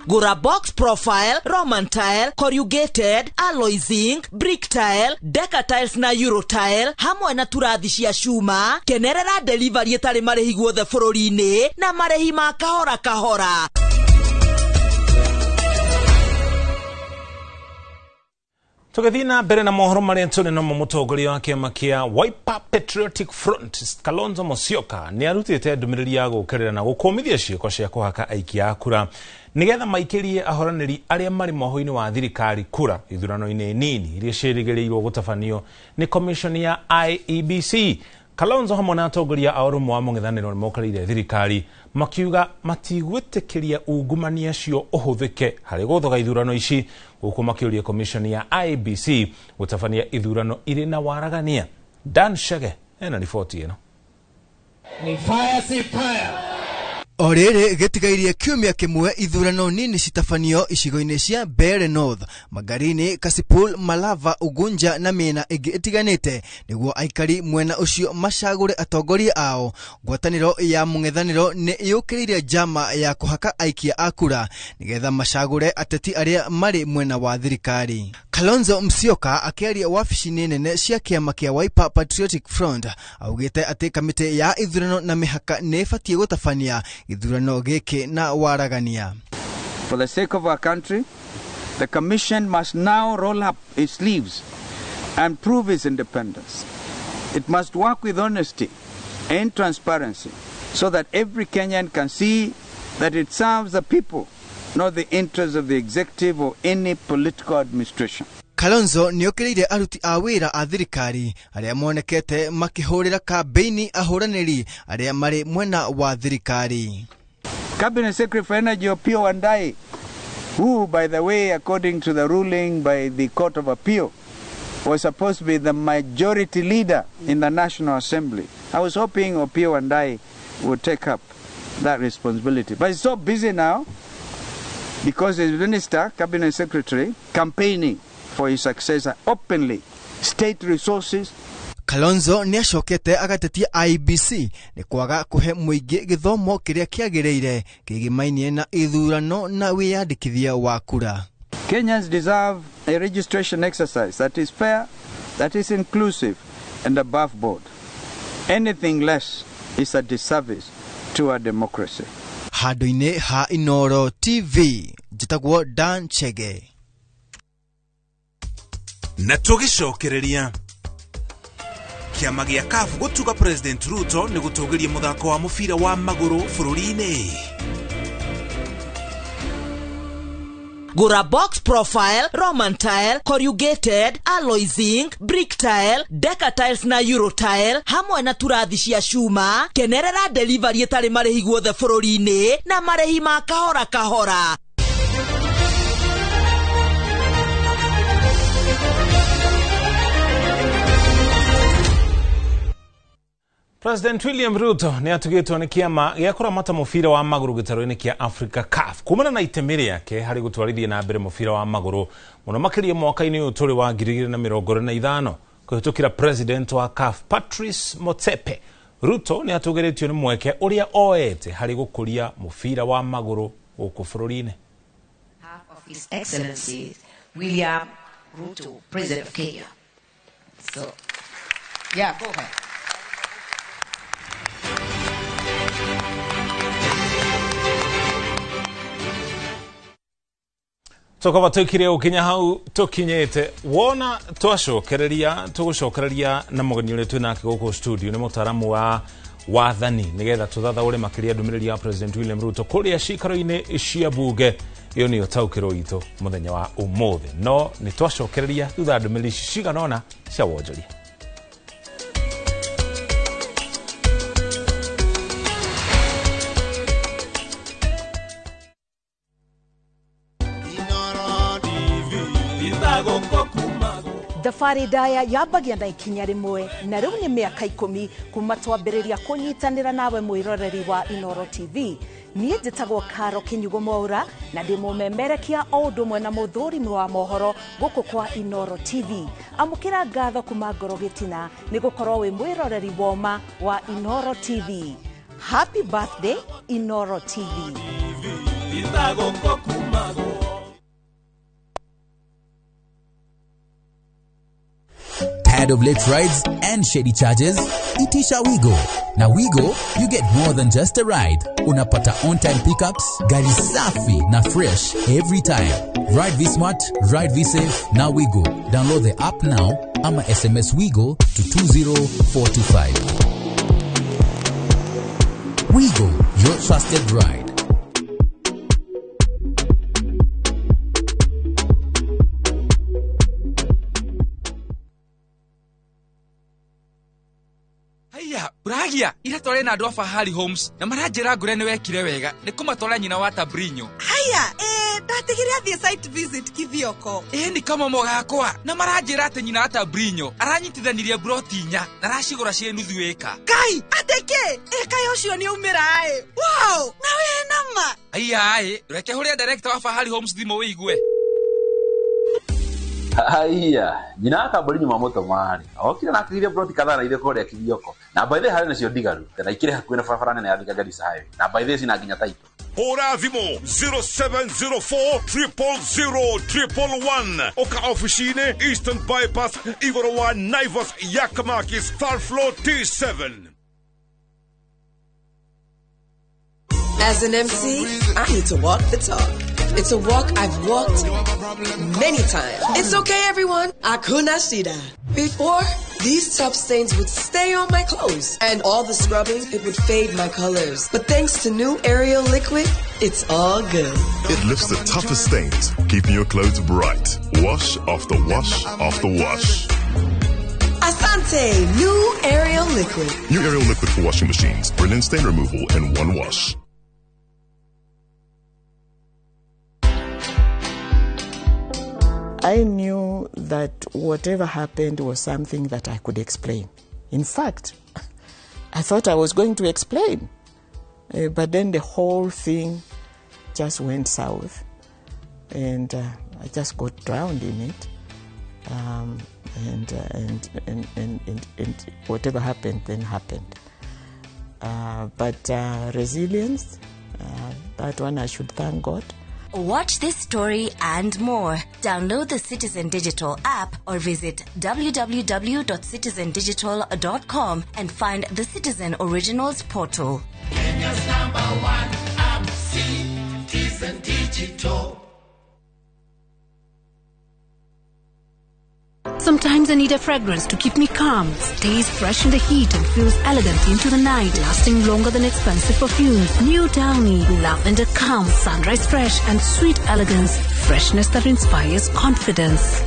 Gura box profile, Roman tile, corrugated, alloy zinc, brick tile, deca tiles na euro tile, hamwe na turathi cia cuma, kenerera delivery ĩtarĩ marĩhi guothe bũrũri-inĩ na marĩhi ma kahora kahora. Tũgĩthiĩ na mbere na mohoro marĩa tũrĩ namo, mũtongoria wa kĩama kĩa Wiper Patriotic Front Kalonzo Musyoka nĩ arutĩte ndũmĩrĩri ya gũũkĩrĩra na gũkũmithia ciĩko cia kũhaka aikia a kura nĩgetha maikĩrie ahoranĩri arĩa marĩ moho-inĩ wa thirikari kura ithurano-inĩ nini iria ciĩrĩgĩrĩirwo gũtabanio nĩ commission ya IEBC. Kalonzo hamwe na atongoria a ũrũmwe wa mũng'ethanĩro nĩ mokarĩire thirikari makiuga matigwĩtĩkĩria ungumania ũcio ũhũthĩke harĩ gũthoga ithurano ici, gũkũ makĩũria commission ya IEBC gũtabania ithurano irĩ na waragania. Dan Shege ena riboti ĩno. Ni fire si fire. O rĩrĩ gĩtigairie kiumia kĩmwe ithurano nini citabanio icigo-inĩ cia Mbeere North, Magarini, Kasipul, Malava, Ugunja na mĩena ĩngĩ ĩtiganĩte nĩguo aikari mwena ũcio macagũre atongoria ao. Ngwatanĩro ya mũng'ethanĩro nĩ ĩyũkĩrĩire njama ya kũhaka aikia a kura nĩgetha macagũre ateti arĩa marĩ mwena wa thirikari. Kalonzo Musyoka akĩaria wabici-inĩ nene cia kĩama kĩa Wiper Patriotic Front augĩte atĩ kamĩtĩ ya ithurano na mĩhaka nĩ ĩbatiĩ gũtabania gĩthurano gĩkĩ na waragania. For the sake of our country, the commission must now roll up its sleeves and prove its independence. It must work with honesty and transparency so that every Kenyan can see that it serves the people, not the interests of the executive or any political administration. Kalonzo nĩokĩrĩire aruti a wĩra a thirikari arĩa monekete makĩhũrĩra kambĩini ahũranĩri arĩa marĩ mwena wa thirikari. Cabinet Secretary for Energy Opiyo Wandayi, who, by the way, according to the ruling by the Court of Appeal, was supposed to be the majority leader in the National Assembly. I was hoping Opiyo Wandayi would take up that responsibility. But he's so busy now because his minister, cabinet secretary, campaigning for his successor openly, state resources. Kalonzo nĩacokete agatetia IEBC nĩ kwaga kũhe mũingĩ gĩthomo kĩrĩa kĩagĩrĩire kĩgimainie na ithurano na wĩyandĩkithia wa kura. Kenyans deserve a registration exercise that is fair, that is inclusive and above board. Anything less is a disservice to our democracy. Handũ-inĩ ha Inooro TV, njĩtagwo Dan Chege. Na tũgĩcokereria kĩama gĩa CAF gũtuga President Ruto nĩ gũtũgĩria mũthako wa mũbira wa magũrũ bũrũri-inĩ. Gura box profile, Roman tile, corrugated, alloy zinc, brick tile, deca tiles na euro tile, hamwe na turathi cia cuma, kenerera delivery ĩtarĩ marĩhi guothe bũrũri-inĩ na marĩhi ma kahora kahora. President William Ruto nĩ atugĩtwo nĩ kĩama gĩa kũramata mũbira wa magũrũ gĩtarũ-inĩ kĩa Africa CAF kumana na itemi rĩake harĩ gũtwarithia na mbere mũbira wa magũrũ mũno makĩria mwaka-inĩ ũyũ tũrĩ wa 2025 kũhĩtũkĩra president wa CAF Patrice Motsepe. Ruto nĩ atũgĩrĩtio nĩ mweke ũrĩa oete harĩ gũkũria mũbira wa magũrũ gũkũ bũrũri-inĩ. His Excellency William Ruto, President of Kenya. So, yeah, go ahead. Tũkorwo tũikire ũkinya hau tũkinyĩte wona twacokereria tũgũcokereria na mũgeni ũrĩa twĩ nake gũkũ studio nĩ mũtaaramu wa wathani nĩgetha tũthathaũre makĩria ndũmĩrĩri ya President William Ruto kũrĩa cikaro-inĩ cia bunge. Ĩyo nĩyo taũkĩrwo itũ mũthenya wa ũmũthĩ, no nĩ twacokereria thutha ndũmĩrĩri ici cigana ũna cia wonjoria. Thabarĩ ndaya yambagia na ikinya rĩmwe na rĩu nĩ mĩaka 10 kuma twambĩrĩria kũnyitanĩra nawe mwĩroreri wa Inooro TV. Niĩ njĩtagwo Karo Kinyugo Mwaura na ndĩ mũmemerekia o ũndũ ũmwe na mũthũrimi wa mohoro gũkũ kwa Inooro TV. Amũkĩra ngatho kuma ngoro gĩtina nĩ gũkorwo wĩ mwĩroreri woma wa Inooro TV. Happy birthday Inooro TV. Tired of late rides and shady charges? Itisha Wigo. Na Wigo, you get more than just a ride. Unapata on-time pickups, gari safi na fresh every time. Ride V-Smart, ride V-Safe, na Wigo. Download the app now ama SMS Wigo to 20425. Wigo, your trusted ride. Uragia ira tware na andu a Fahari Homes na maranjira ngure ni wekire wega ni kumatwara nyina wa Tabrinyo. Haya, ndatigire athie site visit Kithioko. Ni kama mogakwa na maranjira ati nyina wa Tabrinyo aranyitithanirie broti inya na aracigura cie nuthu eka. Kai, ateke eka ucio ni umira ai. Wow, na we nama. Aya ai, reke huria director wa Fahari Homes thimo wigue. Haya, nyina akambori nyuma moto mari. Okire na akirie broti kadhaa na ithe kũrĩa Kithioko. Na by the harĩ nacio ndigaru, na ikire hakuhĩ na barabara nene ya Thika Garissa Highway. Na by the cina nginya taito. Hũra thimũ 0704 000 111. Oka ofici-inĩ Eastern Bypass igũrũ wa Naivas Yakamakis third floor T7. As an MC, I need to walk the talk. It's a walk I've walked many times. It's okay, everyone. Akuna shida. Before, these tough stains would stay on my clothes, and all the scrubbing, it would fade my colors. But thanks to new Ariel liquid, it's all good. It lifts the toughest stains, keeping your clothes bright. Wash after wash after wash. Asante! New Ariel liquid. New Ariel liquid for washing machines. Brilliant stain removal in one wash. I knew that whatever happened was something that I could explain. In fact, I thought I was going to explain. But then the whole thing just went south, and I just got drowned in it. And whatever happened, then happened. But resilience, that one I should thank God. Watch this story and more. Download the Citizen Digital app or visit www.citizendigital.com and find the Citizen Originals portal. Kenya's number one app, Citizen Digital. Sometimes I need a fragrance to keep me calm, stays fresh in the heat and feels elegant into the night, lasting longer than expensive perfumes. New Downy, lavender calm, sunrise fresh and sweet elegance, freshness that inspires confidence.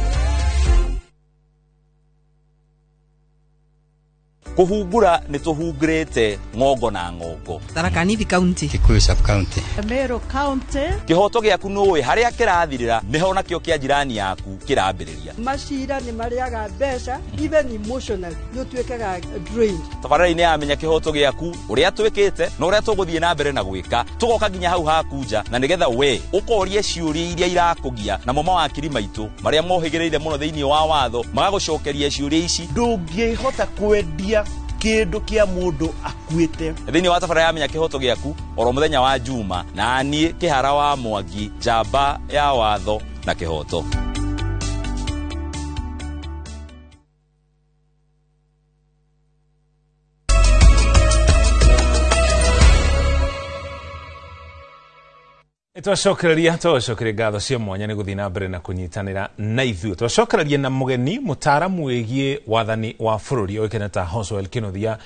Kũhungura nĩ tũhungurĩte ng'ongo na ng'ongo. Tharaka Nithi County, Kikuyu Sub County, Meru County. Kĩhoto gĩaku nũĩ harĩa kĩrathirĩra nĩho nakĩo kĩa jirani yaku kĩrambĩrĩria. Macira nĩ marĩaga mbeca, even emotionally nĩ ũtuĩkaga drained. Tabarĩra-inĩ ya Menya Kĩhoto Gĩaku, ũrĩa twĩkĩte na ũrĩa tũgũthiĩ na mbere na gwĩka, tũgoka nginya hau haku nja, na nĩgetha we ũkorie ciũria iria irakũgia, namo mawakiri maitũ marĩa mohĩgĩrĩire mũno thĩinĩ wa watho magagũcokeria ciũria ici. Ndũngĩhota kwendia kĩndũ kĩa mũndũ akuĩte. Thĩinĩ wa tabarĩra ya Menya Kĩhoto Gĩaku oro mũthenya wa Juma, na niĩ Kĩhara wa Mwangi, njamba ya watho na kĩhoto. Twacokereria twacokereria ngatho cia mwanya nĩ gũthiĩ na mbere na kũnyitanĩra na ithuĩ. Twacokereria na mũgeni mũtaaramu wĩgiĩ wathani wa bũrũri oĩkaine ta Hoswell Kĩnuthia,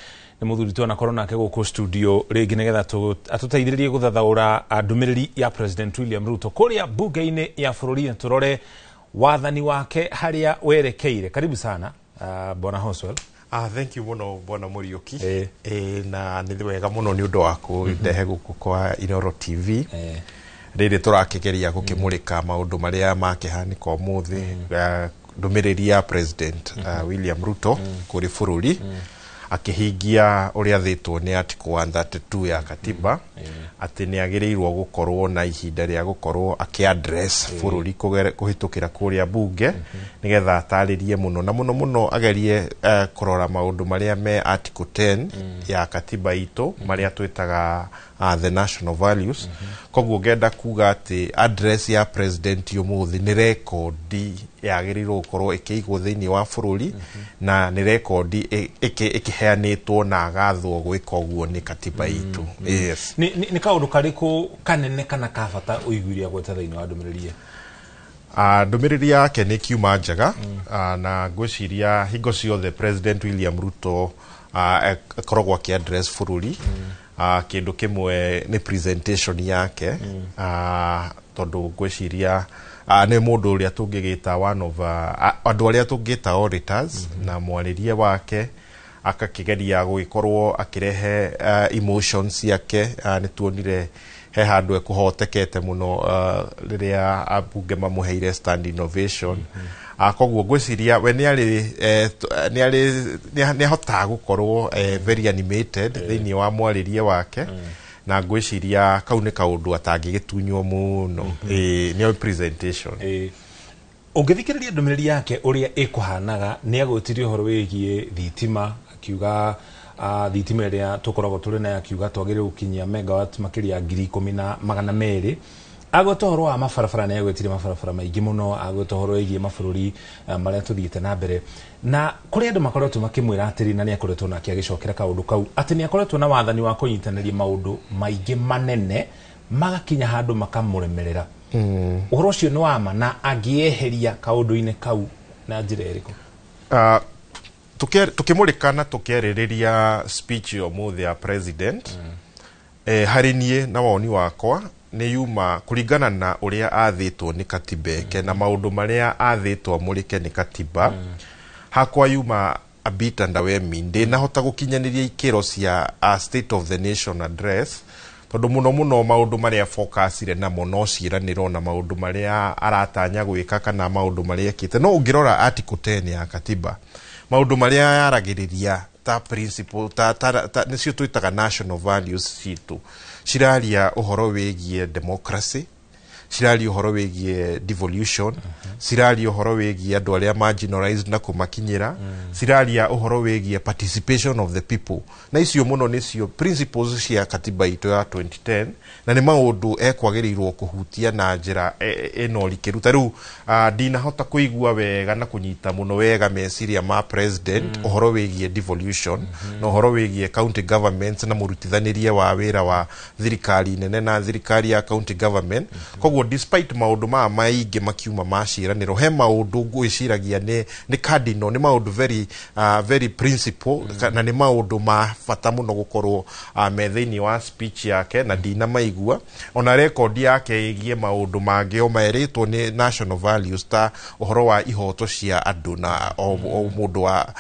nĩ mũthuri twanakorwo nake gũkũ studio rĩngĩ nĩgetha atũteithĩrĩrie gũthathaũra ndũmĩrĩri ya President William Ruto kũrĩa bunge-inĩ ya bũrũri, na tũrore wathani wake harĩa werekeire. Karibu sana Bwana Hoswell. Thank you muno Bwana Muriuki. Na nĩ wega mũno nĩ ũndũ wa kũndehe gũkũ kwa Inoro TV. Rĩrĩ tũrakĩgeria gũkĩmũrĩka maũndũ marĩa makĩhanĩka ũmũthĩ, ndũmĩrĩri ya President William Ruto kũrĩ bũrũri, akĩhingia ũrĩa athĩtwo nĩ Article 132 ya katiba, atĩ nĩ agĩrĩirwo gũkorwo na ihinda rĩa gũkorwo akĩ-address bũrũri kũhĩtũkĩra kũrĩa bunge, nĩgetha atarĩrie mũno na mũno mũno agerie kũrora maũndũ marĩa me Article 10 ya katiba itũ, marĩa twĩtaga the national values. Koguo ngenda kuga atĩ address ya president ũmũthĩ nĩ rekondi yagĩrĩirwo gũkorwo ĩkĩigwo thĩinĩ wa bũrũri, na nĩ rekondi ĩkĩheanĩtwo na agathwo gwĩka ũguo nĩ katiba itũ. Yes. Nĩ kaũndũ karĩkũ kanene kana ka bata ũiguire agweta thĩinĩ wa ndũmĩrĩri? Ndũmĩrĩri yake nĩ kiuma njega, na ngwĩciria hingo ciothe President William Ruto akoragwo akĩ-address bũrũri. Kĩndũ kĩmwe nĩ presentation yake, tondũ ngwĩciria nĩ mũndũ ũrĩa tũngĩgĩta one of andũ arĩa tũngĩta orators, na mwarĩrie wake akakĩgeria gũgĩkorwo akĩrehe emotions ciake. Nĩ tuonire he handũ ekũhotekete mũno rĩrĩa ambunge mamũheire standing ovation. Koguo ngwĩciria we nĩ ahotaga gũkorwo very animated thĩinĩ wa mwarĩrie wake, na ngwĩciria kau nĩ kaũndũ atangĩgĩtunywo mũno. Nĩyo presentation. Ũngĩthikĩrĩria ndũmĩrĩri yake ũrĩa ĩkũhanaga, nĩ agwĩtirie ũhoro wĩgiĩ thitima, akiuga thitima ĩrĩa tũkoragwo tũrĩ nayo, akiuga twagĩrĩirwo gũkinyia megawatt makĩria 10,200. Agweta ũhoro wa mabarabara, nĩ agwetire mabarabara maingĩ mũno, agweta ũhoro wĩgiĩ mabũrũri marĩa tũthiĩte na mbere, na kũrĩ andũ makoretwo makĩmwĩra atĩrĩ, na nĩ akoretwo nake agĩcokera kaũndũ kau, atĩ nĩ akoretwo na wathani wa kũnyitanĩria maũndũ maingĩ manene magakinya handũ makamũremerera. Ũhoro ũcio nĩ wa ma, na angĩeheria kaũndũ-inĩ kau na njĩra ĩrĩkũ? Tukĩmũrĩka na tũkĩarĩrĩria speech ya ũmũthĩ ya president, harĩ niĩ na woni wakwa nĩ yuma kũringana na ũrĩa athĩtwo nĩ katiba eke na maũndũ marĩa athĩtwo amũrĩke nĩ katiba. Hakwa yuma a bit underwhelming, ndĩnahota gũkinyanĩria ikĩro cia State of the Nation address, tondũ mũno mũno maũndũ marĩa focusire namo no ciĩranĩro na maũndũ marĩa aratanya gwĩka kana maũndũ marĩa ekĩte. No ũngĩrora Article 10 ya katiba, maũndũ marĩa yaragĩrĩria ta principle ta nĩcio twĩtaga national values citũ, ciraria ũhoro wĩgiĩ democracy, ciraria ũhoro wĩgiĩ devolution, ciraria ũhoro wĩgiĩ andũ arĩa marginalized na kũmakinyĩra, ciraria ũhoro wĩgiĩ participation of the people, na icio mũno nĩcio principles cia katiba itũ ya 2010, na nĩ maũndũ ekwagĩrĩirwo kũhutia na njĩra ĩno ũrikĩru. Ta rĩu ndinahota kũigua wega na kũnyita mũno wega meciria ma president ũhoro wĩgiĩ devolution na ũhoro wĩgiĩ county governments na mũrutithanĩrie wa wĩra wa thirikari nene na thirikari ya county government. Koguo Koguo despite maũndũ maya maingĩ makiuma ma ciĩranĩro, he maũndũ ngwĩciragia nĩ cardinal, nĩ maũndũ very very principle, na nĩ maũndũ ma bata mũno gũkorwo me thĩinĩ wa speech yake, na ndinamaigua. Ona rekondi yake ĩgiĩ maũndũ mangĩ o merĩtwo nĩ national values, ta ũhoro wa ihoto cia andũ na o mũndũ wa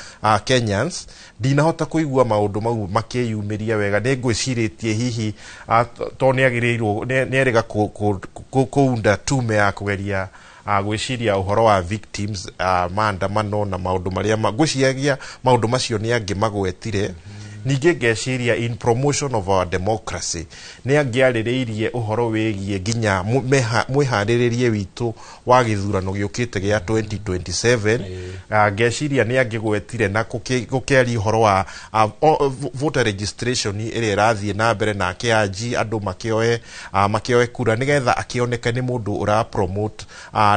Kenyans, ndinahota kũigua maũndũ mau makĩyumĩria wega. Nĩ ngwĩcirĩtie hihi to nĩ agĩrĩirwo nĩ erĩga kũunda tume ya kũgeria gwĩciria ũhoro wa victims maandamano na maũndũ marĩa ngwĩciragia maũndũ macio nĩ angĩ magwetire. Ningĩ ngeciria in promotion of our democracy nĩ angĩarĩrĩirie ũhoro wĩgiĩ nginya mwĩharĩrĩrie witũ wa gĩthurano gĩũkĩte gĩa 2027. Ngeciria nĩ angĩgwetire na gũkĩaria ũhoro wa voter registration ĩrĩa ĩrathiĩ na mbere, na akĩanji andũ makĩoe kura nĩgetha akĩoneke nĩ mũndũ ũra promote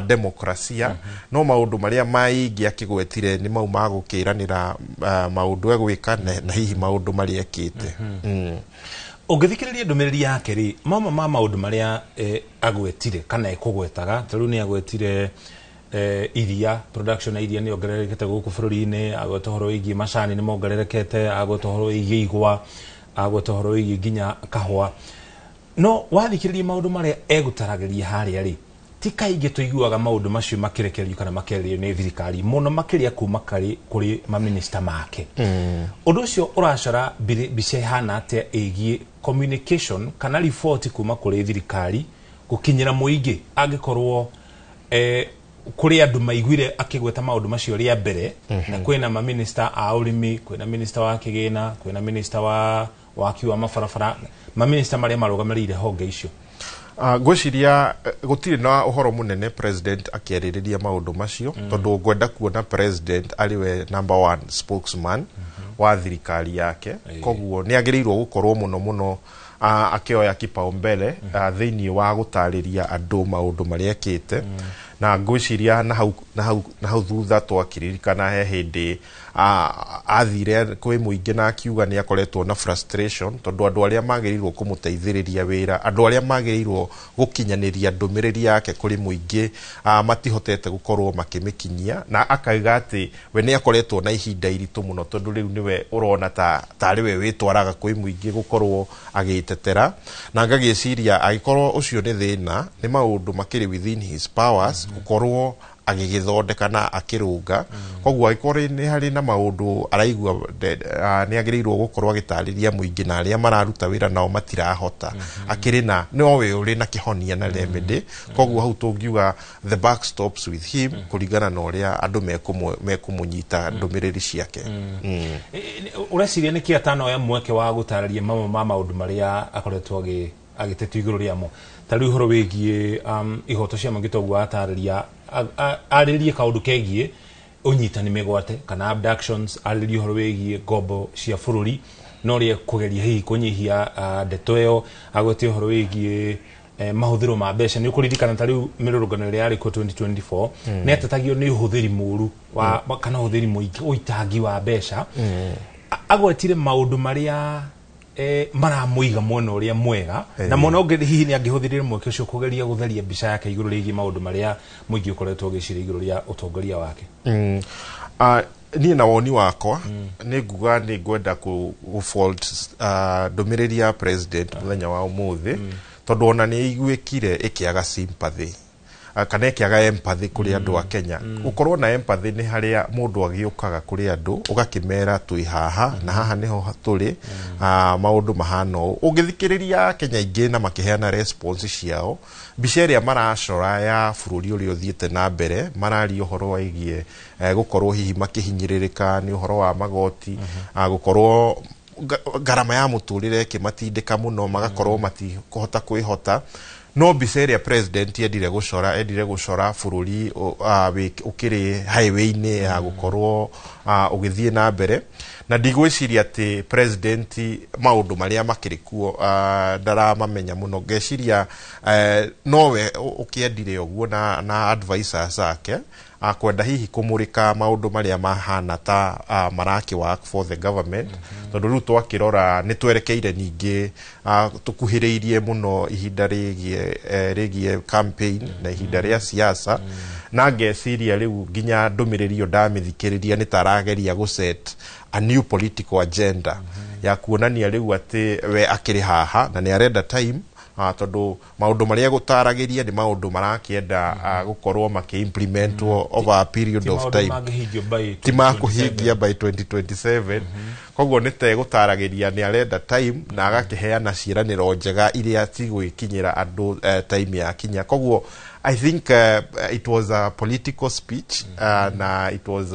demokrasia. No maũndũ marĩa maingĩ akĩgwetire nĩ mau ma gũkĩranĩra maũndũ egwĩka na hihi maũndũ marĩa ekĩte. Ũngĩthikĩrĩria ndũmĩrĩri yake rĩ, mamwe ma maũndũ marĩa agwetire kana ekũgwetaga, ta rĩu nĩ agwetire iria, production ya iria nĩ yongererekete gũkũ bũrũri-inĩ, agweta ũhoro wĩgiĩ macani nĩ mongererekete, agweta ũhoro wĩgiĩ igwa, agweta ũhoro wĩgiĩ nginya kahũa. No wathikĩrĩria maũndũ marĩa egũtaragĩria harĩa rĩ, ti kaingĩ tũiguaga maũndũ macio makĩrekererio kana makĩarĩrio nĩ thirikari mũno, makĩria kuma kũrĩ maminista make. Ũndũ ũcio ũracora mbica ĩhana atĩa ĩgiĩ communication kana riboti kuma kũrĩ thirikari gũkinyĩra mũingĩ, angĩkorwo kũrĩ andũ maiguire akĩgweta maũndũ macio rĩa mbere, na kwĩna maminista a ũrĩmi, kwĩna minista wa kĩgĩna, kwĩna minista wa waki wa mabarabara, maminista marĩa marũgamĩrĩire honge icio? Ngwĩciria gũtirĩ na ũhoro mũnene president akĩarĩrĩria maũndũ macio, tondũ ngwenda kuona president arĩ we number one spokesman wa thirikari yake. Koguo nĩ agĩrĩirwo gũkorwo mũno mũno akĩoya kipaumbele thĩinĩ wa gũtarĩria andũ maũndũ marĩa ekĩte. Na ngwĩciria na hau thutha twakĩririkana he hĩndĩ athire kwĩ mũingĩ na akiuga nĩ akoretwo na frustration, tondũ andũ arĩa magĩrĩirwo kũmũteithĩrĩria wĩra, andũ arĩa magĩrĩirwo gũkinyanĩria ndũmĩrĩri yake kũrĩ mũingĩ, matihotete gũkorwo makĩmĩkinyia. Na akauga atĩ we nĩ akoretwo na ihinda iritũ mũno, tondũ rĩu nĩwe ũrona ta tarĩ we wĩtwaraga kwĩ mũingĩ gũkorwo agĩtetera. Na ngagĩciria angĩkorwo ũcio nĩ thĩna, nĩ maũndũ makĩrĩ within his powers gũkorwo agĩgĩthondeka na akĩrũnga. Koguo angĩkorwo nĩ harĩ na maũndũ araigua nĩ agĩrĩirwo gũkorwo agĩtarĩria mũingĩ na arĩa mararuta wĩra nao matirahota, akĩrĩ na nowe ũrĩ na kĩhonia na remedy. Koguo hau tũngiuga the buck stops with him, kũringana na ũrĩa andũ mekũmũnyita ndũmĩrĩri ciake. Ũreciria nĩkĩ atanoya mweke wa gũtarĩria mamwe ma maũndũ marĩa akoretwo agĩtetio igũrũ rĩamo, ta rĩu ũhoro wĩgiĩ ihoto cia mũingĩ, toguo atarĩria, arĩrĩrie kaũndũ kegiĩ ũnyitani mĩgwate kana abductions, arĩrĩrie ũhoro wĩgiĩ ngombo cia bũrũri na ũrĩa kũgeria hihi kũnyihia ndeto ĩyo, agwete ũhoro wĩgiĩ mahũthĩro ma mbeca. Nĩ ũkũririkana ta rĩu mĩrũrũngano ĩrĩa yarĩ kuo 2024, nĩ atetagio nĩ ũhũthĩri mũru wa kana ũhũthĩri mũingĩ, ũitangi wa mbeca. Agwetire maũndũ marĩa maramũiga mwena ũrĩa mwega, na mwena ũngĩ hihi nĩ angĩhũthĩrire mweke ũcio kũgeria gũtheria mbica yake igũrũ rĩgiĩ maũndũ marĩa mũingĩ ũkoretwo ũgĩciria igũrũ rĩa ũtongoria wake. Niĩ na woni wakwa nĩ nguga nĩ ngwenda kũ fault ndũmĩrĩri ya president mũthenya wa ũmũthĩ, tondũ ona nĩ iguĩkire ĩkĩaga sympathy kana ĩkĩaga empathy kũrĩ andũ a Kenya. Gũkorwo na empathy nĩ harĩa mũndũ agĩũkaga kũrĩ andũ ũgakĩmera twĩ haha na haha nĩho tũrĩ, maũndũ mahana ũũ. Ũngĩthikĩrĩria Kenya aingĩ na makĩheana response ciao, mbica ĩrĩa maracora ya bũrũri ũrĩa ũthiĩte na mbere, mararia ũhoro wĩgiĩ gũkorwo hihi makĩhinyĩrĩrĩka nĩ ũhoro wa magoti, gũkorwo ngarama ya mũtũrĩre ĩkĩmatindĩka mũno, magakorwo matikũhota kwĩhota. No mbica ĩrĩa president endire gũcora bũrũri ũkĩrĩ highway-inĩ ya gũkorwo ũgĩthiĩ na mbere, na ndigwĩciria atĩ president maũndũ marĩa makĩrĩ kuo ndaramamenya mũno. Ngeciria nowe ũkĩendire ũguo na advisors ake. Kwenda hihi kũmũrĩka maũndũ marĩa mahana ta maraki work for the government, tondũ rĩu twakĩrora nĩ twerekeire ningĩ tũkuhĩrĩirie mũno ihinda rĩgiĩ campaign na ihinda rĩa siasa, na ngeciria rĩu nginya ndũmĩrĩri ĩyo ndamĩthikĩrĩria nĩ ta arageria gũ set a new political agenda ya kuonania rĩu atĩ we akĩrĩ haha na nĩ arenda time, tondũ maũndũ marĩa gũtaragĩria nĩ maũndũ marakĩenda gũkorwo makĩ-implementwo over a period Ti of maũndũ time. mangĩhingio by Ti makũhingia by 2027. Koguo nĩ tegũtaragĩria nĩ arenda time na agakĩheana ciĩranĩro njega iria cigwĩkinyĩra andũ time yakinya. Koguo I think it was a political speech na it was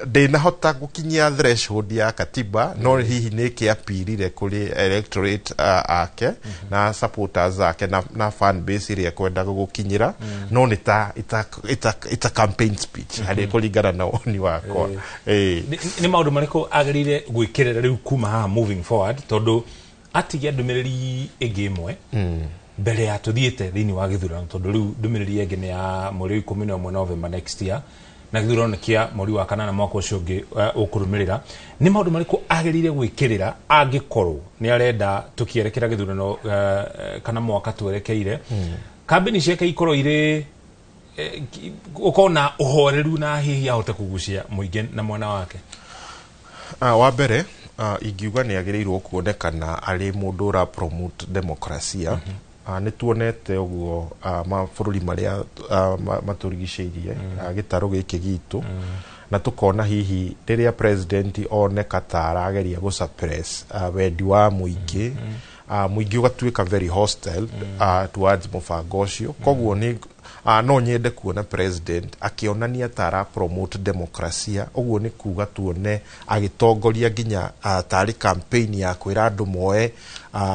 ndĩnahota gũkinyia threshold ya katiba, no hihi nĩ kĩapirire kũrĩ electorate ake na supporters ake na fan base ĩrĩa ekwendaga gũkinyĩra, no nĩ ta it's a campaign speech harĩ kũringana na woni wakwa. Nĩ maũndũ marĩkũ agĩrĩire gwĩkĩrĩra rĩu kuma haha moving forward, tondũ atigia ndũmĩrĩri ĩngĩ ĩmwe mbere ya tũthiĩte thĩinĩ wa gĩthurano, tondũ rĩu ndũmĩrĩri ĩngĩ nĩ ya mweri wa 11 November next year, na gĩthurano nĩ kĩa mweri wa kanana mwaka ũcio ũngĩ ũkũrũmĩrĩra? Nĩ maũndũ marĩkũ agĩrĩire gwĩkĩrĩra angĩkorwo nĩ arenda tũkĩerekera gĩthurano kana mwaka twerekeire, kambĩni ciake ikorwo irĩ ũkorwo na ũhoreru na hihi ahote kũgucia mũingĩ na mwena wake? Wa mbere ingiuga nĩ agĩrĩirwo kuonekana arĩ mũndũ ũra promote demokrasia. Nĩ tuonete ũguo mabũrũri marĩa matũrigicĩirie, gĩtarũ gĩkĩ gitũ, na tũkona hihi rĩrĩa president oneka ta arageria gũ suppress wendi wa mũingĩ, mũingĩ ũgatuĩka very hostile towards mũbango ũcio. Koguo nĩ no nyende kuona president akĩonania ta ara promote demokrasia. Ũguo nĩ kuga tuone agĩtongoria nginya tarĩ campaign ya kwĩra andũ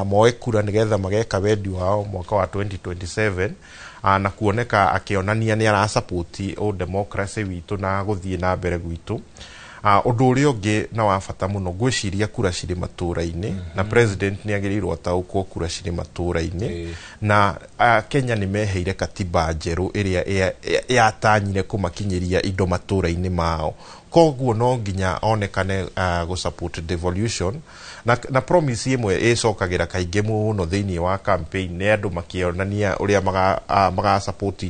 moe kura nĩgetha mageka wendi wao mwaka wa 2027, na kuoneka akĩonania nĩ arasapoti o democracy witũ na gũthiĩ na mbere gwitũ. Ũndũ ũrĩa ũngĩ na wa bata mũno, ngwĩciria kura cirĩ matũũra-inĩ, na president nĩ agĩrĩirwo ataũkwo kura cirĩ matũũra-inĩ, na Kenya nĩ meheire katiba njerũ ĩrĩa yatanyire kũmakinyĩria indo matũũra-inĩ mao. Koguo no nginya onekane gũ support devolution, na promise ĩmwe ĩcokagĩra kaingĩ mũno thĩinĩ wa campaign nĩ andũ makĩonania ũrĩa maga support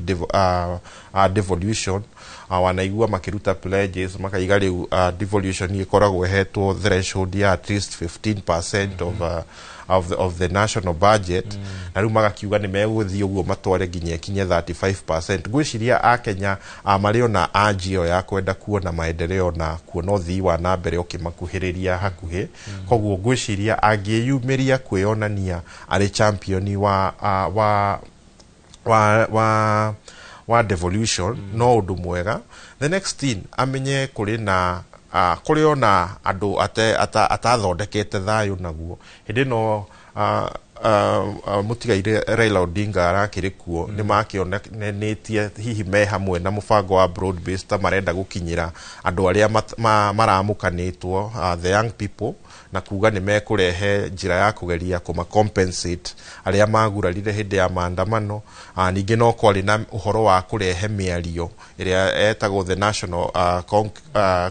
devolution. Wanaigua makĩruta pledges, makaiga rĩu devolution ĩkoragwo ĩhetwo threshold ya at least 15% of the national budget, na rĩu magakiuga nĩ megũthiĩ ũguo matware nginya ĩkinye 35%. Ngwĩciria akenya marĩ ona anjio ya kwenda kuona maendeleo na kuona ũthii wa na mbere ũkĩmakuhĩrĩria hakuhĩ. Koguo ngwĩciria angĩyumĩria kwĩyonania arĩ champion wa devolution, no ũndũ mwega. The next thing, amenye kũrĩ na kũrĩ ona andũ atathondekete thayũ naguo hĩndĩ ĩno mũtigaire Raila Odinga arakĩrĩ kuo. Nĩ makĩonanĩtie hihi me hamwe na mũbango wa broad based ta marenda gũkinyĩra andũ arĩa maramũkanĩtwo, the young people, na kuga nĩ mekũrehe njĩra ya kũgeria kũma compensate arĩa magurarire hĩndĩ ya maandamano. Ningĩ no kwarĩ na ũhoro wa kũrehe mĩario ĩrĩa etagwo the national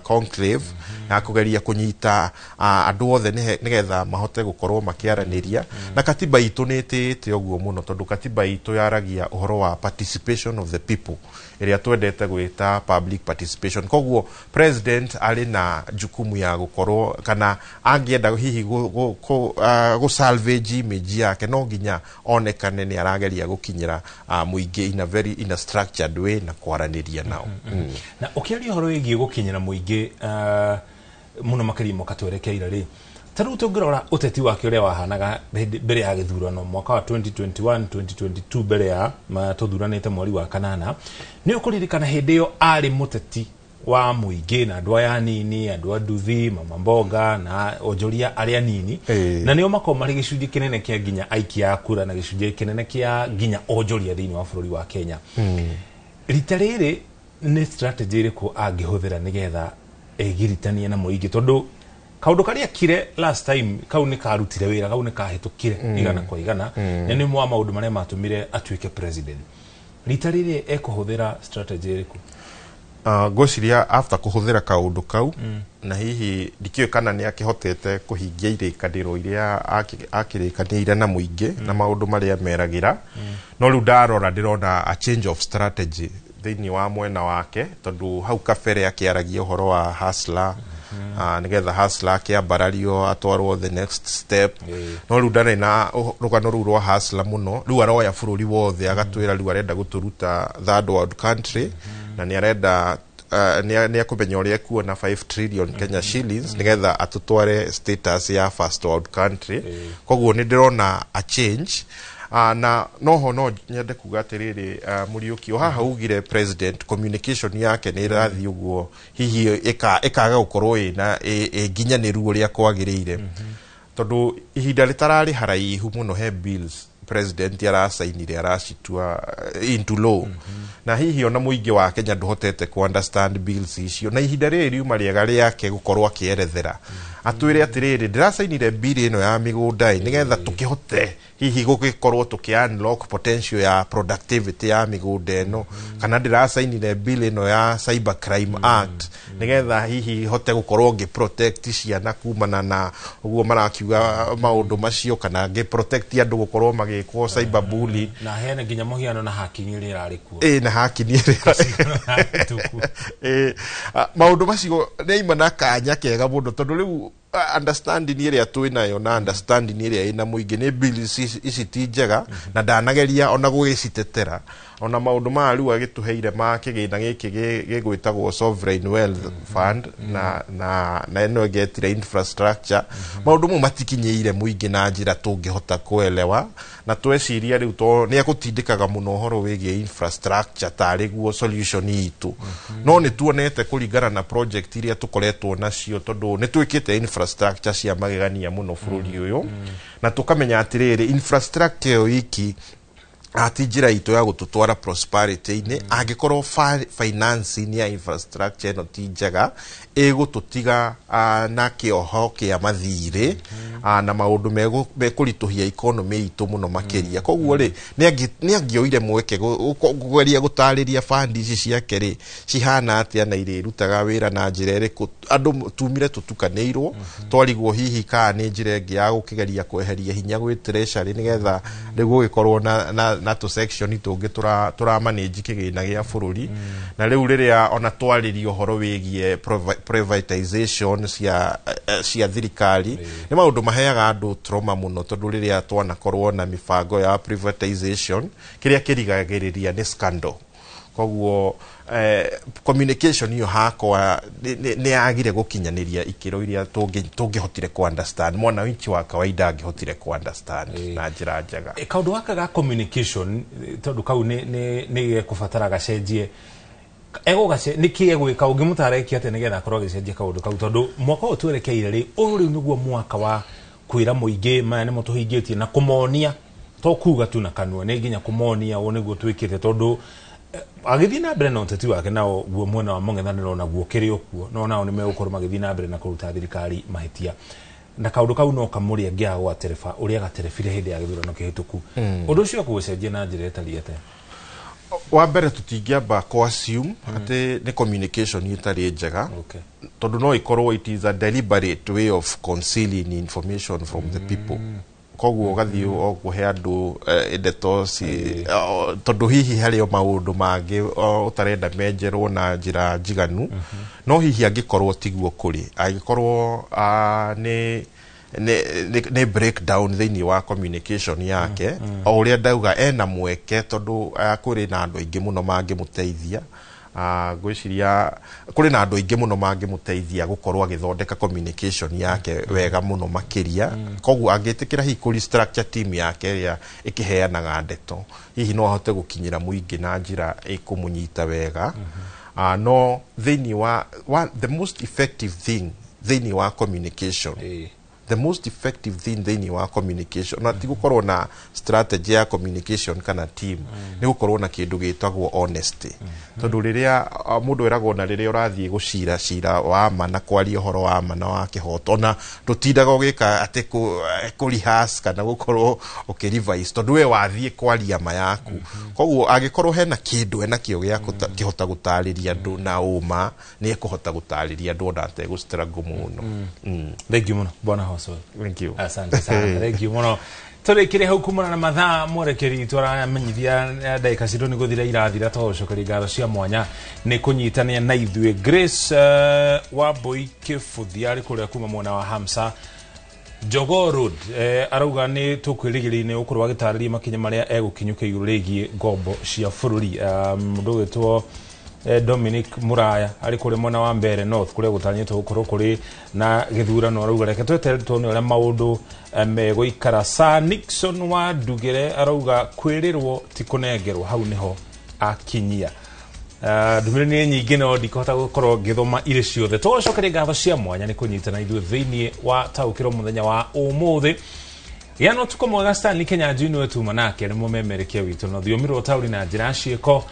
conclave ya kũgeria kũnyita andũ othe nĩgetha mahote gũkorwo makĩaranĩria. Na katiba itũ nĩ ĩtĩĩte ũguo mũno, tondũ katiba itũ yaragia ũhoro wa participation of the people, ĩrĩa twendete gwĩta public participation. Koguo president arĩ na jukumu ya gũkorwo kana angĩenda hihi gũ salvage image yake, no nginya onekane nĩ arageria gũkinyĩra mũingĩ in a structured way na kwaranĩria nao. Na ũkĩaria ũhoro wĩgiĩ gũkinyĩra mũingĩ, mũno makĩria mwaka twerekeire rĩ, ta rĩu tũngĩrora ũteti wake ũrĩa wahanaga mbere ya gĩthurano mwaka wa 2021 2022, mbere ya tũthuranĩte mweri wa kanana, nĩ ũkũririkana hĩndĩ ĩyo arĩ mũteti wa mũingĩ na andũ aya anini, andũ a nduthi, mama mboga na onjoria arĩa anini, na nĩo makoragwo marĩ gĩcunjĩ kĩnene kĩa nginya aikia a kura na gĩcunjĩ kĩnene kĩa nginya onjoria thĩinĩ wa bũrũri wa Kenya. Rita rĩrĩ nĩ strategy ĩrĩkũ angĩhũthĩra nĩgetha egiritanie na mũingĩ, tondũ kaũndũ karĩa kire last time kau nĩ karutire wĩra, kau nĩ kahĩtũkire igana kwa igana, na nĩ wa maũndũ marĩa matũmire atuĩke president? Rita rĩrĩ ekũhũthĩra strategy ĩrĩkũ? Ngwĩciria after kũhũthĩra kaũndũ kau, na hihi ndikĩũĩ kana nĩ akĩhotete kũhingia irĩkanĩro iria akĩrĩkanĩire na mũingĩ na maũndũ marĩa meragĩra, no rĩu ndarora ndĩrona a change of strategy thĩinĩ wa mwena wake, tondũ hau kabere akĩaragia ũhoro wa hustler, nĩgetha hustler akĩambarario atwarwo the next step, no rĩu ndarĩ na rũgano rũu rwa hustler mũno. Rĩu aroya bũrũri wothe agatwĩra rĩu arenda gũtũruta third world country, na nĩ arenda nĩ akũmenya ũrĩa ekuona 5 trillion Kenya shillings nĩgetha atũtware status ya first world country. Koguo nĩ ndĩrona a change. Na noho no nyende kuga atĩrĩrĩ, Mũriũki o haha ugire president communication yake nĩ ĩrathiĩ ũguo, hihi ĩkaga gũkorwo ĩna ĩ nginyanĩru ũrĩa kwagĩrĩire, tondũ ihinda rĩtararĩ haraihu mũno he bills president aracainire aracitua into law, na hihi ona mũingĩ wa Kenya ndũhotete ku understand bills icio, na ihinda rĩrĩ riuma rĩega rĩake gũkorwo akĩerethera atwĩre atĩrĩrĩ, ndĩracainire bill ĩno ya mĩgũnda ĩ nĩgetha tũkĩhote hihi gũgĩkorwo tũkĩ unlock potential ya productivity ya mĩgũnda ĩno, kana ndĩracainire bill ĩno ya Cyber Crime Act nĩgetha hihi hote gũkorwo ngĩ protect ciana kumana na ũguo marakiuga maũndũ macio, kana ngĩ protect andũ gũkorwo magĩkwo cyber bullying. Na heane nginya mũhiano na hacking ĩrĩa ĩrarĩ kuo. Ĩ, na hacking ĩrĩa ĩ, maũndũ macio nĩ aima na kanya kega mũno, tondũ rĩu understanding ĩrĩa twĩ nayo na understanding ĩrĩa ĩna mũingĩ nĩ bills ici ti njega, na ndanageria ona gũgĩcitetera, ona maũndũ maya rĩu agĩtũheire ma kĩgĩna gĩkĩ gĩgwĩtagwo sovereign wealth fund na ĩno ĩngĩ etire infrastructure. Maũndũ mau matikinyĩire mũingĩ na njĩra tũngĩhota kuelewa, na tweciria rĩu to nĩ egũtindĩkaga mũno ũhoro wĩgiĩ infrastructure tarĩ guo solution itũ, no nĩ tuonete kũringana na project iria tũkoretwo nacio, tondũ nĩ twĩkĩte infrastructure cia magegania mũno bũrũri ũyũ, na tũkamenya atĩrĩrĩ, infrastructure ĩyo iki ati njĩra itũ ya gũtũtwara prosperity-inĩ angĩkorwo financing ya infrastructure ĩno ti njega, ĩgũtũtiga na kĩoho kĩa mathirĩ na maũndũ mekũritũhia economy itũ mũno makĩria. Koguo rĩ, nĩ angĩoire mweke kũgeria gũtarĩria fund ici ciake rĩ cihana atĩa na irĩrutaga wĩra na njĩra ĩrĩkũ. Andũ tumire tũtukanĩirwo, twarigwo hihi kana nĩ njĩra ĩngĩ ya gũkĩgeria kweheria hinya gwĩ treasury nĩgetha rĩu gũgĩkorwo na tũ section tũngĩ tũra manage kĩgĩna gĩa bũrũri. Na rĩu rĩrĩa ona twarĩria ũhoro wĩgiĩ privatization cia thirikari, nĩ maũndũ maheaga andũ trauma mũno, tondũ rĩrĩa twanakorwo na mĩbango ya privatization, kĩrĩa kĩrigagĩrĩria nĩ scandal. Koguo communication iyo hakwa nĩ yagire gũkinyanĩria ikĩro iria tũngĩhotire ku understand, mwananchi wa kawaida angĩhotire ku understand na njĩra njega. Kaũndũ gaka ga communication, tondũ kau nĩ gekũbatara gacenjie, egũgace nĩkĩ egwĩka, ũngĩmũtara eke atĩa nĩgetha akorwo agĩcenjia kaũndũ kau, tondũ mwaka ũyũ twerekeire rĩ, ũyũ rĩu nĩguo mwaka wa kwĩra mũingĩ maya nĩmo tũhingĩtie, na kũmonia, to kuga tu na kanua, nĩ nginya kũmonia ũũ nĩguo twĩkĩte, tondũ agĩthiĩ na mbere na ũteti wake nao guo mwena wa mũng'ethanĩro naguo kĩrĩ o kuo, no nao nĩ megũkorwo magĩthiĩ na mbere na kũruta thirikari mahĩtia, na kaũndũ kau no kamũrĩa angĩaga gwatereba ũrĩa gaterebire hĩndĩ ya gĩthurano kĩhĩtũku. Ũndũ ũcio ekũũcenjia na njĩra ĩtariĩ atĩa? Wa mbere, tũtingĩamba kũ assume atĩ nĩ communication ĩtarĩ njega, tondũ no ĩkorwo it is a deliberate way of concealing information from the people. Koguo ũgathiĩ o kũhe andũ ndeto tondũ hihi harĩ o maũndũ mangĩ ũtarenda menjerwo na njĩra njiganu. No hihi angĩkorwo tiguo kũrĩ, angĩkorwo nĩ breakdown thĩinĩ wa communication yake, o ũrĩa ndauga, ena mweke tondũ kũrĩ na andũ aingĩ mũno mangĩmũteithia. Ngwĩciria kũrĩ na andũ aingĩ mũno mangĩmũteithia gũkorwo agĩthondeka communication yake wega mũno makĩria. Koguo angĩtĩkĩra hihi kũ restructure team yake ĩrĩa ĩkĩheanaga ndeto, hihi no ahote gũkinyĩra mũingĩ na njĩra ĩkũmũnyita wega. No thĩinĩ wa the most effective thing thĩinĩ wa communication The most effective thing thĩinĩ wa communication, na ti gũkorwo na strategy ya communication kana team, nĩ gũkorwo na kĩndũ gĩtagwo honesty, tondũ rĩrĩa mũndũ eragwo na rĩrĩa ũrathiĩ gũcira cira wa ma na kwaria ũhoro wa ma na wa kĩhoto, ona ndũtindaga ũgĩka atĩ kũ rehearse kana gũkorwo ũkĩ revise, tondũ we wathiĩ kwaria ma yaku. Koguo angĩkorwo hena kĩndũ enakĩo gĩa kĩhota gũtarĩria andũ na ũma, nĩ ekũhota gũtarĩria andũ ona ategũ struggle mũno. Thank you mũno, bwana Hoswell. Thank you. Asante sana, thank you mũno. Tũrĩkĩre hau kumana na mathaa, mwerekeri twaramenyithia ndagĩka citũ nĩ gũthira irathira. Tũgũcokeria ngatho cia mwanya nĩ kũnyitania na ithuĩ. Grace Wambui Kĩbuthia arĩ kũrĩa kuma mwena wa Hamsa Jogoo Road, arauga nĩ tũkwĩrĩgĩrĩire ũkorwo agĩtarĩria makinya marĩa egũkinyũkia igũrũ rĩgiĩ ngombo cia bũrũri. Mũndũ ũgwĩtwo Dominic Muraya arĩ kũrĩa mwena wa Mbere North, kũrĩa gũtanyĩtwo gũkorwo kũrĩ na gĩthurano, arauga reke tweterere tuone ũrĩa maũndũ megũikara. Sir Nixon wa Ndugĩre arauga kwĩrĩrwo ti kũnengerwo, hau nĩho akinyia. Ndũmĩrĩri nĩ nyingĩ no ndikũhota gũkorwo ngĩthoma irĩ ciothe. Tũgũcokeria ngatho cia mwanya nĩ kũnyitana ithuĩ thĩinĩ wa taũkĩrwo mũthenya wa ũmũthĩ. Gĩa na ũtukũ mwega. Stanley Kenyanjui nĩwe tuma nake, nĩ mũmemerekia witũ na thiomi rwa ũtaũri na njĩra ya ciĩko,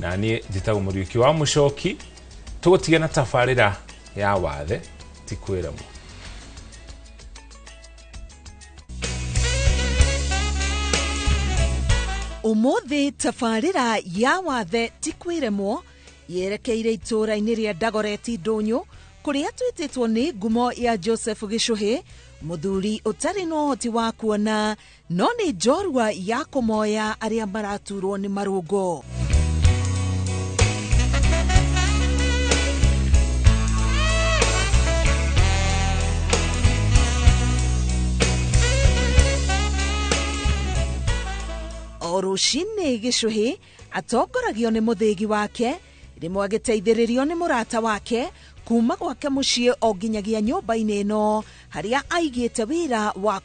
na niĩ njĩtagwo Mũriũki wa Mũcoki. Tũgũtige na tabarĩra ya wathe ti kwĩremwo. Ũmũthĩ tabarĩra ya wathe ti kwĩremwo yerekeire itũũra-inĩ rĩa Ndagoreti Ndũnyũ, kũrĩa twĩtĩtwo nĩ ngumo ya Joseph Gĩcũhĩ, mũthuri ũtarĩ na ũhoti wa kuona no nĩ njorua ya kũmoya arĩa maraturwo nĩ marũngo. O rũcinĩ Gĩcũhĩ atongoragio nĩ mũthĩgi wake, rĩmwe agĩteithĩrĩrio nĩ mũrata wake kuma gwake mũciĩ o nginyagia nyũmba-inĩ ĩno harĩa aigĩte wĩra wa